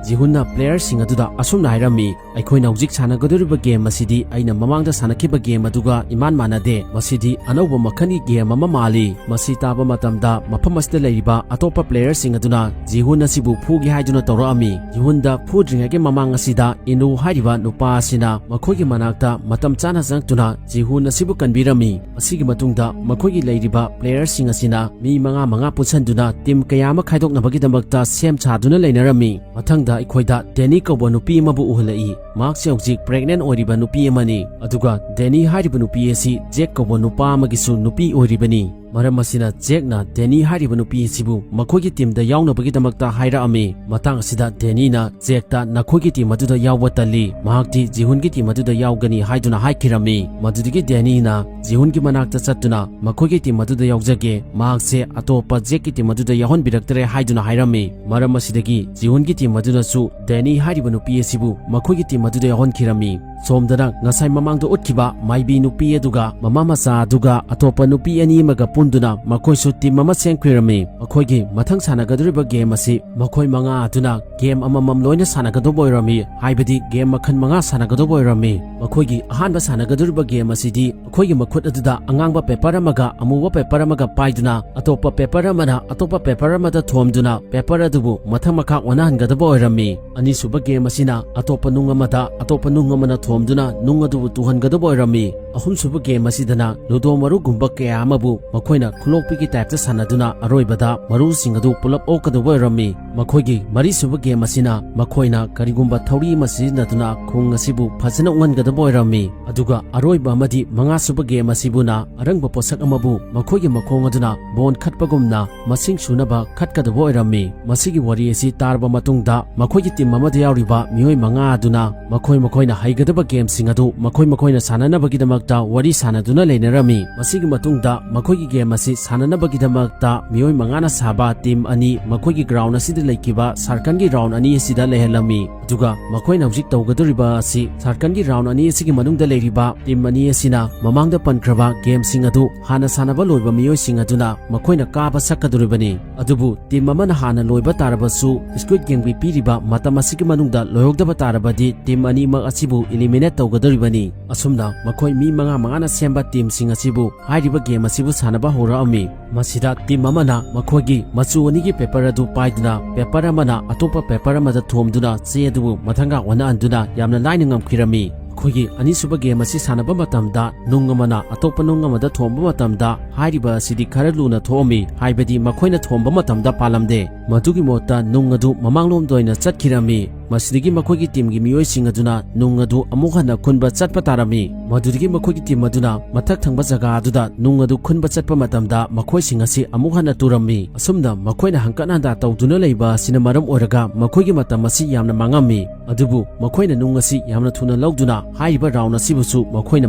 ꯖꯤꯍꯨꯟꯅ ꯄ꯭ꯂꯦꯌꯔꯁꯤꯡ ꯑꯗꯨꯗ ꯑꯁꯨꯝꯅ ꯍꯥꯏꯔꯝꯃꯤ, "ꯑꯩꯈꯣꯏꯅ ꯍꯧꯖꯤꯛ ꯁꯥꯟꯅꯒꯗꯧꯔꯤꯕ ꯒꯦꯝ ꯑꯁꯤꯗꯤ ꯑꯩꯅ ꯃꯃꯥꯡꯗ ꯁꯥꯟꯅꯈꯤꯕ ꯒꯦꯝ ꯑꯗꯨꯒ ꯏꯃꯥꯟ ꯃꯥꯟꯅꯗꯦ꯫ ꯃꯁꯤꯗꯤ ꯑꯅꯧꯕ ꯃꯈꯜꯒꯤ ꯒꯦꯝ ꯑꯃ ꯃꯥꯜꯂꯤ꯫" ꯃꯁꯤ ꯇꯥꯕ ꯃꯇꯝꯗ ꯃꯐꯝ ꯑꯁꯤꯗ ꯂꯩꯔꯤꯕ ꯑꯇꯣꯞꯄ ꯄ꯭ꯂꯦꯌꯔꯁꯤꯡ ꯑꯗꯨꯅ ꯖꯤꯍꯨꯟ ꯑꯁꯤꯕꯨ ꯐꯨꯒꯦ ꯍꯥꯏꯗꯨꯅ ꯇꯧꯔꯛꯑꯝꯃꯤ꯫ ꯖꯤꯍꯨꯟꯗ ꯐꯨꯗ꯭ꯔꯤꯉꯩꯒꯤ ꯃꯃꯥꯡ ꯑꯁꯤꯗ ꯏꯅꯨ ꯍꯥꯏꯔꯤꯕ ꯅꯨꯄꯥ ꯑꯁꯤꯅ ꯃꯈꯣꯏꯒꯤ ꯃꯅꯥꯛꯇ ꯃꯇꯝ ꯆꯥꯅ ꯆꯪꯂꯛꯇꯨꯅ ꯖꯤꯍꯨꯟ ꯑꯁꯤꯕꯨ ꯀꯟꯕꯤꯔꯝꯃꯤ꯫ ꯃꯁꯤꯒꯤ ꯃꯇꯨꯡꯗ ꯃꯈꯣꯏꯒꯤ ꯂꯩꯔꯤꯕ ꯄ꯭ꯂꯦꯌꯔꯁꯤꯡ ꯑꯁꯤꯅ ꯃꯤ ꯃꯉꯥ ꯃꯉꯥ ꯄꯨꯟꯁꯤꯟꯗꯨꯅ ꯇꯤꯝ ꯀꯌꯥ ꯑꯃ ꯈꯥꯏꯗꯣꯛꯅꯕꯒꯤꯗꯃꯛꯇ ꯁꯦꯝ ꯁꯥꯗꯨꯅ ꯂꯩꯅꯔꯝꯃꯤ꯫ ꯃꯊꯪꯗ ꯑꯩꯈꯣꯏꯗ ꯗꯦꯅꯤ ꯀꯧꯕ ꯅꯨꯄꯤ ꯑꯃꯕꯨ ꯎꯍꯜꯂꯛꯏ꯫ ꯃꯍꯥꯛꯁꯦ ꯍꯧꯖꯤꯛ ꯄ꯭ꯔꯦꯒꯅꯦꯟ ꯑꯣꯏꯔꯤꯕ ꯅꯨꯄꯤ ꯑꯃꯅꯤ꯫ ꯑꯗꯨꯒ ꯗꯦꯅꯤ ꯍꯥꯏꯔꯤꯕ ꯅꯨꯄꯤ ꯑꯁꯤ ꯖꯦꯛ ꯀꯧꯕ ꯅꯨꯄꯥ ꯑꯃꯒꯤꯁꯨ ꯅꯨꯄꯤ ꯑꯣꯏꯔꯤꯕꯅꯤ꯫ ꯃꯔꯝ ꯑꯁꯤꯅ ꯖꯦꯛꯅ ꯗꯦꯅꯤ ꯍꯥꯏꯔꯤꯕ ꯅꯨꯄꯤ ꯑꯁꯤꯕꯨ ꯃꯈꯣꯏꯒꯤ ꯇꯤꯝꯗ ꯌꯥꯎꯅꯕꯒꯤꯗꯃꯛꯇ ꯍꯥꯏꯔꯛꯑꯝꯃꯤ꯫ ꯃꯇꯥꯡ ꯑꯁꯤꯗ ꯗꯦꯅꯤꯅ ꯖꯦꯛꯇ ꯅꯈꯣꯏꯒꯤ ꯇꯤꯝ ꯑꯗꯨꯗ ꯌꯥꯎꯕ ꯇꯜꯂꯤ, ꯃꯍꯥꯛꯇꯤ ꯖꯤꯍꯨꯟꯒꯤ ꯇꯤꯝ ꯑꯗꯨꯗ ꯌꯥꯎꯒꯅꯤ ꯍꯥꯏꯗꯨꯅ ꯍꯥꯏꯈꯤꯔꯝꯃꯤ꯫ ꯃꯗꯨꯗꯒꯤ ꯗꯦꯅꯤꯅ ꯖꯤꯍꯨꯟꯒꯤ ꯃꯅꯥꯛꯇ ꯆꯠꯇꯨꯅ ꯃꯈꯣꯏꯒꯤ ꯇꯤꯝ ꯑꯗꯨꯗ ꯌꯥꯎꯖꯒꯦ, ꯃꯍꯥꯛꯁꯦ ꯑꯇꯣꯞꯄ ꯖꯦꯛꯀꯤ ꯇꯤꯝ ꯑꯗꯨꯗ ꯌꯥꯎꯍꯟꯕꯤꯔꯛꯇꯔꯦ ꯍꯥꯏꯗꯨꯅ ꯍꯥꯏꯔꯝꯃꯤ꯫ ꯃꯔꯝ ꯑꯁꯤꯗꯒꯤ ꯖꯤꯍꯨꯟꯒꯤ ꯇꯤꯝ ꯑꯗꯨꯅꯁꯨ ꯗꯦꯅꯤ ꯍꯥꯏꯔꯤꯕ ꯅꯨꯄꯤ ꯑꯁꯤꯕꯨ ꯃꯈꯣꯏꯒꯤ ꯇꯤꯝ ꯑꯗꯨꯗ ꯌꯥꯎꯍꯟꯈꯤꯔꯝꯃꯤ꯫ ꯁꯣꯝꯗꯅ ꯉꯁꯥꯏ ꯃꯃꯥꯡꯗ ꯎꯠꯈꯤꯕ ꯃꯥꯏꯕꯤ ꯅꯨꯄꯤ ꯑꯗꯨꯒ ꯃꯃꯥ ꯃꯆꯥ ꯑꯗꯨꯒ ꯑꯇꯣꯞꯄ ꯅꯨꯄꯤ ꯑꯅꯤ ꯑꯃꯒ ꯄꯨꯟꯗꯨꯅ ꯃꯈꯣꯏꯁꯨ ꯇꯤꯝ ꯑꯃ ꯁꯦꯝꯈꯤꯔꯝꯃꯤ꯫ ꯃꯈꯣꯏꯒꯤ ꯃꯊꯪ ꯁꯥꯟꯅꯒꯗꯧꯔꯤꯕ ꯒꯦꯝ ꯑꯁꯤ ꯃꯈꯣꯏ ꯃꯉꯥ ꯑꯗꯨꯅ ꯒꯦꯝ ꯑꯃꯃꯝ ꯂꯣꯏꯅ ꯁꯥꯟꯅꯒꯗꯧꯕ ꯑꯣꯏꯔꯝꯃꯤ, ꯍꯥꯏꯕꯗꯤ ꯒꯦꯝ ꯃꯈꯜ ꯃꯉꯥ ꯁꯥꯟꯅꯒꯗꯧꯕ ꯑꯣꯏꯔꯝꯃꯤ꯫ ꯃꯈꯣꯏꯒꯤ ꯑꯍꯥꯟꯕ ꯁꯥꯟꯅꯒꯗꯧꯔꯤꯕ ꯒꯦꯝ ꯑꯁꯤꯗꯤ ꯑꯩꯈꯣꯏꯒꯤ ꯃꯈꯨꯠ ꯑꯗꯨꯗ ꯑꯉꯥꯡꯕ ꯄꯦꯄꯔ ꯑꯃꯒ ꯑꯃꯨꯕ ꯄꯦꯄꯔ ꯑꯃꯒ ꯄꯥꯏꯗꯨꯅ ꯑꯇꯣꯞꯄ ꯄꯦꯄꯔ ꯑꯃꯅ ꯑꯇꯣꯞꯄ ꯄꯦꯄꯔ ꯑꯃꯗ ꯊꯣꯝꯗꯨꯅ ꯄꯦꯄꯔ ꯑꯗꯨꯕꯨ ꯃꯊꯪ ꯃꯈꯥ ꯑꯣꯟꯅꯍꯟꯒꯗꯕ ꯑꯣꯏꯔꯝꯃꯤ꯫ ꯑꯅꯤꯁꯨꯕ ꯒꯦꯝ ꯑꯁꯤꯅ ꯑꯇꯣꯞꯄ ꯅꯨꯡ ꯑꯃꯗ ꯑꯇꯣꯞꯄ ꯅꯨꯡ ꯑꯃꯅ ꯊꯣꯝꯗꯨꯅ ꯅꯨꯡ ꯑꯗꯨꯕꯨ ꯇꯨꯍꯟꯒꯗꯕ ꯑꯣꯏꯔꯝꯃꯤ꯫ ꯑꯍꯨꯝꯁꯨꯕ ꯒꯦꯝ ꯑꯁꯤꯗꯅ ꯂꯨꯗꯣ ꯃꯔꯨꯒꯨꯝꯕ ꯀꯌꯥ ꯑꯃꯕꯨ ꯃꯈꯣꯏꯅ ꯈꯨꯂꯣꯛꯄꯤꯒꯤ ꯇꯥꯏꯞꯇ ꯁꯥꯟꯅꯗꯨꯅ ꯑꯔꯣꯏꯕꯗ ꯃꯔꯨꯁꯤꯡ ꯑꯗꯨ ꯄꯨꯂꯞ ꯑꯣꯛꯀꯗꯕ ꯑꯣꯏꯔꯝꯃꯤ꯫ ꯃꯈꯣꯏꯒꯤ ꯃꯔꯤꯁꯨꯕ ꯒꯦꯝ ꯑꯁꯤꯅ ꯃꯈꯣꯏꯅ ꯀꯔꯤꯒꯨꯝꯕ ꯊꯧꯔꯤ ꯑꯃ ꯁꯤꯖꯤꯟꯅꯗꯨꯅ ꯈꯣꯡ ꯑꯁꯤꯕꯨ ꯐꯖꯅ ꯎꯪꯍꯟꯒꯗꯕ ꯑꯣꯏꯔꯝꯃꯤ꯫ ꯑꯗꯨꯒ ꯑꯔꯣꯏꯕ ꯑꯃꯗꯤ ꯃꯉꯥꯁꯨꯕ ꯒꯦꯝ ꯑꯁꯤꯕꯨꯅ ꯑꯔꯪꯕ ꯄꯣꯠꯁꯛ ꯑꯃꯕꯨ ꯃꯈꯣꯏꯒꯤ ꯃꯈꯣꯡ ꯑꯗꯨꯅ ꯕꯣꯟ ꯈꯠꯄꯒꯨꯝꯅ ꯃꯁꯤꯡ ꯁꯨꯅꯕ ꯈꯠꯀꯗꯕ ꯑꯣꯏꯔꯝꯃꯤ꯫ ꯃꯁꯤꯒꯤ ꯋꯥꯔꯤ ꯑꯁꯤ ꯇꯥꯔꯕ ꯃꯇꯨꯡꯗ ꯃꯈꯣꯏꯒꯤ ꯇꯤꯝ ꯑꯃꯗ ꯌꯥꯎꯔꯤꯕ ꯃꯤꯑꯣꯏ ꯃꯉꯥ ꯑꯗꯨꯅ ꯃꯈꯣꯏ ꯃꯈꯣꯏꯅ ꯍꯩꯒꯗꯕ ꯒꯦꯝꯁꯤꯡ ꯑꯗꯨ ꯃꯈꯣꯏ ꯃꯈꯣꯏꯅ ꯁꯥꯟꯅꯅꯕꯒꯤꯗꯃꯛꯇ ꯋꯥꯔꯤ ꯁꯥꯟꯅꯗꯨꯅ ꯂꯩꯅꯔꯝꯃꯤ꯫ ꯃꯁꯤꯒꯤ ꯃꯇꯨꯡꯗ ꯃꯈꯣꯏꯒꯤ ꯒꯦꯝ ꯑꯁꯤ ꯁꯥꯟꯅꯅꯕꯒꯤꯗꯃꯛꯇ ꯃꯤꯑꯣꯏ ꯃꯉꯥꯅ ꯁꯥꯕ ꯇꯤꯝ ꯑꯅꯤ ꯃꯈꯣꯏꯒꯤ ꯒ꯭ꯔꯥꯎꯟ ꯑꯁꯤꯗ ꯂꯩꯈꯤꯕ ꯁꯥꯔꯀꯜꯒꯤ ꯔꯥꯎꯟ ꯑꯅꯤ ꯑꯁꯤꯗ ꯂꯩꯍꯜꯂꯝꯃꯤ꯫ ꯑꯗꯨꯒ ꯃꯈꯣꯏꯅ ꯍꯧꯖꯤꯛ ꯇꯧꯒꯗꯧꯔꯤꯕ ꯑꯁꯤ ꯁꯥꯔꯀꯜꯒꯤ ꯔꯥꯎꯟ ꯑꯅꯤ ꯑꯁꯤꯒꯤ ꯃꯅꯨꯡꯗ ꯂꯩꯔꯤꯕ ꯇꯤꯝ ꯑꯅꯤ ꯑꯁꯤꯅ ꯃꯃꯥꯡꯗ ꯄꯟꯈ꯭ꯔꯕ ꯒꯦꯝꯁꯤꯡ ꯑꯗꯨ ꯍꯥꯟꯅ ꯁꯥꯟꯅꯕ ꯂꯣꯏꯕ ꯃꯤꯑꯣꯏꯁꯤꯡ ꯑꯗꯨꯅ ꯃꯈꯣꯏꯅ ꯀꯥꯕ ꯁꯛꯀꯗꯧꯔꯤꯕꯅꯤ꯫ ꯑꯗꯨꯕꯨ ꯇꯤꯝ ꯑꯃꯅ ꯍꯥꯟꯅ ꯂꯣꯏꯕ ꯇꯥꯔꯕꯁꯨ, ꯁ꯭ꯀꯨꯏꯗ ꯒꯦꯝꯒꯤ ꯄꯤꯔꯤꯕ ꯃꯇꯝ ꯑꯁꯤꯒꯤ ꯃꯅꯨꯡꯗ ꯂꯣꯏꯍꯧꯗꯕ ꯇꯥꯔꯕꯗꯤ ꯇꯤꯝ ꯑꯅꯤꯃꯛ ꯑꯁꯤꯕꯨ ꯏꯂꯤꯃꯤꯅꯦꯠ ꯇꯧꯒꯗꯧꯔꯤꯕꯅꯤ꯫ ꯑꯁꯨꯝꯅ ꯃꯈꯣꯏ ꯃꯤ ꯃꯉꯥ ꯃꯉꯥꯅ ꯁꯦꯝꯕ ꯇꯤꯝꯁꯤꯡ ꯑꯁꯤꯕꯨ ꯍꯥꯏꯔꯤꯕ ꯒꯦꯝ ꯑꯁꯤꯕꯨ ꯁꯥꯟꯅꯕ ꯍꯧꯔꯛꯑꯝꯃꯤ꯫ ꯃꯁꯤꯗ ꯇꯤꯝ ꯑꯃꯅ ꯃꯈꯣꯏꯒꯤ ꯃꯆꯨ ꯑꯅꯤꯒꯤ ꯄꯦꯄꯔ ꯑꯗꯨ ꯄꯥꯏꯗꯨꯅ ꯄꯦꯄꯔ ꯑꯃꯅ ꯑꯇꯣꯞꯄ ꯄꯦꯄꯔ ꯑꯃꯗ ꯊꯣꯝꯗꯨꯅ ꯆꯦ ꯑꯗꯨꯕꯨ ꯃꯊꯪꯒ ꯑꯣꯟꯅꯍꯟꯗꯨꯅ ꯌꯥꯝꯅ ꯂꯥꯏꯅ ꯉꯝꯈꯤꯔꯝꯃꯤ꯫ ꯑꯩꯈꯣꯏꯒꯤ ꯑꯅꯤꯁꯨꯕ ꯒꯦꯝ ꯑꯁꯤ ꯁꯥꯟꯅꯕ ꯃꯇꯝꯗ ꯅꯨꯡ ꯑꯃꯅ ꯑꯇꯣꯞꯄ ꯅꯨꯡ ꯑꯃꯗ ꯊꯣꯝꯕ ꯃꯇꯝꯗ ꯍꯥꯏꯔꯤꯕ ꯑꯁꯤꯗꯤ ꯈꯔ ꯂꯨꯅ ꯊꯣꯛꯑꯝꯃꯤ, ꯍꯥꯏꯕꯗꯤ ꯃꯈꯣꯏꯅ ꯊꯣꯝꯕ ꯃꯇꯝꯗ ꯄꯥꯜꯂꯝꯗꯦ꯫ ꯃꯗꯨꯒꯤ ꯃꯍꯨꯠꯇ ꯅꯨꯡ ꯑꯗꯨ ꯃꯃꯥꯡꯂꯣꯝꯗ ꯑꯣꯏꯅ ꯆꯠꯈꯤꯔꯝꯃꯤ꯫ ꯃꯁꯤꯗꯒꯤ ꯃꯈꯣꯏꯒꯤ ꯇꯤꯝꯒꯤ ꯃꯤꯑꯣꯏꯁꯤꯡ ꯑꯗꯨꯅ ꯅꯨꯡ ꯑꯗꯨ ꯑꯃꯨꯛ ꯍꯟꯅ ꯈꯨꯟꯕ ꯆꯠꯄ ꯇꯥꯔꯝꯃꯤ꯫ ꯃꯗꯨꯗꯒꯤ ꯃꯈꯣꯏꯒꯤ ꯇꯤꯝ ꯑꯗꯨꯅ ꯃꯊꯛ ꯊꯪꯕ ꯖꯒꯥ ꯑꯗꯨꯗ ꯅꯨꯡ ꯑꯗꯨ ꯈꯨꯟꯕ ꯆꯠꯄ ꯃꯇꯝꯗ ꯃꯈꯣꯏꯁꯤꯡ ꯑꯁꯤ ꯑꯃꯨꯛ ꯍꯟꯅ ꯇꯨꯔꯝꯃꯤ꯫ ꯑꯁꯨꯝꯅ ꯃꯈꯣꯏꯅ ꯍꯪꯀꯠ ꯍꯟꯗ ꯇꯧꯗꯨꯅ ꯂꯩꯕ ꯑꯁꯤꯅ ꯃꯔꯝ ꯑꯣꯏꯔꯒ ꯃꯈꯣꯏꯒꯤ ꯃꯇꯝ ꯑꯁꯤ ꯌꯥꯝꯅ ꯃꯥꯡꯉꯝꯃꯤ꯫ ꯑꯗꯨꯕꯨ ꯃꯈꯣꯏꯅ ꯅꯨꯡ ꯑꯁꯤ ꯌꯥꯝꯅ ꯊꯨꯅ ꯂꯧꯗꯨꯅ ꯍꯥꯏꯔꯤꯕ ꯔꯥꯎꯟ ꯑꯁꯤꯕꯨꯁꯨ ꯃꯈꯣꯏꯅ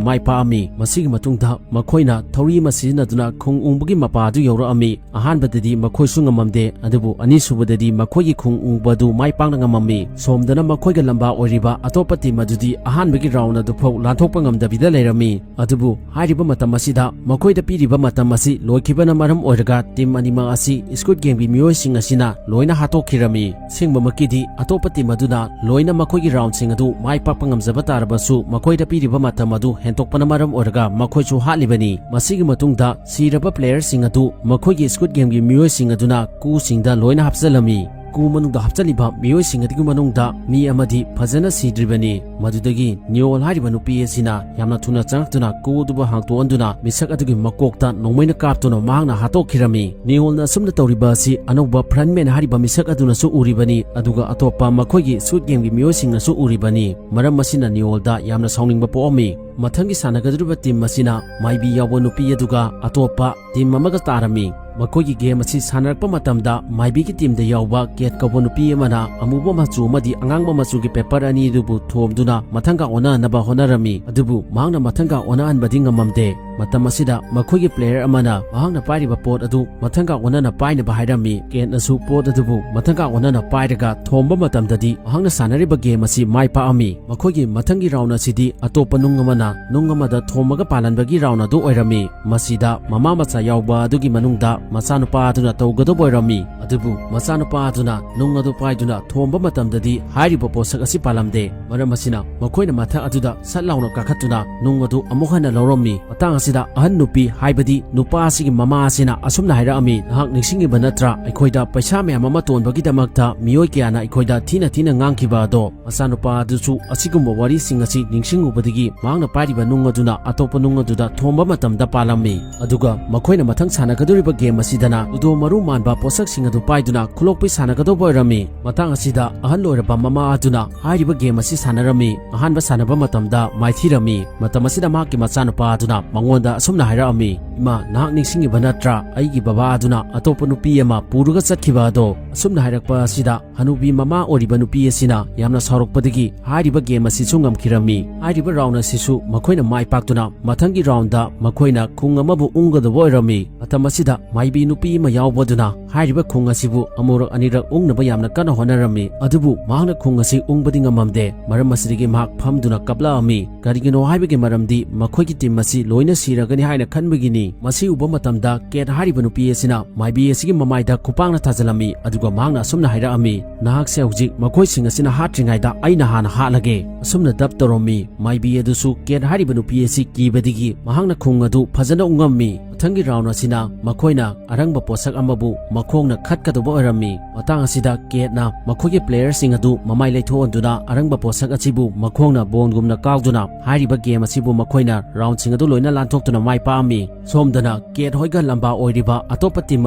ꯃꯥꯏ ꯄꯥꯛꯑꯝꯃꯤ꯫ ꯃꯁꯤꯒꯤ ꯃꯇꯨꯡꯗ ꯃꯈꯣꯏꯅ ꯊꯧꯔꯤ ꯑꯃ ꯁꯤꯖꯤꯟꯅꯗꯨꯅ ꯈꯣꯡ ꯎꯪꯕꯒꯤ ꯃꯄꯥ ꯑꯗꯨ ꯌꯧꯔꯛꯑꯝꯃꯤ꯫ ꯑꯍꯥꯟꯕꯗꯗꯤ ꯃꯈꯣꯏꯁꯨ ꯉꯝꯃꯝꯗꯦ, ꯑꯗꯨꯕꯨ ꯑꯅꯤꯁꯨꯕꯗꯗꯤ ꯃꯈꯣꯏꯒꯤ ꯈꯣꯡ ꯎꯪꯕ ꯑꯗꯨ ꯃꯥꯏ ꯄꯥꯛꯅ ꯉꯝꯃꯝꯃꯤ꯫ ꯁꯣꯝꯗꯅ ꯃꯈꯣꯏꯒ ꯂꯝꯕꯥ ꯑꯣꯏꯔꯤꯕ ꯑꯇꯣꯞꯄ ꯇꯤꯝ ꯑꯗꯨꯗꯤ ꯑꯍꯥꯟꯕꯒꯤ ꯔꯥꯎꯟ ꯑꯗꯨꯐꯥꯎ ꯂꯥꯟꯊꯣꯛꯄ ꯉꯝꯗꯕꯤꯗ ꯂꯩꯔꯝꯃꯤ꯫ ꯑꯗꯨꯕꯨ ꯍꯥꯏꯔꯤꯕ ꯃꯇꯝ ꯑꯁꯤꯗ ꯃꯈꯣꯏꯗ ꯄꯤꯔꯤꯕ ꯃꯇꯝ ꯑꯁꯤ ꯂꯣꯏꯈꯤꯕꯅ ꯃꯔꯝ ꯑꯣꯏꯔꯒ ꯇꯤꯝ ꯑꯅꯤꯃꯛ ꯑꯁꯤ ꯁ꯭ꯀꯨꯏꯗ ꯒꯦꯝꯒꯤ ꯃꯤꯑꯣꯏꯁꯤꯡ ꯑꯁꯤꯅ ꯂꯣꯏꯅ ꯍꯥꯠꯇꯣꯛꯈꯤꯔꯝꯃꯤ꯫ ꯑꯁꯦꯡꯕꯃꯛꯀꯤꯗꯤ ꯑꯇꯣꯞꯄ ꯇꯤꯝ ꯑꯗꯨꯅ ꯂꯣꯏꯅ ꯃꯈꯣꯏꯒꯤ ꯔꯥꯎꯟꯁꯤꯡ ꯑꯗꯨ ꯃꯥꯏ ꯄꯥꯛꯄ ꯉꯝꯖꯕ ꯇꯥꯔꯕꯁꯨ ꯃꯈꯣꯏꯗ ꯄꯤꯔꯤꯕ ꯃꯇꯝ ꯑꯗꯨ ꯍꯦꯟꯇꯣꯛꯄꯅ ꯃꯔꯝ ꯑꯣꯏꯔꯒ ꯃꯈꯣꯏꯁꯨ ꯍꯥꯠꯂꯤꯕꯅꯤ꯫ ꯃꯁꯤꯒꯤ ꯃꯇꯨꯡꯗ ꯁꯤꯔꯕ ꯄ꯭ꯂꯦꯌꯔꯁꯤꯡ ꯑꯗꯨ ꯃꯈꯣꯏꯒꯤ ꯁ꯭ꯀꯨꯏꯗ ꯒꯦꯝꯒꯤ ꯃꯤꯑꯣꯏꯁꯤꯡ ꯑꯗꯨꯅ ꯀꯨꯁꯤꯡꯗ ꯂꯣꯏꯅ ꯍꯥꯞꯆꯤꯜꯂꯝꯃꯤ꯫ ꯀꯨ ꯃꯅꯨꯡꯗ ꯍꯥꯞꯆꯤꯜꯂꯤꯕ ꯃꯤꯑꯣꯏꯁꯤꯡ ꯑꯗꯨꯒꯤ ꯃꯅꯨꯡꯗ ꯃꯤ ꯑꯃꯗꯤ ꯐꯖꯅ ꯁꯤꯗ꯭ꯔꯤꯕꯅꯤ꯫ ꯃꯗꯨꯗꯒꯤ ꯅꯤꯑꯣꯜ ꯍꯥꯏꯔꯤꯕ ꯅꯨꯄꯤ ꯑꯁꯤꯅ ꯌꯥꯝꯅ ꯊꯨꯅ ꯆꯪꯂꯛꯇꯨꯅ ꯀꯨ ꯑꯗꯨꯕꯨ ꯍꯥꯡꯇꯣꯛꯍꯟꯗꯨꯅ ꯃꯤꯁꯛ ꯑꯗꯨꯒꯤ ꯃꯀꯣꯛꯇ ꯅꯣꯡꯃꯩꯅ ꯀꯥꯞꯇꯨꯅ ꯃꯍꯥꯛꯅ ꯍꯥꯠꯇꯣꯛꯈꯤꯔꯝꯃꯤ꯫ ꯅꯤꯑꯣꯜꯅ ꯑꯁꯨꯝꯅ ꯇꯧꯔꯤꯕ ꯑꯁꯤ ꯑꯅꯧꯕ ꯐ꯭ꯔꯟꯃꯦꯟ ꯍꯥꯏꯔꯤꯕ ꯃꯤꯁꯛ ꯑꯗꯨꯅꯁꯨ ꯎꯔꯤꯕꯅꯤ, ꯑꯗꯨꯒ ꯑꯇꯣꯞꯄ ꯃꯈꯣꯏꯒꯤ ꯁ꯭ꯀꯨꯏꯗ ꯒꯦꯝꯒꯤ ꯃꯤꯑꯣꯏꯁꯤꯡꯅꯁꯨ ꯎꯔꯤꯕꯅꯤ꯫ ꯃꯔꯝ ꯑꯁꯤꯅ ꯅꯤꯑꯣꯜꯗ ꯌꯥꯝꯅ ꯁꯥꯎꯅꯤꯡꯕ ꯄꯣꯛꯑꯝꯃꯤ꯫ ꯃꯊꯪꯒꯤ ꯁꯥꯟꯅꯒꯗꯧꯔꯤꯕ ꯇꯤꯝ ꯑꯁꯤꯅ ꯃꯥꯏꯕꯤ ꯌꯥꯎꯕ ꯅꯨꯄꯤ ꯑꯗꯨꯒ ꯑꯇꯣꯞꯄ ꯇꯤꯝ ꯑꯃꯒ ꯇꯥꯔꯝꯃꯤ꯫ ꯃꯈꯣꯏꯒꯤ ꯒꯦꯝ ꯑꯁꯤ ꯁꯥꯟꯅꯔꯛꯄ ꯃꯇꯝꯗ ꯃꯥꯏꯕꯤꯒꯤ ꯇꯤꯝꯗ ꯌꯥꯎꯕ ꯀꯦꯠ ꯀꯧꯕ ꯅꯨꯄꯤ ꯑꯃꯅ ꯑꯃꯨꯕ ꯃꯆꯨ ꯑꯃꯗꯤ ꯑꯉꯥꯡꯕ ꯃꯆꯨꯒꯤ ꯄꯦꯄꯔ ꯑꯅꯤ ꯑꯗꯨꯕꯨ ꯊꯣꯝꯗꯨꯅ ꯃꯊꯪꯒ ꯑꯣꯟꯅꯅꯕ ꯍꯣꯠꯅꯔꯝꯃꯤ꯫ ꯑꯗꯨꯕꯨ ꯃꯍꯥꯛꯅ ꯃꯊꯪꯒ ꯑꯣꯟꯅꯍꯟꯕꯗꯤ ꯉꯝꯃꯝꯗꯦ꯫ ꯃꯇꯝ ꯑꯁꯤꯗ ꯃꯈꯣꯏꯒꯤ player ꯑꯃꯅ ꯃꯍꯥꯛꯅ ꯄꯥꯏꯔꯤꯕ ꯄꯣꯠ ꯑꯗꯨ ꯃꯊꯪꯒ ꯑꯣꯟꯅꯅ ꯄꯥꯏꯅꯕ ꯍꯥꯏꯔꯝꯃꯤ꯫ ꯀꯦꯠꯅꯁꯨ ꯄꯣꯠ ꯑꯗꯨꯕꯨ ꯃꯊꯪꯒ ꯑꯣꯟꯅꯅ ꯄꯥꯏꯔꯒ ꯊꯣꯝꯕ ꯃꯇꯝꯗꯗꯤ ꯃꯍꯥꯛꯅ ꯁꯥꯟꯅꯔꯤꯕ game ꯑꯁꯤ ꯃꯥꯏ ꯄꯥꯛꯑꯝꯃꯤ꯫ ꯃꯈꯣꯏꯒꯤ ꯃꯊꯪꯒꯤ round ꯑꯁꯤꯗꯤ ꯑꯇꯣꯞꯄ ꯅꯨꯡ ꯑꯃꯅ ꯅꯨꯡ ꯑꯃꯗ ꯊꯣꯝꯃꯒ ꯄꯥꯜꯍꯟꯕꯒꯤ round ꯑꯗꯨ ꯑꯣꯏꯔꯝꯃꯤ꯫ ꯃꯁꯤꯗ ꯃꯃꯥ ꯃꯆꯥ ꯌꯥꯎꯕ ꯑꯗꯨꯒꯤ ꯃꯅꯨꯡꯗ ꯃꯆꯥꯅꯨꯄꯥ ꯑꯗꯨꯅ ꯇꯧꯒꯗꯧꯕ ꯑꯣꯏꯔꯝꯃꯤ꯫ ꯑꯗꯨꯕꯨ ꯃꯆꯥꯅꯨꯄꯥ ꯑꯗꯨꯅ ꯅꯨꯡ ꯑꯗꯨ ꯄꯥꯏꯗꯨꯅ ꯊꯣꯝꯕ ꯃꯇꯝꯗꯗꯤ ꯍꯥꯏꯔꯤꯕ ꯄꯣꯠꯁꯛ ꯑꯁꯤ ꯄꯥꯜꯂꯝꯗꯦ꯫ ꯃꯔꯝ ꯑꯁꯤꯅ ꯃꯈꯣꯏꯅ ꯃꯊꯛ ꯑꯗꯨꯗ ꯁꯠ ꯂꯥꯎꯅ ꯀꯥꯈꯠꯇꯨꯅ ꯅꯨꯡ ꯑꯗꯨ ꯑꯃꯨꯛ ꯍꯟꯅ ꯂꯧꯔꯝꯃꯤ꯫ ꯃꯇꯥꯡ ꯑꯁꯤꯗ ꯑꯍꯟ ꯅꯨꯄꯤ, ꯍꯥꯏꯕꯗꯤ ꯅꯨꯄꯥ ꯑꯁꯤꯒꯤ ꯃꯃꯥ ꯑꯁꯤꯅ ꯑꯁꯨꯝꯅ ꯍꯥꯏꯔꯛꯑꯝꯃꯤ, "ꯅꯍꯥꯛ ꯅꯤꯡꯁꯤꯡꯉꯤꯕ ꯅꯠꯇ꯭ꯔꯥ? ꯑꯩꯈꯣꯏꯗ ꯄꯩꯁꯥ ꯃꯌꯥꯝ ꯑꯃ ꯇꯣꯟꯕꯒꯤꯗꯃꯛꯇ ꯃꯤꯑꯣꯏ ꯀꯌꯥꯅ ꯑꯩꯈꯣꯏꯗ ꯊꯤꯅ ꯊꯤꯅ ꯉꯥꯡꯈꯤꯕ ꯑꯗꯣ?" ꯃꯆꯥꯅꯨꯄꯥ ꯑꯗꯨꯁꯨ ꯑꯁꯤꯒꯨꯝꯕ ꯋꯥꯔꯤꯁꯤꯡ ꯑꯁꯤ ꯅꯤꯡꯁꯤꯡꯉꯨꯕꯗꯒꯤ ꯃꯍꯥꯛꯅ ꯄꯥꯏꯔꯤꯕ ꯅꯨꯡ ꯑꯗꯨꯅ ꯑꯇꯣꯞꯄ ꯅꯨꯡ ꯑꯗꯨꯗ ꯊꯣꯝꯕ ꯃꯇꯝꯗ ꯄꯥꯜꯂꯝꯃꯤ꯫ ꯑꯗꯨꯒ ꯃꯈꯣꯏꯅ ꯃꯊꯪ ꯁꯥꯟꯅꯒꯗꯧꯔꯤꯕ game ꯑꯁꯤꯗꯅ ꯂꯨꯗꯣ ꯃꯔꯨ ꯃꯥꯟꯕ ꯄꯣꯠꯁꯛꯁꯤꯡ ꯑꯗꯨ ꯄꯥꯏꯗꯨꯅ ꯈꯨꯂꯣꯛꯄꯤ ꯁꯥꯟꯅꯒꯗꯧꯕ ꯑꯣꯏꯔꯝꯃꯤ꯫ ꯃꯇꯥꯡ ꯑꯁꯤꯗ ꯑꯍꯜ ꯑꯣꯏꯔꯕ ꯃꯃꯥ ꯑꯗꯨꯅ ꯍꯥꯏꯔꯤꯕ game ꯑꯁꯤ ꯁꯥꯟꯅꯔꯝꯃꯤ꯫ ꯑꯍꯥꯟꯕ ꯁꯥꯟꯅꯕ ꯃꯇꯝꯗ ꯃꯥꯏꯊꯤꯔꯝꯃꯤ꯫ ꯃꯇꯝ ꯑꯁꯤꯗ ꯃꯍꯥꯛꯀꯤ ꯃꯆꯥꯅꯨꯄꯥ ꯑꯗꯨꯅ ꯃꯉꯣꯟꯗ ꯑꯁꯨꯝꯅ ꯍꯥꯏꯔꯛꯑꯝꯃꯤ, "ꯏꯃꯥ, ꯅꯍꯥꯛ ꯅꯤꯡꯁꯤꯡꯉꯤꯕ ꯅꯠꯇ꯭ꯔꯥ? ꯑꯩꯒꯤ ꯕꯕꯥ ꯑꯗꯨꯅ ꯑꯇꯣꯞꯄ ꯅꯨꯄꯤ ꯑꯃ ꯄꯨꯔꯒ ꯆꯠꯈꯤꯕ ꯑꯗꯣ?" ꯑꯁꯨꯝꯅ ꯍꯥꯏꯔꯛꯄ ꯑꯁꯤꯗ ꯍꯅꯨꯕꯤ ꯃꯃꯥ ꯑꯣꯏꯔꯤꯕ ꯅꯨꯄꯤ ꯑꯁꯤꯅ ꯌꯥꯝꯅ ꯁꯥꯎꯔꯛꯄꯗꯒꯤ ꯍꯥꯏꯔꯤꯕ game ꯑꯁꯤꯁꯨ ꯉꯝꯈꯤꯔꯝꯃꯤ꯫ ꯍꯥꯏꯔꯤꯕ round ꯑꯁꯤꯁꯨ ꯃꯈꯣꯏꯅ ꯃꯥꯏ ꯄꯥꯛꯇꯨꯅ ꯃꯊꯪꯒꯤ roundꯗ ꯃꯈꯣꯏꯅ ꯈꯨꯡ ꯑꯃꯕꯨ ꯎꯪꯒꯗꯕ ꯑꯣꯏꯔꯝꯃꯤ꯫ ꯃꯇꯝ ꯑꯁꯤꯗ ꯃꯥꯏꯕꯤ ꯅꯨꯄꯤ ꯑꯃ ꯌꯥꯎꯕꯗꯨꯅ ꯍꯥꯏꯔꯤꯕ ꯈꯨꯡ ꯑꯁꯤꯕꯨ ꯑꯃꯨꯔꯛ ꯑꯅꯤꯔꯛ ꯎꯪꯅꯕ ꯌꯥꯝꯅ ꯀꯟꯅ ꯍꯣꯠꯅꯔꯝꯃꯤ꯫ ꯑꯗꯨꯕꯨ ꯃꯍꯥꯛꯅ ꯈꯨꯡ ꯑꯁꯤ ꯎꯪꯕꯗꯤ ꯉꯝꯃꯝꯗꯦ꯫ ꯃꯔꯝ ꯑꯁꯤꯗꯒꯤ ꯃꯍꯥꯛ ꯐꯝꯗꯨꯅ ꯀꯞꯂꯛꯑꯝꯃꯤ꯫ ꯀꯔꯤꯒꯤꯅꯣ ꯍꯥꯏꯕꯒꯤ ꯃꯔꯝꯗꯤ ꯃꯈꯣꯏꯒꯤ team ꯑꯁꯤ ꯂꯣꯏꯅ ꯁꯤꯔꯒꯅꯤ ꯍꯥꯏꯅ ꯈꯟꯕꯒꯤꯅꯤ꯫ ꯃꯁꯤ ꯎꯕ ꯃꯇꯝꯗ ꯀꯦꯠ ꯍꯥꯏꯔꯤꯕ ꯅꯨꯄꯤ ꯑꯁꯤꯅ ꯃꯥꯏꯕꯤ ꯑꯁꯤꯒꯤ ꯃꯃꯥꯏꯗ ꯈꯨꯄꯥꯛꯅ ꯊꯥꯖꯤꯜꯂꯝꯃꯤ꯫ ꯑꯗꯨꯒ ꯃꯍꯥꯛꯅ ꯑꯁꯨꯝꯅ ꯍꯥꯏꯔꯛꯑꯝꯃꯤ, "ꯅꯍꯥꯛꯁꯦ ꯍꯧꯖꯤꯛ ꯃꯈꯣꯏꯁꯤꯡ ꯑꯁꯤꯅ ꯍꯥꯠꯇ꯭ꯔꯤꯉꯩꯗ ꯑꯩꯅ ꯍꯥꯟꯅ ꯍꯥꯠꯂꯒꯦ"꯫ ꯑꯁꯨꯝꯅ dub ꯇꯧꯔꯝꯃꯤ꯫ ꯃꯥꯏꯕꯤ ꯑꯗꯨꯁꯨ ꯀꯦꯠ ꯍꯥꯏꯔꯤꯕ ꯅꯨꯄꯤ ꯑꯁꯤ ꯀꯤꯕꯗꯒꯤ ꯃꯍꯥꯛꯅ ꯈꯨꯡ ꯑꯗꯨ ꯐꯖꯅ ꯎꯪꯉꯝꯃꯤ꯫ ꯃꯊꯪꯒꯤ round ꯑꯁꯤꯅ ꯃꯈꯣꯏꯅ ꯑꯔꯪꯕ ꯄꯣꯠꯁꯛ ꯑꯃꯕꯨ ꯃꯈꯣꯡꯅ ꯈꯠꯀꯗꯧꯕ ꯑꯣꯏꯔꯝꯃꯤ꯫ ꯃꯇꯥꯡ ꯑꯁꯤꯗ ꯀꯦꯠꯅ ꯃꯈꯣꯏꯒꯤ playerꯁꯤꯡ ꯑꯗꯨ ꯃꯃꯥꯏ ꯂꯩꯊꯣꯛꯍꯟꯗꯨꯅ ꯑꯔꯪꯕ ꯄꯣꯠꯁꯛ ꯑꯁꯤꯕꯨ ꯃꯈꯣꯡꯅ ꯕꯣꯟꯒꯨꯝꯅ ꯀꯥꯎꯗꯨꯅ ꯍꯥꯏꯔꯤꯕ game ꯑꯁꯤꯕꯨ ꯃꯈꯣꯏꯅ roundꯁꯤꯡ ꯑꯗꯨ ꯂꯣꯏꯅ ꯂꯥꯟꯊꯣꯛꯇꯨꯅ ꯃꯥꯏ ꯄꯥꯛꯑꯝꯃꯤ꯫ ꯁꯣꯝꯗꯅ ꯀꯦꯠ ꯍꯣꯏꯒ ꯂꯝꯕꯥ ꯑꯣꯏꯔꯤꯕ ꯑꯇꯣꯞꯄ team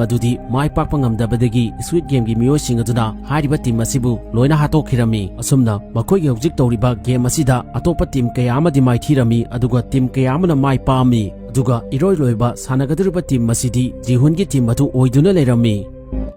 ꯑꯗꯨꯗꯤ ꯃꯥꯏ ꯄꯥꯛꯄ ꯉꯝꯗꯕꯗꯒꯤ Squid Gameꯒꯤ ꯃꯤꯑꯣꯏꯁꯤꯡ ꯑꯗꯨꯅ ꯍꯥꯏꯔꯤꯕ team ꯑꯁꯤꯕꯨ ꯂꯣꯏꯅ ꯍꯥꯠꯇꯣꯛꯈꯤꯔꯝꯃꯤ꯫ ꯑꯁꯨꯝꯅ ꯃꯈꯣꯏꯒꯤ ꯍꯧꯖꯤꯛ ꯇꯧꯔꯤꯕ game ꯑꯁꯤꯗ ꯑꯇꯣꯞꯄ team ꯀꯌꯥ ꯑꯃꯗꯤ ꯃꯥꯏꯊꯤꯔꯝꯃꯤ, ꯑꯗꯨꯒ team ꯀꯌꯥ ꯑꯃꯅ ꯃꯥꯏ ꯄꯥꯛꯑꯝꯃꯤ꯫ ꯑꯗꯨꯒ ꯏꯔꯣꯏ ꯂꯣꯏꯕ ꯁꯥꯟꯅꯒꯗꯧꯔꯤꯕ team ꯑꯁꯤꯗꯤ ꯖꯤꯍꯨꯟꯒꯤ team ꯑꯗꯨ ꯑꯣꯏꯗꯨꯅ ꯂꯩꯔꯝꯃꯤ꯫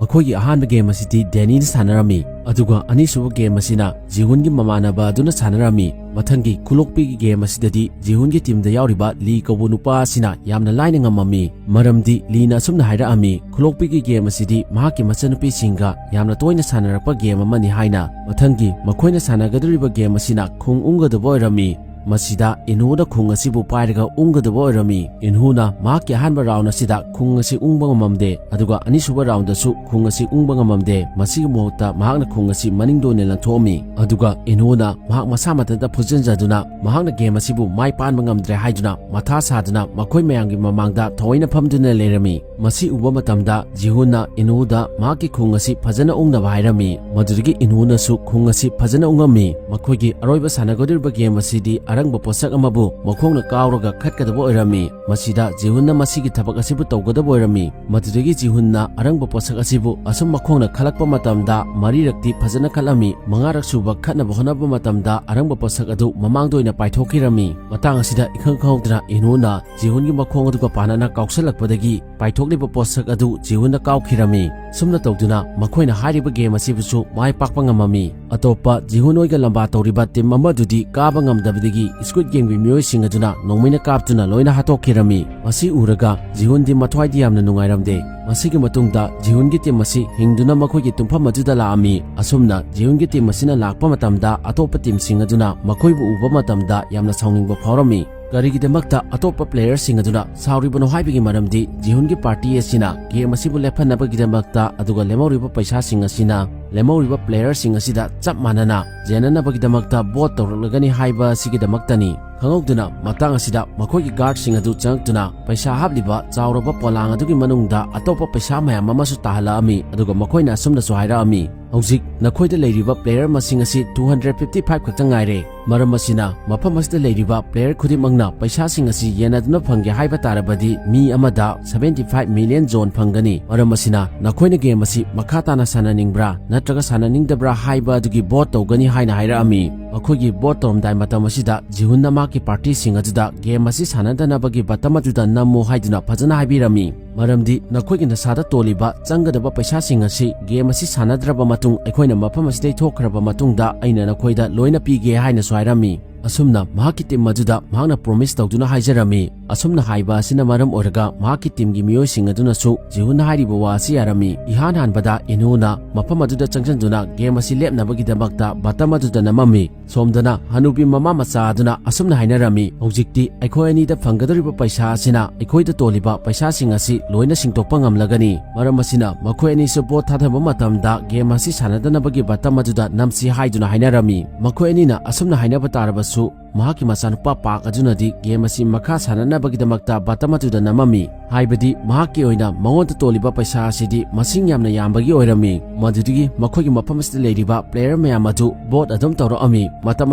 ꯃꯈꯣꯏꯒꯤ ꯑꯍꯥꯟꯕ game ꯑꯁꯤꯗꯤ ꯗꯦꯅꯤꯅ ꯁꯥꯟꯅꯔꯝꯃꯤ꯫ ꯑꯗꯨꯒ ꯑꯅꯤꯁꯨꯕ ꯒꯦꯝ ꯑꯁꯤꯅ ꯖꯤꯍꯨꯟꯒꯤ ꯃꯃꯥꯟꯅꯕ ꯑꯗꯨꯅ ꯁꯥꯟꯅꯔꯝꯃꯤ꯫ ꯃꯊꯪꯒꯤ ꯈꯨꯂꯣꯛꯄꯤꯒꯤ ꯒꯦꯝ ꯑꯁꯤꯗꯗꯤ ꯖꯤꯍꯨꯟꯒꯤ ꯇꯤꯝꯗ ꯌꯥꯎꯔꯤꯕ ꯂꯤ ꯀꯧꯕ ꯅꯨꯄꯥ ꯑꯁꯤꯅ ꯌꯥꯝꯅ ꯂꯥꯏꯅ ꯉꯝꯃꯝꯃꯤ꯫ ꯃꯔꯝꯗꯤ ꯂꯤꯅ ꯑꯁꯨꯝꯅ ꯍꯥꯏꯔꯛꯑꯝꯃꯤ, ꯈꯨꯂꯣꯛꯄꯤꯒꯤ ꯒꯦꯝ ꯑꯁꯤꯗꯤ ꯃꯍꯥꯛꯀꯤ ꯃꯆꯟꯅꯨꯄꯤꯁꯤꯡꯒ ꯌꯥꯝꯅ ꯇꯣꯏꯅ ꯁꯥꯟꯅꯔꯛꯄ ꯒꯦꯝ ꯑꯃꯅꯤ ꯍꯥꯏꯅ꯫ ꯃꯊꯪꯒꯤ ꯃꯈꯣꯏꯅ ꯁꯥꯟꯅꯒꯗꯧꯔꯤꯕ ꯒꯦꯝ ꯑꯁꯤꯅ ꯈꯣꯡ ꯎꯪꯒꯗꯕ ꯑꯣꯏꯔꯝꯃꯤ꯫ ꯃꯁꯤꯗ ꯏꯟꯍꯨꯅ ꯈꯣꯡ ꯑꯁꯤꯕꯨ ꯄꯥꯏꯔꯒ ꯎꯪꯒꯗꯕ ꯑꯣꯏꯔꯝꯃꯤ꯫ ꯏꯟꯍꯨꯅ ꯃꯍꯥꯛꯀꯤ ꯑꯍꯥꯟꯕ ꯔꯥꯎꯟ ꯑꯁꯤꯗ ꯈꯣꯡ ꯑꯁꯤ ꯎꯪꯕ ꯉꯝꯃꯝꯗꯦ, ꯑꯗꯨꯒ ꯑꯅꯤꯁꯨꯕ ꯔꯥꯎꯟꯗꯁꯨ ꯈꯣꯡ ꯑꯁꯤ ꯎꯪꯕ ꯉꯝꯃꯝꯗꯦ꯫ ꯃꯁꯤꯒꯤ ꯃꯍꯨꯠꯇ ꯃꯍꯥꯛꯅ ꯈꯣꯡ ꯑꯁꯤ ꯃꯅꯤꯡꯗ ꯑꯣꯏꯅ ꯂꯪꯊꯣꯛꯑꯝꯃꯤ꯫ ꯑꯗꯨꯒ ꯏꯟꯍꯨꯅ ꯃꯍꯥꯛ ꯃꯁꯥ ꯃꯊꯟꯇ ꯐꯨꯖꯤꯟꯖꯗꯨꯅ ꯃꯍꯥꯛꯅ ꯒꯦꯝ ꯑꯁꯤꯕꯨ ꯃꯥꯏ ꯄꯥꯟꯕ ꯉꯝꯗ꯭ꯔꯦ ꯍꯥꯏꯗꯨꯅ ꯃꯊꯥ ꯁꯥꯗꯨꯅ ꯃꯈꯣꯏ ꯃꯌꯥꯝꯒꯤ ꯃꯃꯥꯡꯗ ꯊꯑꯣꯏꯅ ꯐꯝꯗꯨꯅ ꯂꯩꯔꯝꯃꯤ꯫ ꯃꯁꯤ ꯎꯕ ꯃꯇꯝꯗ ꯖꯤꯍꯨꯟꯅ ꯏꯟꯍꯨꯗ ꯃꯍꯥꯛꯀꯤ ꯈꯣꯡ ꯑꯁꯤ ꯐꯖꯅ ꯎꯪꯅꯕ ꯍꯥꯏꯔꯝꯃꯤ꯫ ꯃꯗꯨꯗꯒꯤ ꯏꯟꯍꯨꯅꯁꯨ ꯈꯣꯡ ꯑꯁꯤ ꯐꯖꯅ ꯎꯪꯉꯝꯃꯤ꯫ ꯃꯈꯣꯏꯒꯤ ꯑꯔꯣꯏꯕ ꯁꯥꯟꯅꯒꯗꯧꯔꯤꯕ ꯒꯦꯝ ꯑꯁꯤꯗꯤ ꯑꯔꯪꯕ ꯄꯣꯠꯁꯛ ꯑꯃꯕꯨ ꯃꯈꯣꯡꯅ ꯀꯥꯎꯔꯒ ꯈꯠꯀꯗꯕ ꯑꯣꯏꯔꯝꯃꯤ꯫ ꯃꯁꯤꯗ ꯖꯤꯍꯨꯟꯅ ꯃꯁꯤꯒꯤ ꯊꯕꯛ ꯑꯁꯤꯕꯨ ꯇꯧꯒꯗꯕ ꯑꯣꯏꯔꯝꯃꯤ꯫ ꯃꯗꯨꯗꯒꯤ ꯖꯤꯍꯨꯟꯅ ꯑꯔꯪꯕ ꯄꯣꯠꯁꯛ ꯑꯁꯤꯕꯨ ꯑꯁꯨꯝ ꯃꯈꯣꯡꯅ ꯈꯜꯂꯛꯄ ꯃꯇꯝꯗ ꯃꯔꯤꯔꯛꯇꯤ ꯐꯖꯅ ꯈꯠꯂꯝꯃꯤ꯫ ꯃꯉꯥꯔꯛ ꯁꯨꯕ ꯈꯠꯅꯕ ꯍꯣꯠꯅꯕ ꯃꯇꯝꯗ ꯑꯔꯪꯕ ꯄꯣꯠꯁꯛ ꯑꯗꯨ ꯃꯃꯥꯡꯗ ꯑꯣꯏꯅ ꯄꯥꯏꯊꯣꯛꯈꯤꯔꯝꯃꯤ꯫ ꯃꯇꯥꯡ ꯑꯁꯤꯗ ꯏꯈꯪ ꯈꯪꯍꯧꯗꯅ ꯏꯟꯍꯨꯅ ꯖꯤꯍꯨꯟꯒꯤ ꯃꯈꯣꯡ ꯑꯗꯨꯒ ꯄꯥꯟꯅꯅ ꯀꯥꯎꯁꯜꯂꯛꯄꯗꯒꯤ ꯄꯥꯏꯊꯣꯛꯂꯤꯕ ꯄꯣꯠꯁꯛ ꯑꯗꯨ ꯖꯤꯍꯨꯟꯅ ꯀꯥꯎꯈꯤꯔꯝꯃꯤ꯫ ꯁꯨꯝꯅ ꯇꯧꯗꯨꯅ ꯃꯈꯣꯏꯅ ꯍꯥꯏꯔꯤꯕ ꯒꯦꯝ ꯑꯁꯤꯕꯨꯁꯨ ꯃꯥꯏ ꯄꯥꯛꯄ ꯉꯝꯃꯝꯃꯤ꯫ ꯑꯇꯣꯞꯄ ꯖꯤꯍꯨꯟ ꯍꯣꯏꯒ ꯂꯝꯕꯥ ꯇꯧꯔꯤꯕ ꯇꯤꯝ ꯑꯃꯗꯨꯗꯤ ꯀꯥꯕ ꯉꯝꯗꯕꯗꯒꯤ ꯁ꯭ꯀꯨꯏꯗ ꯒꯦꯝꯒꯤ ꯃꯤꯑꯣꯏꯁꯤꯡ ꯑꯗꯨꯅ ꯅꯣꯡꯃꯩꯅ ꯀꯥꯞꯇꯨꯅ ꯂꯣꯏꯅ ꯍꯥꯠꯇꯣꯛꯈꯤꯔꯝꯃꯤ꯫ ꯃꯁꯤ ꯎꯔꯒ ꯖꯤꯍꯨꯟꯗꯤ ꯃꯊ꯭ꯋꯥꯏꯗꯤ ꯌꯥꯝꯅ ꯅꯨꯡꯉꯥꯏꯔꯝꯗꯦ꯫ ꯃꯁꯤꯒꯤ ꯃꯇꯨꯡꯗ ꯖꯤꯍꯨꯟꯒꯤ ꯇꯤꯝ ꯑꯁꯤ ꯍꯤꯡꯗꯨꯅ ꯃꯈꯣꯏꯒꯤ ꯇꯨꯝꯐꯝ ꯑꯗꯨꯗ ꯂꯥꯛꯑꯝꯃꯤ꯫ ꯑꯁꯨꯝꯅ ꯖꯤꯍꯨꯟꯒꯤ ꯇꯤꯝ ꯑꯁꯤꯅ ꯂꯥꯛꯄ ꯃꯇꯝꯗ ꯑꯇꯣꯞꯄ ꯇꯤꯝꯁꯤꯡ ꯑꯗꯨꯅ ꯃꯈꯣꯏꯕꯨ ꯎꯕ ꯃꯇꯝꯗ ꯌꯥꯝꯅ ꯁꯥꯎꯅꯤꯡꯕ ꯐꯥꯎꯔꯝꯃꯤ꯫ ꯀꯔꯤꯒꯤꯗꯃꯛꯇ ꯑꯇꯣꯞꯄ ꯄ꯭ꯂꯦꯌꯔꯁꯤꯡ ꯑꯗꯨꯅ ꯁꯥꯎꯔꯤꯕꯅꯣ ꯍꯥꯏꯕꯒꯤ ꯃꯔꯝꯗꯤ ꯖꯤꯍꯨꯟꯒꯤ ꯄꯥꯔꯇꯤ ꯑꯁꯤꯅ ꯒꯦꯝ ꯑꯁꯤꯕꯨ ꯂꯦꯞꯍꯟꯅꯕꯒꯤꯗꯃꯛꯇ ꯑꯗꯨꯒ ꯂꯦꯝꯍꯧꯔꯤꯕ ꯄꯩꯁꯥꯁꯤꯡ ꯑꯁꯤꯅ ꯂꯦꯝꯍꯧꯔꯤꯕ ꯄ꯭ꯂꯦꯌꯔꯁꯤꯡ ꯑꯁꯤꯗ ꯆꯞ ꯃꯥꯟꯅꯅ ꯌꯦꯟꯅꯅꯕꯒꯤꯗꯃꯛꯇ ꯚꯣꯠ ꯇꯧꯔꯛꯂꯒꯅꯤ ꯍꯥꯏꯕ ꯑꯁꯤꯒꯤꯗꯃꯛꯇꯅꯤ꯫ ꯈꯪꯍꯧꯗꯅ ꯃꯇꯥꯡ ꯑꯁꯤꯗ ꯃꯈꯣꯏꯒꯤ ꯒꯥꯔꯗꯁꯤꯡ ꯑꯗꯨ ꯆꯪꯉꯛꯇꯨꯅ ꯄꯩꯁꯥ ꯍꯥꯞꯂꯤꯕ ꯆꯥꯎꯔꯕ ꯄꯣꯂꯥꯡ ꯑꯗꯨꯒꯤ ꯃꯅꯨꯡꯗ ꯑꯇꯣꯞꯄ ꯄꯩꯁꯥ ꯃꯌꯥꯝ ꯑꯃꯁꯨ ꯇꯥꯍꯜꯂꯛꯑꯝꯃꯤ꯫ ꯑꯗꯨꯒ ꯃꯈꯣꯏꯅ ꯑꯁꯨꯝꯅꯁꯨ ꯍꯥꯏꯔꯛꯑꯝꯃꯤ, "ꯍꯧꯖꯤꯛ ꯅꯈꯣꯏꯗ ꯂꯩꯔꯤꯕ ꯄ꯭ꯂꯦꯌꯔ ꯃꯁꯤꯡ ꯑꯁꯤ two hundred fifty five ꯈꯛꯇ ꯉꯥꯏꯔꯦ꯫ ꯃꯔꯝ ꯑꯁꯤꯅ ꯃꯐꯝ ꯑꯁꯤꯗ ꯂꯩꯔꯤꯕ ꯄ꯭ꯂꯦꯌꯔ ꯈꯨꯗꯤꯡꯃꯛꯅ ꯄꯩꯁꯥꯁꯤꯡ ꯑꯁꯤ ꯌꯦꯟꯅꯗꯨꯅ ꯐꯪꯒꯦ ꯍꯥꯏꯕ ꯇꯥꯔꯕꯗꯤ ꯃꯤ ꯑꯃꯗ seventy five million ꯖꯣꯟ ꯐꯪꯒꯅꯤ꯫ ꯃꯔꯝ ꯑꯁꯤꯅ ꯅꯈꯣꯏꯅ ꯒꯦꯝ ꯑꯁꯤ ꯃꯈꯥ ꯇꯥꯅ ꯁꯥꯟꯅꯅꯤꯡꯕ꯭ꯔꯥ ꯅꯠꯇ꯭ꯔꯒ ꯁꯥꯟꯅꯅꯤꯡꯗꯕ꯭ꯔꯥ ꯍꯥꯏꯕ ꯑꯗꯨꯒꯤ ꯚꯣꯠ ꯇꯧꯒꯅꯤ" ꯍꯥꯏꯅ ꯍꯥꯏꯔꯛꯑꯝꯃꯤ꯫ ꯃꯈꯣꯏꯒꯤ ꯚꯣꯠ ꯇꯧꯔꯝꯗꯥꯏ ꯃꯇꯝ ꯑꯁꯤꯗ ꯖꯤꯍꯨꯟꯅ ꯃꯍꯥꯛꯀꯤ ꯄꯥꯔꯇꯤꯁꯤꯡ ꯑꯗꯨꯗ ꯒꯦꯝ ꯑꯁꯤ ꯁꯥꯟꯅꯗꯅꯕꯒꯤ ꯕꯇꯝ ꯑꯗꯨꯗ ꯅꯝꯃꯨ ꯍꯥꯏꯗꯨꯅ ꯐꯖꯅ ꯍꯥꯏꯕꯤꯔꯝꯃꯤ꯫ ꯃꯔꯝꯗꯤ ꯅꯈꯣꯏꯒꯤ ꯅꯁꯥꯗ ꯇꯣꯜꯂꯤꯕ ꯆꯪꯒꯗꯕ ꯄꯩꯁꯥꯁꯤꯡ ꯑꯁꯤ ꯒꯦꯝ ꯑꯁꯤ ꯁꯥꯟꯅꯗ꯭ꯔꯕ ꯃꯇꯨꯡ ꯇꯨꯡ ꯑꯩꯈꯣꯏꯅ ꯃꯐꯝ ꯑꯁꯤꯗꯩ ꯊꯣꯛꯈ꯭ꯔꯕ ꯃꯇꯨꯡꯗ ꯑꯩꯅ ꯅꯈꯣꯏꯗ ꯂꯣꯏꯅ ꯄꯤꯒꯦ" ꯍꯥꯏꯅꯁꯨ ꯍꯥꯏꯔꯝꯃꯤ꯫ ꯑꯁꯨꯝꯅ ꯃꯍꯥꯛꯀꯤ ꯇꯤꯝ ꯑꯗꯨꯗ ꯃꯍꯥꯛꯅ ꯄ꯭ꯔꯣꯃꯤꯁ ꯇꯧꯗꯨꯅ ꯍꯥꯏꯖꯔꯝꯃꯤ꯫ ꯑꯁꯨꯝꯅ ꯍꯥꯏꯕ ꯑꯁꯤꯅ ꯃꯔꯝ ꯑꯣꯏꯔꯒ ꯃꯍꯥꯛꯀꯤ ꯇꯤꯝꯒꯤ ꯃꯤꯑꯣꯏꯁꯤꯡ ꯑꯗꯨꯅꯁꯨ ꯖꯤꯍꯨꯟꯅ ꯍꯥꯏꯔꯤꯕ ꯋꯥ ꯑꯁꯤ ꯌꯥꯔꯝꯃꯤ꯫ ꯏꯍꯥꯟ ꯍꯥꯟꯕꯗ ꯏꯟꯍꯨꯅ ꯃꯐꯝ ꯑꯗꯨꯗ ꯆꯪꯁꯤꯟꯗꯨꯅ ꯒꯦꯝ ꯑꯁꯤ ꯂꯦꯞꯅꯕꯒꯤꯗꯃꯛꯇ ꯕꯇꯝ ꯑꯗꯨꯗ ꯅꯝꯃꯝꯃꯤ꯫ ꯁꯣꯝꯗꯅ ꯍꯅꯨꯕꯤ ꯃꯃꯥ ꯃꯆꯥ ꯑꯗꯨꯅ ꯑꯁꯨꯝꯅ ꯍꯥꯏꯅꯔꯝꯃꯤ, "ꯍꯧꯖꯤꯛꯇꯤ ꯑꯩꯈꯣꯏ ꯑꯅꯤꯗ ꯐꯪꯒꯗꯧꯔꯤꯕ ꯄꯩꯁꯥ ꯑꯁꯤꯅ ꯑꯩꯈꯣꯏꯗ ꯇꯣꯜꯂꯤꯕ ꯄꯩꯁꯥꯁꯤꯡ ꯑꯁꯤ ꯂꯣꯏꯅ ꯁꯤꯡꯗꯣꯛꯄ ꯉꯝꯂꯒꯅꯤ꯫ ꯃꯔꯝ ꯑꯁꯤꯅ ꯃꯈꯣꯏ ꯑꯅꯤꯁꯨ ꯚꯣꯠ ꯊꯥꯗꯕ ꯃꯇꯝꯗ ꯒꯦꯝ ꯑꯁꯤ ꯁꯥꯟꯅꯗꯅꯕꯒꯤ ꯕꯇꯝ ꯑꯗꯨꯗ ꯅꯝꯁꯤ" ꯍꯥꯏꯗꯨꯅ ꯍꯥꯏꯅꯔꯝꯃꯤ꯫ ꯃꯈꯣꯏ ꯑꯅꯤꯅ ꯑꯁꯨꯝꯅ ꯍꯥꯏꯅꯕ ꯇꯥꯔꯕꯁꯨ, ꯃꯍꯥꯛꯀꯤ ꯃꯆꯥꯅꯨꯄꯥ ꯄꯥꯛ ꯑꯗꯨꯅꯗꯤ ꯒꯦꯝ ꯑꯁꯤ ꯃꯈꯥ ꯁꯥꯟꯅꯅꯕꯒꯤꯗꯃꯛꯇ ꯕꯇꯝ ꯑꯗꯨꯗ ꯅꯝꯃꯝꯃꯤ꯫ ꯍꯥꯏꯕꯗꯤ ꯃꯍꯥꯛꯀꯤ ꯑꯣꯏꯅ ꯃꯉꯣꯟꯗ ꯇꯣꯜꯂꯤꯕ ꯄꯩꯁꯥ ꯑꯁꯤꯗꯤ ꯃꯁꯤꯡ ꯌꯥꯝꯅ ꯌꯥꯝꯕꯒꯤ ꯑꯣꯏꯔꯝꯃꯤ꯫ ꯃꯗꯨꯗꯒꯤ ꯃꯈꯣꯏꯒꯤ ꯃꯐꯝ ꯑꯁꯤꯗ ꯂꯩꯔꯤꯕ ꯄ꯭ꯂꯦꯌꯔ ꯃꯌꯥꯝ ꯑꯗꯨ ꯚꯣꯠ ꯑꯗꯨꯝ ꯇꯧꯔꯛꯑꯝꯃꯤ꯫ ꯃꯇꯝ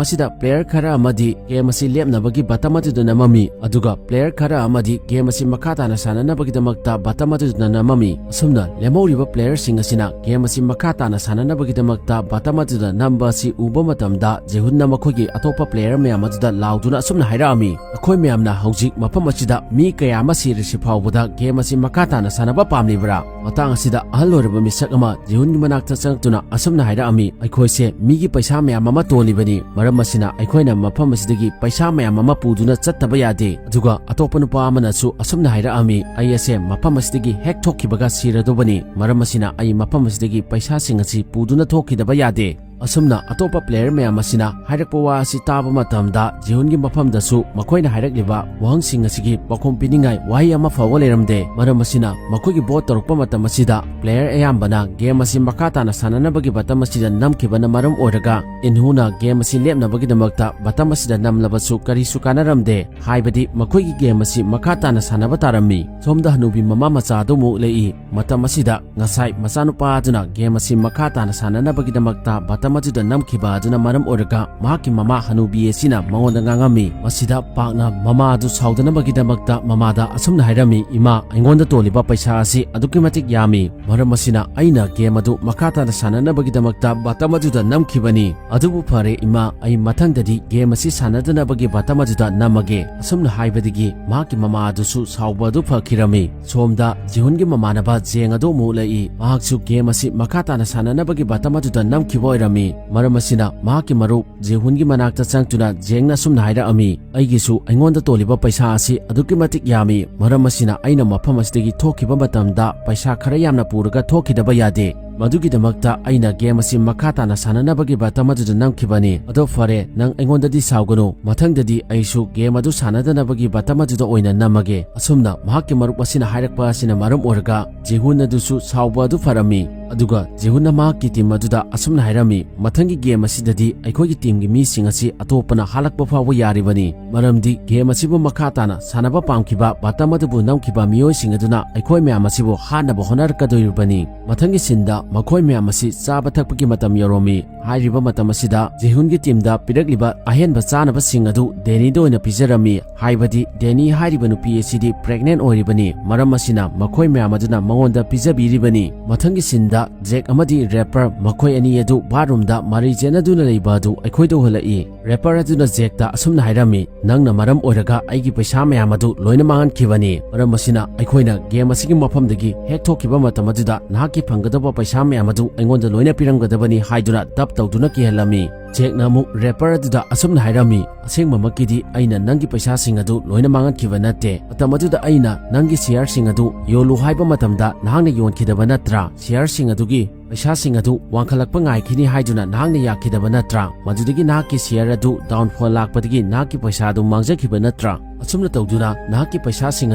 ꯑꯁꯤꯗ ꯄ꯭ꯂꯦꯌꯔ ꯈꯔ ꯑꯃꯗꯤ ꯒꯦꯝ ꯑꯁꯤ ꯂꯦꯞꯅꯕꯒꯤ ꯕꯇꯝ ꯑꯗꯨꯗ ꯅꯝꯃꯝꯃꯤ, ꯑꯗꯨꯒ ꯄ꯭ꯂꯦꯌꯔ ꯈꯔ ꯑꯃꯗꯤ ꯒꯦꯝ ꯑꯁꯤ ꯃꯈꯥ ꯇꯥꯅ ꯁꯥꯟꯅꯅꯕꯒꯤꯗꯃꯛꯇ ꯕꯇꯝ ꯑꯗꯨꯗ ꯅꯝꯃꯝꯃꯤ꯫ ꯑꯁꯨꯝꯅ ꯂꯦꯝꯍꯧꯔꯤꯕ ꯄ꯭ꯂꯦꯌꯔꯁꯤꯡ ꯑꯁꯤꯅ ꯒꯦꯝ ꯑꯁꯤ ꯃꯈꯥ ꯇꯥꯅ ꯁꯥꯟꯅꯅꯕꯒꯤꯗꯃꯛꯇ ꯕꯇꯝ ꯑꯗꯨꯗ ꯅꯝꯕ ꯑꯁꯤ ꯎꯕ ꯃꯇꯝꯗ ꯖꯦꯍꯨꯟꯅ ꯃꯈꯣꯏꯒꯤ ꯑꯇꯣꯞꯄ ꯄ꯭ꯂꯦꯌꯔ ꯃꯌꯥꯝ ꯑꯗꯨꯗ ꯂꯥꯎꯗꯨꯅ ꯑꯁꯨꯝꯅ ꯍꯥꯏꯔꯛꯑꯝꯃꯤ, "ꯑꯩꯈꯣꯏ ꯃꯌꯥꯝꯅ ꯍꯧꯖꯤꯛ ꯃꯐꯝ ꯑꯁꯤꯗ ꯃꯤ ꯀꯌꯥ ꯑꯃ ꯁꯤꯔꯁꯤ ꯐꯥꯎꯕꯗ ꯒꯦꯝ ꯑꯁꯤ ꯃꯈꯥ ꯇꯥꯅ ꯁꯥꯟꯅꯕ ꯄꯥꯝꯂꯤꯕ꯭ꯔꯥ?" ꯃꯇꯥꯡ ꯑꯁꯤꯗ ꯑꯍꯜ ꯑꯣꯏꯔꯕ ꯃꯤꯁꯛ ꯑꯃ ꯖꯤꯍꯨꯟꯒꯤ ꯃꯅꯥꯛꯇ ꯆꯪꯂꯛꯇꯨꯅ ꯑꯁꯨꯝꯅ ꯍꯥꯏꯔꯛꯑꯝꯃꯤ, "ꯑꯩꯈꯣꯏꯁꯦ ꯃꯤꯒꯤ ꯄꯩꯁꯥ ꯃꯌꯥꯝ ꯑꯃ ꯇꯣꯜꯂꯤꯕꯅꯤ, ꯃꯔꯝ ꯑꯁꯤꯅ ꯑꯩꯈꯣꯏꯅ ꯃꯐꯝ ꯑꯁꯤꯗꯒꯤ ꯄꯩꯁꯥ ꯃꯌꯥꯝ ꯑꯃ ꯄꯨꯗꯨꯅ ꯆꯠꯇꯕ ꯌꯥꯗꯦ"꯫ ꯑꯗꯨꯒ ꯑꯇꯣꯞꯄ ꯅꯨꯄꯥ ꯑꯃꯅꯁꯨ ꯑꯁꯨꯝꯅ ꯍꯥꯏꯔꯛꯑꯝꯃꯤ, "ꯑꯩ ꯑꯁꯦ ꯃꯐꯝ ꯑꯁꯤꯗꯒꯤ ꯍꯦꯛ ꯊꯣꯛꯈꯤꯕꯒ ꯁꯤꯔꯗꯧꯕꯅꯤ, ꯃꯔꯝ ꯑꯁꯤꯅ ꯑꯩ ꯃꯐꯝ ꯑꯁꯤꯗꯒꯤ ꯄꯩꯁꯥꯁꯤꯡ ꯑꯁꯤ ꯄꯨꯗꯨꯅ ꯊꯣꯛꯈꯤꯗꯕ ꯌꯥꯗꯦ"꯫ ꯑꯁꯨꯝꯅ ꯑꯇꯣꯞꯄ ꯄ꯭ꯂꯦꯌꯔ ꯃꯌꯥꯝ ꯑꯁꯤꯅ ꯍꯥꯏꯔꯛꯄ ꯋꯥ ꯑꯁꯤ ꯇꯥꯕ ꯃꯇꯝꯗ ꯖꯤꯍꯨꯟꯒꯤ ꯃꯐꯝꯗꯁꯨ ꯃꯈꯣꯏꯅ ꯍꯥꯏꯔꯛꯂꯤꯕ ꯋꯥꯍꯪꯁꯤꯡ ꯑꯁꯤꯒꯤ ꯄꯥꯎꯈꯨꯝ ꯄꯤꯅꯤꯡꯉꯥꯏ ꯋꯥꯍꯩ ꯑꯃ ꯐꯥꯎꯕ ꯂꯩꯔꯝꯗꯦ꯫ ꯃꯔꯝ ꯑꯁꯤꯅ ꯃꯈꯣꯏꯒꯤ ꯚꯣꯠ ꯇꯧꯔꯛꯄ ꯃꯇꯝ ꯑꯁꯤꯗ ꯄ꯭ꯂꯦꯌꯔ ꯑꯌꯥꯝꯕꯅ ꯒꯦꯝ ꯑꯁꯤ ꯃꯈꯥ ꯇꯥꯅ ꯁꯥꯟꯅꯅꯕꯒꯤ ꯕꯇꯝ ꯑꯁꯤꯗ ꯅꯝꯈꯤꯕꯅ ꯃꯔꯝ ꯑꯣꯏꯔꯒ ꯏꯟꯍꯨꯅ ꯒꯦꯝ ꯑꯁꯤ ꯂꯦꯞꯅꯕꯒꯤꯗꯃꯛꯇ ꯕꯇꯝ ꯑꯁꯤꯗ ꯅꯝꯂꯕꯁꯨ ꯀꯔꯤꯁꯨ ꯀꯥꯟꯅꯔꯝꯗꯦ꯫ ꯍꯥꯏꯕꯗꯤ ꯃꯈꯣꯏꯒꯤ ꯒꯦꯝ ꯑꯁꯤ ꯃꯈꯥ ꯇꯥꯅ ꯁꯥꯟꯅꯕ ꯇꯥꯔꯝꯃꯤ꯫ ꯁꯣꯝꯗ ꯍꯅꯨꯕꯤ ꯃꯃꯥ ꯃꯆꯥ ꯑꯗꯨ ꯑꯃꯨꯛ ꯂꯩꯏ꯫ ꯃꯇꯝ ꯑꯁꯤꯗ ꯉꯁꯥꯏ ꯃꯆꯥꯅꯨꯄꯥ ꯑꯗꯨꯅ ꯒꯦꯝ ꯑꯁꯤ ꯃꯈꯥ ꯇꯥꯅ ꯁꯥꯟꯅꯅꯕꯒꯤꯗꯃꯛꯇ ꯕꯇꯝ ꯑꯃꯗꯨꯗ ꯅꯝꯈꯤꯕ ꯑꯗꯨꯅ ꯃꯔꯝ ꯑꯣꯏꯔꯒ ꯃꯍꯥꯛꯀꯤ ꯃꯃꯥ ꯍꯅꯨꯕꯤ ꯑꯁꯤꯅ ꯃꯉꯣꯟꯗ ꯉꯥꯡꯉꯝꯃꯤ꯫ ꯃꯁꯤꯗ ꯄꯥꯛꯅ ꯃꯃꯥ ꯑꯗꯨ ꯁꯥꯎꯗꯅꯕꯒꯤꯗꯃꯛꯇ ꯃꯃꯥꯗ ꯑꯁꯨꯝꯅ ꯍꯥꯏꯔꯝꯃꯤ, "ꯏꯃꯥ, ꯑꯩꯉꯣꯟꯗ ꯇꯣꯜꯂꯤꯕ ꯄꯩꯁꯥ ꯑꯁꯤ ꯑꯗꯨꯛꯀꯤ ꯃꯇꯤꯛ ꯌꯥꯝꯃꯤ꯫ ꯃꯔꯝ ꯑꯁꯤꯅ ꯑꯩꯅ ꯒꯦꯝ ꯑꯗꯨ ꯃꯈꯥ ꯇꯥꯅ ꯁꯥꯟꯅꯅꯕꯒꯤꯗꯃꯛꯇ ꯕꯇꯝ ꯑꯗꯨꯗ ꯅꯝꯈꯤꯕꯅꯤ꯫ ꯑꯗꯨꯕꯨ ꯐꯔꯦ ꯏꯃꯥ, ꯑꯩ ꯃꯊꯪꯗꯗꯤ ꯒꯦꯝ ꯑꯁꯤ ꯁꯥꯟꯅꯗꯅꯕꯒꯤ ꯕꯇꯝ ꯑꯗꯨꯗ ꯅꯝꯃꯒꯦ"꯫ ꯑꯁꯨꯝꯅ ꯍꯥꯏꯕꯗꯒꯤ ꯃꯍꯥꯛꯀꯤ ꯃꯃꯥ ꯑꯗꯨꯁꯨ ꯁꯥꯎꯕ ꯑꯗꯨ ꯐꯈꯤꯔꯝꯃꯤ꯫ ꯁꯣꯝꯗ ꯖꯤꯍꯨꯟꯒꯤ ꯃꯃꯥꯟꯅꯕ ꯖꯦꯡ ꯑꯗꯨ ꯑꯃꯨꯛ ꯎꯠꯂꯛꯏ꯫ ꯃꯍꯥꯛꯁꯨ ꯒꯦꯝ ꯑꯁꯤ ꯃꯈꯥ ꯇꯥꯅ ꯁꯥꯟꯅꯅꯕꯒꯤ ꯕꯇꯝ ꯑꯗꯨꯗ ꯅꯝꯈꯤꯕ ꯑꯣꯏꯔꯝꯃꯤ꯫ ꯃꯔꯝ ꯑꯁꯤꯅ ꯃꯍꯥꯛꯀꯤ ꯃꯔꯨꯞ ꯖꯤꯍꯨꯟꯒꯤ ꯃꯅꯥꯛꯇ ꯆꯪꯗꯨꯅ ꯖꯦꯡꯅ ꯑꯁꯨꯝꯅ ꯍꯥꯏꯔꯛꯑꯝꯃꯤ, "ꯑꯩꯒꯤꯁꯨ ꯑꯩꯉꯣꯟꯗ ꯇꯣꯜꯂꯤꯕ ꯄꯩꯁꯥ ꯑꯁꯤ ꯑꯗꯨꯛꯀꯤ ꯃꯇꯤꯛ ꯌꯥꯝꯃꯤ꯫ ꯃꯔꯝ ꯑꯁꯤꯅ ꯑꯩꯅ ꯃꯐꯝ ꯑꯁꯤꯗꯒꯤ ꯊꯣꯛꯈꯤꯕ ꯃꯇꯝꯗ ꯄꯩꯁꯥ ꯈꯔ ꯌꯥꯝꯅ ꯄꯨꯔꯒ ꯊꯣꯛꯈꯤꯗꯕ ꯌꯥꯗꯦ꯫ ꯃꯗꯨꯒꯤꯗꯃꯛꯇ ꯑꯩꯅ ꯒꯦꯝ ꯑꯁꯤ ꯃꯈꯥ ꯇꯥꯅ ꯁꯥꯟꯅꯅꯕꯒꯤ ꯕꯇꯝ ꯑꯗꯨꯗ ꯅꯝꯈꯤꯕꯅꯤ꯫ ꯑꯗꯣ ꯐꯔꯦ, ꯅꯪ ꯑꯩꯉꯣꯟꯗꯗꯤ ꯁꯥꯎꯒꯅꯨ꯫ ꯃꯊꯪꯗꯗꯤ ꯑꯩꯁꯨ ꯒꯦꯝ ꯑꯗꯨ ꯁꯥꯟꯅꯗꯅꯕꯒꯤ ꯕꯇꯝ ꯑꯗꯨꯗ ꯑꯣꯏꯅ ꯅꯝꯃꯒꯦ"꯫ ꯑꯁꯨꯝꯅ ꯃꯍꯥꯛꯀꯤ ꯃꯔꯨꯞ ꯑꯁꯤꯅ ꯍꯥꯏꯔꯛꯄ ꯑꯁꯤꯅ ꯃꯔꯝ ꯑꯣꯏꯔꯒ ꯖꯤꯍꯨꯟ ꯑꯗꯨꯁꯨ ꯁꯥꯎꯕ ꯑꯗꯨ ꯐꯔꯝꯃꯤ꯫ ꯑꯗꯨꯒ ꯖꯤꯍꯨꯟꯅ ꯃꯍꯥꯛꯀꯤ ꯇꯤꯝ ꯑꯗꯨꯗ ꯑꯁꯨꯝꯅ ꯍꯥꯏꯔꯝꯃꯤ, "ꯃꯊꯪꯒꯤ ꯒꯦꯝ ꯑꯁꯤꯗꯗꯤ ꯑꯩꯈꯣꯏꯒꯤ ꯇꯤꯝꯒꯤ ꯃꯤꯁꯤꯡ ꯑꯁꯤ ꯑꯇꯣꯞꯄꯅ ꯍꯥꯠꯂꯛꯄ ꯐꯥꯎꯕ ꯌꯥꯔꯤꯕꯅꯤ꯫ ꯃꯔꯝꯗꯤ ꯒꯦꯝ ꯑꯁꯤꯕꯨ ꯃꯈꯥ ꯇꯥꯅ ꯁꯥꯟꯅꯕ ꯄꯥꯝꯈꯤꯕ, ꯕꯇꯝ ꯑꯗꯨꯕꯨ ꯅꯝꯈꯤꯕ ꯃꯤꯑꯣꯏꯁꯤꯡ ꯑꯗꯨꯅ ꯑꯩꯈꯣꯏ ꯃꯌꯥꯝ ꯑꯁꯤꯕꯨ ꯍꯥꯠꯅꯕ ꯍꯣꯠꯅꯔꯛꯀꯗꯣꯔꯤꯕꯅꯤ"꯫ ꯃꯊꯪꯒꯤ ꯁꯤꯟꯗ ꯃꯈꯣꯏ ꯃꯌꯥꯝ ꯑꯁꯤ ꯆꯥꯕ ꯊꯛꯄꯒꯤ ꯃꯇꯝ ꯌꯧꯔꯝꯃꯤ꯫ ꯍꯥꯏꯔꯤꯕ ꯃꯇꯝ ꯑꯁꯤꯗ ꯖꯤꯍꯨꯟꯒꯤ ꯇꯤꯝꯗ ꯄꯤꯔꯛꯂꯤꯕ ꯑꯍꯦꯟꯕ ꯆꯥꯅꯕꯁꯤꯡ ꯑꯗꯨ ꯗꯦꯅꯤꯗ ꯑꯣꯏꯅ ꯄꯤꯖꯔꯝꯃꯤ꯫ ꯍꯥꯏꯕꯗꯤ ꯗꯦꯅꯤ ꯍꯥꯏꯔꯤꯕ ꯅꯨꯄꯤ ꯑꯁꯤꯗꯤ ꯄ꯭ꯔꯦꯒꯅꯦꯟ ꯑꯣꯏꯔꯤꯕꯅꯤ꯫ ꯃꯔꯝ ꯑꯁꯤꯅ ꯃꯈꯣꯏ ꯃꯌꯥꯝ ꯑꯗꯨꯅ ꯃꯉꯣꯟꯗ ꯄꯤꯖꯕꯤꯔꯤꯕꯅꯤ꯫ ꯃꯊꯪꯒꯤ ꯁꯤꯟꯗ ꯖꯦꯛ ꯑꯃꯗꯤ ꯔꯦꯄꯔ ꯃꯈꯣꯏ ꯑꯅꯤ ꯑꯗꯨ ꯕꯥꯠꯔꯨꯝꯗ ꯃꯔꯩ ꯆꯦꯟꯅꯗꯨꯅ ꯂꯩꯕ ꯑꯗꯨ ꯑꯩꯈꯣꯏꯗ ꯎꯍꯜꯂꯛꯏ꯫ ꯔꯦꯄꯔ ꯑꯗꯨꯅ ꯖꯦꯛꯇ ꯑꯁꯨꯝꯅ ꯍꯥꯏꯔꯝꯃꯤ, "ꯅꯪꯅ ꯃꯔꯝ ꯑꯣꯏꯔꯒ ꯑꯩꯒꯤ ꯄꯩꯁꯥ ꯃꯌꯥꯝ ꯑꯗꯨ ꯂꯣꯏꯅ ꯃꯥꯡꯍꯟꯈꯤꯕꯅꯤ꯫ ꯃꯔꯝ ꯑꯁꯤꯅ ꯑꯩꯈꯣꯏꯅ ꯒꯦꯝ ꯑꯁꯤꯒꯤ ꯃꯐꯝꯗꯒꯤ ꯍꯦꯛ ꯊꯣꯛꯈꯤꯕ ꯃꯇꯝ ꯑꯗꯨꯗ ꯅꯍꯥꯛꯀꯤ ꯐꯪꯒꯗꯕ ꯄꯩꯁꯥ ꯃꯌꯥꯝ ꯑꯗꯨ ꯑꯩꯉꯣꯟꯗ ꯂꯣꯏꯅ ꯄꯤꯔꯝꯒꯗꯕꯅꯤ" ꯍꯥꯏꯗꯨꯅ ꯗꯞ ꯇꯧꯗꯨꯅ ꯀꯤꯍꯜꯂꯝꯃꯤ꯫ ꯖꯦꯛꯅ ꯑꯃꯨꯛ ꯔꯦꯄꯔ ꯑꯗꯨꯗ ꯑꯁꯨꯝꯅ ꯍꯥꯏꯔꯝꯃꯤ, "ꯑꯁꯦꯡꯕꯃꯛꯀꯤꯗꯤ ꯑꯩꯅ ꯅꯪꯒꯤ ꯄꯩꯁꯥꯁꯤꯡ ꯑꯗꯨ ꯂꯣꯏꯅ ꯃꯥꯡꯍꯟꯈꯤꯕ ꯅꯠꯇꯦ꯫ ꯃꯇꯝ ꯑꯗꯨꯗ ꯑꯩꯅ ꯅꯪꯒꯤ ꯁꯤꯌꯔꯁꯤꯡ ꯑꯗꯨ ꯌꯣꯜꯂꯨ ꯍꯥꯏꯕ ꯃꯇꯝꯗ ꯅꯍꯥꯛꯅ ꯌꯣꯟꯈꯤꯗꯕ ꯅꯠꯇ꯭ꯔꯥ? ꯁꯤꯌꯔꯁꯤꯡ ꯑꯗꯨꯒꯤ ꯄꯩꯁꯥꯁꯤꯡ ꯑꯗꯨ ꯋꯥꯡꯈꯠꯂꯛꯄ ꯉꯥꯏꯈꯤꯅꯤ ꯍꯥꯏꯗꯨꯅ ꯅꯍꯥꯛꯅ ꯌꯥꯈꯤꯗꯕ ꯅꯠꯇ꯭ꯔꯥ? ꯃꯗꯨꯗꯒꯤ ꯅꯍꯥꯛꯀꯤ ꯁꯤꯌꯔ ꯑꯗꯨ ꯗꯥꯎꯟꯐꯣꯜ ꯂꯥꯛꯄꯗꯒꯤ ꯅꯍꯥꯛꯀꯤ ꯄꯩꯁꯥ ꯑꯗꯨ ꯃꯥꯡꯖꯈꯤꯕ ꯅꯠꯇ꯭ꯔꯥ? ꯑꯁꯨꯝꯅ ꯇꯧꯗꯨꯅ ꯅꯍꯥꯛꯀꯤ ꯄꯩꯁꯥꯁꯤꯡ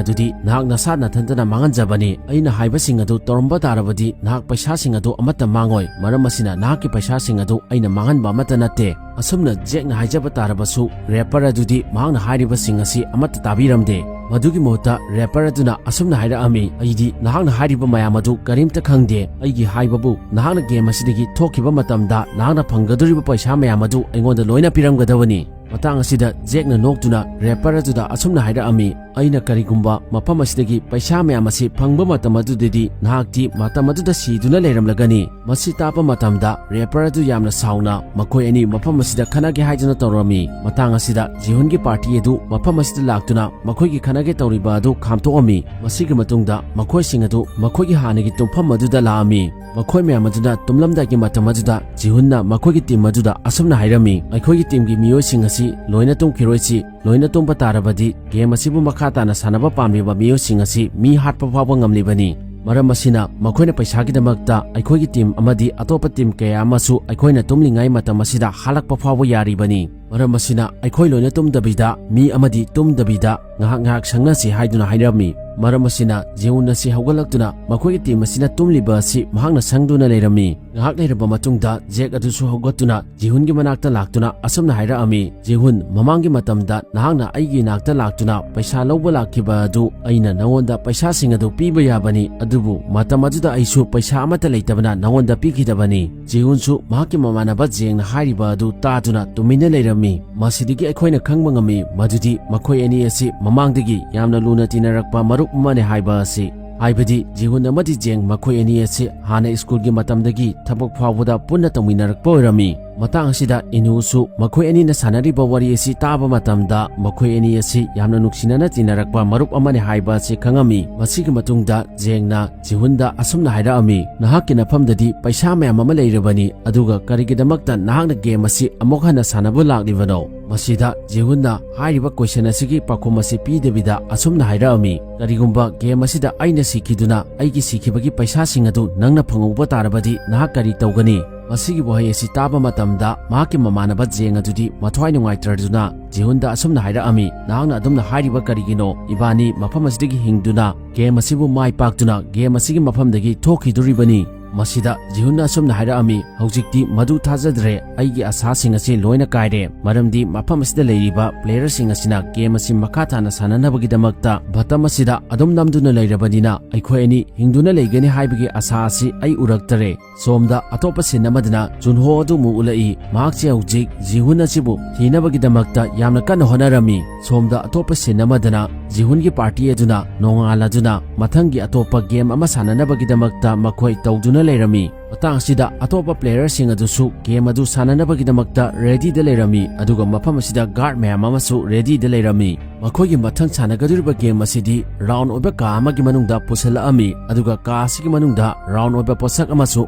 ꯑꯗꯨꯗꯤ ꯅꯍꯥꯛ ꯅꯁꯥ ꯅꯊꯟꯇꯅ ꯃꯥꯡꯍꯟꯖꯕꯅꯤ꯫ ꯑꯩꯅ ꯍꯥꯏꯕꯁꯤꯡ ꯑꯗꯨ ꯇꯧꯔꯝꯕ ꯇꯥꯔꯕꯗꯤ ꯅꯍꯥꯛ ꯄꯩꯁꯥꯁꯤꯡ ꯑꯗꯨ ꯑꯃꯠꯇ ꯃꯥꯡꯉꯣꯏ꯫ ꯃꯔꯝ ꯑꯁꯤꯅ ꯅꯍꯥꯛꯀꯤ ꯄꯩꯁꯥꯁꯤꯡ ꯑꯗꯨ ꯑꯩꯅ ꯃꯥꯡꯍꯟꯕ ꯑꯃꯠꯇ ꯅꯠꯇꯦ"꯫ ꯑꯁꯨꯝꯅ ꯖꯦꯛꯅ ꯍꯥꯏꯖꯕ ꯇꯥꯔꯕꯁꯨ ꯔꯦꯄꯔ ꯑꯗꯨꯗꯤ ꯃꯍꯥꯛꯅ ꯍꯥꯏꯔꯤꯕꯁꯤꯡ ꯑꯁꯤ ꯑꯃꯠꯇ ꯇꯥꯕꯤꯔꯝꯗꯦ꯫ ꯃꯗꯨꯒꯤ ꯃꯍꯨꯠꯇ ꯔꯦꯄꯔ ꯑꯗꯨꯅ ꯑꯁꯨꯝꯅ ꯍꯥꯏꯔꯛꯑꯝꯃꯤ, "ꯑꯩꯗꯤ ꯅꯍꯥꯛꯅ ꯍꯥꯏꯔꯤꯕ ꯃꯌꯥꯝ ꯑꯗꯨ ꯀꯔꯤꯝꯇ ꯈꯪꯗꯦ꯫ ꯑꯩꯒꯤ ꯍꯥꯏꯕꯕꯨ, ꯅꯍꯥꯛꯅ ꯒꯦꯝ ꯑꯁꯤꯗꯒꯤ ꯊꯣꯛꯈꯤꯕ ꯃꯇꯝꯗ ꯅꯍꯥꯛꯅ ꯐꯪꯒꯗꯧꯔꯤꯕ ꯄꯩꯁꯥ ꯃꯌꯥꯝ ꯑꯗꯨ ꯑꯩꯉꯣꯟꯗ ꯂꯣꯏꯅ ꯄꯤꯔꯝꯒꯗꯕꯅꯤ"꯫ ꯃꯇꯥꯡ ꯑꯁꯤꯗ ꯖꯦꯛꯅ ꯅꯣꯛꯇꯨꯅ ꯔꯦꯄꯔ ꯑꯗꯨꯗ ꯑꯁꯨꯝꯅ ꯍꯥꯏꯔꯛꯑꯝꯃꯤ, "ꯑꯩꯅ ꯀꯔꯤꯒꯨꯝꯕ ꯃꯐꯝ ꯑꯁꯤꯗꯒꯤ ꯄꯩꯁꯥ ꯃꯌꯥꯝ ꯑꯁꯤ ꯐꯪꯕ ꯃꯇꯝ ꯑꯗꯨꯗꯗꯤ ꯅꯍꯥꯛꯇꯤ ꯃꯇꯝ ꯑꯗꯨꯗ ꯁꯤꯗꯨꯅ ꯂꯩꯔꯝꯂꯒꯅꯤ"꯫ ꯃꯁꯤ ꯇꯥꯕ ꯃꯇꯝꯗ ꯔꯦꯄꯔ ꯑꯗꯨ ꯌꯥꯝꯅ ꯁꯥꯎꯅ ꯃꯈꯣꯏ ꯑꯅꯤ ꯃꯐꯝ ꯑꯁꯤꯗ ꯈꯠꯅꯒꯦ ꯍꯥꯏꯗꯨꯅ ꯇꯧꯔꯝꯃꯤ꯫ ꯃꯇꯥꯡ ꯑꯁꯤꯗ ꯖꯤꯍꯨꯟꯒꯤ ꯄꯥꯔꯇꯤ ꯑꯗꯨ ꯃꯐꯝ ꯑꯁꯤꯗ ꯂꯥꯛꯇꯨꯅ ꯃꯈꯣꯏꯒꯤ ꯈꯠꯅꯒꯦ ꯇꯧꯔꯤꯕ ꯑꯗꯨ ꯈꯥꯝꯇꯣꯛꯑꯝꯃꯤ꯫ ꯃꯁꯤꯒꯤ ꯃꯇꯨꯡꯗ ꯃꯈꯣꯏꯁꯤꯡ ꯑꯗꯨ ꯃꯈꯣꯏꯒꯤ ꯍꯥꯟꯅꯒꯤ ꯇꯨꯝꯐꯝ ꯑꯗꯨꯗ ꯂꯥꯛꯑꯝꯃꯤ꯫ ꯃꯈꯣꯏ ꯃꯌꯥꯝ ꯑꯗꯨꯅ ꯇꯨꯝꯂꯝꯗꯥꯏꯒꯤ ꯃꯇꯝ ꯑꯗꯨꯗ ꯖꯤꯍꯨꯟꯅ ꯃꯈꯣꯏꯒꯤ ꯇꯤꯝ ꯑꯗꯨꯗ ꯑꯁꯨꯝꯅ ꯍꯥꯏꯔꯝꯃꯤ, "ꯑꯩꯈꯣꯏꯒꯤ ꯇꯤꯝꯒꯤ ꯃꯤꯑꯣꯏꯁꯤꯡ ꯑꯁꯤ ꯂꯣꯏꯅ ꯇꯨꯝꯈꯤꯔꯣꯏꯁꯤ꯫ ꯂꯣꯏꯅ ꯇꯨꯝꯕ ꯇꯥꯔꯕꯗꯤ ꯒꯦꯝ ꯑꯁꯤꯕꯨ ꯃꯈꯥ ꯇꯥꯅ ꯁꯥꯟꯅꯕ ꯄꯥꯝꯂꯤꯕ ꯃꯤꯑꯣꯏꯁꯤꯡ ꯑꯁꯤ ꯃꯤ ꯍꯥꯠꯄ ꯐꯥꯎꯕ ꯉꯝꯂꯤꯕꯅꯤ꯫ ꯃꯔꯝ ꯑꯁꯤꯅ ꯃꯈꯣꯏꯅ ꯄꯩꯁꯥꯒꯤꯗꯃꯛꯇ ꯑꯩꯈꯣꯏꯒꯤ ꯇꯤꯝ ꯑꯃꯗꯤ ꯑꯇꯣꯞꯄ ꯇꯤꯝ ꯀꯌꯥ ꯑꯃꯁꯨ ꯑꯩꯈꯣꯏꯅ ꯇꯨꯝꯂꯤꯉꯩ ꯃꯇꯝ ꯑꯁꯤꯗ ꯍꯥꯠꯂꯛꯄ ꯐꯥꯎꯕ ꯌꯥꯔꯤꯕꯅꯤ꯫ ꯃꯔꯝ ꯑꯁꯤꯅ ꯑꯩꯈꯣꯏ ꯂꯣꯏꯅ ꯇꯨꯝꯗꯕꯤꯗ, ꯃꯤ ꯑꯃꯗꯤ ꯇꯨꯝꯗꯕꯤꯗ ꯉꯥꯏꯍꯥꯛ ꯉꯥꯏꯍꯥꯛ ꯁꯪꯅꯁꯤ" ꯍꯥꯏꯗꯨꯅ ꯍꯥꯏꯔꯝꯃꯤ꯫ ꯃꯔꯝ ꯑꯁꯤꯅ ꯖꯤꯍꯨꯟ ꯑꯁꯤ ꯍꯧꯒꯠꯂꯛꯇꯨꯅ ꯃꯈꯣꯏꯒꯤ ꯇꯤꯝ ꯑꯁꯤꯅ ꯇꯨꯝꯂꯤꯕ ꯑꯁꯤ ꯃꯍꯥꯛꯅ ꯁꯪꯗꯨꯅ ꯂꯩꯔꯝꯃꯤ꯫ ꯉꯥꯏꯍꯥꯛ ꯂꯩꯔꯕ ꯃꯇꯨꯡꯗ ꯖꯦꯛ ꯑꯗꯨꯁꯨ ꯍꯧꯒꯠꯇꯨꯅ ꯖꯤꯍꯨꯟꯒꯤ ꯃꯅꯥꯛꯇ ꯂꯥꯛꯇꯨꯅ ꯑꯁꯨꯝꯅ ꯍꯥꯏꯔꯛꯑꯝꯃꯤ, "ꯖꯤꯍꯨꯟ, ꯃꯃꯥꯡꯒꯤ ꯃꯇꯝꯗ ꯅꯍꯥꯛꯅ ꯑꯩꯒꯤ ꯏꯅꯥꯛꯇ ꯂꯥꯛꯇꯨꯅ ꯄꯩꯁꯥ ꯂꯧꯕ ꯂꯥꯛꯈꯤꯕ ꯑꯗꯨ ꯑꯩꯅ ꯅꯉꯣꯟꯗ ꯄꯩꯁꯥꯁꯤꯡ ꯑꯗꯨ ꯄꯤꯕ ꯌꯥꯕꯅꯤ, ꯑꯗꯨꯕꯨ ꯃꯇꯝ ꯑꯗꯨꯗ ꯑꯩꯁꯨ ꯄꯩꯁꯥ ꯑꯃꯠꯇ ꯂꯩꯇꯕꯅ ꯅꯉꯣꯟꯗ ꯄꯤꯈꯤꯗꯕꯅꯤ"꯫ ꯖꯤꯍꯨꯟꯁꯨ ꯃꯍꯥꯛꯀꯤ ꯃꯃꯥꯟꯅꯕ ꯖꯦꯡꯅ ꯍꯥꯏꯔꯤꯕ ꯑꯗꯨ ꯇꯥꯗꯨꯅ ꯇꯨꯃꯤꯟꯅ ꯂꯩꯔꯝꯃꯤ꯫ ꯃꯁꯤꯗꯒꯤ ꯑꯩꯈꯣꯏꯅ ꯈꯪꯕ ꯉꯝꯃꯤ ꯃꯗꯨꯗꯤ ꯃꯈꯣꯏ ꯑꯅꯤ ꯑꯁꯤ ꯃꯃꯥꯡꯗꯒꯤ ꯌꯥꯝꯅ ꯂꯨꯅ ꯇꯤꯟꯅꯔꯛꯄ ꯃꯔꯨꯞ ꯑꯃꯅꯤ ꯍꯥꯏꯕ ꯑꯁꯤ꯫ ꯍꯥꯏꯕꯗꯤ ꯖꯤꯍꯨꯟ ꯑꯃꯗꯤ ꯖꯦꯡ ꯃꯈꯣꯏ ꯑꯅꯤ ꯑꯁꯤ ꯍꯥꯟꯅ ꯁ꯭ꯀꯨꯜꯒꯤ ꯃꯇꯝꯗꯒꯤ ꯊꯕꯛ ꯐꯥꯎꯕꯗ ꯄꯨꯟꯅ ꯇꯧꯃꯤꯟꯅꯔꯛꯄ ꯑꯣꯏꯔꯝꯃꯤ꯫ ꯃꯇꯥꯡ ꯑꯁꯤꯗ ꯏꯅꯨꯁꯨ ꯃꯈꯣꯏ ꯑꯅꯤꯅ ꯁꯥꯟꯅꯔꯤꯕ ꯋꯥꯔꯤ ꯑꯁꯤ ꯇꯥꯕ ꯃꯇꯝꯗ ꯃꯈꯣꯏ ꯑꯅꯤ ꯑꯁꯤ ꯌꯥꯝꯅ ꯅꯨꯡꯁꯤꯅꯅ ꯇꯤꯟꯅꯔꯛꯄ ꯃꯔꯨꯞ ꯑꯃꯅꯤ ꯍꯥꯏꯕ ꯑꯁꯤ ꯈꯪꯉꯝꯃꯤ꯫ ꯃꯁꯤꯒꯤ ꯃꯇꯨꯡꯗ ꯖꯦꯡꯅ ꯖꯤꯍꯨꯟꯗ ꯑꯁꯨꯝꯅ ꯍꯥꯏꯔꯛꯑꯝꯃꯤ, "ꯅꯍꯥꯛꯀꯤ ꯅꯐꯝꯗꯗꯤ ꯄꯩꯁꯥ ꯃꯌꯥꯝ ꯑꯃ ꯂꯩꯔꯕꯅꯤ, ꯑꯗꯨꯒ ꯀꯔꯤꯒꯤꯗꯃꯛꯇ ꯅꯍꯥꯛꯅ ꯒꯦꯝ ꯑꯁꯤ ꯑꯃꯨꯛ ꯍꯟꯅ ꯁꯥꯟꯅꯕ ꯂꯥꯛꯂꯤꯕꯅꯣ?" ꯃꯁꯤꯗ ꯖꯤꯍꯨꯟꯅ ꯍꯥꯏꯔꯤꯕ ꯀꯣꯏꯁꯟ ꯑꯁꯤꯒꯤ ꯄꯥꯎꯈꯨꯝ ꯑꯁꯤ ꯄꯤꯗꯕꯤꯗ ꯑꯁꯨꯝꯅ ꯍꯥꯏꯔꯛꯑꯝꯃꯤ, "ꯀꯔꯤꯒꯨꯝꯕ ꯒꯦꯝ ꯑꯁꯤꯗ ꯑꯩꯅ ꯁꯤꯈꯤꯗꯨꯅ ꯑꯩꯒꯤ ꯁꯤꯈꯤꯕꯒꯤ ꯄꯩꯁꯥꯁꯤꯡ ꯑꯗꯨ ꯅꯪꯅ ꯐꯪꯍꯧꯕ ꯇꯥꯔꯕꯗꯤ ꯅꯍꯥꯛ ꯀꯔꯤ ꯇꯧꯒꯅꯤ?" ꯃꯁꯤꯒꯤ ꯋꯥꯍꯩ ꯑꯁꯤ ꯇꯥꯕ ꯃꯇꯝꯗ ꯃꯍꯥꯛꯀꯤ ꯃꯃꯥꯟꯅꯕ ꯖꯦꯡ ꯑꯗꯨꯗꯤ ꯃꯊ꯭ꯋꯥꯏ ꯅꯨꯡꯉꯥꯏꯇ꯭ꯔꯗꯨꯅ ꯖꯤꯍꯨꯟꯗ ꯑꯁꯨꯝꯅ ꯍꯥꯏꯔꯛꯑꯝꯃꯤ, "ꯅꯍꯥꯛꯅ ꯑꯗꯨꯝꯅ ꯍꯥꯏꯔꯤꯕ ꯀꯔꯤꯒꯤꯅꯣ? ꯏꯕꯥꯅꯤ ꯃꯐꯝ ꯑꯁꯤꯗꯒꯤ ꯍꯤꯡꯗꯨꯅ ꯒꯦꯝ ꯑꯁꯤꯕꯨ ꯃꯥꯏ ꯄꯥꯛꯇꯨꯅ ꯒꯦꯝ ꯑꯁꯤꯒꯤ ꯃꯐꯝꯗꯒꯤ ꯊꯣꯛꯈꯤꯗꯣꯔꯤꯕꯅꯤ"꯫ ꯃꯁꯤꯗ ꯖꯤꯍꯨꯟꯅ ꯑꯁꯨꯝꯅ ꯍꯥꯏꯔꯛꯑꯝꯃꯤ, "ꯍꯧꯖꯤꯛꯇꯤ ꯃꯗꯨ ꯊꯥꯖꯗ꯭ꯔꯦ, ꯑꯩꯒꯤ ꯑꯁꯥꯁꯤꯡ ꯑꯁꯤ ꯂꯣꯏꯅ ꯀꯥꯏꯔꯦ, ꯃꯔꯝꯗꯤ ꯃꯐꯝ ꯑꯁꯤꯗ ꯂꯩꯔꯤꯕ ꯄ꯭ꯂꯦꯌꯔꯁꯤꯡ ꯑꯁꯤꯅ ꯒꯦꯝ ꯑꯁꯤ ꯃꯈꯥ ꯇꯥꯅ ꯁꯥꯟꯅꯅꯕꯒꯤꯗꯃꯛꯇ ꯕꯇꯝ ꯑꯁꯤꯗ ꯑꯗꯨꯝ ꯅꯝꯗꯨꯅ ꯂꯩꯔꯕꯅꯤꯅ ꯑꯩꯈꯣꯏ ꯑꯅꯤ ꯍꯤꯡꯗꯨꯅ ꯂꯩꯒꯅꯤ ꯍꯥꯏꯕꯒꯤ ꯑꯁꯥ ꯑꯁꯤ ꯑꯩ ꯎꯔꯛꯇꯔꯦ"꯫ ꯁꯣꯝꯗ ꯑꯇꯣꯞꯄ ꯁꯤꯟ ꯑꯃꯗꯅ ꯖꯨꯟꯍꯣ ꯑꯗꯨ ꯑꯃꯨꯛ ꯎꯠꯂꯛꯏ꯫ ꯃꯍꯥꯛꯁꯦ ꯍꯧꯖꯤꯛ ꯖꯤꯍꯨꯟ ꯑꯁꯤꯕꯨ ꯊꯤꯅꯕꯒꯤꯗꯃꯛꯇ ꯌꯥꯝꯅ ꯀꯟꯅ ꯍꯣꯠꯅꯔꯝꯃꯤ꯫ ꯁꯣꯝꯗ ꯑꯇꯣꯞꯄ ꯁꯤꯟ ꯑꯃꯗꯅ ꯖꯤꯍꯨꯟꯒꯤ ꯄꯥꯔꯇꯤ ꯑꯗꯨꯅ ꯅꯣꯡꯉꯥꯜꯂꯗꯨꯅ ꯃꯊꯪꯒꯤ ꯑꯇꯣꯞꯄ ꯒꯦꯝ ꯑꯃ ꯁꯥꯟꯅꯅꯕꯒꯤꯗꯃꯛꯇ ꯃꯈꯣꯏ ꯇꯧꯗꯨꯅ ꯂꯩꯔꯝꯃꯤ꯫ ꯃꯇꯥꯡ ꯑꯁꯤꯗ ꯑꯇꯣꯞꯄ ꯄ꯭ꯂꯦꯌꯔꯁꯤꯡ ꯑꯗꯨꯁꯨ ꯒꯦꯝ ꯑꯗꯨ ꯁꯥꯟꯅꯅꯕꯒꯤꯗꯃꯛꯇ ꯔꯦꯗꯤꯗ ꯂꯩꯔꯝꯃꯤ, ꯑꯗꯨꯒ ꯃꯐꯝ ꯑꯁꯤꯗ ꯒꯥꯔꯗ ꯃꯌꯥꯝ ꯑꯃꯁꯨ ꯔꯦꯗꯤꯗ ꯂꯩꯔꯝꯃꯤ꯫ ꯃꯈꯣꯏꯒꯤ ꯃꯊꯪ ꯁꯥꯟꯅꯒꯗꯧꯔꯤꯕ ꯒꯦꯝ ꯑꯁꯤꯗꯤ ꯔꯥꯎꯟ ꯑꯣꯏꯕ ꯀꯥ ꯑꯃꯒꯤ ꯃꯅꯨꯡꯗ ꯄꯨꯁꯤꯜꯂꯛꯑꯝꯃꯤ, ꯑꯗꯨꯒ ꯀꯥ ꯑꯁꯤꯒꯤ ꯃꯅꯨꯡꯗ ꯔꯥꯎꯟ ꯑꯣꯏꯕ ꯄꯣꯠꯁꯛ ꯑꯃꯁꯨ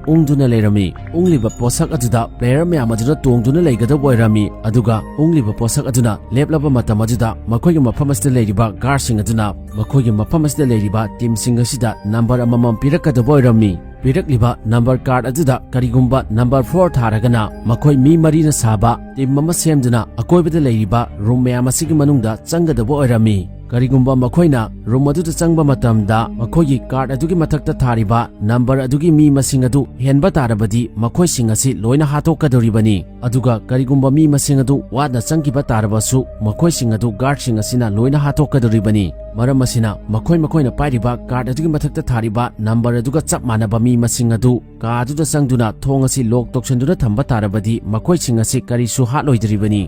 ꯎꯪꯗꯨꯅ ꯂꯩꯔꯝꯃꯤ꯫ ꯎꯪꯂꯤꯕ ꯄꯣꯠꯁꯛ ꯑꯗꯨꯗ ꯄ꯭ꯂꯦꯌꯔ ꯃꯌꯥꯝ ꯑꯗꯨꯅ ꯇꯣꯡꯗꯨꯅ ꯂꯩꯒꯗꯕ ꯑꯣꯏꯔꯝꯃꯤ, ꯑꯗꯨꯒ ꯎꯪꯂꯤꯕ ꯄꯣꯠꯁꯛ ꯑꯗꯨꯅ ꯂꯦꯞꯂꯕ ꯃꯇꯝ ꯑꯗꯨꯗ ꯃꯈꯣꯏꯒꯤ ꯃꯐꯝ ꯑꯁꯤꯗ ꯂꯩꯔꯤꯕ ꯒꯥꯔꯗꯁꯤꯡ ꯑꯗꯨꯅ ꯃꯈꯣꯏꯒꯤ ꯃꯐꯝ ꯑꯁꯤꯗ ꯂꯩꯔꯤꯕ ꯇꯤꯝꯁꯤꯡ ꯑꯁꯤꯗ ꯅꯝꯕꯔ ꯑꯃꯃꯝ ꯄꯤꯔꯛꯀꯗꯕ ꯑꯣꯏꯔꯝꯃꯤ꯫ ꯄꯤꯔꯛꯂꯤꯕ ꯅꯝꯕꯔ ꯀꯥꯔꯗ ꯑꯗꯨꯗ ꯀꯔꯤꯒꯨꯝꯕ ꯅꯝꯕꯔ ꯐꯣꯔ ꯊꯥꯔꯒꯅ ꯃꯈꯣꯏ ꯃꯤ ꯃꯔꯤꯅ ꯁꯥꯕ ꯇꯤꯝ ꯑꯃ ꯁꯦꯝꯗꯨꯅ ꯑꯀꯣꯏꯕꯗ ꯂꯩꯔꯤꯕ ꯔꯨꯝ ꯃꯌꯥꯝ ꯑꯁꯤꯒꯤ ꯃꯅꯨꯡꯗ ꯆꯪꯒꯗꯕ ꯑꯣꯏꯔꯝꯃꯤ꯫ ꯀꯔꯤꯒꯨꯝꯕ ꯃꯈꯣꯏꯅ ꯔꯨꯝ ꯑꯗꯨꯗ ꯆꯪꯕ ꯃꯇꯝꯗ ꯃꯈꯣꯏꯒꯤ ꯀꯥꯔꯗ ꯑꯗꯨꯒꯤ ꯃꯊꯛꯇ ꯊꯥꯔꯤꯕ ꯅꯝꯕꯔ ꯑꯗꯨꯒꯤ ꯃꯤ ꯃꯁꯤꯡ ꯑꯗꯨ ꯍꯦꯟꯕ ꯇꯥꯔꯕꯗꯤ ꯃꯈꯣꯏꯁꯤꯡ ꯑꯁꯤ ꯂꯣꯏꯅ ꯍꯥꯠꯇꯣꯛꯀꯗꯧꯔꯤꯕꯅꯤ꯫ ꯑꯗꯨꯒ ꯀꯔꯤꯒꯨꯝꯕ ꯃꯤ ꯃꯁꯤꯡ ꯑꯗꯨ ꯋꯥꯠꯅ ꯆꯪꯈꯤꯕ ꯇꯥꯔꯕꯁꯨ ꯃꯈꯣꯏꯁꯤꯡ ꯑꯗꯨ ꯒꯥꯔꯗꯁꯤꯡ ꯑꯁꯤꯅ ꯂꯣꯏꯅ ꯍꯥꯠꯇꯣꯛꯀꯗꯧꯔꯤꯕꯅꯤ꯫ ꯃꯔꯝ ꯑꯁꯤꯅ ꯃꯈꯣꯏ ꯃꯈꯣꯏꯅ ꯄꯥꯏꯔꯤꯕ ꯀꯥꯔꯗ ꯑꯗꯨꯒꯤ ꯃꯊꯛꯇ ꯊꯥꯔꯤꯕ ꯅꯝꯕꯔ ꯑꯗꯨꯒ ꯆꯞ ꯃꯥꯟꯅꯕ ꯃꯤ ꯃꯁꯤꯡ ꯑꯗꯨ ꯀꯥ ꯑꯗꯨꯗ ꯆꯪꯗꯨꯅ ꯊꯣꯡ ꯑꯁꯤ ꯂꯣꯛ ꯇꯧꯁꯤꯟꯗꯨꯅ ꯊꯝꯕ ꯇꯥꯔꯕꯗꯤ ꯃꯈꯣꯏꯁꯤꯡ ꯑꯁꯤ ꯀꯔꯤꯁꯨ ꯍꯥꯠꯂꯣꯏꯗ꯭ꯔꯤꯕꯅꯤ꯫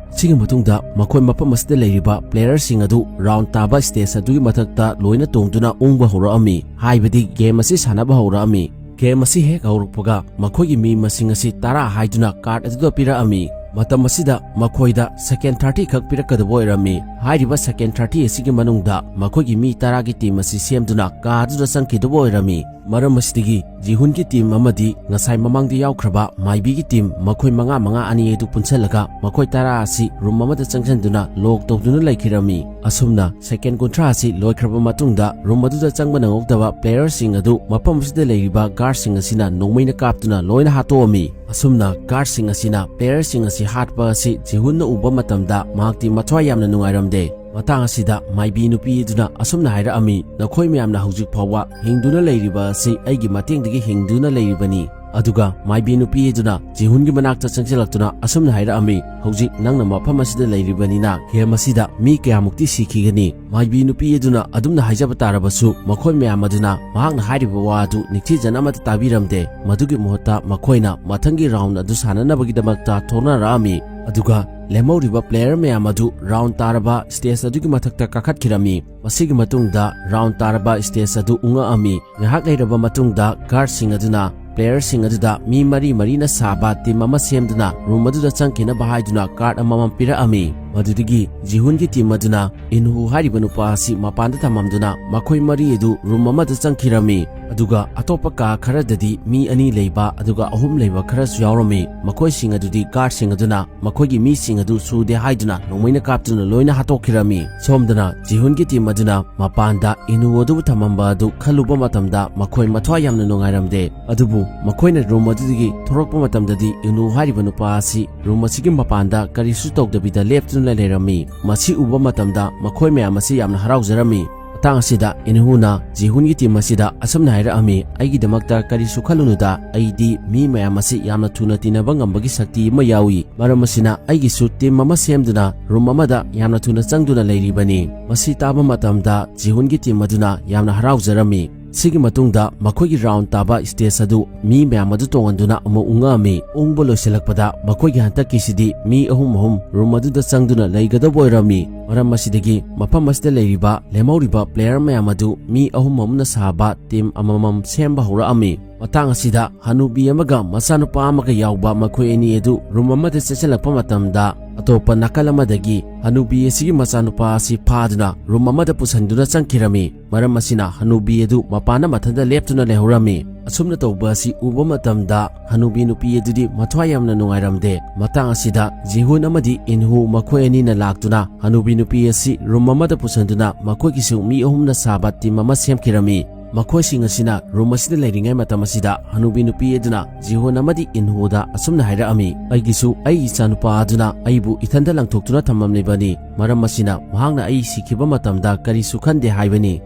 ꯁꯤꯒꯤ ꯃꯇꯨꯡꯗ ꯃꯈꯣꯏ ꯃꯐꯝ ꯑꯁꯤꯗ ꯂꯩꯔꯤꯕ ꯄ꯭ꯂꯦꯌꯔꯁꯤꯡ ꯑꯗꯨ ꯔꯥꯎꯟ ꯇꯥꯕ ꯁ꯭ꯇꯦꯖ ꯑꯗꯨꯒꯤ ꯃꯊꯛꯇ ꯂꯣꯏꯅ ꯇꯣꯡꯗꯨꯅ ꯎꯪꯕ ꯍꯧꯔꯛꯑꯝꯃꯤ, ꯍꯥꯏꯕꯗꯤ ꯒꯦꯝ ꯑꯁꯤ ꯁꯥꯟꯅꯕ ꯍꯧꯔꯛꯑꯝꯃꯤ꯫ ꯒꯦꯝ ꯑꯁꯤ ꯍꯦꯛ ꯍꯧꯔꯛꯄꯒ ꯃꯈꯣꯏꯒꯤ ꯃꯤ ꯃꯁꯤꯡ ꯑꯁꯤ ꯇꯔꯥ ꯍꯥꯏꯗꯨꯅ ꯀꯥꯔꯗ ꯑꯗꯨꯗ ꯄꯤꯔꯛꯑꯝꯃꯤ꯫ ꯃꯇꯝ ꯑꯁꯤꯗ ꯃꯈꯣꯏꯗ ꯁꯦꯀꯦꯟ ꯊꯥꯔꯇꯤ ꯈꯛ ꯄꯤꯔꯛꯀꯗꯕ ꯑꯣꯏꯔꯝꯃꯤ꯫ ꯍꯥꯏꯔꯤꯕ ꯁꯦꯀꯦꯟ ꯊꯥꯔꯇꯤ ꯑꯁꯤꯒꯤ ꯃꯅꯨꯡꯗ ꯃꯈꯣꯏꯒꯤ ꯃꯤ ꯇꯔꯥꯒꯤ ꯇꯤꯝ ꯑꯁꯤ ꯁꯦꯝꯗꯨꯅ ꯀꯥ ꯑꯗꯨꯗ ꯆꯪꯈꯤꯗꯕ ꯑꯣꯏꯔꯝꯃꯤ꯫ ꯃꯔꯝ ꯑꯁꯤꯗꯒꯤ ꯖꯤꯍꯨꯟꯒꯤ ꯇꯤꯝ ꯑꯃꯗꯤ ꯉꯁꯥꯏ ꯃꯃꯥꯡꯗ ꯌꯥꯎꯈ꯭ꯔꯕ ꯃꯥꯏꯕꯤꯒꯤ ꯇꯤꯝ, ꯃꯈꯣꯏ ꯃꯉꯥ ꯃꯉꯥ ꯑꯅꯤ ꯑꯗꯨ ꯄꯨꯟꯁꯤꯜꯂꯒ ꯃꯈꯣꯏ ꯇꯔꯥ ꯑꯁꯤ ꯔꯨꯝ ꯑꯃꯗ ꯆꯪꯁꯤꯟꯗꯨꯅ ꯂꯣꯛ ꯇꯧꯗꯨꯅ ꯂꯩꯈꯤꯔꯝꯃꯤ꯫ ꯑꯁꯨꯝꯅ ꯁꯦꯀꯦꯟ ꯀꯨꯟꯊ꯭ꯔꯥ ꯑꯁꯤ ꯂꯣꯏꯈ꯭ꯔꯕ ꯃꯇꯨꯡꯗ ꯔꯨꯝ ꯑꯗꯨꯗ ꯆꯪꯕ ꯅꯪꯍꯧꯗꯕ ꯄ꯭ꯂꯦꯌꯔꯁꯤꯡ ꯑꯗꯨ ꯃꯐꯝ ꯑꯁꯤꯗ ꯂꯩꯔꯤꯕ ꯒꯥꯔꯗꯁꯤꯡ ꯑꯁꯤꯅ ꯅꯣꯡꯃꯩꯅ ꯀꯥꯞꯇꯨꯅ ꯂꯣꯏꯅ ꯍꯥꯠꯇꯣꯛꯑꯝꯃꯤ꯫ ꯑꯁꯨꯝꯅ ꯒꯥꯔꯗꯁꯤꯡ ꯑꯁꯤꯅ ꯄ꯭ꯂꯦꯌꯔꯁꯤꯡ ꯑꯁꯤ ꯍꯥꯠꯄ ꯑꯁꯤ ꯖꯤꯍꯨꯟꯅ ꯎꯕ ꯃꯇꯝꯗ ꯃꯍꯥꯛꯇꯤ ꯃꯊ꯭ꯋꯥꯏ ꯌꯥꯝꯅ ꯅꯨꯡꯉꯥꯏꯔꯝꯗꯦ꯫ ꯃꯇꯥꯡ ꯑꯁꯤꯗ ꯃꯥꯏꯕꯤ ꯅꯨꯄꯤ ꯑꯗꯨꯅ ꯑꯁꯨꯝꯅ ꯍꯥꯏꯔꯛꯑꯝꯃꯤ, "ꯅꯈꯣꯏ ꯃꯌꯥꯝꯅ ꯍꯧꯖꯤꯛ ꯐꯥꯎꯕ ꯍꯤꯡꯗꯨꯅ ꯂꯩꯔꯤꯕ ꯑꯁꯤ ꯑꯩꯒꯤ ꯃꯇꯦꯡꯗꯒꯤ ꯍꯤꯡꯗꯨꯅ ꯂꯩꯔꯤꯕꯅꯤ"꯫ ꯑꯗꯨꯒ ꯃꯥꯏꯕꯤ ꯅꯨꯄꯤ ꯑꯗꯨꯅ ꯖꯤꯍꯨꯟꯒꯤ ꯃꯅꯥꯛꯇ ꯆꯪꯁꯤꯜꯂꯛꯇꯨꯅ ꯑꯁꯨꯝꯅ ꯍꯥꯏꯔꯛꯑꯝꯃꯤ, "ꯍꯧꯖꯤꯛ ꯅꯪꯅ ꯃꯐꯝ ꯑꯁꯤꯗ ꯂꯩꯔꯤꯕꯅꯤꯅ ꯒꯦꯝ ꯑꯁꯤꯗ ꯃꯤ ꯀꯌꯥꯃꯨꯛꯇꯤ ꯁꯤꯈꯤꯒꯅꯤ?" ꯃꯥꯏꯕꯤ ꯅꯨꯄꯤ ꯑꯗꯨꯅ ꯑꯗꯨꯝꯅ ꯍꯥꯏꯖꯕ ꯇꯥꯔꯕꯁꯨ, ꯃꯈꯣꯏ ꯃꯌꯥꯝ ꯑꯗꯨꯅ ꯃꯍꯥꯛꯅ ꯍꯥꯏꯔꯤꯕ ꯋꯥ ꯑꯗꯨ ꯅꯤꯡꯊꯤꯖꯅ ꯑꯃꯠꯇ ꯇꯥꯕꯤꯔꯝꯗꯦ꯫ ꯃꯗꯨꯒꯤ ꯃꯍꯨꯠꯇ ꯃꯈꯣꯏꯅ ꯃꯊꯪꯒꯤ ꯔꯥꯎꯟ ꯑꯗꯨ ꯁꯥꯟꯅꯅꯕꯒꯤꯗꯃꯛꯇ ꯊꯣꯛꯅꯔꯛꯑꯝꯃꯤ꯫ ꯑꯗꯨꯒ ꯂꯦꯝꯍꯧꯔꯤꯕ ꯄ꯭ꯂꯦꯌꯔ ꯃꯌꯥꯝ ꯑꯗꯨ ꯔꯥꯎꯟ ꯇꯥꯔꯕ ꯁ꯭ꯇꯦꯖ ꯑꯗꯨꯒꯤ ꯃꯊꯛꯇ ꯀꯥꯈꯠꯈꯤꯔꯝꯃꯤ꯫ ꯃꯁꯤꯒꯤ ꯃꯇꯨꯡꯗ ꯔꯥꯎꯟ ꯇꯥꯔꯕ ꯁ꯭ꯇꯦꯖ ꯑꯗꯨ ꯎꯪꯉꯛꯑꯝꯃꯤ꯫ ꯉꯥꯏꯍꯥꯛ ꯂꯩꯔꯕ ꯃꯇꯨꯡꯗ ꯒꯥꯔꯗꯁꯤꯡ ꯑꯗꯨꯅ ꯄ꯭ꯂꯦꯌꯔꯁꯤꯡ ꯑꯗꯨꯗ ꯃꯤ ꯃꯔꯤ ꯃꯔꯤꯅ ꯁꯥꯕ ꯇꯤꯝ ꯑꯃ ꯁꯦꯝꯗꯨꯅ ꯔꯨꯝ ꯑꯗꯨꯗ ꯆꯪꯈꯤꯅꯕ ꯍꯥꯏꯗꯨꯅ ꯀꯥꯔꯗ ꯑꯃꯃꯝ ꯄꯤꯔꯛꯑꯝꯃꯤ꯫ ꯃꯗꯨꯗꯒꯤ ꯖꯤꯍꯨꯟꯒꯤ ꯇꯤꯝ ꯑꯗꯨꯅ ꯏꯟꯍꯨ ꯍꯥꯏꯔꯤꯕ ꯅꯨꯄꯥ ꯑꯁꯤ ꯃꯄꯥꯟꯗ ꯊꯝꯃꯝꯗꯨꯅ ꯃꯈꯣꯏ ꯃꯔꯤ ꯑꯗꯨ ꯔꯨꯝ ꯑꯃꯗ ꯆꯪꯈꯤꯔꯝꯃꯤ꯫ ꯑꯗꯨꯒ ꯑꯇꯣꯞꯄ ꯀꯥ ꯈꯔꯗꯗꯤ ꯃꯤ ꯑꯅꯤ ꯂꯩꯕ ꯑꯗꯨꯒ ꯑꯍꯨꯝ ꯂꯩꯕ ꯈꯔꯁꯨ ꯌꯥꯎꯔꯝꯃꯤ꯫ ꯃꯈꯣꯏꯁꯤꯡ ꯑꯗꯨꯗꯤ ꯒꯥꯔꯗꯁꯤꯡ ꯑꯗꯨꯅ ꯃꯈꯣꯏꯒꯤ ꯃꯤꯁꯤꯡ ꯑꯗꯨ ꯁꯨꯗꯦ ꯍꯥꯏꯗꯨꯅ ꯅꯣꯡꯃꯩꯅ ꯀꯥꯞꯇꯨꯅ ꯂꯣꯏꯅ ꯍꯥꯠꯇꯣꯛꯈꯤꯔꯝꯃꯤ꯫ ꯁꯣꯝꯗꯅ ꯖꯤꯍꯨꯟꯒꯤ ꯇꯤꯝ ꯑꯗꯨꯅ ꯃꯄꯥꯟꯗ ꯏꯅꯨ ꯑꯗꯨꯕꯨ ꯊꯝꯃꯝꯕ ꯑꯗꯨ ꯈꯜꯂꯨꯕ ꯃꯇꯝꯗ ꯃꯈꯣꯏ ꯃꯊ꯭ꯋꯥꯏ ꯌꯥꯝꯅ ꯅꯨꯡꯉꯥꯏꯔꯝꯗꯦ꯫ ꯑꯗꯨꯕꯨ ꯃꯈꯣꯏꯅ ꯔꯨꯝ ꯑꯗꯨꯗꯒꯤ ꯊꯣꯔꯛꯄ ꯃꯇꯝꯗꯗꯤ ꯏꯅꯨ ꯍꯥꯏꯔꯤꯕ ꯅꯨꯄꯥ ꯑꯁꯤ ꯔꯨꯝ ꯑꯁꯤꯒꯤ ꯃꯄꯥꯟꯗ ꯀꯔꯤꯁꯨ ꯇꯧꯗꯕꯤꯗ ꯂꯦꯞꯇꯨꯅ ꯂꯩꯔꯝꯃꯤ꯫ ꯃꯁꯤ ꯎꯕ ꯃꯇꯝꯗ ꯃꯈꯣꯏ ꯃꯌꯥꯝ ꯑꯁꯤ ꯌꯥꯝꯅ ꯍꯔꯥꯎꯖꯔꯝꯃꯤ꯫ ꯃꯇꯥꯡ ꯑꯁꯤꯗ ꯏꯟꯍꯨꯅ ꯖꯤꯍꯨꯟꯒꯤ ꯇꯤꯝ ꯑꯁꯤꯗ ꯑꯁꯨꯝꯅ ꯍꯥꯏꯔꯛꯑꯝꯃꯤ, "ꯑꯩꯒꯤꯗꯃꯛꯇ ꯀꯔꯤꯁꯨ ꯈꯜꯂꯨꯅꯨꯗ, ꯑꯩꯗꯤ ꯃꯤ ꯃꯌꯥꯝ ꯑꯁꯤ ꯌꯥꯝꯅ ꯊꯨꯅ ꯇꯤꯟꯅꯕ ꯉꯝꯕꯒꯤ ꯁꯛꯇꯤ ꯑꯃ ꯌꯥꯎꯏ꯫ ꯃꯔꯝ ꯑꯁꯤꯅ ꯑꯩꯒꯤꯁꯨ ꯇꯤꯝ ꯑꯃ ꯁꯦꯝꯗꯨꯅ ꯔꯨꯝ ꯑꯃꯗ ꯌꯥꯝꯅ ꯊꯨꯅ ꯆꯪꯗꯨꯅ ꯂꯩꯔꯤꯕꯅꯤ"꯫ ꯃꯁꯤ ꯇꯥꯕ ꯃꯇꯝꯗ ꯖꯤꯍꯨꯟꯒꯤ ꯇꯤꯝ ꯑꯗꯨꯅ ꯌꯥꯝꯅ ꯍꯔꯥꯎꯖꯔꯝꯃꯤ꯫ ꯁꯤꯒꯤ ꯃꯇꯨꯡꯗ ꯃꯈꯣꯏꯒꯤ ꯔꯥꯎꯟ ꯇꯥꯕ ꯁ꯭ꯇꯦꯖ ꯑꯗꯨ ꯃꯤ ꯃꯌꯥꯝ ꯑꯗꯨ ꯇꯣꯡꯍꯟꯗꯨꯅ ꯑꯃꯨꯛ ꯎꯪꯉꯛꯑꯝꯃꯤ꯫ ꯎꯪꯕ ꯂꯣꯏꯁꯤꯜꯂꯛꯄꯗ ꯃꯈꯣꯏꯒꯤ ꯍꯟꯗꯛꯀꯤꯁꯤꯗꯤ ꯃꯤ ꯑꯍꯨꯝ ꯑꯍꯨꯝ ꯔꯨꯝ ꯑꯗꯨꯗ ꯆꯪꯗꯨꯅ ꯂꯩꯒꯗꯕ ꯑꯣꯏꯔꯝꯃꯤ꯫ ꯃꯔꯝ ꯑꯁꯤꯗꯒꯤ ꯃꯐꯝ ꯑꯁꯤꯗ ꯂꯩꯔꯤꯕ ꯂꯦꯝꯍꯧꯔꯤꯕ ꯄ꯭ꯂꯦꯌꯔ ꯃꯌꯥꯝ ꯑꯗꯨ ꯃꯤ ꯑꯍꯨꯝ ꯑꯍꯨꯝꯅ ꯁꯥꯕ ꯇꯤꯝ ꯑꯃꯃꯝ ꯁꯦꯝꯕ ꯍꯧꯔꯛꯑꯝꯃꯤ꯫ ꯃꯇꯥꯡ ꯑꯁꯤꯗ ꯍꯅꯨꯕꯤ ꯑꯃꯒ ꯃꯆꯥꯅꯨꯄꯥ ꯑꯃꯒ ꯌꯥꯎꯕ ꯃꯈꯣꯏ ꯑꯅꯤ ꯑꯗꯨ ꯔꯨꯝ ꯑꯃꯗ ꯆꯦꯟꯁꯤꯜꯂꯛꯄ ꯃꯇꯝꯗ, ꯑꯇꯣꯞꯄ ꯅꯥꯀꯜ ꯑꯃꯗꯒꯤ ꯍꯅꯨꯕꯤ ꯑꯁꯤꯒꯤ ꯃꯆꯥꯅꯨꯄꯥ ꯑꯁꯤ ꯐꯥꯗꯨꯅ ꯔꯨꯝ ꯑꯃꯗ ꯄꯨꯁꯤꯟꯗꯨꯅ ꯆꯪꯈꯤꯔꯝꯃꯤ꯫ ꯃꯔꯝ ꯑꯁꯤꯅ ꯍꯅꯨꯕꯤ ꯑꯗꯨ ꯃꯄꯥꯟꯗ ꯃꯊꯟꯇ ꯂꯦꯞꯇꯨꯅ ꯂꯩꯍꯧꯔꯝꯃꯤ꯫ ꯑꯁꯨꯝꯅ ꯇꯧꯕ ꯑꯁꯤ ꯎꯕ ꯃꯇꯝꯗ ꯍꯅꯨꯕꯤ ꯅꯨꯄꯤ ꯑꯗꯨꯗꯤ ꯃꯊ꯭ꯋꯥꯏ ꯌꯥꯝꯅ ꯅꯨꯡꯉꯥꯏꯔꯝꯗꯦ꯫ ꯃꯇꯥꯡ ꯑꯁꯤꯗ ꯖꯤꯍꯨꯟ ꯑꯃꯗꯤ ꯏꯟꯍꯨ ꯃꯈꯣꯏ ꯑꯅꯤꯅ ꯂꯥꯛꯇꯨꯅ ꯍꯅꯨꯕꯤ ꯅꯨꯄꯤ ꯑꯁꯤ ꯔꯨꯝ ꯑꯃꯗ ꯄꯨꯁꯤꯟꯗꯨꯅ ꯃꯈꯣꯏꯒꯤꯁꯨ ꯃꯤ ꯑꯍꯨꯝꯅ ꯁꯥꯕ ꯇꯤꯝ ꯑꯃ ꯁꯦꯝꯈꯤꯔꯝꯃꯤ꯫ ꯃꯈꯣꯏꯁꯤꯡ ꯑꯁꯤꯅ ꯔꯨꯝ ꯑꯁꯤꯗ ꯂꯩꯔꯤꯉꯩ ꯃꯇꯝ ꯑꯁꯤꯗ ꯍꯅꯨꯕꯤ ꯅꯨꯄꯤ ꯑꯗꯨꯅ ꯖꯤꯍꯨꯟ ꯑꯃꯗꯤ ꯏꯟꯍꯨꯗ ꯑꯁꯨꯝꯅ ꯍꯥꯏꯔꯛꯑꯝꯃꯤ, "ꯑꯩꯒꯤꯁꯨ ꯑꯩꯒꯤ ꯏꯆꯥꯅꯨꯄꯥ ꯑꯗꯨꯅ ꯑꯩꯕꯨ ꯏꯊꯟꯗ ꯂꯪꯊꯣꯛꯇꯨꯅ ꯊꯝꯂꯝꯂꯤꯕꯅꯤ꯫ ꯃꯔꯝ ꯑꯁꯤꯅ ꯃꯍꯥꯛꯅ ꯑꯩ ꯁꯤꯈꯤꯕ ꯃꯇꯝꯗ ꯀꯔꯤꯁꯨ ꯈꯟꯗꯦ ꯍꯥꯏꯕꯅꯤ꯫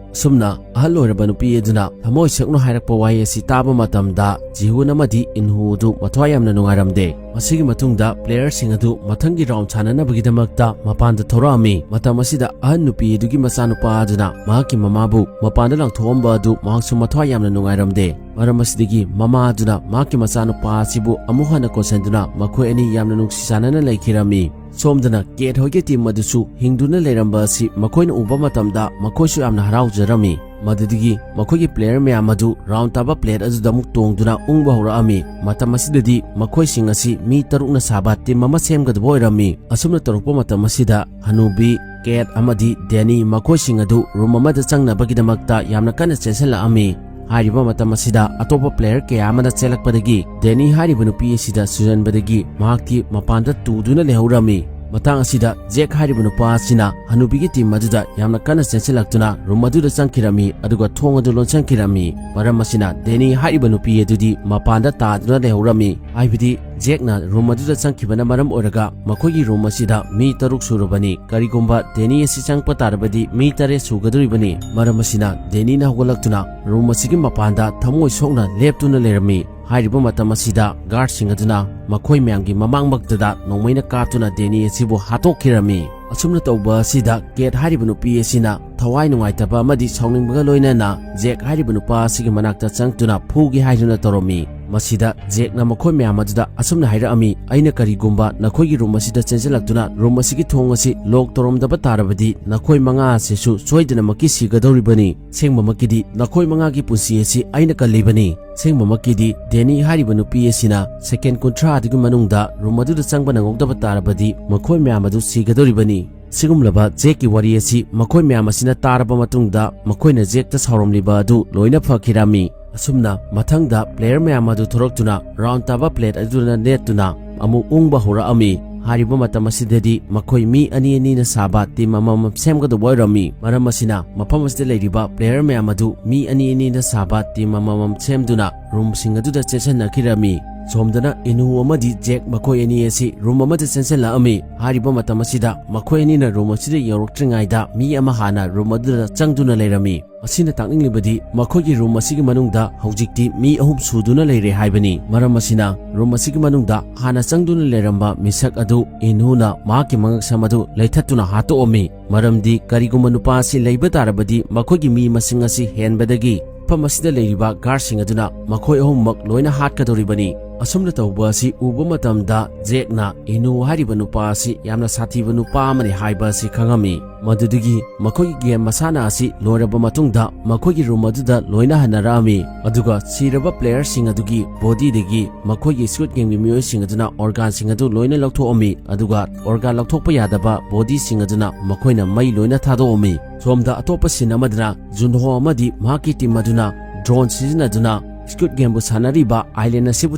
ꯑꯁꯨꯝꯅ ꯑꯍꯜ ꯑꯣꯏꯔꯕ ꯅꯨꯄꯤ ꯑꯗꯨꯅ ꯊꯃꯣꯏ ꯁꯦꯡꯅ ꯍꯥꯏꯔꯛꯄ ꯋꯥꯍꯩ ꯑꯁꯤ ꯇꯥꯕ ꯃꯇꯝꯗ ꯖꯤꯍꯨꯟ ꯑꯃꯗꯤ ꯏꯟꯍꯨ ꯑꯗꯨ ꯃꯊ꯭ꯋꯥꯏ ꯌꯥꯝꯅ ꯅꯨꯡꯉꯥꯏꯔꯝꯗꯦ꯫ ꯃꯁꯤꯒꯤ ꯃꯇꯨꯡꯗ playerꯁꯤꯡ ꯑꯗꯨ ꯃꯊꯪꯒꯤ round ꯁꯥꯟꯅꯅꯕꯒꯤꯗꯃꯛꯇ ꯃꯄꯥꯟꯗ ꯊꯣꯔꯛꯑꯝꯃꯤ꯫ ꯃꯇꯝ ꯑꯁꯤꯗ ꯑꯍꯟ ꯅꯨꯄꯤ ꯑꯗꯨꯒꯤ ꯃꯆꯥꯅꯨꯄꯥ ꯑꯗꯨꯅ ꯃꯍꯥꯛꯀꯤ ꯃꯃꯥꯕꯨ ꯃꯄꯥꯟꯗ ꯂꯪꯊꯣꯛꯑꯝꯕ ꯑꯗꯨ ꯃꯍꯥꯛꯁꯨ ꯃꯊ꯭ꯋꯥꯏ ꯌꯥꯝꯅ ꯅꯨꯡꯉꯥꯏꯔꯝꯗꯦ꯫ ꯃꯔꯝ ꯑꯁꯤꯗꯒꯤ ꯃꯃꯥ ꯑꯗꯨꯅ ꯃꯍꯥꯛꯀꯤ ꯃꯆꯥꯅꯨꯄꯥ ꯑꯁꯤꯕꯨ ꯑꯃꯨꯛ ꯍꯟꯅ ꯀꯣꯟꯁꯤꯟꯗꯨꯅ ꯃꯈꯣꯏ ꯑꯅꯤ ꯌꯥꯝꯅ ꯅꯨꯡꯁꯤ ꯆꯥꯟꯅꯅ ꯂꯩꯈꯤꯔꯝꯃꯤ꯫ ꯁꯣꯝꯗꯅ ꯀꯦꯠ ꯍꯣꯏꯒꯤ team ꯑꯗꯨꯁꯨ ꯍꯤꯡꯗꯨꯅ ꯂꯩꯔꯝꯕ ꯑꯁꯤ ꯃꯈꯣꯏꯅ ꯎꯕ ꯃꯇꯝꯗ ꯃꯈꯣꯏꯁꯨ ꯌꯥꯝꯅ ꯍꯔꯥꯎꯖꯔꯝꯃꯤ꯫ ꯃꯗꯨꯗꯒꯤ ꯃꯈꯣꯏꯒꯤ player ꯃꯌꯥꯝ ꯑꯗꯨ round ꯇꯥꯕ plate ꯑꯗꯨꯗ ꯑꯃꯨꯛ ꯇꯣꯡꯗꯨꯅ ꯎꯪꯕ ꯍꯧꯔꯛꯑꯝꯃꯤ꯫ ꯃꯇꯝ ꯑꯁꯤꯗꯗꯤ ꯃꯈꯣꯏꯁꯤꯡ ꯑꯁꯤ ꯃꯤ ꯇꯔꯨꯛꯅ ꯁꯥꯕ team ꯑꯃ ꯁꯦꯝꯒꯗꯕ ꯑꯣꯏꯔꯝꯃꯤ꯫ ꯑꯁꯨꯝꯅ ꯇꯧꯔꯛꯄ ꯃꯇꯝ ꯑꯁꯤꯗ ꯍꯅꯨꯕꯤ, ꯀꯦꯠ ꯑꯃꯗꯤ ꯗꯦꯅꯤ ꯃꯈꯣꯏꯁꯤꯡ ꯑꯗꯨ room ꯑꯃꯗ ꯆꯪꯅꯕꯒꯤꯗꯃꯛꯇ ꯌꯥꯝꯅ ꯀꯟꯅ ꯆꯦꯟꯁꯤꯜꯂꯛꯑꯝꯃꯤ꯫ ꯍꯥꯏꯔꯤꯕ ꯃꯇꯝ ꯑꯁꯤꯗ ꯑꯇꯣꯞꯄ player ꯀꯌꯥ ꯑꯃꯅ ꯆꯦꯜꯂꯛꯄꯗꯒꯤ ꯗꯦꯅꯤ ꯍꯥꯏꯔꯤꯕ ꯅꯨꯄꯤ ꯑꯁꯤꯗ ꯁꯨꯖꯟꯕꯗꯒꯤ ꯃꯍꯥꯛꯇꯤ ꯃꯄꯥꯟꯗ ꯇꯨꯗꯨꯅ ꯂꯩꯍꯧꯔꯝꯃꯤ꯫ ꯃꯇꯥꯡ ꯑꯁꯤꯗ ꯖꯦꯛ ꯍꯥꯏꯔꯤꯕ ꯅꯨꯄꯥ ꯑꯁꯤꯅ ꯍꯅꯨꯕꯤꯒꯤ team ꯑꯗꯨꯗ ꯌꯥꯝꯅ ꯀꯟꯅ ꯆꯦꯟꯁꯤꯜꯂꯛꯇꯨꯅ room ꯑꯗꯨꯗ ꯆꯪꯈꯤꯔꯝꯃꯤ, ꯑꯗꯨꯒ ꯊꯣꯡ ꯑꯗꯨ ꯂꯣꯟꯁꯤꯟꯈꯤꯔꯝꯃꯤ꯫ ꯃꯔꯝ ꯑꯁꯤꯅ ꯗꯦꯅꯤ ꯍꯥꯏꯔꯤꯕ ꯅꯨꯄꯤ ꯑꯗꯨꯗꯤ ꯃꯄꯥꯟꯗ ꯇꯥꯗꯨꯅ ꯂꯩꯍꯧꯔꯝꯃꯤ꯫ ꯍꯥꯏꯕꯗꯤ ꯖꯦꯛꯅ room ꯑꯗꯨꯗ ꯆꯪꯈꯤꯕꯅ ꯃꯔꯝ ꯑꯣꯏꯔꯒ ꯃꯈꯣꯏꯒꯤ room ꯑꯁꯤꯗ ꯃꯤ ꯇꯔꯨꯛ ꯁꯨꯔꯕꯅꯤ꯫ ꯀꯔꯤꯒꯨꯝꯕ ꯗꯦꯅꯤ ꯑꯁꯤ ꯆꯪꯂꯛꯄ ꯇꯥꯔꯕꯗꯤ ꯃꯤ ꯇꯔꯦꯠ ꯁꯨꯒꯗꯧꯔꯤꯕꯅꯤ꯫ ꯃꯔꯝ ꯑꯁꯤꯅ ꯗꯦꯅꯤꯅ ꯍꯧꯒꯠꯂꯛꯇꯨꯅ room ꯑꯁꯤꯒꯤ ꯃꯄꯥꯟꯗ ꯊꯃꯣꯏ ꯁꯣꯛꯅ ꯂꯦꯞꯇꯨꯅ ꯂꯩꯔꯝꯃꯤ꯫ ꯍꯥꯏꯔꯤꯕ ꯃꯇꯝ ꯑꯁꯤꯗ guardꯁꯤꯡ ꯑꯗꯨꯅ ꯃꯈꯣꯏ ꯃꯌꯥꯝꯒꯤ ꯃꯃꯥꯡꯃꯛꯇꯗ ꯅꯣꯡꯃꯩꯅ ꯀꯥꯞꯇꯨꯅ ꯗꯦꯅꯤ ꯑꯁꯤꯕꯨ ꯍꯥꯠꯇꯣꯛꯈꯤꯔꯝꯃꯤ꯫ ꯑꯁꯨꯝꯅ ꯇꯧꯕ ꯑꯁꯤꯗ ꯀꯦꯠ ꯍꯥꯏꯔꯤꯕ ꯅꯨꯄꯤ ꯑꯁꯤꯅ ꯊꯋꯥꯏ ꯅꯨꯡꯉꯥꯏꯇꯕ ꯑꯃꯗꯤ ꯁꯥꯎꯅꯤꯡꯕꯒ ꯂꯣꯏꯅꯅ ꯖꯦꯛ ꯍꯥꯏꯔꯤꯕ ꯅꯨꯄꯥ ꯑꯁꯤꯒꯤ ꯃꯅꯥꯛꯇ ꯆꯪꯂꯛꯇꯨꯅ ꯐꯨꯒꯦ ꯍꯥꯏꯗꯨꯅ ꯇꯧꯔꯝꯃꯤ꯫ ꯃꯁꯤꯗ ꯖꯦꯛꯅ ꯃꯈꯣꯏ ꯃꯌꯥꯝ ꯑꯗꯨꯗ ꯑꯁꯨꯝꯅ ꯍꯥꯏꯔꯛꯑꯝꯃꯤ, "ꯑꯩꯅ ꯀꯔꯤꯒꯨꯝꯕ ꯅꯈꯣꯏꯒꯤ room ꯑꯁꯤꯗ ꯆꯦꯟꯁꯤꯜꯂꯛꯇꯨꯅ room ꯑꯁꯤꯒꯤ ꯊꯣꯡ ꯑꯁꯤ lock ꯇꯧꯔꯝꯗꯕ ꯇꯥꯔꯕꯗꯤ ꯅꯈꯣꯏ ꯃꯉꯥ ꯑꯁꯤꯁꯨ ꯁꯣꯏꯗꯅꯃꯛꯀꯤ ꯁꯤꯒꯗꯧꯔꯤꯕꯅꯤ꯫ ꯑꯁꯦꯡꯕꯃꯛꯀꯤꯗꯤ ꯅꯈꯣꯏ ꯃꯉꯥꯒꯤ ꯄꯨꯟꯁꯤ ꯑꯁꯤ ꯑꯩꯅ ꯀꯜꯂꯤꯕꯅꯤ꯫ ꯑꯁꯦꯡꯕꯃꯛꯀꯤꯗꯤ ꯗꯦꯅꯤ ꯍꯥꯏꯔꯤꯕ ꯅꯨꯄꯤ ꯑꯁꯤꯅ second ꯀꯨꯟꯊ꯭ꯔꯥ ꯑꯗꯨꯒꯤ ꯃꯅꯨꯡꯗ room ꯑꯗꯨꯗ ꯆꯪꯕ ꯅꯪꯍꯧꯗꯕ ꯇꯥꯔꯕꯗꯤ ꯃꯈꯣꯏ ꯃꯌꯥꯝ ꯑꯗꯨ ꯁꯤꯒꯗꯧꯔꯤꯕꯅꯤ꯫" ꯁꯤꯒꯨꯝꯂꯕ ꯖꯦꯛꯀꯤ ꯋꯥꯔꯤ ꯑꯁꯤ ꯃꯈꯣꯏ ꯃꯌꯥꯝ ꯑꯁꯤꯅ ꯇꯥꯔꯕ ꯃꯇꯨꯡꯗ ꯃꯈꯣꯏꯅ ꯖꯦꯛꯇ ꯁꯥꯎꯔꯝꯂꯤꯕ ꯑꯗꯨ ꯂꯣꯏꯅ ꯐꯈꯤꯔꯝꯃꯤ꯫ ꯑꯁꯨꯝꯅ ꯃꯊꯪꯗ player ꯃꯌꯥꯝ ꯑꯗꯨ ꯊꯣꯔꯛꯇꯨꯅ round ꯇꯥꯕ plate ꯑꯗꯨꯗ ꯅꯦꯠꯇꯨꯅ ꯑꯃꯨꯛ ꯎꯪꯕ ꯍꯧꯔꯛꯑꯝꯃꯤ꯫ ꯍꯥꯏꯔꯤꯕ ꯃꯇꯝ ꯑꯁꯤꯗꯗꯤ ꯃꯈꯣꯏ ꯃꯤ ꯑꯅꯤ ꯑꯅꯤꯅ ꯁꯥꯕ team ꯑꯃꯃꯝ ꯁꯦꯝꯒꯗꯧꯕ ꯑꯣꯏꯔꯝꯃꯤ꯫ ꯃꯔꯝ ꯑꯁꯤꯅ ꯃꯐꯝ ꯑꯁꯤꯗ ꯂꯩꯔꯤꯕ player ꯃꯌꯥꯝ ꯑꯗꯨ ꯃꯤ ꯑꯅꯤ ꯑꯅꯤꯅ ꯁꯥꯕ team ꯑꯃꯃꯝ ꯁꯦꯝꯗꯨꯅ roomꯁꯤꯡ ꯑꯗꯨꯗ ꯆꯦꯟꯁꯤꯟꯅꯈꯤꯔꯝꯃꯤ꯫ ꯁꯣꯝꯗꯅ ꯏꯅꯨ ꯑꯃꯗꯤ ꯖꯦꯛ ꯃꯈꯣꯏ ꯑꯅꯤ ꯑꯁꯤ ꯔꯨꯝ ꯑꯃꯗ ꯆꯦꯟꯁꯤꯜꯂꯛꯑꯝꯃꯤ꯫ ꯍꯥꯏꯔꯤꯕ ꯃꯇꯝ ꯑꯁꯤꯗ ꯃꯈꯣꯏ ꯑꯅꯤꯅ ꯔꯨꯝ ꯑꯁꯤꯗ ꯌꯧꯔꯛꯇ꯭ꯔꯤꯉꯩꯗ ꯃꯤ ꯑꯃ ꯍꯥꯟꯅ ꯔꯨꯝ ꯑꯗꯨꯗ ꯆꯪꯗꯨꯅ ꯂꯩꯔꯝꯃꯤ꯫ ꯃꯁꯤꯅ ꯇꯥꯛꯅꯤꯡꯂꯤꯕꯗꯤ ꯃꯈꯣꯏꯒꯤ ꯔꯨꯝ ꯑꯁꯤꯒꯤ ꯃꯅꯨꯡꯗ ꯍꯧꯖꯤꯛꯇꯤ ꯃꯤ ꯑꯍꯨꯝ ꯁꯨꯗꯨꯅ ꯂꯩꯔꯦ ꯍꯥꯏꯕꯅꯤ꯫ ꯃꯔꯝ ꯑꯁꯤꯅ ꯔꯨꯝ ꯑꯁꯤꯒꯤ ꯃꯅꯨꯡꯗ ꯍꯥꯟꯅ ꯆꯪꯗꯨꯅ ꯂꯩꯔꯝꯕ ꯃꯤꯁꯛ ꯑꯗꯨ ꯏꯅꯨꯅ ꯃꯍꯥꯛꯀꯤ ꯃꯉꯛꯁꯝ ꯑꯗꯨ ꯂꯩꯊꯠꯇꯨꯅ ꯍꯥꯠꯇꯣꯛꯑꯝꯃꯤ꯫ ꯃꯔꯝꯗꯤ ꯀꯔꯤꯒꯨꯝꯕ ꯅꯨꯄꯥ ꯑꯁꯤ ꯂꯩꯕ ꯇꯥꯔꯕꯗꯤ ꯃꯈꯣꯏꯒꯤ ꯃꯤ ꯃꯁꯤꯡ ꯑꯁꯤ ꯍꯦꯟꯕꯗꯒꯤ ꯃꯐꯝ ꯑꯁꯤꯗ ꯂꯩꯔꯤꯕ ꯒꯥꯔꯗꯁꯤꯡ ꯑꯗꯨꯅ ꯃꯈꯣꯏ ꯑꯍꯨꯝꯃꯛ ꯂꯣꯏꯅ ꯍꯥꯠꯀꯗꯧꯔꯤꯕꯅꯤ꯫ ꯑꯁꯨꯝꯅ ꯇꯧꯕ ꯑꯁꯤ ꯎꯕ ꯃꯇꯝꯗ ꯖꯦꯛꯅ ꯏꯅꯨ ꯍꯥꯏꯔꯤꯕ ꯅꯨꯄꯥ ꯑꯁꯤ ꯌꯥꯝꯅ ꯁꯥꯊꯤꯕ ꯅꯨꯄꯥ ꯑꯃꯅꯤ ꯍꯥꯏꯕ ꯑꯁꯤ ꯈꯪꯉꯝꯃꯤ꯫ ꯃꯗꯨꯗꯒꯤ ꯃꯈꯣꯏꯒꯤ ꯒꯦꯝ ꯃꯁꯥꯟꯅ ꯑꯁꯤ ꯂꯣꯏꯔꯕ ꯃꯇꯨꯡꯗ ꯃꯈꯣꯏꯒꯤ ꯔꯨꯝ ꯑꯗꯨꯗ ꯂꯣꯏꯅ ꯍꯟꯅꯔꯛꯑꯝꯃꯤ꯫ ꯑꯗꯨꯒ ꯁꯤꯔꯕ ꯄ꯭ꯂꯦꯌꯔꯁꯤꯡ ꯑꯗꯨꯒꯤ ꯕꯣꯗꯤꯗꯒꯤ ꯃꯈꯣꯏꯒꯤ ꯁ꯭ꯀꯨꯠ ꯒꯦꯝꯒꯤ ꯃꯤꯑꯣꯏꯁꯤꯡ ꯑꯗꯨꯅ ꯑꯣꯔꯒꯥꯟꯁꯤꯡ ꯑꯗꯨ ꯂꯣꯏꯅ ꯂꯧꯊꯣꯛꯑꯝꯃꯤ꯫ ꯑꯗꯨꯒ ꯑꯣꯔꯒꯥꯟ ꯂꯧꯊꯣꯛꯄ ꯌꯥꯗꯕ ꯕꯣꯗꯤꯁꯤꯡ ꯑꯗꯨꯅ ꯃꯈꯣꯏꯅ ꯃꯩ ꯂꯣꯏꯅ ꯊꯥꯗꯣꯛꯑꯝꯃꯤ꯫ ꯁꯣꯝꯗ ꯑꯇꯣꯞꯄ ꯁꯤꯟ ꯑꯃꯗꯅ ꯖꯨꯟꯍꯣ ꯑꯃꯗꯤ ꯃꯍꯥꯛꯀꯤ ꯇꯤꯝ ꯑꯗꯨꯅ ꯗ꯭ꯔꯣꯟ ꯁꯤꯖꯤꯟꯅꯗꯨꯅ ꯁ꯭ꯀꯨꯠ ꯒꯦꯝꯕꯨ ꯁꯥꯟꯅꯔꯤꯕ ꯑꯥꯏꯂꯦꯟ ꯑꯁꯤꯕꯨ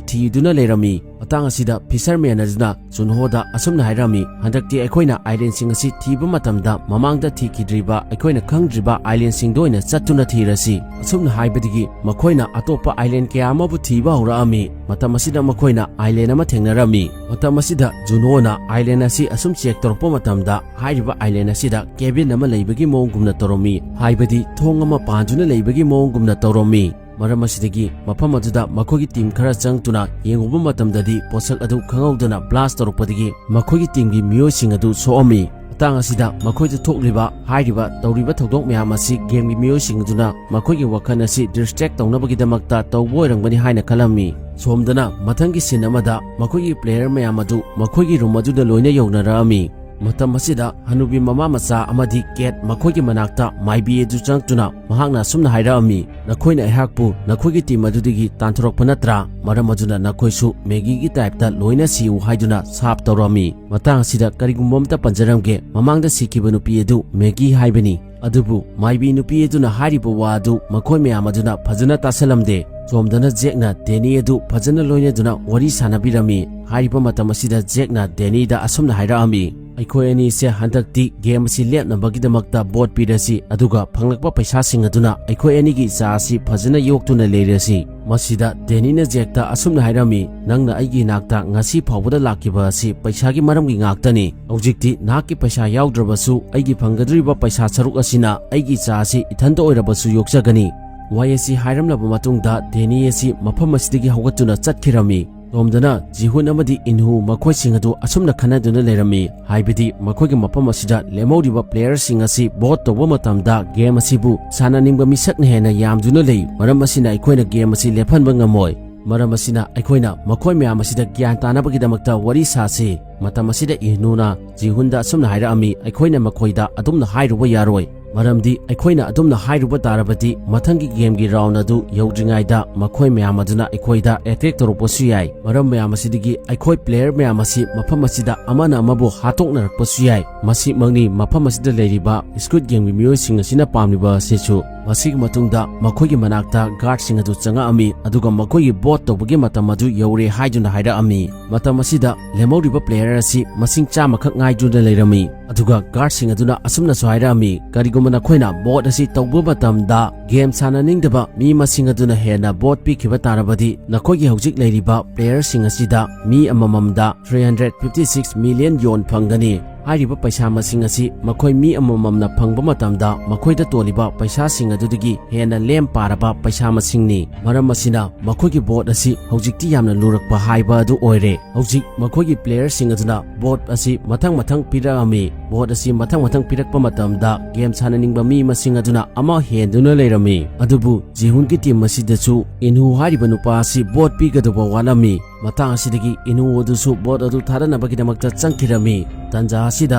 ꯊꯤꯗꯨꯅ ꯂꯩꯔꯝꯃꯤ꯫ ꯃꯇꯥꯡ ꯑꯁꯤꯗ ꯐꯤꯁꯔꯃꯦꯟ ꯑꯗꯨꯅ ꯖꯨꯟꯍꯣꯗ ꯑꯁꯨꯝꯅ ꯍꯥꯏꯔꯝꯃꯤ, "ꯍꯟꯗꯛꯇꯤ ꯑꯩꯈꯣꯏꯅ ꯑꯥꯏꯂꯦꯟꯁꯤꯡ ꯑꯁꯤ ꯊꯤꯕ ꯃꯇꯝꯗ ꯃꯃꯥꯡꯗ ꯊꯤꯈꯤꯗ꯭ꯔꯤꯕ ꯑꯩꯈꯣꯏꯅ ꯈꯪꯗ꯭ꯔꯤꯕ ꯑꯥꯏꯂꯦꯟꯁꯤꯡꯗ ꯑꯣꯏꯅ ꯆꯠꯇꯨꯅ ꯊꯤꯔꯁꯤ"꯫ ꯑꯁꯨꯝꯅ ꯍꯥꯏꯕꯗꯒꯤ ꯃꯈꯣꯏꯅ ꯑꯇꯣꯞꯄ ꯑꯥꯏꯂꯦꯟ ꯀꯌꯥ ꯑꯃꯕꯨ ꯊꯤꯕ ꯍꯧꯔꯛꯑꯝꯃꯤ꯫ ꯃꯇꯝ ꯑꯁꯤꯗ ꯃꯈꯣꯏꯅ ꯑꯥꯏꯂꯦꯟ ꯑꯃ ꯊꯦꯡꯅꯔꯝꯃꯤ꯫ ꯃꯇꯝ ꯑꯁꯤꯗ ꯖꯨꯟꯍꯣꯅ ꯑꯥꯏꯂꯦꯟ ꯑꯁꯤ ꯑꯁꯨꯝ ꯆꯦꯛ ꯇꯧꯔꯛꯄ ꯃꯇꯝꯗ ꯍꯥꯏꯔꯤꯕ ꯑꯥꯏꯂꯦꯟ ꯑꯁꯤꯗ ꯀꯦꯕꯤꯟ ꯑꯃ ꯂꯩꯕꯒꯤ ꯃꯑꯣꯡꯒꯨꯝꯅ ꯇꯧꯔꯝꯃꯤ, ꯍꯥꯏꯕꯗꯤ ꯊꯣꯡ ꯑꯃ ꯄꯥꯟꯗꯨꯅ ꯂꯩꯕꯒꯤ ꯃꯑꯣꯡꯒꯨꯝꯅ ꯇꯧꯔꯝꯃꯤ꯫ ꯃꯔꯝ ꯑꯁꯤꯗꯒꯤ ꯃꯐꯝ ꯑꯗꯨꯗ ꯃꯈꯣꯏꯒꯤ ꯇꯤꯝ ꯈꯔ ꯆꯪꯗꯨꯅ ꯌꯦꯡꯉꯨꯕ ꯃꯇꯝꯗꯗꯤ ꯄꯣꯠꯁꯛ ꯑꯗꯨ ꯈꯪꯍꯧꯗꯅ ꯕ꯭ꯂꯥꯁ ꯇꯧꯔꯛꯄꯗꯒꯤ ꯃꯈꯣꯏꯒꯤ ꯇꯤꯝꯒꯤ ꯃꯤꯑꯣꯏꯁꯤꯡ ꯑꯗꯨ ꯁꯣꯛꯑꯝꯃꯤ꯫ ꯃꯇꯥꯡ ꯑꯁꯤꯗ ꯃꯈꯣꯏꯗ ꯊꯣꯛꯂꯤꯕ ꯍꯥꯏꯔꯤꯕ ꯇꯧꯔꯤꯕ ꯊꯧꯗꯣꯛ ꯃꯌꯥꯝ ꯑꯁꯤ ꯒꯦꯝꯒꯤ ꯃꯤꯑꯣꯏꯁꯤꯡ ꯑꯗꯨꯅ ꯃꯈꯣꯏꯒꯤ ꯋꯥꯈꯜ ꯑꯁꯤ ꯗꯤꯁꯇ꯭ꯔꯦꯛ ꯇꯧꯅꯕꯒꯤꯗꯃꯛꯇ ꯇꯧꯕ ꯑꯣꯏꯔꯝꯒꯅꯤ ꯍꯥꯏꯅ ꯈꯜꯂꯝꯃꯤ꯫ ꯁꯣꯝꯗꯅ ꯃꯊꯪꯒꯤ ꯁꯤꯟ ꯑꯃꯗ ꯃꯈꯣꯏꯒꯤ ꯄ꯭ꯂꯦꯌꯔ ꯃꯌꯥꯝ ꯑꯗꯨ ꯃꯈꯣꯏꯒꯤ ꯔꯨꯝ ꯑꯗꯨꯗ ꯂꯣꯏꯅ ꯌꯧꯅꯔꯛꯑꯝꯃꯤ꯫ ꯃꯇꯝ ꯑꯁꯤꯗ ꯍꯅꯨꯕꯤ ꯃꯃꯥ ꯃꯆꯥ ꯑꯃꯗꯤ ꯀꯦꯠ ꯃꯈꯣꯏꯒꯤ ꯃꯅꯥꯛꯇ ꯃꯥꯏꯕꯤ ꯑꯗꯨ ꯆꯪꯂꯛꯇꯨꯅ ꯃꯍꯥꯛꯅ ꯑꯁꯨꯝꯅ ꯍꯥꯏꯔꯛꯑꯝꯃꯤ, "ꯅꯈꯣꯏꯅ ꯑꯩꯍꯥꯛꯄꯨ ꯅꯈꯣꯏꯒꯤ ꯇꯤꯝ ꯑꯗꯨꯗꯒꯤ ꯇꯥꯟꯊꯣꯔꯛꯄ ꯅꯠꯇ꯭ꯔꯥ? ꯃꯔꯝ ꯑꯗꯨꯅ ꯅꯈꯣꯏꯁꯨ ꯃꯦꯒꯤꯒꯤ ꯇꯥꯏꯞꯇ ꯂꯣꯏꯅ ꯁꯤꯌꯨ" ꯍꯥꯏꯗꯨꯅ ꯁꯥꯞ ꯇꯧꯔꯝꯃꯤ꯫ ꯃꯇꯥꯡ ꯑꯁꯤꯗ ꯀꯔꯤꯒꯨꯝꯕ ꯑꯃꯇ ꯄꯟꯖꯔꯝꯒꯦ, ꯃꯃꯥꯡꯗ ꯁꯤꯈꯤꯕ ꯅꯨꯄꯤ ꯑꯗꯨ ꯃꯦꯒꯤ ꯍꯥꯏꯕꯅꯤ꯫ ꯑꯗꯨꯕꯨ ꯃꯥꯏꯕꯤ ꯅꯨꯄꯤ ꯑꯗꯨꯅ ꯍꯥꯏꯔꯤꯕ ꯋꯥ ꯑꯗꯨ ꯃꯈꯣꯏ ꯃꯌꯥꯝ ꯑꯗꯨꯅ ꯐꯖꯅ ꯇꯥꯁꯜꯂꯝꯗꯦ꯫ ꯁꯣꯝꯗꯅ ꯖꯦꯛꯅ ꯗꯦꯅꯤ ꯑꯗꯨ ꯐꯖꯅ ꯂꯣꯏꯅꯗꯨꯅ ꯋꯥꯔꯤ ꯁꯥꯟꯅꯕꯤꯔꯝꯃꯤ꯫ ꯍꯥꯏꯔꯤꯕ ꯃꯇꯝ ꯑꯁꯤꯗ ꯖꯦꯛꯅ ꯗꯦꯅꯤꯗ ꯑꯁꯨꯝꯅ ꯍꯥꯏꯔꯛꯑꯝꯃꯤ, "ꯑꯩꯈꯣꯏ ꯑꯅꯤꯁꯦ ꯍꯟꯗꯛꯇꯤ ꯒꯦꯝ ꯑꯁꯤ ꯂꯦꯞꯅꯕꯒꯤꯗꯃꯛꯇ ꯚꯣꯠ ꯄꯤꯔꯁꯤ, ꯑꯗꯨꯒ ꯐꯪꯂꯛꯄ ꯄꯩꯁꯥꯁꯤꯡ ꯑꯗꯨꯅ ꯑꯩꯈꯣꯏ ꯑꯅꯤꯒꯤ ꯏꯆꯥ ꯑꯁꯤ ꯐꯖꯅ ꯌꯣꯛꯇꯨꯅ ꯂꯩꯔꯁꯤ꯫" ꯃꯁꯤꯗ ꯗꯦꯅꯤꯅ ꯖꯦꯛꯇ ꯑꯁꯨꯝꯅ ꯍꯥꯏꯔꯝꯃꯤ, "ꯅꯪꯅ ꯑꯩꯒꯤ ꯏꯅꯥꯛꯇ ꯉꯁꯤ ꯐꯥꯎꯕꯗ ꯂꯥꯛꯈꯤꯕ ꯑꯁꯤ ꯄꯩꯁꯥꯒꯤ ꯃꯔꯝꯒꯤ ꯉꯥꯛꯇꯅꯤ꯫ ꯍꯧꯖꯤꯛꯇꯤ ꯅꯍꯥꯛꯀꯤ ꯄꯩꯁꯥ ꯌꯥꯎꯗ꯭ꯔꯕꯁꯨ ꯑꯩꯒꯤ ꯐꯪꯒꯗꯧꯔꯤꯕ ꯄꯩꯁꯥ ꯁꯔꯨꯛ ꯑꯁꯤꯅ ꯑꯩꯒꯤ ꯏꯆꯥ ꯑꯁꯤ ꯏꯊꯟꯇ ꯑꯣꯏꯔꯕꯁꯨ ꯌꯣꯛꯆꯒꯅꯤ꯫" ꯋꯥꯍꯩ ꯑꯁꯤ ꯍꯥꯏꯔꯝꯂꯕ ꯃꯇꯨꯡꯗ ꯗꯦꯅꯤ ꯑꯁꯤ ꯃꯐꯝ ꯑꯁꯤꯗꯒꯤ ꯍꯧꯒꯠꯇꯨꯅ ꯆꯠꯈꯤꯔꯝꯃꯤ꯫ ꯁꯣꯝꯗꯅ ꯖꯤꯍꯨꯟ ꯑꯃꯗꯤ ꯏꯟꯍꯨ ꯃꯈꯣꯏꯁꯤꯡ ꯑꯗꯨ ꯑꯁꯨꯝꯅ ꯈꯟꯅꯗꯨꯅ ꯂꯩꯔꯝꯃꯤ, ꯍꯥꯏꯕꯗꯤ ꯃꯈꯣꯏꯒꯤ ꯃꯐꯝ ꯑꯁꯤꯗ ꯂꯦꯝꯍꯧꯔꯤꯕ ꯄ꯭ꯂꯦꯌꯔꯁꯤꯡ ꯑꯁꯤ ꯚꯣꯠ ꯇꯧꯕ ꯃꯇꯝꯗ ꯒꯦꯝ ꯑꯁꯤꯕꯨ ꯁꯥꯟꯅꯅꯤꯡꯕ ꯃꯤꯁꯛꯅ ꯍꯦꯟꯅ ꯌꯥꯝꯗꯨꯅ ꯂꯩ꯫ ꯃꯔꯝ ꯑꯁꯤꯅ ꯑꯩꯈꯣꯏꯅ ꯒꯦꯝ ꯑꯁꯤ ꯂꯦꯞꯍꯟꯕ ꯉꯝꯃꯣꯏ꯫ ꯃꯔꯝ ꯑꯁꯤꯅ ꯑꯩꯈꯣꯏꯅ ꯃꯈꯣꯏ ꯃꯌꯥꯝ ꯑꯁꯤꯗ ꯒ꯭ꯌꯥꯟ ꯇꯥꯅꯕꯒꯤꯗꯃꯛꯇ ꯋꯥꯔꯤ ꯁꯥꯁꯤ꯫ ꯃꯇꯝ ꯑꯁꯤꯗ ꯏꯍꯅꯨꯅ ꯖꯤꯍꯨꯟꯗ ꯑꯁꯨꯝꯅ ꯍꯥꯏꯔꯛꯑꯝꯃꯤ, "ꯑꯩꯈꯣꯏꯅ ꯃꯈꯣꯏꯗ ꯑꯗꯨꯝꯅ ꯍꯥꯏꯔꯨꯕ ꯌꯥꯔꯣꯏ꯫ ꯃꯔꯝꯗꯤ ꯑꯩꯈꯣꯏꯅ ꯑꯗꯨꯝꯅ ꯍꯥꯏꯔꯨꯕ ꯇꯥꯔꯕꯗꯤ ꯃꯊꯪꯒꯤ ꯒꯦꯝꯒꯤ ꯔꯥꯎꯟ ꯑꯗꯨ ꯌꯧꯗ꯭ꯔꯤꯉꯩꯗ ꯃꯈꯣꯏ ꯃꯌꯥꯝ ꯑꯗꯨꯅ ꯑꯩꯈꯣꯏꯗ ꯑꯦꯇꯦꯛ ꯇꯧꯔꯛꯄꯁꯨ ꯌꯥꯏ꯫ ꯃꯔꯝ ꯃꯌꯥꯝ ꯑꯁꯤꯗꯒꯤ ꯑꯩꯈꯣꯏ ꯄ꯭ꯂꯦꯌꯔ ꯃꯌꯥꯝ ꯑꯁꯤ ꯃꯐꯝ ꯑꯁꯤꯗ ꯑꯃꯅ ꯑꯃꯕꯨ ꯍꯥꯠꯇꯣꯛꯅꯔꯛꯄꯁꯨ ꯌꯥꯏ꯫ ꯃꯁꯤꯃꯛꯅꯤ ꯃꯐꯝ ꯑꯁꯤꯗ ꯂꯩꯔꯤꯕ ꯁ꯭ꯀꯨꯏꯗ ꯒꯦꯝꯒꯤ ꯃꯤꯑꯣꯏꯁꯤꯡ ꯑꯁꯤꯅ ꯄꯥꯝꯂꯤꯕ ꯑꯁꯤꯁꯨ꯫" ꯃꯁꯤꯒꯤ ꯃꯇꯨꯡꯗ ꯃꯈꯣꯏꯒꯤ ꯃꯅꯥꯛꯇ ꯒꯥꯔꯗꯁꯤꯡ ꯑꯗꯨ ꯆꯪꯉꯛꯑꯝꯃꯤ, ꯑꯗꯨꯒ ꯃꯈꯣꯏꯒꯤ ꯚꯣꯠ ꯇꯧꯕꯒꯤ ꯃꯇꯝ ꯑꯗꯨ ꯌꯧꯔꯦ ꯍꯥꯏꯗꯨꯅ ꯍꯥꯏꯔꯛꯑꯝꯃꯤ꯫ ꯃꯇꯝ ꯑꯁꯤꯗ ꯂꯦꯝꯍꯧꯔꯤꯕ ꯄ꯭ꯂꯦꯌꯔ ꯑꯁꯤ ꯃꯁꯤꯡ ꯆꯥꯝꯃꯈꯛ ꯉꯥꯏꯗꯨꯅ ꯂꯩꯔꯝꯃꯤ꯫ ꯑꯗꯨꯒ ꯒꯥꯔꯗꯁꯤꯡ ꯑꯗꯨꯅ ꯑꯁꯨꯝꯅꯁꯨ ꯍꯥꯏꯔꯛꯑꯝꯃꯤ, "ꯀꯔꯤꯒꯨꯝꯕ ꯅꯈꯣꯏꯅ ꯚꯣꯠ ꯑꯁꯤ ꯇꯧꯕ ꯃꯇꯝꯗ ꯒꯦꯝ ꯁꯥꯟꯅꯅꯤꯡꯗꯕ ꯃꯤ ꯃꯁꯤꯡ ꯑꯗꯨꯅ ꯍꯦꯟꯅ ꯚꯣꯠ ꯄꯤꯈꯤꯕ ꯇꯥꯔꯕꯗꯤ ꯅꯈꯣꯏꯒꯤ ꯍꯧꯖꯤꯛ ꯂꯩꯔꯤꯕ ꯄ꯭ꯂꯦꯌꯔꯁꯤꯡ ꯑꯁꯤꯗ ꯃꯤ ꯑꯃꯃꯝꯗ three hundred fifty six million ꯌꯣꯟ ꯐꯪꯒꯅꯤ꯫ ꯍꯥꯏꯔꯤꯕ ꯄꯩꯁꯥ ꯃꯁꯤꯡ ꯑꯁꯤ ꯃꯈꯣꯏ ꯃꯤ ꯑꯃꯃꯝꯅ ꯐꯪꯕ ꯃꯇꯝꯗ ꯃꯈꯣꯏꯗ ꯇꯣꯜꯂꯤꯕ ꯄꯩꯁꯥꯁꯤꯡ ꯑꯗꯨꯗꯒꯤ ꯍꯦꯟꯅ ꯂꯦꯝ ꯄꯥꯔꯕ ꯄꯩꯁꯥ ꯃꯁꯤꯡꯅꯤ꯫ ꯃꯔꯝ ꯑꯁꯤꯅ ꯃꯈꯣꯏꯒꯤ ꯚꯣꯠ ꯑꯁꯤ ꯍꯧꯖꯤꯛꯇꯤ ꯌꯥꯝꯅ ꯂꯨꯔꯛꯄ ꯍꯥꯏꯕ ꯑꯗꯨ ꯑꯣꯏꯔꯦ꯫ ꯍꯧꯖꯤꯛ ꯃꯈꯣꯏꯒꯤ ꯄ꯭ꯂꯦꯌꯔꯁꯤꯡ ꯑꯗꯨꯅ ꯚꯣꯠ ꯑꯁꯤ ꯃꯊꯪ ꯃꯊꯪ ꯄꯤꯔꯛꯑꯝꯃꯤ꯫ ꯚꯣꯠ ꯑꯁꯤ ꯃꯊꯪ ꯃꯊꯪ ꯄꯤꯔꯛꯄ ꯃꯇꯝꯗ ꯒꯦꯝ ꯁꯥꯟꯅꯅꯤꯡꯕ ꯃꯤ ꯃꯁꯤꯡ ꯑꯗꯨꯅ ꯑꯃ ꯍꯦꯟꯗꯨꯅ ꯂꯩꯔꯝꯃꯤ꯫ ꯑꯗꯨꯕꯨ ꯖꯤꯍꯨꯟꯒꯤ ꯇꯤꯝ ꯑꯁꯤꯗꯁꯨ ꯏꯟꯍꯨ ꯍꯥꯏꯔꯤꯕ ꯅꯨꯄꯥ ꯑꯁꯤ ꯚꯣꯠ ꯄꯤꯒꯗꯧꯕ ꯋꯥꯠꯂꯝꯃꯤ꯫ ꯃꯇꯥꯡ ꯑꯁꯤꯗꯒꯤ ꯏꯟꯍꯨ ꯑꯗꯨꯁꯨ ꯚꯣꯠ ꯑꯗꯨ ꯊꯥꯗꯅꯕꯒꯤꯗꯃꯛꯇ ꯆꯪꯈꯤꯔꯝꯃꯤ꯫ ꯇꯟꯖꯥ ꯑꯁꯤꯗ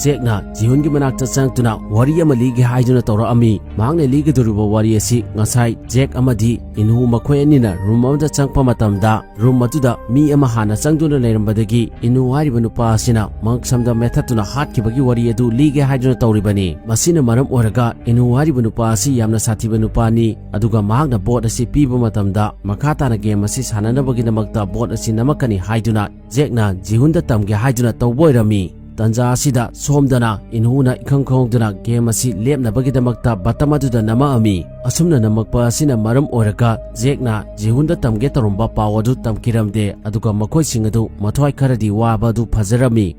ꯖꯦꯛꯅ ꯖꯤꯍꯨꯟꯒꯤ ꯃꯅꯥꯛꯇ ꯆꯪꯂꯛꯇꯨꯅ ꯋꯥꯔꯤ ꯑꯃ ꯂꯤꯒꯦ ꯍꯥꯏꯗꯨꯅ ꯇꯧꯔꯛꯑꯝꯃꯤ꯫ ꯃꯍꯥꯛꯅ ꯂꯤꯒꯗꯧꯔꯤꯕ ꯋꯥꯔꯤ ꯑꯁꯤ ꯉꯁꯥꯏ ꯖꯦꯛ ꯑꯃꯗꯤ ꯏꯟꯍꯨ ꯃꯈꯣꯏ ꯑꯅꯤꯅ ꯔꯨꯝ ꯑꯃꯗ ꯆꯪꯂꯛꯄ ꯃꯇꯝꯗ ꯔꯨꯝ ꯑꯗꯨꯗ ꯃꯤ ꯑꯃ ꯍꯥꯟꯅ ꯆꯪꯗꯨꯅ ꯂꯩꯔꯝꯕꯗꯒꯤ ꯏꯟꯍꯨ ꯍꯥꯏꯔꯤꯕ ꯅꯨꯄꯥ ꯑꯁꯤꯅ ꯃꯉꯛꯁꯝꯗ ꯃꯦꯠꯊꯠꯇꯨꯅ ꯍꯥꯠꯈꯤꯕꯒꯤ ꯋꯥꯔꯤ ꯑꯗꯨ ꯂꯤꯒꯦ ꯍꯥꯏꯗꯨꯅ ꯇꯧꯔꯤꯕꯅꯤ꯫ ꯃꯁꯤꯅ ꯃꯔꯝ ꯑꯣꯏꯔꯒ ꯏꯟꯍꯨ ꯍꯥꯏꯔꯤꯕ ꯅꯨꯄꯥ ꯑꯁꯤ ꯌꯥꯝꯅ ꯁꯥꯊꯤꯕ ꯅꯨꯄꯥꯅꯤ, ꯑꯗꯨꯒ ꯃꯍꯥꯛꯅ ꯕꯣꯠ ꯑꯁꯤ ꯄꯤꯕ ꯃꯇꯝꯗ ꯃꯈꯥ ꯇꯥꯅ ꯒꯦꯝ ꯑꯁꯤ ꯁꯥꯟꯅꯅꯕꯒꯤꯗꯃꯛꯇ ꯕꯣꯠ ꯑꯁꯤ ꯅꯝꯃꯛꯀꯅꯤ ꯍꯥꯏꯗꯨꯅ ꯖꯦꯛꯅ ꯖꯤꯍꯨꯟꯗ ꯇꯝꯒꯦ ꯍꯥꯏꯗꯨꯅ ꯇꯧꯕ ꯑꯣꯏꯔꯝꯃꯤ꯫ ꯇꯟꯖꯥ ꯑꯁꯤꯗ ꯁꯣꯝꯗꯅ ꯏꯟꯍꯨꯅ ꯏꯈꯪ ꯈꯪꯍꯧꯗꯅ ꯒꯦꯝ ꯑꯁꯤ ꯂꯦꯞꯅꯕꯒꯤꯗꯃꯛꯇ ꯕꯇꯝ ꯑꯗꯨꯗ ꯅꯝꯃꯛꯑꯝꯃꯤ꯫ ꯑꯁꯨꯝꯅ ꯅꯝꯃꯛꯄ ꯑꯁꯤꯅ ꯃꯔꯝ ꯑꯣꯏꯔꯒ ꯖꯦꯛꯅ ꯖꯤꯍꯨꯟꯗ ꯇꯝꯒꯦ ꯇꯧꯔꯝꯕ ꯄꯥꯎ ꯑꯗꯨ ꯇꯝꯈꯤꯔꯝꯗꯦ, ꯑꯗꯨꯒ ꯃꯈꯣꯏꯁꯤꯡ ꯑꯗꯨ ꯃꯊ꯭ꯋꯥꯏ ꯈꯔꯗꯤ ꯋꯥꯕ ꯑꯗꯨ ꯐꯖꯔꯝꯃꯤ꯫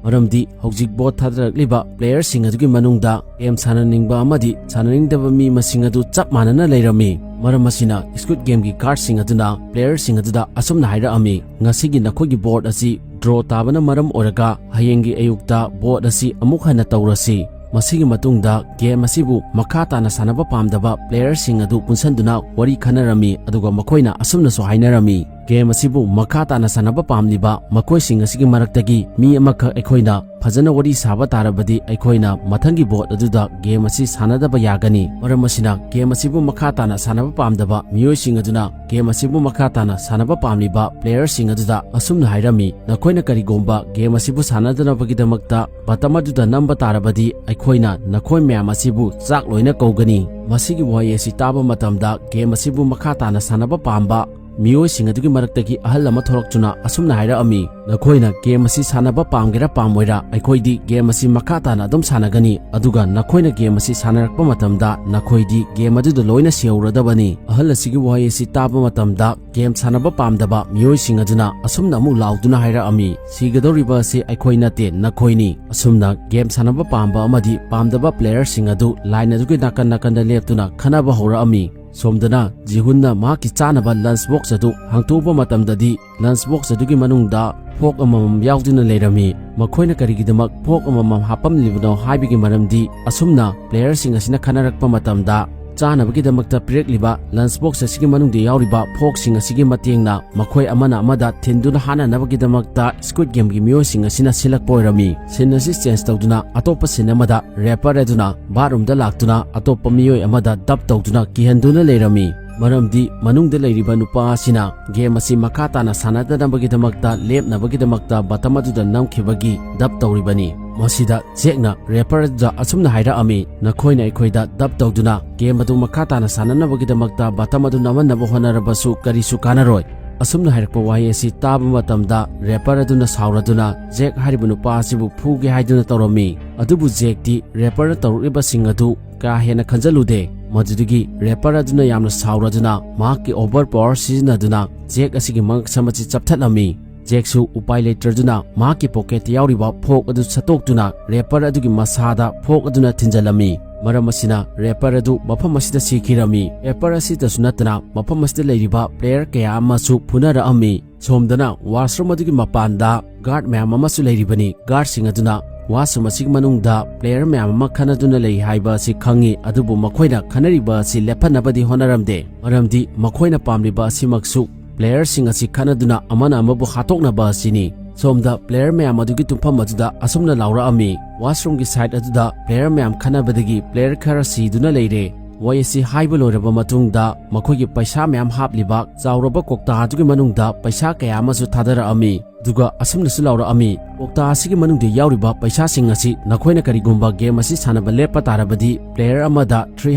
ꯃꯔꯝꯗꯤ ꯍꯧꯖꯤꯛ ꯕꯣꯠ ꯊꯥꯗꯔꯛꯂꯤꯕ ꯄ꯭ꯂꯦꯌꯔꯁꯤꯡ ꯑꯗꯨꯒꯤ ꯃꯅꯨꯡꯗ ꯒꯦꯝ ꯁꯥꯟꯅꯅꯤꯡꯕ ꯑꯃꯗꯤ ꯁꯥꯟꯅꯅꯤꯡꯗꯕ ꯃꯤ ꯃꯁꯤꯡ ꯑꯗꯨ ꯆꯞ ꯃꯥꯟꯅꯅ ꯂꯩꯔꯝꯃꯤ꯫ ꯃꯔꯝ ꯑꯁꯤꯅ ꯁ꯭ꯀꯨꯏꯗ ꯒꯦꯝꯒꯤ ꯒꯥꯔꯗꯁꯤꯡ ꯑꯗꯨꯅ ꯄ꯭ꯂꯦꯌꯔꯁꯤꯡ ꯑꯗꯨꯗ ꯑꯁꯨꯝꯅ ꯍꯥꯏꯔꯛꯑꯝꯃꯤ, "ꯉꯁꯤꯒꯤ ꯅꯈꯣꯏꯒꯤ ꯕꯣꯠ ꯑꯁꯤ ꯗ꯭ꯔꯣ ꯇꯥꯕꯅ ꯃꯔꯝ ꯑꯣꯏꯔꯒ ꯍꯌꯦꯡꯒꯤ ꯑꯌꯨꯛꯇ ꯕꯣꯠ ꯑꯁꯤ ꯑꯃꯨꯛ ꯍꯟꯅ ꯇꯧꯔꯁꯤ꯫ ꯃꯁꯤꯒꯤ ꯃꯇꯨꯡꯗ ꯒꯦꯝ ꯑꯁꯤꯕꯨ ꯃꯈꯥ ꯇꯥꯅ ꯁꯥꯟꯅꯕ ꯄꯥꯝꯗꯕ ꯄ꯭ꯂꯦꯌꯔꯁꯤꯡ ꯑꯗꯨ ꯄꯨꯟꯁꯤꯟꯗꯨꯅ ꯋꯥꯔꯤ ꯈꯟꯅꯔꯝꯃꯤ, ꯑꯗꯨꯒ ꯃꯈꯣꯏꯅ ꯑꯁꯨꯝꯅꯁꯨ ꯍꯥꯏꯅꯔꯝꯃꯤ, ꯒꯦꯝ ꯑꯁꯤꯕꯨ ꯃꯈꯥ ꯇꯥꯅ ꯁꯥꯟꯅꯕ ꯄꯥꯝꯂꯤꯕ ꯃꯈꯣꯏꯁꯤꯡ ꯑꯁꯤꯒꯤ ꯃꯔꯛꯇꯒꯤ ꯃꯤ ꯑꯃꯈꯛ ꯑꯩꯈꯣꯏꯅ ꯐꯖꯅ ꯋꯥꯔꯤ ꯁꯥꯕ ꯇꯥꯔꯕꯗꯤ ꯑꯩꯈꯣꯏꯅ ꯃꯊꯪꯒꯤ ꯕꯣꯠ ꯑꯗꯨꯗ ꯒꯦꯝ ꯑꯁꯤ ꯁꯥꯟꯅꯗꯕ ꯌꯥꯒꯅꯤ꯫ ꯃꯔꯝ ꯑꯁꯤꯅ ꯒꯦꯝ ꯑꯁꯤꯕꯨ ꯃꯈꯥ ꯇꯥꯅ ꯁꯥꯟꯅꯕ ꯄꯥꯝꯗꯕ ꯃꯤꯑꯣꯏꯁꯤꯡ ꯑꯗꯨꯅ ꯒꯦꯝ ꯑꯁꯤꯕꯨ ꯃꯈꯥ ꯇꯥꯅ ꯁꯥꯟꯅꯕ ꯄꯥꯝꯂꯤꯕ ꯄ꯭ꯂꯦꯌꯔꯁꯤꯡ ꯑꯗꯨꯗ ꯑꯁꯨꯝꯅ ꯍꯥꯏꯔꯝꯃꯤ, "ꯅꯈꯣꯏꯅ ꯀꯔꯤꯒꯨꯝꯕ ꯒꯦꯝ ꯑꯁꯤꯕꯨ ꯁꯥꯟꯅꯗꯅꯕꯒꯤꯗꯃꯛꯇ ꯕꯇꯝ ꯑꯗꯨꯗ ꯅꯝꯕ ꯇꯥꯔꯕꯗꯤ ꯑꯩꯈꯣꯏꯅ ꯅꯈꯣꯏ ꯃꯌꯥꯝ ꯑꯁꯤꯕꯨ ꯆꯥꯛ ꯂꯣꯏꯅ ꯀꯧꯒꯅꯤ꯫" ꯃꯁꯤꯒꯤ ꯋꯥꯍꯩ ꯑꯁꯤ ꯇꯥꯕ ꯃꯇꯝꯗ ꯒꯦꯝ ꯑꯁꯤꯕꯨ ꯃꯈꯥ ꯇꯥꯅ ꯁꯥꯟꯅꯕ ꯄꯥꯝꯕ ꯃꯤꯑꯣꯏꯁꯤꯡ ꯑꯗꯨꯒꯤ ꯃꯔꯛꯇꯒꯤ ꯑꯍꯜ ꯑꯃ ꯊꯣꯔꯛꯇꯨꯅ ꯑꯁꯨꯝꯅ ꯍꯥꯏꯔꯛꯑꯝꯃꯤ, "ꯅꯈꯣꯏꯅ ꯒꯦꯝ ꯑꯁꯤ ꯁꯥꯟꯅꯕ ꯄꯥꯝꯒꯦꯔꯥ ꯄꯥꯝꯃꯣꯏꯔꯥ, ꯑꯩꯈꯣꯏꯗꯤ ꯒꯦꯝ ꯑꯁꯤ ꯃꯈꯥ ꯇꯥꯅ ꯑꯗꯨꯝ ꯁꯥꯟꯅꯒꯅꯤ, ꯑꯗꯨꯒ ꯅꯈꯣꯏꯅ ꯒꯦꯝ ꯑꯁꯤ ꯁꯥꯟꯅꯔꯛꯄ ꯃꯇꯝꯗ ꯅꯈꯣꯏꯗꯤ ꯒꯦꯝ ꯑꯗꯨꯗ ꯂꯣꯏꯅ ꯁꯤꯍꯧꯔꯗꯕꯅꯤ꯫" ꯑꯍꯜ ꯑꯁꯤꯒꯤ ꯋꯥꯍꯩ ꯑꯁꯤ ꯇꯥꯕ ꯃꯇꯝꯗ ꯒꯦꯝ ꯁꯥꯟꯅꯕ ꯄꯥꯝꯗꯕ ꯃꯤꯑꯣꯏꯁꯤꯡ ꯑꯗꯨꯅ ꯑꯁꯨꯝꯅ ꯑꯃꯨꯛ ꯂꯥꯎꯗꯨꯅ ꯍꯥꯏꯔꯛꯑꯝꯃꯤ, "ꯁꯤꯒꯗꯧꯔꯤꯕ ꯑꯁꯤ ꯑꯩꯈꯣꯏ ꯅꯠꯇꯦ, ꯅꯈꯣꯏꯅꯤ꯫" ꯑꯁꯨꯝꯅ ꯒꯦꯝ ꯁꯥꯟꯅꯕ ꯄꯥꯝꯕ ꯑꯃꯗꯤ ꯄꯥꯝꯗꯕ ꯄ꯭ꯂꯦꯌꯔꯁꯤꯡ ꯑꯗꯨ ꯂꯥꯏꯟ ꯑꯗꯨꯒꯤ ꯅꯥꯀꯟ ꯅꯥꯀꯟꯗ ꯂꯦꯞꯇꯨꯅ ꯈꯟꯅꯕ ꯍꯧꯔꯛꯑꯝꯃꯤ꯫ ꯁꯣꯝꯗꯅ ꯖꯤꯍꯨꯟꯅ ꯃꯍꯥꯛꯀꯤ ꯆꯥꯅꯕ ꯂꯟꯆ ꯕꯣꯛꯁ ꯑꯗꯨ ꯍꯥꯡꯇꯣꯛꯄ ꯃꯇꯝꯗꯗꯤ ꯂꯟꯆ ꯕꯣꯛꯁ ꯑꯗꯨꯒꯤ ꯃꯅꯨꯡꯗ ꯐꯣꯔꯛ ꯑꯃꯃꯝ ꯌꯥꯎꯗꯨꯅ ꯂꯩꯔꯝꯃꯤ꯫ ꯃꯈꯣꯏꯅ ꯀꯔꯤꯒꯤꯗꯃꯛ ꯐꯣꯔꯛ ꯑꯃꯃꯝ ꯍꯥꯞꯄꯝꯂꯤꯕꯅꯣ ꯍꯥꯏꯕꯒꯤ ꯃꯔꯝꯗꯤ ꯑꯁꯨꯝꯅ ꯄ꯭ꯂꯦꯌꯔꯁꯤꯡ ꯑꯁꯤꯅ ꯈꯟꯅꯔꯛꯄ ꯃꯇꯝꯗ ꯆꯥꯅꯕꯒꯤꯗꯃꯛꯇ ꯄꯤꯔꯛꯂꯤꯕ ꯂꯟꯆ ꯕꯣꯛꯁ ꯑꯁꯤꯒꯤ ꯃꯅꯨꯡꯗ ꯌꯥꯎꯔꯤꯕ ꯐꯣꯔꯛꯁꯤꯡ ꯑꯁꯤꯒꯤ ꯃꯇꯦꯡꯅ ꯃꯈꯣꯏ ꯑꯃꯅ ꯑꯃꯗ ꯊꯤꯟꯗꯨꯅ ꯍꯥꯠꯅꯅꯕꯒꯤꯗꯃꯛꯇ ꯁ꯭ꯀꯨꯏꯗ ꯒꯦꯝꯒꯤ ꯃꯤꯑꯣꯏꯁꯤꯡ ꯑꯁꯤꯅ ꯁꯤꯜꯂꯛꯄ ꯑꯣꯏꯔꯝꯃꯤ꯫ ꯁꯤꯟ ꯑꯁꯤ ꯆꯦꯟꯖ ꯇꯧꯗꯨꯅ ꯑꯇꯣꯞꯄ ꯁꯤꯟ ꯑꯃꯗ ꯔꯦꯄꯔ ꯑꯗꯨꯅ ꯕꯥꯠꯔꯨꯝꯗ ꯂꯥꯛꯇꯨꯅ ꯑꯇꯣꯞꯄ ꯃꯤꯑꯣꯏ ꯑꯃꯗ ꯗꯞ ꯇꯧꯗꯨꯅ ꯀꯤꯍꯟꯗꯨꯅ ꯂꯩꯔꯝꯃꯤ꯫ ꯃꯔꯝꯗꯤ ꯃꯅꯨꯡꯗ ꯂꯩꯔꯤꯕ ꯅꯨꯄꯥ ꯑꯁꯤꯅ ꯒꯦꯝ ꯑꯁꯤ ꯃꯈꯥ ꯇꯥꯅ ꯁꯥꯟꯅꯗꯅꯕꯒꯤꯗꯃꯛꯇ, ꯂꯦꯞꯅꯕꯒꯤꯗꯃꯛꯇ ꯕꯇꯝ ꯑꯗꯨꯗ ꯅꯝꯈꯤꯕꯒꯤ ꯗꯞ ꯇꯧꯔꯤꯕꯅꯤ꯫ ꯃꯁꯤꯗ ꯖꯦꯛꯅ ꯔꯦꯄꯔ ꯑꯗꯨꯗ ꯑꯁꯨꯝꯅ ꯍꯥꯏꯔꯛꯑꯝꯃꯤ, "ꯅꯈꯣꯏꯅ ꯑꯩꯈꯣꯏꯗ ꯗꯞ ꯇꯧꯗꯨꯅ ꯒꯦꯝ ꯑꯗꯨ ꯃꯈꯥ ꯇꯥꯅ ꯁꯥꯟꯅꯅꯕꯒꯤꯗꯃꯛꯇ ꯕꯇꯝ ꯑꯗꯨ ꯅꯝꯍꯟꯅꯕ ꯍꯣꯠꯅꯔꯕꯁꯨ ꯀꯔꯤꯁꯨ ꯀꯥꯟꯅꯔꯣꯏ"꯫ ꯑꯁꯨꯝꯅ ꯍꯥꯏꯔꯛꯄ ꯋꯥꯍꯩ ꯑꯁꯤ ꯇꯥꯕ ꯃꯇꯝꯗ ꯔꯦꯄꯔ ꯑꯗꯨꯅ ꯁꯥꯎꯔꯗꯨꯅ ꯖꯦꯛ ꯍꯥꯏꯔꯤꯕ ꯅꯨꯄꯥ ꯑꯁꯤꯕꯨ ꯐꯨꯒꯦ ꯍꯥꯏꯗꯨꯅ ꯇꯧꯔꯝꯃꯤ꯫ ꯑꯗꯨꯕꯨ ꯖꯦꯛꯇꯤ ꯔꯦꯄꯔꯅ ꯇꯧꯔꯛꯂꯤꯕꯁꯤꯡ ꯑꯗꯨ ꯀꯥ ꯍꯦꯟꯅ ꯈꯟꯖꯜꯂꯨꯗꯦ꯫ ꯃꯗꯨꯗꯒꯤ ꯔꯦꯄꯔ ꯑꯗꯨꯅ ꯌꯥꯝꯅ ꯁꯥꯎꯔꯗꯨꯅ ꯃꯍꯥꯛꯀꯤ ꯑꯣꯚꯔ ꯄꯥꯋꯔ ꯁꯤꯖꯤꯟꯅꯗꯨꯅ ꯖꯦꯛ ꯑꯁꯤꯒꯤ ꯃꯉꯛꯁꯝ ꯑꯁꯤ ꯆꯞꯊꯠꯂꯝꯃꯤ꯫ ꯖꯦꯛꯁꯨ ꯎꯄꯥꯏ ꯂꯩꯇ꯭ꯔꯗꯨꯅ ꯃꯍꯥꯛꯀꯤ ꯄꯣꯀꯦꯠꯇ ꯌꯥꯎꯔꯤꯕ ꯐꯣꯔꯛ ꯑꯗꯨ ꯁꯠꯇꯣꯛꯇꯨꯅ ꯔꯦꯄꯔ ꯑꯗꯨꯒꯤ ꯃꯁꯥꯗ ꯐꯣꯔꯛ ꯑꯗꯨꯅ ꯊꯤꯟꯖꯜꯂꯝꯃꯤ꯫ ꯃꯔꯝ ꯑꯁꯤꯅ ꯔꯦꯄꯔ ꯑꯗꯨ ꯃꯐꯝ ꯑꯁꯤꯗ ꯁꯤꯈꯤꯔꯝꯃꯤ꯫ ꯔꯦꯄꯔ ꯑꯁꯤꯗꯁꯨ ꯅꯠꯇꯅ ꯃꯐꯝ ꯑꯁꯤꯗ ꯂꯩꯔꯤꯕ ꯄ꯭ꯂꯦꯌꯔ ꯀꯌꯥ ꯑꯃꯁꯨ ꯐꯨꯅꯔꯛꯑꯝꯃꯤ꯫ ꯁꯣꯝꯗꯅ ꯋꯥꯁꯔꯨꯝ ꯑꯗꯨꯒꯤ ꯃꯄꯥꯟꯗ ꯒꯥꯔꯗ ꯃꯌꯥꯝ ꯑꯃꯁꯨ ꯂꯩꯔꯤꯕꯅꯤ꯫ ꯒꯥꯔꯗꯁꯤꯡ ꯑꯗꯨꯅ ꯋꯥꯁꯔꯨꯝ ꯑꯁꯤꯒꯤ ꯃꯅꯨꯡꯗ ꯄ꯭ꯂꯦꯌꯔ ꯃꯌꯥꯝ ꯑꯃ ꯈꯠꯅꯗꯨꯅ ꯂꯩ ꯍꯥꯏꯕ ꯑꯁꯤ ꯈꯪꯉꯤ, ꯑꯗꯨꯕꯨ ꯃꯈꯣꯏꯅ ꯈꯠꯅꯔꯤꯕ ꯑꯁꯤ ꯂꯦꯞꯍꯟꯅꯕꯗꯤ ꯍꯣꯠꯅꯔꯝꯗꯦ, ꯃꯔꯝꯗꯤ ꯃꯈꯣꯏꯅ ꯄꯥꯝꯂꯤꯕ ꯑꯁꯤꯃꯛꯁꯨ ꯄ꯭ꯂꯦꯌꯔꯁꯤꯡ ꯑꯁꯤ ꯈꯠꯅꯗꯨꯅ ꯑꯃꯅ ꯑꯃꯕꯨ ꯍꯥꯠꯇꯣꯛꯅꯕ ꯑꯁꯤꯅꯤ꯫ ꯁꯣꯝꯗ ꯄ꯭ꯂꯦꯌꯔ ꯃꯌꯥꯝ ꯑꯗꯨꯒꯤ ꯇꯨꯝꯐꯝ ꯑꯗꯨꯗ ꯑꯁꯨꯝꯅ ꯂꯥꯎꯔꯛꯑꯝꯃꯤ꯫ ꯋꯥꯁꯔꯨꯝꯒꯤ ꯁꯥꯏꯗ ꯑꯗꯨꯗ ꯄ꯭ꯂꯦꯌꯔ ꯃꯌꯥꯝ ꯈꯠꯅꯕꯗꯒꯤ ꯄ꯭ꯂꯦꯌꯔ ꯈꯔ ꯁꯤꯗꯨꯅ ꯂꯩꯔꯦ꯫ ꯋꯥꯍꯩ ꯑꯁꯤ ꯍꯥꯏꯕ ꯂꯣꯏꯔꯕ ꯃꯇꯨꯡꯗ ꯃꯈꯣꯏꯒꯤ ꯄꯩꯁꯥ ꯃꯌꯥꯝ ꯍꯥꯞꯂꯤꯕ ꯆꯥꯎꯔꯕ ꯀꯧꯇꯥ ꯑꯗꯨꯒꯤ ꯃꯅꯨꯡꯗ ꯄꯩꯁꯥ ꯀꯌꯥ ꯑꯃꯁꯨ ꯊꯥꯗꯔꯛꯑꯝꯃꯤ꯫ ꯑꯗꯨꯒ ꯑꯁꯨꯝꯅꯁꯨ ꯂꯥꯎꯔꯛꯑꯝꯃꯤ, "ꯀꯧꯇꯥ ꯑꯁꯤꯒꯤ ꯃꯅꯨꯡꯗ ꯌꯥꯎꯔꯤꯕ ꯄꯩꯁꯥꯁꯤꯡ ꯑꯁꯤ ꯅꯈꯣꯏꯅ ꯀꯔꯤꯒꯨꯝꯕ ꯒꯦꯝ ꯑꯁꯤ ꯁꯥꯟꯅꯕ ꯂꯦꯞꯄ ꯇꯥꯔꯕꯗꯤ ꯄ꯭ꯂꯦꯌꯔ ꯑꯃꯗ three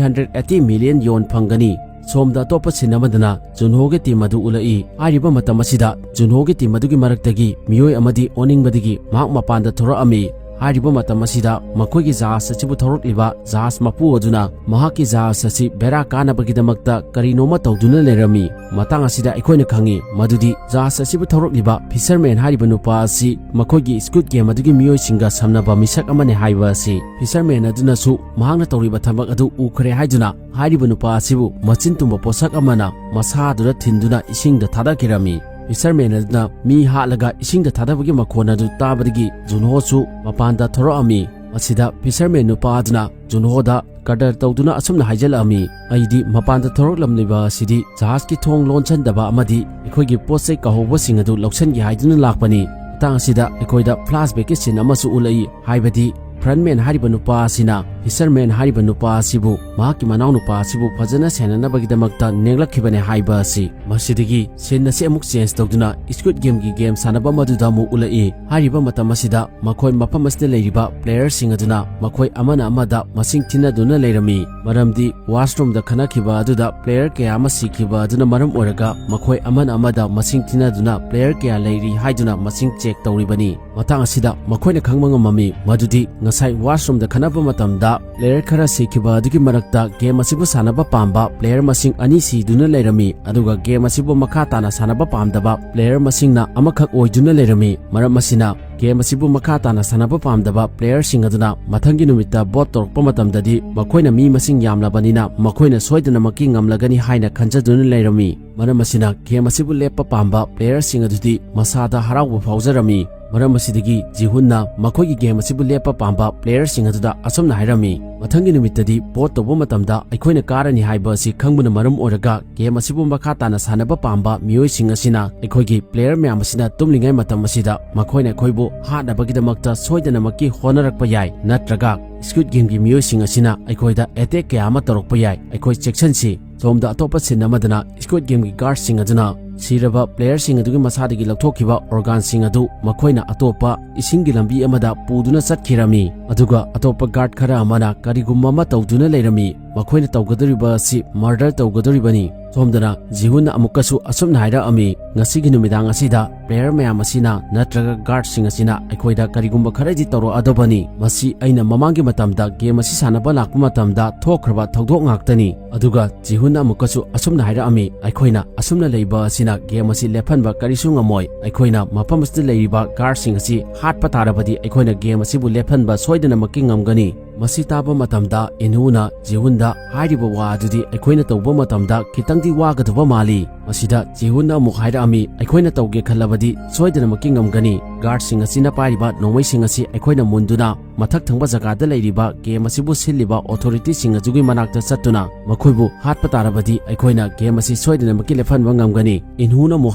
hundred eighty million ꯌꯣꯟ ꯐꯪꯒꯅꯤ"꯫ ꯁꯣꯝꯗ ꯑꯇꯣꯞꯄ ꯁꯤꯟ ꯑꯃꯗꯅ ꯖꯨꯟꯍꯣꯒꯤ ꯇꯤꯝ ꯑꯗꯨ ꯎꯠꯂꯛꯏ꯫ ꯍꯥꯏꯔꯤꯕ ꯃꯇꯝ ꯑꯁꯤꯗ ꯖꯨꯟꯍꯣꯒꯤ ꯇꯤꯝ ꯑꯗꯨꯒꯤ ꯃꯔꯛꯇꯒꯤ ꯃꯤꯑꯣꯏ ꯑꯃꯗꯤ ꯑꯣꯅꯤꯡꯕꯗꯒꯤ ꯃꯍꯥꯛ ꯃꯄꯥꯟꯗ ꯊꯣꯔꯛꯑꯝꯃꯤ꯫ ꯍꯥꯏꯔꯤꯕ ꯃꯇꯝ ꯑꯁꯤꯗ ꯃꯈꯣꯏꯒꯤ ꯖꯍꯥꯖ ꯑꯁꯤꯕꯨ ꯊꯧꯔꯛꯂꯤꯕ ꯖꯍꯥꯖ ꯃꯄꯨ ꯑꯗꯨꯅ ꯃꯍꯥꯛꯀꯤ ꯖꯍꯥꯖ ꯑꯁꯤ ꯕꯦꯔꯥ ꯀꯥꯅꯕꯒꯤꯗꯃꯛꯇ ꯀꯔꯤꯅꯣꯃ ꯇꯧꯗꯨꯅ ꯂꯩꯔꯝꯃꯤ꯫ ꯃꯇꯥꯡ ꯑꯁꯤꯗ ꯑꯩꯈꯣꯏꯅ ꯈꯪꯉꯤ ꯃꯗꯨꯗꯤ ꯖꯍꯥꯖ ꯑꯁꯤꯕꯨ ꯊꯧꯔꯛꯂꯤꯕ ꯐꯤꯁꯔꯃꯦꯟ ꯍꯥꯏꯔꯤꯕ ꯅꯨꯄꯥ ꯑꯁꯤ ꯃꯈꯣꯏꯒꯤ ꯁ꯭ꯀꯨꯏꯗ ꯒꯦꯝ ꯑꯗꯨꯒꯤ ꯃꯤꯑꯣꯏꯁꯤꯡꯒ ꯁꯝꯅꯕ ꯃꯤꯁꯛ ꯑꯃꯅꯤ ꯍꯥꯏꯕ ꯑꯁꯤ꯫ ꯐꯤꯁꯔꯃꯦꯟ ꯑꯗꯨꯅꯁꯨ ꯃꯍꯥꯛꯅ ꯇꯧꯔꯤꯕ ꯊꯕꯛ ꯑꯗꯨ ꯎꯈ꯭ꯔꯦ ꯍꯥꯏꯗꯨꯅ ꯍꯥꯏꯔꯤꯕ ꯅꯨꯄꯥ ꯑꯁꯤꯕꯨ ꯃꯆꯤꯟ ꯇꯨꯝꯕ ꯄꯣꯠꯁꯛ ꯑꯃꯅ ꯃꯁꯥꯗꯨꯗ ꯊꯤꯟꯗꯨꯅ ꯏꯁꯤꯡꯗ ꯊꯥꯗꯈꯤꯔꯝꯃꯤ꯫ ꯐꯤꯁꯔꯃꯦꯟ ꯑꯗꯨꯅ ꯃꯤ ꯍꯥꯠꯂꯒ ꯏꯁꯤꯡꯗ ꯊꯥꯗꯕꯒꯤ ꯃꯈꯣꯟ ꯑꯗꯨ ꯇꯥꯕꯗꯒꯤ ꯖꯨꯟꯍꯣꯁꯨ ꯃꯄꯥꯟꯗ ꯊꯣꯔꯛꯑꯝꯃꯤ꯫ ꯃꯁꯤꯗ ꯐꯤꯁꯔꯃꯦꯟ ꯅꯨꯄꯥ ꯑꯗꯨꯅ ꯖꯨꯟꯍꯣꯗ ꯀꯗꯔ ꯇꯧꯗꯨꯅ ꯑꯁꯨꯝꯅ ꯍꯥꯏꯖꯜꯂꯛꯑꯝꯃꯤ, "ꯑꯩꯗꯤ ꯃꯄꯥꯟꯗ ꯊꯣꯔꯛꯂꯝꯂꯤꯕ ꯑꯁꯤꯗꯤ ꯖꯍꯥꯖꯀꯤ ꯊꯣꯡ ꯂꯣꯟꯁꯤꯟꯗꯕ ꯑꯃꯗꯤ ꯑꯩꯈꯣꯏꯒꯤ ꯄꯣꯠ ꯆꯩ ꯀꯥꯍꯧꯕꯁꯤꯡ ꯑꯗꯨ ꯂꯧꯁꯤꯟꯒꯦ ꯍꯥꯏꯗꯨꯅ ꯂꯥꯛꯄꯅꯤ"꯫ ꯃꯇꯥꯡ ꯑꯁꯤꯗ ꯑꯩꯈꯣꯏꯗ ꯐ꯭ꯂꯥꯁꯕꯦꯛꯀꯤ ꯁꯤꯟ ꯑꯃꯁꯨ ꯎꯠꯂꯛꯏ, ꯍꯥꯏꯕꯗꯤ Frontman ꯍꯥꯏꯔꯤꯕ ꯅꯨꯄꯥ ꯑꯁꯤꯅ Fisherman ꯍꯥꯏꯔꯤꯕ ꯅꯨꯄꯥ ꯑꯁꯤꯕꯨ ꯃꯍꯥꯛꯀꯤ ꯃꯅꯥꯎ ꯅꯨꯄꯥ ꯑꯁꯤꯕꯨ ꯐꯖꯅ ꯁꯦꯟꯅꯅꯕꯒꯤꯗꯃꯛꯇ ꯅꯦꯛꯂꯛꯈꯤꯕꯅꯦ ꯍꯥꯏꯕ ꯑꯁꯤ꯫ ꯃꯁꯤꯗꯒꯤ scene ꯑꯁꯤ ꯑꯃꯨꯛ change ꯇꯧꯗꯨꯅ Squid Gameꯒꯤ game ꯁꯥꯟꯅꯕ ꯑꯃꯗꯨꯗ ꯑꯃꯨꯛ ꯎꯠꯂꯛꯏ꯫ ꯍꯥꯏꯔꯤꯕ ꯃꯇꯝ ꯑꯁꯤꯗ ꯃꯈꯣꯏ ꯃꯐꯝ ꯑꯁꯤꯗ ꯂꯩꯔꯤꯕ playerꯁꯤꯡ ꯑꯗꯨꯅ ꯃꯈꯣꯏ ꯑꯃꯅ ꯑꯃꯗ ꯃꯁꯤꯡ ꯊꯤꯅꯗꯨꯅ ꯂꯩꯔꯝꯃꯤ꯫ ꯃꯔꯝꯗꯤ washroomꯗ ꯈꯠꯅꯈꯤꯕ ꯑꯗꯨꯗ player ꯀꯌꯥ ꯑꯃ ꯁꯤꯈꯤꯕ ꯑꯗꯨꯅ ꯃꯔꯝ ꯑꯣꯏꯔꯒ ꯃꯈꯣꯏ ꯑꯃꯅ ꯑꯃꯗ ꯃꯁꯤꯡ ꯊꯤꯅꯗꯨꯅ player ꯀꯌꯥ ꯂꯩꯔꯤ ꯍꯥꯏꯗꯨꯅ ꯃꯁꯤꯡ check ꯇꯧꯔꯤꯕꯅꯤ꯫ ꯃꯇꯥꯡ ꯑꯁꯤꯗ ꯃꯈꯣꯏꯅ ꯈꯪꯕ ꯉꯝꯃꯝꯃꯤ ꯃꯗꯨꯗꯤ ꯉꯁꯥꯏ washroomꯗ ꯈꯠꯅꯕ ꯃꯇꯝꯗ player ꯈꯔ ꯁꯤꯈꯤꯕ ꯑꯗꯨꯒꯤ ꯃꯔꯛꯇ game ꯑꯁꯤꯕꯨ ꯁꯥꯟꯅꯕ ꯄꯥꯝꯕ player ꯃꯁꯤꯡ ꯑꯅꯤ ꯁꯤꯗꯨꯅ ꯂꯩꯔꯝꯃꯤ, ꯑꯗꯨꯒ game ꯑꯁꯤꯕꯨ ꯃꯈꯥ ꯇꯥꯅ ꯁꯥꯟꯅꯕ ꯄꯥꯝꯗꯕ player ꯃꯁꯤꯡꯅ ꯑꯃꯈꯛ ꯑꯣꯏꯗꯨꯅ ꯂꯩꯔꯝꯃꯤ꯫ ꯃꯔꯝ ꯑꯁꯤꯅ game ꯑꯁꯤꯕꯨ ꯃꯈꯥ ꯇꯥꯅ ꯁꯥꯟꯅꯕ ꯄꯥꯝꯗꯕ playerꯁꯤꯡ ꯑꯗꯨꯅ ꯃꯊꯪꯒꯤ ꯅꯨꯃꯤꯠꯇ vote ꯇꯧꯔꯛꯄ ꯃꯇꯝꯗꯗꯤ ꯃꯈꯣꯏꯅ ꯃꯤ ꯃꯁꯤꯡ ꯌꯥꯝꯂꯕꯅꯤꯅ ꯃꯈꯣꯏꯅ ꯁꯣꯏꯗꯅꯃꯛꯀꯤ ꯉꯝꯂꯒꯅꯤ ꯍꯥꯏꯅ ꯈꯟꯖꯗꯨꯅ ꯂꯩꯔꯝꯃꯤ꯫ ꯃꯔꯝ ꯑꯁꯤꯅ game ꯑꯁꯤꯕꯨ ꯂꯦꯞꯄ ꯄꯥꯝꯕ playerꯁꯤꯡ ꯑꯗꯨꯗꯤ ꯃꯁꯥꯗ ꯍꯔꯥꯎꯕ ꯐꯥꯎꯖꯔꯝꯃꯤ꯫ ꯃꯔꯝ ꯑꯁꯤꯗꯒꯤ ꯖꯤꯍꯨꯟꯅ ꯃꯈꯣꯏꯒꯤ game ꯑꯁꯤꯕꯨ ꯂꯦꯞꯄ ꯄꯥꯝꯕ playerꯁꯤꯡ ꯑꯗꯨꯗ ꯑꯁꯨꯝꯅ ꯍꯥꯏꯔꯝꯃꯤ, "ꯃꯊꯪꯒꯤ ꯅꯨꯃꯤꯠꯇꯗꯤ vote ꯇꯧꯕ ꯃꯇꯝꯗ ꯑꯩꯈꯣꯏꯅ ꯀꯥꯔꯅꯤ ꯍꯥꯏꯕ ꯑꯁꯤ ꯈꯪꯕꯅ ꯃꯔꯝ ꯑꯣꯏꯔꯒ game ꯑꯁꯤꯕꯨ ꯃꯈꯥ ꯇꯥꯅ ꯁꯥꯟꯅꯕ ꯄꯥꯝꯕ ꯃꯤꯑꯣꯏꯁꯤꯡ ꯑꯁꯤꯅ ꯑꯩꯈꯣꯏꯒꯤ player ꯃꯌꯥꯝ ꯑꯁꯤꯅ ꯇꯨꯝꯂꯤꯉꯩ ꯃꯇꯝ ꯑꯁꯤꯗ ꯃꯈꯣꯏꯅ ꯑꯩꯈꯣꯏꯕꯨ ꯍꯥꯠꯅꯕꯒꯤꯗꯃꯛꯇ ꯁꯣꯏꯗꯅꯃꯛꯀꯤ ꯍꯣꯠꯅꯔꯛꯄ ꯌꯥꯏ, ꯅꯠꯇ꯭ꯔꯒ Squid Gameꯒꯤ ꯃꯤꯑꯣꯏꯁꯤꯡ ꯑꯁꯤꯅ ꯑꯩꯈꯣꯏꯗ attack ꯀꯌꯥ ꯑꯃ ꯇꯧꯔꯛꯄ ꯌꯥꯏ꯫ ꯑꯩꯈꯣꯏ ꯆꯦꯛꯁꯤꯟꯁꯤ꯫" ꯁꯣꯝꯗ ꯑꯇꯣꯞꯄ scene ꯑꯃꯗꯅ Squid Gameꯒꯤ guardꯁꯤꯡ ꯑꯗꯨꯅ ꯁꯤꯔꯕ playerꯁꯤꯡ ꯑꯗꯨꯒꯤ ꯃꯁꯥꯗꯒꯤ ꯂꯧꯊꯣꯛꯈꯤꯕ organꯁꯤꯡ ꯑꯗꯨ ꯃꯈꯣꯏꯅ ꯑꯇꯣꯞꯄ ꯏꯁꯤꯡꯒꯤ ꯂꯝꯕꯤ ꯑꯃꯗ ꯄꯨꯗꯨꯅ ꯆꯠꯈꯤꯔꯝꯃꯤ꯫ ꯑꯗꯨꯒ ꯑꯇꯣꯞꯄ guard ꯈꯔ ꯑꯃꯅ ꯀꯔꯤꯒꯨꯝꯕ ꯑꯃ ꯇꯧꯗꯨꯅ ꯂꯩꯔꯝꯃꯤ꯫ ꯃꯈꯣꯏꯅ ꯇꯧꯒꯗꯧꯔꯤꯕ ꯑꯁꯤ murder ꯇꯧꯒꯗꯧꯔꯤꯕꯅꯤ꯫ ꯁꯣꯝꯗꯅ ꯖꯤꯍꯨꯟꯅ ꯑꯃꯨꯛꯀꯁꯨ ꯑꯁꯨꯝꯅ ꯍꯥꯏꯔꯛꯑꯝꯃꯤ, "ꯉꯁꯤꯒꯤ ꯅꯨꯃꯤꯗꯥꯡ ꯑꯁꯤꯗ player ꯃꯌꯥꯝ ꯑꯁꯤꯅ ꯅꯠꯇ꯭ꯔꯒ guardꯁꯤꯡ ꯑꯁꯤꯅ ꯑꯩꯈꯣꯏꯗ ꯀꯔꯤꯒꯨꯝꯕ ꯈꯔꯗꯤ ꯇꯧꯔꯛꯑꯗꯧꯕꯅꯤ꯫ ꯃꯁꯤ ꯑꯩꯅ ꯃꯃꯥꯡꯒꯤ ꯃꯇꯝꯗ game ꯑꯁꯤ ꯁꯥꯟꯅꯕ ꯂꯥꯛꯄ ꯃꯇꯝꯗ ꯊꯣꯛꯈ꯭ꯔꯕ ꯊꯧꯗꯣꯛ ꯉꯥꯛꯇꯅꯤ꯫" ꯑꯗꯨꯒ ꯖꯤꯍꯨꯟꯅ ꯑꯃꯨꯛꯀꯁꯨ ꯑꯁꯨꯝꯅ ꯍꯥꯏꯔꯛꯑꯝꯃꯤ, "ꯑꯩꯈꯣꯏꯅ ꯑꯁꯨꯝꯅ ꯂꯩꯕ ꯑꯁꯤꯅ game ꯑꯁꯤ ꯂꯦꯞꯍꯟꯕ ꯀꯔꯤꯁꯨ ꯉꯝꯃꯣꯏ꯫ ꯑꯩꯈꯣꯏꯅ ꯃꯐꯝ ꯑꯁꯤꯗ ꯂꯩꯔꯤꯕ guardꯁꯤꯡ ꯑꯁꯤ ꯍꯥꯠꯄ ꯇꯥꯔꯕꯗꯤ ꯑꯩꯈꯣꯏꯅ game ꯑꯁꯤꯕꯨ ꯂꯦꯞꯍꯟꯕ ꯁꯣꯏꯗꯅꯃꯛꯀꯤ ꯉꯝꯒꯅꯤ꯫" ꯃꯁꯤ ꯇꯥꯕ ꯃꯇꯝꯗ ꯏꯟꯍꯨꯅ ꯖꯤꯍꯨꯟꯗ ꯍꯥꯏꯔꯤꯕ ꯋꯥ ꯑꯗꯨꯗꯤ ꯑꯩꯈꯣꯏꯅ ꯇꯧꯕ ꯃꯇꯝꯗ ꯈꯤꯇꯪꯗꯤ ꯋꯥꯒꯗꯕ ꯃꯥꯜꯂꯤ꯫ ꯑꯁꯤꯗ ꯖꯤꯍꯨꯟꯅ ꯑꯃꯨꯛ ꯍꯥꯏꯔꯛꯑꯝꯃꯤ, "ꯑꯩꯈꯣꯏꯅ ꯇꯧꯒꯦ ꯈꯜꯂꯕꯗꯤ ꯁꯣꯏꯗꯅꯃꯛꯀꯤ ꯉꯝꯒꯅꯤ꯫ ꯒꯥꯔꯗꯁꯤꯡ ꯑꯁꯤꯅ ꯄꯥꯏꯔꯤꯕ ꯅꯣꯡꯃꯩꯁꯤꯡ ꯑꯁꯤ ꯑꯩꯈꯣꯏꯅ ꯃꯨꯟꯗꯨꯅ ꯃꯊꯛ ꯊꯪꯕ ꯖꯒꯥꯗ ꯂꯩꯔꯤꯕ ꯒꯦꯝ ꯑꯁꯤꯕꯨ ꯁꯤꯜꯂꯤꯕ ꯑꯣꯊꯣꯔꯤꯇꯤꯁꯤꯡ ꯑꯗꯨꯒꯤ ꯃꯅꯥꯛꯇ ꯆꯠꯇꯨꯅ ꯃꯈꯣꯏꯕꯨ ꯍꯥꯠꯄ ꯇꯥꯔꯕꯗꯤ ꯑꯩꯈꯣꯏꯅ ꯒꯦꯝ ꯑꯁꯤ ꯁꯣꯏꯗꯅꯃꯛꯀꯤ ꯂꯦꯞꯍꯟꯕ ꯉꯝꯒꯅꯤ꯫" ꯏꯟꯍꯨꯅ ꯑꯃꯨꯛ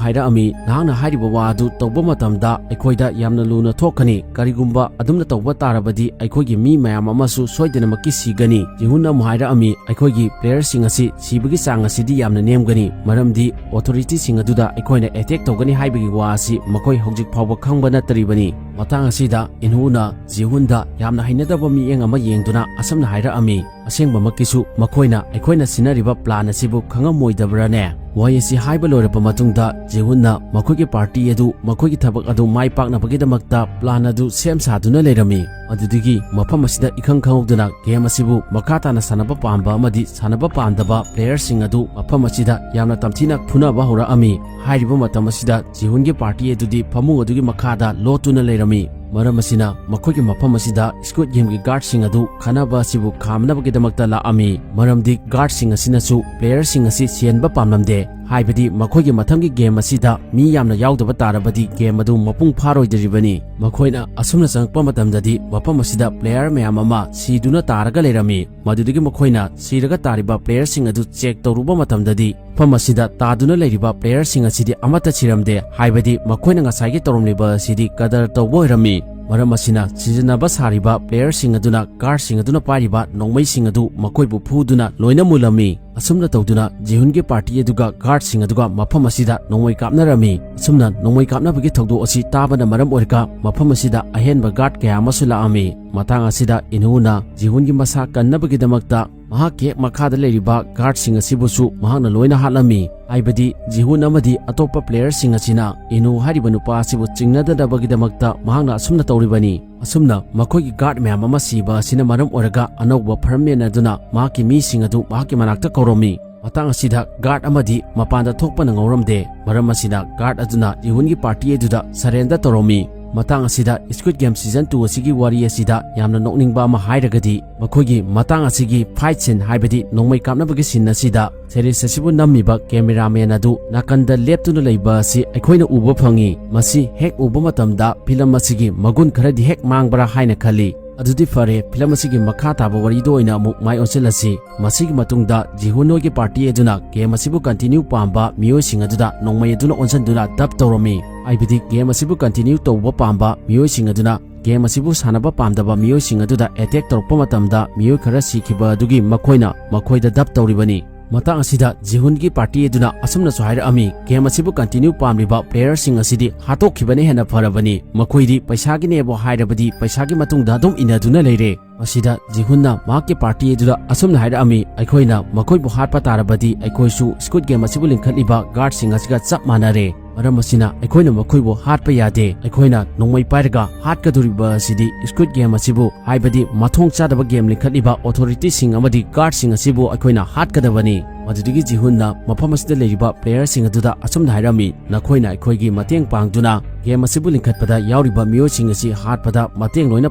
ꯍꯥꯏꯔꯛꯑꯝꯃꯤ, "ꯅꯍꯥꯛꯅ ꯍꯥꯏꯔꯤꯕ ꯋꯥ ꯑꯗꯨ ꯇꯧꯕ ꯃꯇꯝꯗ ꯑꯩꯈꯣꯏꯗ ꯌꯥꯝꯅ ꯂꯨꯅ ꯊꯣꯛꯀꯅꯤ꯫ ꯀꯔꯤꯒꯨꯝꯕ ꯑꯗꯨꯝꯅ ꯇꯧꯕ ꯇꯥꯔꯕꯗꯤ ꯑꯩꯈꯣꯏꯒꯤ ꯃꯤ ꯃꯌꯥꯝ ꯑꯃꯁꯨ ꯁꯣꯏꯗꯅꯃꯛꯀꯤ ꯁꯤꯒꯅꯤ꯫" ꯖꯤꯍꯨꯟꯅ ꯑꯃꯨꯛ ꯍꯥꯏꯔꯛꯑꯝꯃꯤ, "ꯑꯩꯈꯣꯏꯒꯤ ꯄ꯭ꯂꯦꯌꯔꯁꯤꯡ ꯑꯁꯤ ꯁꯤꯕꯒꯤ ꯆꯥꯡ ꯑꯁꯤꯗꯤ ꯌꯥꯝꯅ ꯅꯦꯝꯒꯅꯤ, ꯃꯔꯝꯗꯤ ꯑꯣꯊꯣꯔꯤꯇꯤꯁꯤꯡ ꯑꯗꯨꯗ ꯑꯩꯈꯣꯏꯅ ꯑꯦꯇꯦꯛ ꯇꯧꯒꯅꯤ ꯍꯥꯏꯕꯒꯤ ꯋꯥ ꯑꯁꯤ ꯃꯈꯣꯏ ꯍꯧꯖꯤꯛ ꯐꯥꯎꯕ ꯈꯪꯕ ꯅꯠꯇ꯭ꯔꯤꯕꯅꯤ꯫" ꯃꯇꯥꯡ ꯑꯁꯤꯗ ꯏꯟꯍꯨꯅ ꯖꯤꯍꯨꯟꯗ ꯌꯥꯝꯅ ꯍꯩꯅꯗꯕ ꯃꯤꯠꯌꯦꯡ ꯑꯃ ꯌꯦꯡꯗꯨꯅ ꯑꯁꯨꯝꯅ ꯍꯥꯏꯔꯛꯑꯝꯃꯤ, "ꯑꯁꯦꯡꯕꯃꯛꯀꯤꯁꯨ ꯃꯈꯣꯏꯅ ꯑꯩꯈꯣꯏꯅ ꯁꯤꯟꯅꯔꯤꯕ ꯄ꯭ꯂꯥꯟ ꯑꯁꯤꯕꯨ ꯈꯪꯉꯝꯃꯣꯏꯗꯕ꯭ꯔꯥꯅꯦ?" ꯋꯥꯍꯩ ꯑꯁꯤ ꯍꯥꯏꯕ ꯂꯣꯏꯔꯕ ꯃꯇꯨꯡꯗ ꯖꯤꯍꯨꯟꯅ ꯃꯈꯣꯏꯒꯤ ꯄꯥꯔꯇꯤ ꯑꯗꯨ ꯃꯈꯣꯏꯒꯤ ꯊꯕꯛ ꯑꯗꯨ ꯃꯥꯏ ꯄꯥꯛꯅꯕꯒꯤꯗꯃꯛꯇ ꯄ꯭ꯂꯥꯟ ꯑꯗꯨ ꯁꯦꯝ ꯁꯥꯗꯨꯅ ꯂꯩꯔꯝꯃꯤ꯫ ꯑꯗꯨꯗꯒꯤ ꯃꯐꯝ ꯑꯁꯤꯗ ꯏꯈꯪ ꯈꯪꯍꯧꯗꯅ ꯒꯦꯝ ꯑꯁꯤꯕꯨ ꯃꯈꯥ ꯇꯥꯅ ꯁꯥꯟꯅꯕ ꯄꯥꯝꯕ ꯑꯃꯗꯤ ꯁꯥꯟꯅꯕ ꯄꯥꯝꯗꯕ ꯄ꯭ꯂꯦꯌꯔꯁꯤꯡ ꯑꯗꯨ ꯃꯐꯝ ꯑꯁꯤꯗ ꯌꯥꯝꯅ ꯇꯝꯊꯤꯅ ꯐꯨꯅꯕ ꯍꯧꯔꯛꯑꯝꯃꯤ꯫ ꯍꯥꯏꯔꯤꯕ ꯃꯇꯝ ꯑꯁꯤꯗ ꯖꯤꯍꯨꯟꯒꯤ ꯄꯥꯔꯇꯤ ꯑꯗꯨꯗꯤ ꯐꯃꯨꯡ ꯑꯗꯨꯒꯤ ꯃꯈꯥꯗ ꯂꯣꯠꯇꯨꯅ ꯂꯩꯔꯝꯃꯤ꯫ ꯃꯔꯝ ꯑꯁꯤꯅ ꯃꯈꯣꯏꯒꯤ ꯃꯐꯝ ꯑꯁꯤꯗ ꯁ꯭ꯀꯨꯏꯗ ꯒꯦꯝꯒꯤ ꯒꯥꯔꯗꯁꯤꯡ ꯑꯗꯨ ꯈꯠꯅꯕ ꯑꯁꯤꯕꯨ ꯈꯥꯝꯅꯕꯒꯤꯗꯃꯛꯇ ꯂꯥꯛꯑꯝꯃꯤ꯫ ꯃꯔꯝꯗꯤ ꯒꯥꯔꯗꯁꯤꯡ ꯑꯁꯤꯅꯁꯨ ꯄ꯭ꯂꯦꯌꯔꯁꯤꯡ ꯑꯁꯤ ꯁꯤꯍꯟꯕ ꯄꯥꯝꯂꯝꯗꯦ꯫ ꯍꯥꯏꯕꯗꯤ ꯃꯈꯣꯏꯒꯤ ꯃꯊꯪꯒꯤ ꯒꯦꯝ ꯑꯁꯤꯗ ꯃꯤ ꯌꯥꯝꯅ ꯌꯥꯎꯗꯕ ꯇꯥꯔꯕꯗꯤ ꯒꯦꯝ ꯑꯗꯨ ꯃꯄꯨꯡ ꯐꯥꯔꯣꯏꯗꯧꯔꯤꯕꯅꯤ꯫ ꯃꯈꯣꯏꯅ ꯑꯁꯨꯝꯅ ꯆꯪꯂꯛꯄ ꯃꯇꯝꯗꯗꯤ ꯃꯐꯝ ꯑꯁꯤꯗ ꯄ꯭ꯂꯦꯌꯔ ꯃꯌꯥꯝ ꯑꯃ ꯁꯤꯗꯨꯅ ꯇꯥꯔꯒ ꯂꯩꯔꯝꯃꯤ꯫ ꯃꯗꯨꯗꯒꯤ ꯃꯈꯣꯏꯅ ꯁꯤꯔꯒ ꯇꯥꯔꯤꯕ ꯄ꯭ꯂꯦꯌꯔꯁꯤꯡ ꯑꯗꯨ ꯆꯦꯛ ꯇꯧꯔꯨꯕ ꯃꯇꯝꯗꯗꯤ ꯃꯐꯝ ꯑꯁꯤꯗ ꯇꯥꯗꯨꯅ ꯂꯩꯔꯤꯕ ꯄ꯭ꯂꯦꯌꯔꯁꯤꯡ ꯑꯁꯤꯗꯤ ꯑꯃꯠꯇ ꯁꯤꯔꯝꯗꯦ꯫ ꯍꯥꯏꯕꯗꯤ ꯃꯈꯣꯏꯅ ꯉꯁꯥꯏꯒꯤ ꯇꯧꯔꯝꯂꯤꯕ ꯑꯁꯤꯗꯤ ꯀꯗꯔ ꯇꯧꯕ ꯑꯣꯏꯔꯝꯃꯤ꯫ ꯃꯔꯝ ꯑꯁꯤꯅ ꯁꯤꯖꯤꯟꯅꯕ ꯁꯥꯔꯤꯕ ꯄ꯭ꯂꯦꯌꯔꯁꯤꯡ ꯑꯗꯨꯅ ꯒꯥꯔꯗꯁꯤꯡ ꯑꯗꯨꯅ ꯄꯥꯏꯔꯤꯕ ꯅꯣꯡꯃꯩꯁꯤꯡ ꯑꯗꯨ ꯃꯈꯣꯏꯕꯨ ꯐꯨꯗꯨꯅ ꯂꯣꯏꯅ ꯃꯨꯜꯂꯝꯃꯤ꯫ ꯑꯁꯨꯝꯅ ꯇꯧꯗꯨꯅ ꯖꯤꯍꯨꯟꯒꯤ ꯄꯥꯔꯇꯤ ꯑꯗꯨꯒ ꯒꯥꯔꯗꯁꯤꯡ ꯑꯗꯨꯒ ꯃꯐꯝ ꯑꯁꯤꯗ ꯅꯣꯡꯃꯩ ꯀꯥꯞꯅꯔꯝꯃꯤ꯫ ꯑꯁꯨꯝꯅ ꯅꯣꯡꯃꯩ ꯀꯥꯞꯅꯕꯒꯤ ꯊꯧꯗꯣꯛ ꯑꯁꯤ ꯇꯥꯕꯅ ꯃꯔꯝ ꯑꯣꯏꯔꯒ ꯃꯐꯝ ꯑꯁꯤꯗ ꯑꯍꯦꯟꯕ ꯒꯥꯔꯗ ꯀꯌꯥ ꯑꯃꯁꯨ ꯂꯥꯛꯑꯝꯃꯤ꯫ ꯃꯇꯥꯡ ꯑꯁꯤꯗ ꯏꯟꯍꯨꯅ ꯖꯤꯍꯨꯟꯒꯤ ꯃꯁꯥ ꯀꯟꯅꯕꯒꯤꯗꯃꯛꯇ ꯃꯍꯥꯛꯀꯤ ꯍꯦꯛ ꯃꯈꯥꯗ ꯂꯩꯔꯤꯕ ꯒꯥꯔꯗꯁꯤꯡ ꯑꯁꯤꯕꯨꯁꯨ ꯃꯍꯥꯛꯅ ꯂꯣꯏꯅ ꯍꯥꯠꯂꯝꯃꯤ꯫ ꯍꯥꯏꯕꯗꯤ ꯖꯤꯍꯨꯟ ꯑꯃꯗꯤ ꯑꯇꯣꯞꯄ ꯄ꯭ꯂꯦꯌꯔꯁꯤꯡ ꯑꯁꯤꯅ ꯏꯟꯍꯨ ꯍꯥꯏꯔꯤꯕ ꯅꯨꯄꯥ ꯑꯁꯤꯕꯨ ꯆꯤꯡꯅꯗꯅꯕꯒꯤꯗꯃꯛꯇ ꯃꯍꯥꯛꯅ ꯑꯁꯨꯝꯅ ꯇꯧꯔꯤꯕꯅꯤ꯫ ꯑꯁꯨꯝꯅ ꯃꯈꯣꯏꯒꯤ ꯒꯥꯔꯗ ꯃꯌꯥꯝ ꯑꯃ ꯁꯤꯕ ꯑꯁꯤꯅ ꯃꯔꯝ ꯑꯣꯏꯔꯒ ꯑꯅꯧꯕ ꯐꯔꯝꯃꯦꯟ ꯑꯗꯨꯅ ꯃꯍꯥꯛꯀꯤ ꯃꯤꯁꯤꯡ ꯑꯗꯨ ꯃꯍꯥꯛꯀꯤ ꯃꯅꯥꯛꯇ ꯀꯧꯔꯝꯃꯤ꯫ ꯃꯇꯥꯡ ꯑꯁꯤꯗ ꯒꯥꯔꯗ ꯑꯃꯗꯤ ꯃꯄꯥꯟꯗ ꯊꯣꯛꯄꯅ ꯉꯧꯔꯝꯗꯦ꯫ ꯃꯔꯝ ꯑꯁꯤꯅ ꯒꯥꯔꯗ ꯑꯗꯨꯅ ꯖꯤꯍꯨꯟꯒꯤ ꯄꯥꯔꯇꯤ ꯑꯗꯨꯗ ꯁꯔꯦꯟꯗꯔ ꯇꯧꯔꯝꯃꯤ꯫ ꯃꯇꯥꯡ ꯑꯁꯤꯗ Squid Game Season two ꯑꯁꯤꯒꯤ ꯋꯥꯔꯤ ꯑꯁꯤꯗ ꯌꯥꯝꯅ ꯅꯣꯛꯅꯤꯡꯕ ꯑꯃ ꯍꯥꯏꯔꯒꯗꯤ, ꯃꯈꯣꯏꯒꯤ ꯃꯇꯥꯡ ꯑꯁꯤꯒꯤ fight scene, ꯍꯥꯏꯕꯗꯤ ꯅꯣꯡꯃꯩ ꯀꯥꯞꯅꯕꯒꯤ scene ꯑꯁꯤꯗ series ꯑꯁꯤꯕꯨ ꯅꯝꯃꯤꯕ cameraman ꯑꯗꯨ ꯅꯥꯀꯟꯗ ꯂꯦꯞꯇꯨꯅ ꯂꯩꯕ ꯑꯁꯤ ꯑꯩꯈꯣꯏꯅ ꯎꯕ ꯐꯪꯏ꯫ ꯃꯁꯤ ꯍꯦꯛ ꯎꯕ ꯃꯇꯝꯗ film ꯑꯁꯤꯒꯤ ꯃꯒꯨꯟ ꯈꯔꯗꯤ ꯍꯦꯛ ꯃꯥꯡꯕ꯭ꯔꯥ ꯍꯥꯏꯅ ꯈꯜꯂꯤ꯫ ꯑꯗꯨꯗꯤ ꯐꯔꯦ, film ꯑꯁꯤꯒꯤ ꯃꯈꯥ ꯇꯥꯕ ꯋꯥꯔꯤꯗ ꯑꯣꯏꯅ ꯑꯃꯨꯛ ꯃꯥꯏ ꯑꯣꯟꯁꯤꯜꯂꯁꯤ꯫ ꯃꯁꯤꯒꯤ ꯃꯇꯨꯡꯗ ꯖꯤꯍꯨꯟ ꯍꯣꯏꯒꯤ party ꯑꯗꯨꯅ game ꯑꯁꯤꯕꯨ continue ꯄꯥꯝꯕ ꯃꯤꯑꯣꯏꯁꯤꯡ ꯑꯗꯨꯗ ꯅꯣꯡꯃꯩ ꯑꯗꯨꯅ ꯑꯣꯟꯁꯤꯟꯗꯨꯅ dub ꯇꯧꯔꯝꯃꯤ꯫ ꯍꯥꯏꯕꯗꯤ game ꯑꯁꯤꯕꯨ continue ꯇꯧꯕ ꯄꯥꯝꯕ ꯃꯤꯑꯣꯏꯁꯤꯡ ꯑꯗꯨꯅ game ꯑꯁꯤꯕꯨ ꯁꯥꯟꯅꯕ ꯄꯥꯝꯗꯕ ꯃꯤꯑꯣꯏꯁꯤꯡ ꯑꯗꯨꯗ attack ꯇꯧꯔꯛꯄ ꯃꯇꯝꯗ ꯃꯤꯑꯣꯏ ꯈꯔ ꯁꯤꯈꯤꯕ ꯑꯗꯨꯒꯤ ꯃꯈꯣꯏꯅ ꯃꯈꯣꯏꯗ dub ꯇꯧꯔꯤꯕꯅꯤ꯫ ꯃꯇꯥꯡ ꯑꯁꯤꯗ ꯖꯤꯍꯨꯟꯒꯤ party ꯑꯗꯨꯅ ꯑꯁꯨꯝꯅꯁꯨ ꯍꯥꯏꯔꯛꯑꯝꯃꯤ, game ꯑꯁꯤꯕꯨ continue ꯄꯥꯝꯂꯤꯕ playerꯁꯤꯡ ꯑꯁꯤꯗꯤ ꯍꯥꯠꯇꯣꯛꯈꯤꯕꯅ ꯍꯦꯟꯅ ꯐꯔꯕꯅꯤ, ꯃꯈꯣꯏꯗꯤ ꯄꯩꯁꯥꯒꯤꯅꯦꯕꯨ ꯍꯥꯏꯔꯕꯗꯤ ꯄꯩꯁꯥꯒꯤ ꯃꯇꯨꯡꯗ ꯑꯗꯨꯝ ꯏꯟꯅꯗꯨꯅ ꯂꯩꯔꯦ꯫ ꯃꯁꯤꯗ ꯖꯤꯍꯨꯟꯅ ꯃꯍꯥꯛꯀꯤ party ꯑꯗꯨꯗ ꯑꯁꯨꯝꯅ ꯍꯥꯏꯔꯛꯑꯝꯃꯤ, ꯑꯩꯈꯣꯏꯅ ꯃꯈꯣꯏꯕꯨ ꯍꯥꯠꯄ ꯇꯥꯔꯕꯗꯤ ꯑꯩꯈꯣꯏꯁꯨ Squid Game ꯑꯁꯤꯕꯨ ꯂꯤꯡꯈꯠꯂꯤꯕ guardꯁꯤꯡ ꯑꯁꯤꯒ ꯆꯞ ꯃꯥꯟꯅꯔꯦ꯫ ꯃꯔꯝ ꯑꯁꯤꯅ ꯑꯩꯈꯣꯏꯅ ꯃꯈꯣꯏꯕꯨ ꯍꯥꯠꯄ ꯌꯥꯗꯦ꯫ ꯑꯩꯈꯣꯏꯅ ꯅꯣꯡꯃꯩ ꯄꯥꯏꯔꯒ ꯍꯥꯠꯀꯗꯧꯔꯤꯕ ꯑꯁꯤꯗꯤ Squid Game ꯑꯁꯤꯕꯨ, ꯍꯥꯏꯕꯗꯤ ꯃꯊꯣꯡ ꯆꯥꯗꯕ game ꯂꯤꯡꯈꯠꯂꯤꯕ authorityꯁꯤꯡ ꯑꯃꯗꯤ guardꯁꯤꯡ ꯑꯁꯤꯕꯨ ꯑꯩꯈꯣꯏꯅ ꯍꯥꯠꯀꯗꯕꯅꯤ꯫ ꯃꯗꯨꯗꯒꯤ ꯖꯤꯍꯨꯟꯅ ꯃꯐꯝ ꯑꯁꯤꯗ ꯂꯩꯔꯤꯕ playerꯁꯤꯡ ꯑꯗꯨꯗ ꯑꯁꯨꯝꯅ ꯍꯥꯏꯔꯝꯃꯤ, ꯅꯈꯣꯏꯅ ꯑꯩꯈꯣꯏꯒꯤ ꯃꯇꯦꯡ ꯄꯥꯡꯗꯨꯅ game ꯑꯁꯤꯕꯨ ꯂꯤꯡꯈꯠꯄꯗ ꯌꯥꯎꯔꯤꯕ ꯃꯤꯑꯣꯏꯁꯤꯡ ꯑꯁꯤ ꯍꯥꯠꯄꯗ ꯃꯇꯦꯡ ꯂꯣꯏꯅ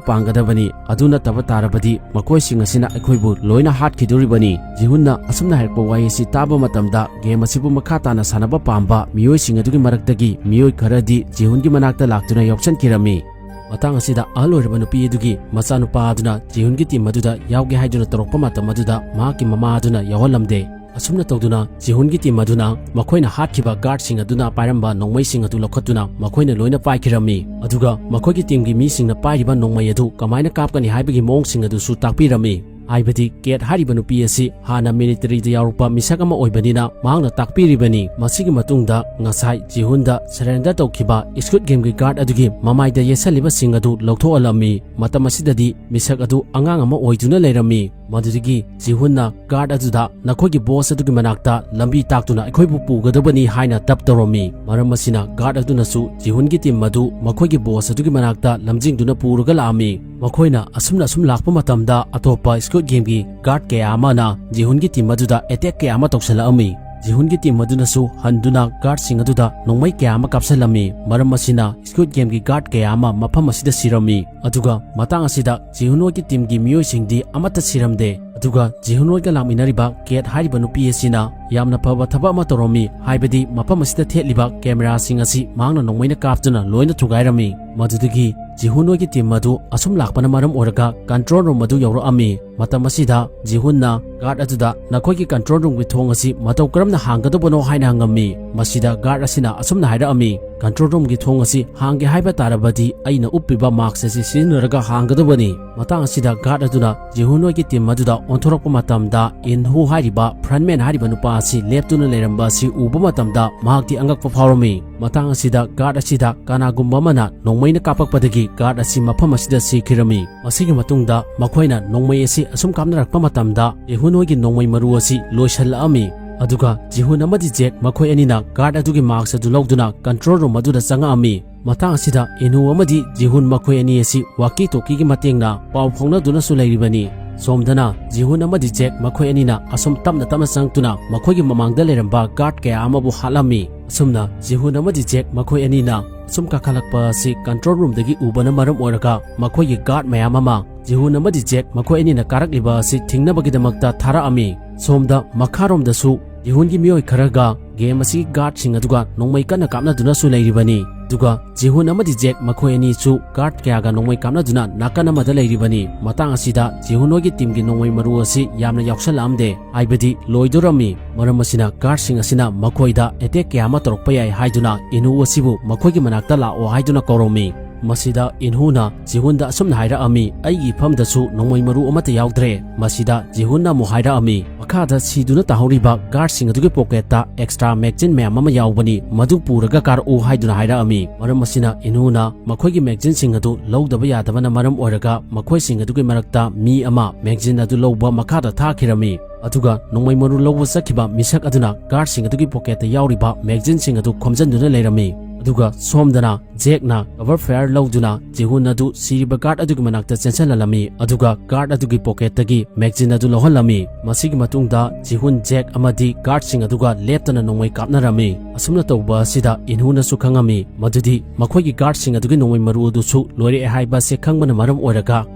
ꯄꯥꯡꯒꯗꯕꯅꯤ꯫ ꯑꯗꯨ ꯅꯠꯇꯕ ꯇꯥꯔꯕꯗꯤ ꯃꯈꯣꯏꯁꯤꯡ ꯑꯁꯤꯅ ꯑꯩꯈꯣꯏꯕꯨ ꯂꯣꯏꯅ ꯍꯥꯠꯈꯤꯗꯣꯔꯤꯕꯅꯤ꯫ ꯖꯤꯍꯨꯟꯅ ꯑꯁꯨꯝꯅ ꯍꯥꯏꯔꯛꯄ ꯋꯥꯍꯩ ꯑꯁꯤ ꯇꯥꯕ ꯃꯇꯝꯗ game ꯑꯁꯤꯕꯨ ꯃꯈꯥ ꯇꯥꯅ ꯁꯥꯟꯅꯕ ꯄꯥꯝꯕ ꯃꯤꯑꯣꯏꯁꯤꯡ ꯑꯗꯨꯒꯤ ꯃꯔꯛꯇꯒꯤ ꯃꯤꯑꯣꯏ ꯈꯔꯗꯤ ꯖꯤꯍꯨꯟꯒꯤ ꯃꯅꯥꯛꯇ ꯂꯥꯛꯇꯨꯅ ꯌꯥꯎꯁꯟꯈꯤꯔꯝꯃꯤ꯫ ꯃꯇꯥꯡ ꯑꯁꯤꯗ ꯑꯍꯜ ꯑꯣꯏꯔꯕ ꯅꯨꯄꯤ ꯑꯗꯨꯒꯤ ꯃꯆꯥꯅꯨꯄꯥ ꯑꯗꯨꯅ ꯖꯤꯍꯨꯟꯒꯤ team ꯑꯗꯨꯗ ꯌꯥꯎꯒꯦ ꯍꯥꯏꯗꯨꯅ ꯇꯧꯔꯛꯄ ꯃꯇꯝ ꯑꯗꯨꯗ ꯃꯍꯥꯛꯀꯤ ꯃꯃꯥ ꯑꯗꯨꯅ ꯌꯥꯎꯍꯜꯂꯝꯗꯦ꯫ ꯑꯁꯨꯝꯅ ꯇꯧꯗꯨꯅ ꯖꯤꯍꯨꯟꯒꯤ team ꯑꯗꯨꯅ ꯃꯈꯣꯏꯅ ꯍꯥꯠꯈꯤꯕ guardꯁꯤꯡ ꯑꯗꯨꯅ ꯄꯥꯏꯔꯝꯕ ꯅꯣꯡꯃꯩꯁꯤꯡ ꯑꯗꯨ ꯂꯧꯈꯠꯇꯨꯅ ꯃꯈꯣꯏꯅ ꯂꯣꯏꯅ ꯄꯥꯏꯈꯤꯔꯝꯃꯤ꯫ ꯑꯗꯨꯒ ꯃꯈꯣꯏꯒꯤ teamꯒꯤ ꯃꯤꯁꯤꯡꯅ ꯄꯥꯏꯔꯤꯕ ꯅꯣꯡꯃꯩ ꯑꯗꯨ ꯀꯃꯥꯏꯅ ꯀꯥꯞꯀꯅꯤ ꯍꯥꯏꯕꯒꯤ ꯃꯑꯣꯡꯁꯤꯡ ꯑꯗꯨꯁꯨ ꯇꯥꯛꯄꯤꯔꯝꯃꯤ꯫ ꯍꯥꯏꯕꯗꯤ ꯀꯦꯠ ꯍꯥꯏꯔꯤꯕ ꯅꯨꯄꯤ ꯑꯁꯤ ꯍꯥꯟꯅ militaryꯗ ꯌꯥꯎꯔꯛꯄ ꯃꯤꯁꯛ ꯑꯃ ꯑꯣꯏꯕꯅꯤꯅ ꯃꯍꯥꯛꯅ ꯇꯥꯛꯄꯤꯔꯤꯕꯅꯤ꯫ ꯃꯁꯤꯒꯤ ꯃꯇꯨꯡꯗ ꯉꯁꯥꯏ ꯖꯤꯍꯨꯟꯗ surrender ꯇꯧꯈꯤꯕ Squid Gameꯒꯤ guard ꯑꯗꯨꯒꯤ ꯃꯃꯥꯏꯗ ꯌꯦꯠꯁꯜꯂꯤꯕꯁꯤꯡ ꯑꯗꯨ ꯂꯧꯊꯣꯛꯍꯜꯂꯝꯃꯤ꯫ ꯃꯇꯝ ꯑꯁꯤꯗꯗꯤ ꯃꯤꯁꯛ ꯑꯗꯨ ꯑꯉꯥꯡ ꯑꯃ ꯑꯣꯏꯗꯨꯅ ꯂꯩꯔꯝꯃꯤ꯫ ꯃꯗꯨꯗꯒꯤ ꯖꯤꯍꯨꯟꯅ guard ꯑꯗꯨꯗ ꯅꯈꯣꯏꯒꯤ boss ꯑꯗꯨꯒꯤ ꯃꯅꯥꯛꯇ ꯂꯝꯕꯤ ꯇꯥꯛꯇꯨꯅ ꯑꯩꯈꯣꯏꯕꯨ ꯄꯨꯒꯗꯕꯅꯤ ꯍꯥꯏꯅ dub ꯇꯧꯔꯝꯃꯤ꯫ ꯃꯔꯝ ꯑꯁꯤꯅ guard ꯑꯗꯨꯅꯁꯨ ꯖꯤꯍꯨꯟꯒꯤ team ꯑꯗꯨ ꯃꯈꯣꯏꯒꯤ boss ꯑꯗꯨꯒꯤ ꯃꯅꯥꯛꯇ ꯂꯝꯖꯤꯡꯗꯨꯅ ꯄꯨꯔꯒ ꯂꯥꯛꯑꯝꯃꯤ꯫ ꯃꯈꯣꯏꯅ ꯑꯁꯨꯝꯅ ꯑꯁꯨꯝ ꯂꯥꯛꯄ ꯃꯇꯝꯗ ꯑꯇꯣꯞꯄ Squid Gameꯒꯤ guard ꯀꯌꯥ ꯑꯃꯅ ꯖꯤꯍꯨꯟꯒꯤ team ꯑꯗꯨꯗ attack ꯀꯌꯥ ꯑꯃ ꯇꯧꯁꯜꯂꯛꯑꯝꯃꯤ꯫ ꯖꯤꯍꯨꯟꯒꯤ ꯇꯤꯝ ꯑꯗꯨꯅꯁꯨ ꯍꯟꯗꯨꯅ ꯒꯥꯔꯗꯁꯤꯡ ꯑꯗꯨꯗ ꯅꯣꯡꯃꯩ ꯀꯌꯥ ꯑꯃ ꯀꯥꯞꯁꯤꯜꯂꯝꯃꯤ꯫ ꯃꯔꯝ ꯑꯁꯤꯅ ꯁ꯭ꯀ꯭ꯋꯤꯗ ꯒꯦꯝꯒꯤ ꯒꯥꯔꯗ ꯀꯌꯥ ꯑꯃ ꯃꯐꯝ ꯑꯁꯤꯗ ꯁꯤꯔꯝꯃꯤ꯫ ꯑꯗꯨꯒ ꯃꯇꯥꯡ ꯑꯁꯤꯗ ꯖꯤꯍꯨꯟ ꯍꯣꯏꯒꯤ ꯇꯤꯝꯒꯤ ꯃꯤꯑꯣꯏꯁꯤꯡꯗꯤ ꯑꯃꯠꯇ ꯁꯤꯔꯝꯗꯦ꯫ ꯑꯗꯨꯒ ꯖꯤꯍꯨꯟ ꯍꯣꯏꯒ ꯂꯥꯛꯃꯤꯟꯅꯔꯤꯕ ꯀꯦꯠ ꯍꯥꯏꯔꯤꯕ ꯅꯨꯄꯤ ꯑꯁꯤꯅ ꯌꯥꯝꯅ ꯐꯕ ꯊꯕꯛ ꯑꯃ ꯇꯧꯔꯝꯃꯤ, ꯍꯥꯏꯕꯗꯤ ꯃꯐꯝ ꯑꯁꯤꯗ ꯊꯦꯠꯂꯤꯕ ꯀꯦꯃꯦꯔꯥꯁꯤꯡ ꯑꯁꯤ ꯃꯍꯥꯛꯅ ꯅꯣꯡꯃꯩꯅ ꯀꯥꯞꯇꯨꯅ ꯂꯣꯏꯅ ꯊꯨꯒꯥꯏꯔꯝꯃꯤ꯫ ꯃꯗꯨꯗꯒꯤ ꯖꯤꯍꯨꯟ ꯍꯣꯏꯒꯤ ꯇꯤꯝ ꯑꯗꯨ ꯑꯁꯨꯝ ꯂꯥꯛꯄꯅ ꯃꯔꯝ ꯑꯣꯏꯔꯒ ꯀꯟꯇ꯭ꯔꯣꯜ ꯔꯨꯝ ꯑꯗꯨ ꯌꯧꯔꯛꯑꯝꯃꯤ꯫ ꯃꯇꯝ ꯑꯁꯤꯗ ꯖꯤꯍꯨꯟꯅ ꯒꯥꯔꯗ ꯑꯗꯨꯗ "ꯅꯈꯣꯏꯒꯤ ꯀꯟꯇ꯭ꯔꯣꯜ ꯔꯨꯝꯒꯤ ꯊꯣꯡ ꯑꯁꯤ ꯃꯇꯧ ꯀꯔꯝꯅ ꯍꯥꯡꯒꯗꯕꯅꯣ?" ꯍꯥꯏꯅ ꯍꯪꯉꯝꯃꯤ꯫ ꯃꯁꯤꯗ ꯒꯥꯔꯗ ꯑꯁꯤꯅ ꯑꯁꯨꯝꯅ ꯍꯥꯏꯔꯛꯑꯝꯃꯤ, "ꯀꯟꯇ꯭ꯔꯣꯜ ꯔꯨꯝꯒꯤ ꯊꯣꯡ ꯑꯁꯤ ꯍꯥꯡꯒꯦ ꯍꯥꯏꯕ ꯇꯥꯔꯕꯗꯤ ꯑꯩꯅ ꯎꯞꯄꯤꯕ ꯃꯥꯁꯛ ꯑꯁꯤ ꯁꯤꯖꯤꯟꯅꯔꯒ ꯍꯥꯡꯒꯗꯕꯅꯤ"꯫ ꯃꯇꯥꯡ ꯑꯁꯤꯗ ꯒꯥꯔꯗ ꯑꯗꯨꯅ ꯖꯤꯍꯨꯟ ꯍꯣꯏꯒꯤ ꯇꯤꯝ ꯑꯗꯨꯗ ꯑꯣꯟꯊꯣꯔꯛꯄ ꯃꯇꯝꯗ ꯏꯟꯍꯨ ꯍꯥꯏꯔꯤꯕ ꯐ꯭ꯔꯟꯃꯦꯟ ꯍꯥꯏꯔꯤꯕ ꯅꯨꯄꯥ ꯑꯁꯤ ꯂꯦꯞꯇꯨꯅ ꯂꯩꯔꯝꯕ ꯑꯁꯤ ꯎꯕ ꯃꯇꯝꯗ ꯃꯍꯥꯛꯇꯤ ꯑꯉꯛꯄ ꯐꯥꯎꯔꯝꯃꯤ꯫ ꯃꯇꯥꯡ ꯑꯁꯤꯗ ꯒꯥꯔꯗ ꯑꯁꯤꯗ ꯀꯅꯥꯒꯨꯝꯕ ꯑꯃꯅ ꯅꯣꯡꯃꯩꯅ ꯀꯥꯞꯄꯛꯄꯗꯒꯤ ꯒꯥꯔꯗ ꯑꯁꯤ ꯃꯐꯝ ꯑꯁꯤꯗ ꯁꯤꯈꯤꯔꯝꯃꯤ꯫ ꯃꯁꯤꯒꯤ ꯃꯇꯨꯡꯗ ꯃꯈꯣꯏꯅ ꯅꯣꯡꯃꯩ ꯑꯁꯤ ꯑꯁꯨꯝ ꯀꯥꯞꯅꯔꯛꯄ ꯃꯇꯝꯗ ꯖꯤꯍꯨꯟ ꯍꯣꯏꯒꯤ ꯅꯣꯡꯃꯩ ꯃꯔꯨ ꯑꯁꯤ ꯂꯣꯏꯁꯤꯜꯂꯛꯑꯝꯃꯤ꯫ ꯑꯗꯨꯒ ꯖꯤꯍꯨꯟ ꯑꯃꯗꯤ ꯖꯦꯛ ꯃꯈꯣꯏ ꯑꯅꯤꯅ ꯒꯥꯔꯗ ꯑꯗꯨꯒꯤ ꯃꯥꯁꯛ ꯑꯗꯨ ꯂꯧꯗꯨꯅ ꯀꯟꯇ꯭ꯔꯣꯜ ꯔꯨꯝ ꯑꯗꯨꯗ ꯆꯪꯉꯛꯑꯝꯃꯤ꯫ ꯃꯇꯥꯡ ꯑꯁꯤꯗ ꯏꯟꯍꯨ ꯑꯃꯗꯤ ꯖꯤꯍꯨꯟ ꯃꯈꯣꯏ ꯑꯅꯤ ꯑꯁꯤ ꯋꯥꯀꯤ ꯇꯣꯀꯤꯒꯤ ꯃꯇꯦꯡꯅ ꯄꯥꯎ ꯐꯥꯎꯅꯗꯨꯅꯁꯨ ꯂꯩꯔꯤꯕꯅꯤ꯫ ꯁꯣꯝꯗꯅ ꯖꯤꯍꯨꯟ ꯑꯃꯗꯤ ꯖꯦꯛ ꯃꯈꯣꯏ ꯑꯅꯤꯅ ꯑꯁꯨꯝ ꯇꯞꯅ ꯇꯞꯅ ꯆꯪꯂꯛꯇꯨꯅ ꯃꯈꯣꯏꯒꯤ ꯃꯃꯥꯡꯗ ꯂꯩꯔꯝꯕ ꯒꯥꯔꯗ ꯀꯌꯥ ꯑꯃꯕꯨ ꯍꯥꯠꯂꯝꯃꯤ꯫ ꯑꯁꯨꯝꯅ ꯖꯤꯍꯨꯟ ꯑꯃꯗꯤ ꯖꯦꯛ ꯃꯈꯣꯏ ꯑꯅꯤꯅ ꯑꯁꯨꯝ ꯀꯥꯈꯠꯂꯛꯄ ꯑꯁꯤ ꯀꯟꯇ꯭ꯔꯣꯜ ꯔꯨꯝꯗꯒꯤ ꯎꯕꯅ ꯃꯔꯝ ꯑꯣꯏꯔꯒ ꯃꯈꯣꯏꯒꯤ ꯒꯥꯔꯗ ꯃꯌꯥꯝ ꯑꯃ ꯖꯤꯍꯨꯟ ꯑꯃꯗꯤ ꯖꯦꯛ ꯃꯈꯣꯏ ꯑꯅꯤꯅ ꯀꯥꯔꯛꯂꯤꯕ ꯑꯁꯤ ꯊꯤꯡꯅꯕꯒꯤꯗꯃꯛꯇ ꯊꯥꯔꯛꯑꯝꯃꯤ꯫ ꯁꯣꯝꯗ ꯃꯈꯥꯔꯣꯝꯗꯁꯨ ꯖꯤꯍꯨꯟꯒꯤ ꯃꯤꯑꯣꯏ ꯈꯔꯒ ꯒꯦꯝ ꯑꯁꯤꯒꯤ ꯒꯥꯔꯗꯁꯤꯡ ꯑꯗꯨꯒ ꯅꯣꯡꯃꯩ ꯀꯟꯅ ꯀꯥꯞꯅꯗꯨꯅꯁꯨ ꯂꯩꯔꯤꯕꯅꯤ꯫ ꯑꯗꯨꯒ ꯖꯤꯍꯨꯟ ꯑꯃꯗꯤ ꯖꯦꯛ ꯃꯈꯣꯏ ꯑꯅꯤꯁꯨ ꯒꯥꯔꯗ ꯀꯌꯥꯒ ꯅꯣꯡꯃꯩ ꯀꯥꯞꯅꯗꯨꯅ ꯅꯥꯀꯟ ꯑꯃꯗ ꯂꯩꯔꯤꯕꯅꯤ꯫ ꯃꯇꯥꯡ ꯑꯁꯤꯗ ꯖꯤꯍꯨꯟ ꯍꯣꯏꯒꯤ ꯇꯤꯝꯒꯤ ꯅꯣꯡꯃꯩ ꯃꯔꯨ ꯑꯁꯤ ꯌꯥꯝꯅ ꯌꯥꯎꯁꯜꯂꯛꯑꯝꯗꯦ, ꯍꯥꯏꯕꯗꯤ ꯂꯣꯏꯗꯣꯔꯝꯃꯤ꯫ ꯃꯔꯝ ꯑꯁꯤꯅ ꯒꯥꯔꯗꯁꯤꯡ ꯑꯁꯤꯅ ꯃꯈꯣꯏꯗ ꯑꯦꯇꯦꯛ ꯀꯌꯥ ꯑꯃ ꯇꯧꯔꯛꯄ ꯌꯥꯏ ꯍꯥꯏꯗꯨꯅ ꯏꯟꯍꯨ ꯑꯁꯤꯕꯨ ꯃꯈꯣꯏꯒꯤ ꯃꯅꯥꯛꯇ ꯂꯥꯛꯑꯣ ꯍꯥꯏꯗꯨꯅ ꯀꯧꯔꯝꯃꯤ꯫ ꯃꯁꯤꯗ ꯏꯟꯍꯨꯅ ꯖꯤꯍꯨꯟꯗ ꯑꯁꯨꯝꯅ ꯍꯥꯏꯔꯛꯑꯝꯃꯤ, "ꯑꯩꯒꯤ ꯏꯐꯝꯗꯁꯨ ꯅꯣꯡꯃꯩ ꯃꯔꯨ ꯑꯃꯠꯇ ꯌꯥꯎꯗ꯭ꯔꯦ"꯫ ꯃꯁꯤꯗ ꯖꯤꯍꯨꯟꯅ ꯑꯃꯨꯛ ꯍꯥꯏꯔꯛꯑꯝꯃꯤ, ꯃꯈꯥꯗ ꯁꯤꯗꯨꯅ ꯇꯥꯍꯧꯔꯤꯕ ꯒꯥꯔꯗꯁꯤꯡ ꯑꯗꯨꯒꯤ ꯄꯣꯀꯦꯠꯇ ꯑꯦꯛꯁꯇ꯭ꯔꯥ ꯃꯦꯒꯖꯤꯟ ꯃꯌꯥꯝ ꯑꯃ ꯌꯥꯎꯕꯅꯤ, ꯃꯗꯨ ꯄꯨꯔꯒ ꯀꯥꯔꯛꯎ ꯍꯥꯏꯗꯨꯅ ꯍꯥꯏꯔꯛꯑꯝꯃꯤ꯫ ꯃꯔꯝ ꯑꯁꯤꯅ ꯏꯟꯍꯨꯅ ꯃꯈꯣꯏꯒꯤ ꯃꯦꯒꯖꯤꯟꯁꯤꯡ ꯑꯗꯨ ꯂꯧꯗꯕ ꯌꯥꯗꯕꯅ ꯃꯔꯝ ꯑꯣꯏꯔꯒ ꯃꯈꯣꯏꯁꯤꯡ ꯑꯗꯨꯒꯤ ꯃꯔꯛꯇ ꯃꯤ ꯑꯃ ꯃꯦꯒꯖꯤꯟ ꯑꯗꯨ ꯂꯧꯕ ꯃꯈꯥꯗ ꯊꯥꯈꯤꯔꯝꯃꯤ꯫ ꯑꯗꯨꯒ ꯅꯣꯡꯃꯩ ꯃꯔꯨ ꯂꯧꯕ ꯆꯠꯈꯤꯕ ꯃꯤꯁꯛ ꯑꯗꯨꯅ ꯒꯥꯔꯗꯁꯤꯡ ꯑꯗꯨꯒꯤ ꯄꯣꯀꯦꯠꯇ ꯌꯥꯎꯔꯤꯕ ꯃꯦꯒꯖꯤꯟꯁꯤꯡ ꯑꯗꯨ ꯈꯣꯝꯖꯤꯟꯗꯨꯅ ꯂꯩꯔꯝꯃꯤ꯫ ꯑꯗꯨꯒ ꯁꯣꯝꯗꯅ ꯖꯦꯛꯅ ꯀꯚꯔ ꯐꯥꯌꯔ ꯂꯧꯗꯨꯅ ꯖꯤꯍꯨꯟ ꯑꯗꯨ ꯁꯤꯔꯤꯕ ꯒꯥꯔꯗ ꯑꯗꯨꯒꯤ ꯃꯅꯥꯛꯇ ꯆꯦꯟꯁꯤꯜꯍꯜꯂꯝꯃꯤ, ꯑꯗꯨꯒ ꯒꯥꯔꯗ ꯑꯗꯨꯒꯤ ꯄꯣꯀꯦꯠꯇꯒꯤ ꯃꯦꯒꯖꯤꯟ ꯑꯗꯨ ꯂꯧꯍꯜꯂꯝꯃꯤ꯫ ꯃꯁꯤꯒꯤ ꯃꯇꯨꯡꯗ ꯖꯤꯍꯨꯟ, ꯖꯦꯛ ꯑꯃꯗꯤ ꯒꯥꯔꯗꯁꯤꯡ ꯑꯗꯨꯒ ꯂꯦꯞꯇꯅ ꯅꯣꯡꯃꯩ ꯀꯥꯞꯅꯔꯝꯃꯤ꯫ ꯑꯁꯨꯝꯅ ꯇꯧꯕ ꯑꯁꯤꯗ ꯏꯟꯍꯨꯅꯁꯨ ꯈꯪꯉꯝꯃꯤ ꯃꯗꯨꯗꯤ ꯃꯈꯣꯏꯒꯤ ꯒꯥꯔꯗꯁꯤꯡ ꯑꯗꯨꯒꯤ ꯅꯣꯡꯃꯩ ꯃꯔꯨ ꯑꯗꯨꯁꯨ ꯂꯣꯏꯔꯛꯑꯦ ꯍꯥꯏꯕ ꯑꯁꯤ ꯈꯪꯕꯅ ꯃꯔꯝ ꯑꯣꯏꯔꯒ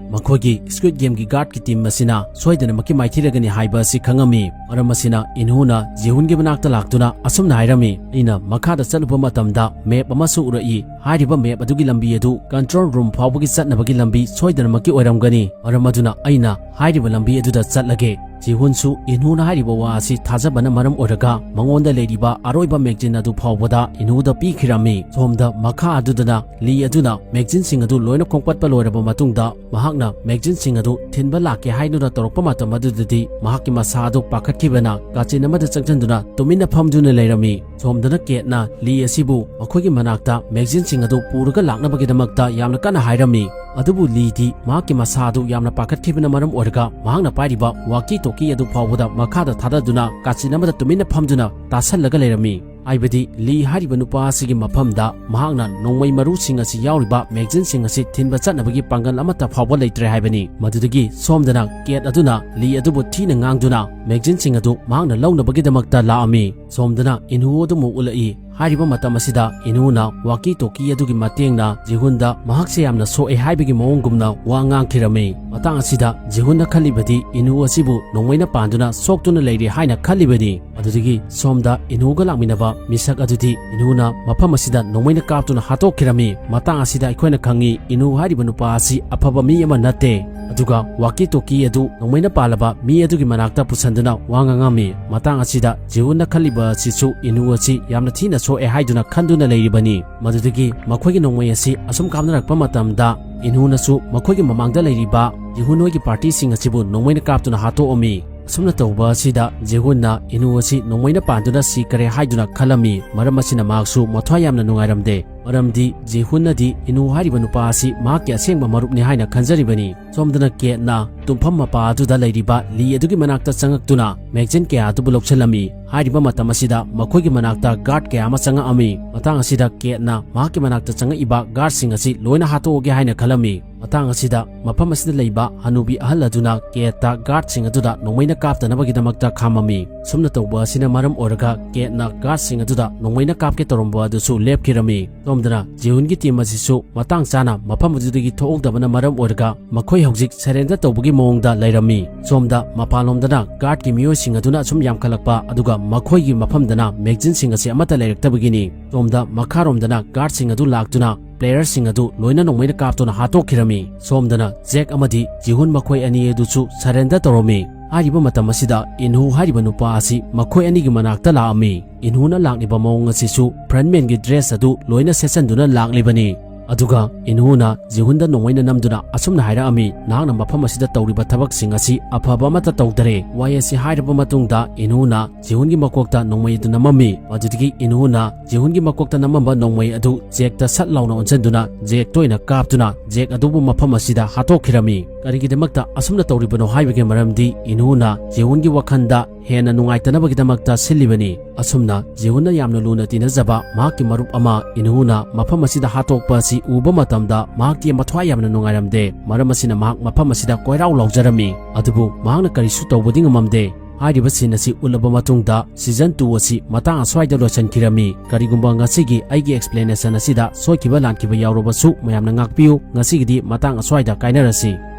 ꯃꯈꯣꯏꯒꯤ ꯁ꯭ꯀ꯭ꯋꯤꯗ ꯒꯦꯝꯒꯤ ꯒꯥꯔꯗꯀꯤ ꯇꯤꯝ ꯑꯁꯤꯅ ꯁꯣꯏꯗꯅꯃꯛꯀꯤ ꯃꯥꯏꯊꯤꯔꯒꯅꯤ ꯍꯥꯏꯕ ꯑꯁꯤ ꯈꯪꯉꯝꯃꯤ꯫ ꯃꯔꯝ ꯑꯁꯤꯅ ꯏꯟꯍꯨꯅ ꯖꯤꯍꯨꯟꯒꯤ ꯃꯅꯥꯛꯇ ꯂꯥꯛꯇꯨꯅ ꯑꯁꯨꯝꯅ ꯍꯥꯏꯔꯝꯃꯤ, "ꯑꯩꯅ ꯃꯈꯥꯗ ꯆꯠꯂꯨꯕ ꯃꯇꯝꯗ ꯃꯦꯞ ꯑꯃꯁꯨ ꯎꯔꯛꯏ꯫ ꯍꯥꯏꯔꯤꯕ ꯃꯦꯞ ꯑꯗꯨꯒꯤ ꯂꯝꯕꯤ ꯑꯗꯨ ꯀꯟꯇ꯭ꯔꯣꯜ ꯔꯨꯝ ꯐꯥꯎꯕꯒꯤ ꯆꯠꯅꯕꯒꯤ ꯂꯝꯕꯤ ꯁꯣꯏꯗꯅꯃꯛꯀꯤ ꯑꯣꯏꯔꯝꯒꯅꯤ꯫ ꯃꯔꯝ ꯑꯗꯨꯅ ꯑꯩꯅ ꯍꯥꯏꯔꯤꯕ ꯂꯝꯕꯤ ꯑꯗꯨꯗ ꯆꯠꯂꯒꯦ꯫" ꯖꯤꯍꯨꯟꯁꯨ ꯏꯟꯍꯨꯅ ꯍꯥꯏꯔꯤꯕ ꯋꯥ ꯑꯁꯤ ꯊꯥꯖꯕꯅ ꯃꯔꯝ ꯑꯣꯏꯔꯒ ꯃꯉꯣꯟꯗ ꯂꯩꯔꯤꯕ ꯑꯔꯣꯏꯕ ꯃꯦꯒꯖꯤꯟ ꯑꯗꯨ ꯐꯥꯎꯕꯗ ꯏꯟꯍꯨꯗ ꯄꯤꯈꯤꯔꯝꯃꯤ꯫ ꯁꯣꯝꯗ ꯃꯈꯥ ꯑꯗꯨꯗꯅ ꯂꯤ ꯑꯗꯨꯅ ꯃꯦꯒꯖꯤꯟꯁꯤꯡ ꯑꯗꯨ ꯂꯣꯏꯅ ꯈꯣꯝꯀꯠꯄ ꯂꯣꯏꯔꯕ ꯃꯇꯨꯡꯗ ꯃꯍꯥꯛꯅ ꯃꯦꯒꯖꯤꯟꯁꯤꯡ ꯑꯗꯨ ꯊꯤꯟꯕ ꯂꯥꯛꯀꯦ ꯍꯥꯏꯗꯨꯅ ꯇꯧꯔꯛꯄ ꯃꯇꯝ ꯑꯗꯨꯗꯗꯤ ꯃꯍꯥꯛꯀꯤ ꯃꯁꯥ ꯑꯗꯨ ꯄꯥꯈꯠꯈꯤꯕꯅ ꯀꯥꯆꯤꯟ ꯑꯃꯗ ꯆꯪꯁꯤꯟꯗꯨꯅ ꯇꯨꯃꯤꯟꯅ ꯐꯝꯗꯨꯅ ꯂꯩꯔꯝꯃꯤ꯫ ꯁꯣꯝꯗꯅ ꯀꯦꯠꯅ ꯂꯤ ꯑꯁꯤꯕꯨ ꯃꯈꯣꯏꯒꯤ ꯃꯅꯥꯛꯇ ꯃꯦꯒꯖꯤꯟꯁꯤꯡ ꯑꯗꯨ ꯄꯨꯔꯒ ꯂꯥꯛꯅꯕꯒꯤꯗꯃꯛꯇ ꯌꯥꯝꯅ ꯀꯟꯅ ꯍꯥꯏꯔꯝꯃꯤ꯫ ꯑꯗꯨꯕꯨ ꯂꯤꯗꯤ ꯃꯍꯥꯛꯀꯤ ꯃꯁꯥ ꯑꯗꯨ ꯌꯥꯝꯅ ꯄꯥꯈꯠꯈꯤꯕꯅ ꯃꯔꯝ ꯑꯣꯏꯔꯒ ꯃꯍꯥꯛꯅ ꯄꯥꯏꯔꯤꯕ ꯋꯥꯀꯤ ꯇꯣꯀꯤ ꯑꯗꯨ ꯐꯥꯎꯕꯗ ꯃꯈꯥꯗ ꯊꯥꯗꯗꯨꯅ ꯀꯥꯆꯤꯟ ꯑꯃꯗ ꯇꯨꯃꯤꯟꯅ ꯐꯝꯗꯨꯅ ꯇꯥꯁꯜꯂꯒ ꯂꯩꯔꯝꯃꯤ꯫ ꯍꯥꯏꯕꯗꯤ ꯂꯤ ꯍꯥꯏꯔꯤꯕ ꯅꯨꯄꯥ ꯑꯁꯤꯒꯤ ꯃꯐꯝꯗ ꯃꯍꯥꯛꯅ ꯅꯣꯡꯃꯩ ꯃꯔꯨꯁꯤꯡ ꯑꯁꯤ ꯌꯥꯎꯔꯤꯕ ꯃꯦꯒꯖꯤꯟꯁꯤꯡ ꯑꯁꯤ ꯊꯤꯟꯕ ꯆꯠꯅꯕꯒꯤ ꯄꯥꯡꯒꯜ ꯑꯃꯠꯇ ꯐꯥꯎꯕ ꯂꯩꯇ꯭ꯔꯦ ꯍꯥꯏꯕꯅꯤ꯫ ꯃꯗꯨꯗꯒꯤ ꯁꯣꯝꯗꯅ ꯀꯦꯠ ꯑꯗꯨꯅ ꯂꯤ ꯑꯗꯨꯕꯨ ꯊꯤꯅ ꯉꯥꯡꯗꯨꯅ ꯃꯦꯒꯖꯤꯟꯁꯤꯡ ꯑꯗꯨ ꯃꯍꯥꯛꯅ ꯂꯧꯅꯕꯒꯤꯗꯃꯛꯇ ꯂꯥꯛꯑꯝꯃꯤ꯫ ꯁꯣꯝꯗꯅ ꯏꯟꯍꯨ ꯑꯗꯨꯃꯨꯛ ꯎꯠꯂꯛꯏ꯫ ꯍꯥꯏꯔꯤꯕ ꯃꯇꯝ ꯑꯁꯤꯗ ꯏꯟꯍꯨꯅ ꯋꯥꯀꯤ ꯇꯣꯀꯤ ꯑꯗꯨꯒꯤ ꯃꯇꯦꯡꯅ ꯖꯤꯍꯨꯟꯗ ꯃꯍꯥꯛꯁꯦ ꯌꯥꯝꯅ ꯁꯣꯛꯑꯦ ꯍꯥꯏꯕꯒꯤ ꯃꯑꯣꯡꯒꯨꯝꯅ ꯋꯥ ꯉꯥꯡꯈꯤꯔꯝꯃꯤ꯫ ꯃꯇꯥꯡ ꯑꯁꯤꯗ ꯖꯤꯍꯨꯟꯅ ꯈꯜꯂꯤꯕꯗꯤ ꯏꯟꯍꯨ ꯑꯁꯤꯕꯨ ꯅꯣꯡꯃꯩꯅ ꯄꯥꯟꯗꯨꯅ ꯁꯣꯛꯇꯨꯅ ꯂꯩꯔꯦ ꯍꯥꯏꯅ ꯈꯜꯂꯤꯕꯅꯤ꯫ ꯑꯗꯨꯗꯒꯤ ꯁꯣꯝꯗ ꯏꯟꯍꯨꯒ ꯂꯥꯛꯃꯤꯟꯅꯕ ꯃꯤꯁꯛ ꯑꯗꯨꯗꯤ ꯏꯟꯍꯨꯅ ꯃꯐꯝ ꯑꯁꯤꯗ ꯅꯣꯡꯃꯩꯅ ꯀꯥꯞꯇꯨꯅ ꯍꯥꯠꯇꯣꯛꯈꯤꯔꯝꯃꯤ꯫ ꯃꯇꯥꯡ ꯑꯁꯤꯗ ꯑꯩꯈꯣꯏꯅ ꯈꯪꯉꯤ ꯏꯟꯍꯨ ꯍꯥꯏꯔꯤꯕ ꯅꯨꯄꯥ ꯑꯁꯤ ꯑꯐꯕ ꯃꯤ ꯑꯃ ꯅꯠꯇꯦ꯫ ꯑꯗꯨꯒ ꯋꯥꯀꯤ ꯇꯣꯀꯤ ꯑꯗꯨ ꯅꯣꯡꯃꯩꯅ ꯄꯥꯜꯂꯕ ꯃꯤ ꯑꯗꯨꯒꯤ ꯃꯅꯥꯛꯇ ꯄꯨꯁꯟꯗꯨꯅ ꯋꯥ ꯉꯥꯡꯉꯝꯃꯤ꯫ ꯃꯇꯥꯡ ꯑꯁꯤꯗ ꯖꯤꯍꯨꯟꯅ ꯈꯜꯂꯤꯕ ꯑꯁꯤꯁꯨ ꯏꯟꯍꯨ ꯑꯁꯤ ꯌꯥꯝꯅ ꯊꯤꯅ ꯁꯣꯛꯑꯦ ꯍꯥꯏꯗꯨꯅ ꯈꯟꯗꯨꯅ ꯂꯩꯔꯤꯕꯅꯤ꯫ ꯃꯗꯨꯗꯒꯤ ꯃꯈꯣꯏꯒꯤ ꯅꯣꯡꯃꯩ ꯑꯁꯤ ꯑꯁꯨꯝ ꯀꯥꯞꯅꯔꯛꯄ ꯃꯇꯝꯗ ꯏꯟꯍꯨꯅꯁꯨ ꯃꯈꯣꯏꯒꯤ ꯃꯃꯥꯡꯗ ꯂꯩꯔꯤꯕ ꯖꯤꯍꯨꯟ ꯍꯣꯏꯒꯤ ꯄꯥꯔꯇꯤꯁꯤꯡ ꯑꯁꯤꯕꯨ ꯅꯣꯡꯃꯩꯅ ꯀꯥꯞꯇꯨꯅ ꯍꯥꯠꯇꯣꯛꯑꯝꯃꯤ꯫ ꯑꯁꯨꯝꯅ ꯇꯧꯕ ꯑꯁꯤꯗ ꯖꯤꯍꯨꯟꯅ ꯏꯟꯍꯨ ꯑꯁꯤ ꯅꯣꯡꯃꯩꯅ ꯄꯥꯟꯗꯨꯅ ꯁꯤꯈꯔꯦ ꯍꯥꯏꯗꯨꯅ ꯈꯜꯂꯝꯃꯤ꯫ ꯃꯔꯝ ꯑꯁꯤꯅ ꯃꯍꯥꯛꯁꯨ ꯃꯊ꯭ꯋꯥꯏ ꯌꯥꯝꯅ ꯅꯨꯡꯉꯥꯏꯔꯝꯗꯦ꯫ ꯃꯔꯝꯗꯤ ꯖꯤꯍꯨꯟꯅꯗꯤ ꯏꯟꯍꯨ ꯍꯥꯏꯔꯤꯕ ꯅꯨꯄꯥ ꯑꯁꯤ ꯃꯍꯥꯛꯀꯤ ꯑꯁꯦꯡꯕ ꯃꯔꯨꯞꯅꯤ ꯍꯥꯏꯅ ꯈꯟꯖꯔꯤꯕꯅꯤ꯫ ꯁꯣꯝꯗꯅ ꯀꯦꯠꯅ ꯇꯨꯝꯐꯝ ꯃꯄꯥ ꯑꯗꯨꯗ ꯂꯩꯔꯤꯕ ꯂꯤ ꯑꯗꯨꯒꯤ ꯃꯅꯥꯛꯇ ꯆꯪꯉꯛꯇꯨꯅ ꯃꯦꯒꯖꯤꯟ ꯀꯌꯥ ꯑꯗꯨꯕꯨ ꯂꯧꯁꯤꯜꯂꯝꯃꯤ꯫ ꯍꯥꯏꯔꯤꯕ ꯃꯇꯝ ꯑꯁꯤꯗ ꯃꯈꯣꯏꯒꯤ ꯃꯅꯥꯛꯇ guard ꯀꯌꯥ ꯑꯃ ꯆꯪꯉꯛꯑꯝꯃꯤ꯫ ꯃꯇꯥꯡ ꯑꯁꯤꯗ Kateꯅ ꯃꯍꯥꯛꯀꯤ ꯃꯅꯥꯛꯇ ꯆꯪꯉꯛꯏꯕ guardꯁꯤꯡ ꯑꯁꯤ ꯂꯣꯏꯅ ꯍꯥꯠꯇꯣꯛꯑꯒꯦ ꯍꯥꯏꯅ ꯈꯜꯂꯝꯃꯤ꯫ ꯃꯇꯥꯡ ꯑꯁꯤꯗ ꯃꯐꯝ ꯑꯁꯤꯗ ꯂꯩꯕ ꯍꯅꯨꯕꯤ ꯑꯍꯜ ꯑꯗꯨꯅ Kateꯇ guardꯁꯤꯡ ꯑꯗꯨꯗ ꯅꯣꯡꯃꯩꯅ ꯀꯥꯞꯇꯅꯕꯒꯤꯗꯃꯛꯇ ꯈꯥꯝꯃꯝꯃꯤ꯫ ꯁꯨꯝꯅ ꯇꯧꯕ ꯑꯁꯤꯅ ꯃꯔꯝ ꯑꯣꯏꯔꯒ Kateꯅ guardꯁꯤꯡ ꯑꯗꯨꯗ ꯅꯣꯡꯃꯩꯅ ꯀꯥꯞꯀꯦ ꯇꯧꯔꯝꯕ ꯑꯗꯨꯁꯨ ꯂꯦꯞꯈꯤꯔꯝꯃꯤ꯫ ꯁꯣꯝꯗꯅ ꯖꯤꯍꯨꯟꯒꯤ team ꯑꯁꯤꯁꯨ ꯃꯇꯥꯡ ꯆꯥꯅ ꯃꯐꯝ ꯑꯗꯨꯗꯒꯤ ꯊꯣꯛꯍꯧꯗꯕꯅ ꯃꯔꯝ ꯑꯣꯏꯔꯒ ꯃꯈꯣꯏ ꯍꯧꯖꯤꯛ surrender ꯇꯧꯕꯒꯤ ꯃꯑꯣꯡꯗ ꯂꯩꯔꯝꯃꯤ꯫ ꯁꯣꯝꯗ ꯃꯄꯥꯟꯂꯣꯝꯗꯅ guardꯀꯤ ꯃꯤꯑꯣꯏꯁꯤꯡ ꯑꯗꯨꯅ ꯑꯁꯨꯝ ꯌꯥꯝꯈꯠꯂꯛꯄ, ꯑꯗꯨꯒ ꯃꯈꯣꯏꯒꯤ ꯃꯐꯝꯗꯅ magazineꯁꯤꯡ ꯑꯁꯤ ꯑꯃꯠꯇ ꯂꯩꯔꯛꯇꯕꯒꯤꯅꯤ꯫ ꯁꯣꯝꯗ ꯃꯈꯥꯔꯣꯝꯗꯅ guardꯁꯤꯡ ꯑꯗꯨ ꯂꯥꯛꯇꯨꯅ playerꯁꯤꯡ ꯑꯗꯨ ꯂꯣꯏꯅ ꯅꯣꯡꯃꯩꯅ ꯀꯥꯞꯇꯨꯅ ꯍꯥꯠꯇꯣꯛꯈꯤꯔꯝꯃꯤ꯫ ꯁꯣꯝꯗꯅ Jack ꯑꯃꯗꯤ ꯖꯤꯍꯨꯟ ꯃꯈꯣꯏ ꯑꯅꯤ ꯑꯗꯨꯁꯨ surrender ꯇꯧꯔꯝꯃꯤ꯫ ꯍꯥꯏꯔꯤꯕ ꯃꯇꯝ ꯑꯁꯤꯗ ꯏꯟꯍꯨ ꯍꯥꯏꯔꯤꯕ ꯅꯨꯄꯥ ꯑꯁꯤ ꯃꯈꯣꯏ ꯑꯅꯤꯒꯤ ꯃꯅꯥꯛꯇ ꯂꯥꯛꯑꯝꯃꯤ꯫ ꯏꯟꯍꯨꯅ ꯂꯥꯛꯂꯤꯕ ꯃꯑꯣꯡ ꯑꯁꯤꯁꯨ frontmanꯒꯤ dress ꯑꯗꯨ ꯂꯣꯏꯅ ꯁꯦꯠꯆꯟꯗꯨꯅ ꯂꯥꯛꯂꯤꯕꯅꯤ꯫ ꯑꯗꯨꯒ ꯏꯟꯍꯨꯅ ꯖꯤꯍꯨꯟꯗ ꯅꯣꯡꯃꯩꯅ ꯅꯝꯗꯨꯅ ꯑꯁꯨꯝꯅ ꯍꯥꯏꯔꯛꯑꯝꯃꯤ, "ꯅꯍꯥꯛꯅ ꯃꯐꯝ ꯑꯁꯤꯗ ꯇꯧꯔꯤꯕ ꯊꯕꯛꯁꯤꯡ ꯑꯁꯤ ꯑꯐꯕ ꯑꯃꯠꯇ ꯇꯧꯗꯔꯦ"꯫ ꯋꯥꯍꯩ ꯑꯁꯤ ꯍꯥꯏꯔꯕ ꯃꯇꯨꯡꯗ ꯏꯟꯍꯨꯅ ꯖꯤꯍꯨꯟꯒꯤ ꯃꯀꯣꯛꯇ ꯅꯣꯡꯃꯩ ꯑꯗꯨ ꯅꯝꯃꯝꯃꯤ꯫ ꯃꯗꯨꯗꯒꯤ ꯏꯟꯍꯨꯅ ꯖꯤꯍꯨꯟꯒꯤ ꯃꯀꯣꯛꯇ ꯅꯝꯃꯝꯕ ꯅꯣꯡꯃꯩ ꯑꯗꯨ ꯖꯦꯛꯇ ꯁꯠ ꯂꯥꯎꯅ ꯑꯣꯟꯁꯤꯟꯗꯨꯅ ꯖꯦꯛꯇ ꯑꯣꯏꯅ ꯀꯥꯞꯇꯨꯅ ꯖꯦꯛ ꯑꯗꯨꯕꯨ ꯃꯐꯝ ꯑꯁꯤꯗ ꯍꯥꯠꯇꯣꯛꯈꯤꯔꯝꯃꯤ꯫ ꯀꯔꯤꯒꯤꯗꯃꯛꯇ ꯑꯁꯨꯝꯅ ꯇꯧꯔꯤꯕꯅꯣ ꯍꯥꯏꯕꯒꯤ ꯃꯔꯝꯗꯤ ꯏꯟꯍꯨꯅ ꯖꯤꯍꯨꯟꯒꯤ ꯋꯥꯈꯜꯗ ꯍꯦꯟꯅ ꯅꯨꯡꯉꯥꯏꯇꯅꯕꯒꯤꯗꯃꯛꯇ ꯁꯤꯜꯂꯤꯕꯅꯤ꯫ ꯑꯁꯨꯝꯅ ꯖꯤꯍꯨꯟꯅ ꯌꯥꯝꯅ ꯂꯨꯅ ꯇꯤꯟꯅꯖꯕ ꯃꯍꯥꯛꯀꯤ ꯃꯔꯨꯞ ꯑꯃ ꯏꯟꯍꯨꯅ ꯃꯐꯝ ꯑꯁꯤꯗ ꯍꯥꯠꯇꯣꯛꯄ ꯑꯁꯤ ꯎꯕ ꯃꯇꯝꯗ ꯃꯍꯥꯛꯇꯤ ꯃꯊ꯭ꯋꯥꯏ ꯌꯥꯝꯅ ꯅꯨꯡꯉꯥꯏꯔꯝꯗꯦ꯫ ꯃꯔꯝ ꯑꯁꯤꯅ ꯃꯍꯥꯛ ꯃꯐꯝ ꯑꯁꯤꯗ ꯀꯣꯏꯔꯥꯎ ꯂꯥꯎꯖꯔꯝꯃꯤ꯫ ꯑꯗꯨꯕꯨ ꯃꯍꯥꯛꯅ ꯀꯔꯤꯁꯨ ꯇꯧꯕꯗꯤ ꯉꯝꯃꯝꯗꯦ꯫ ꯍꯥꯏꯔꯤꯕ scene ꯑꯁꯤ ꯎꯠꯂꯕ ꯃꯇꯨꯡꯗ season two ꯑꯁꯤ ꯃꯇꯥꯡ ꯑꯁ꯭ꯋꯥꯏꯗ ꯂꯣꯏꯁꯤꯟꯈꯤꯔꯝꯃꯤ꯫ ꯀꯔꯤꯒꯨꯝꯕ ꯉꯁꯤꯒꯤ ꯑꯩꯒꯤ explanation ꯑꯁꯤꯗ ꯁꯣꯏꯈꯤꯕ ꯂꯥꯟꯈꯤꯕ ꯌꯥꯎꯔꯕꯁꯨ ꯃꯌꯥꯝꯅ ꯉꯥꯛꯄꯤꯌꯨ꯫ ꯉꯁꯤꯒꯤꯗꯤ ꯃꯇꯥꯡ ꯑꯁ꯭ꯋꯥꯏꯗ ꯀꯥꯏꯅꯔꯁꯤ꯫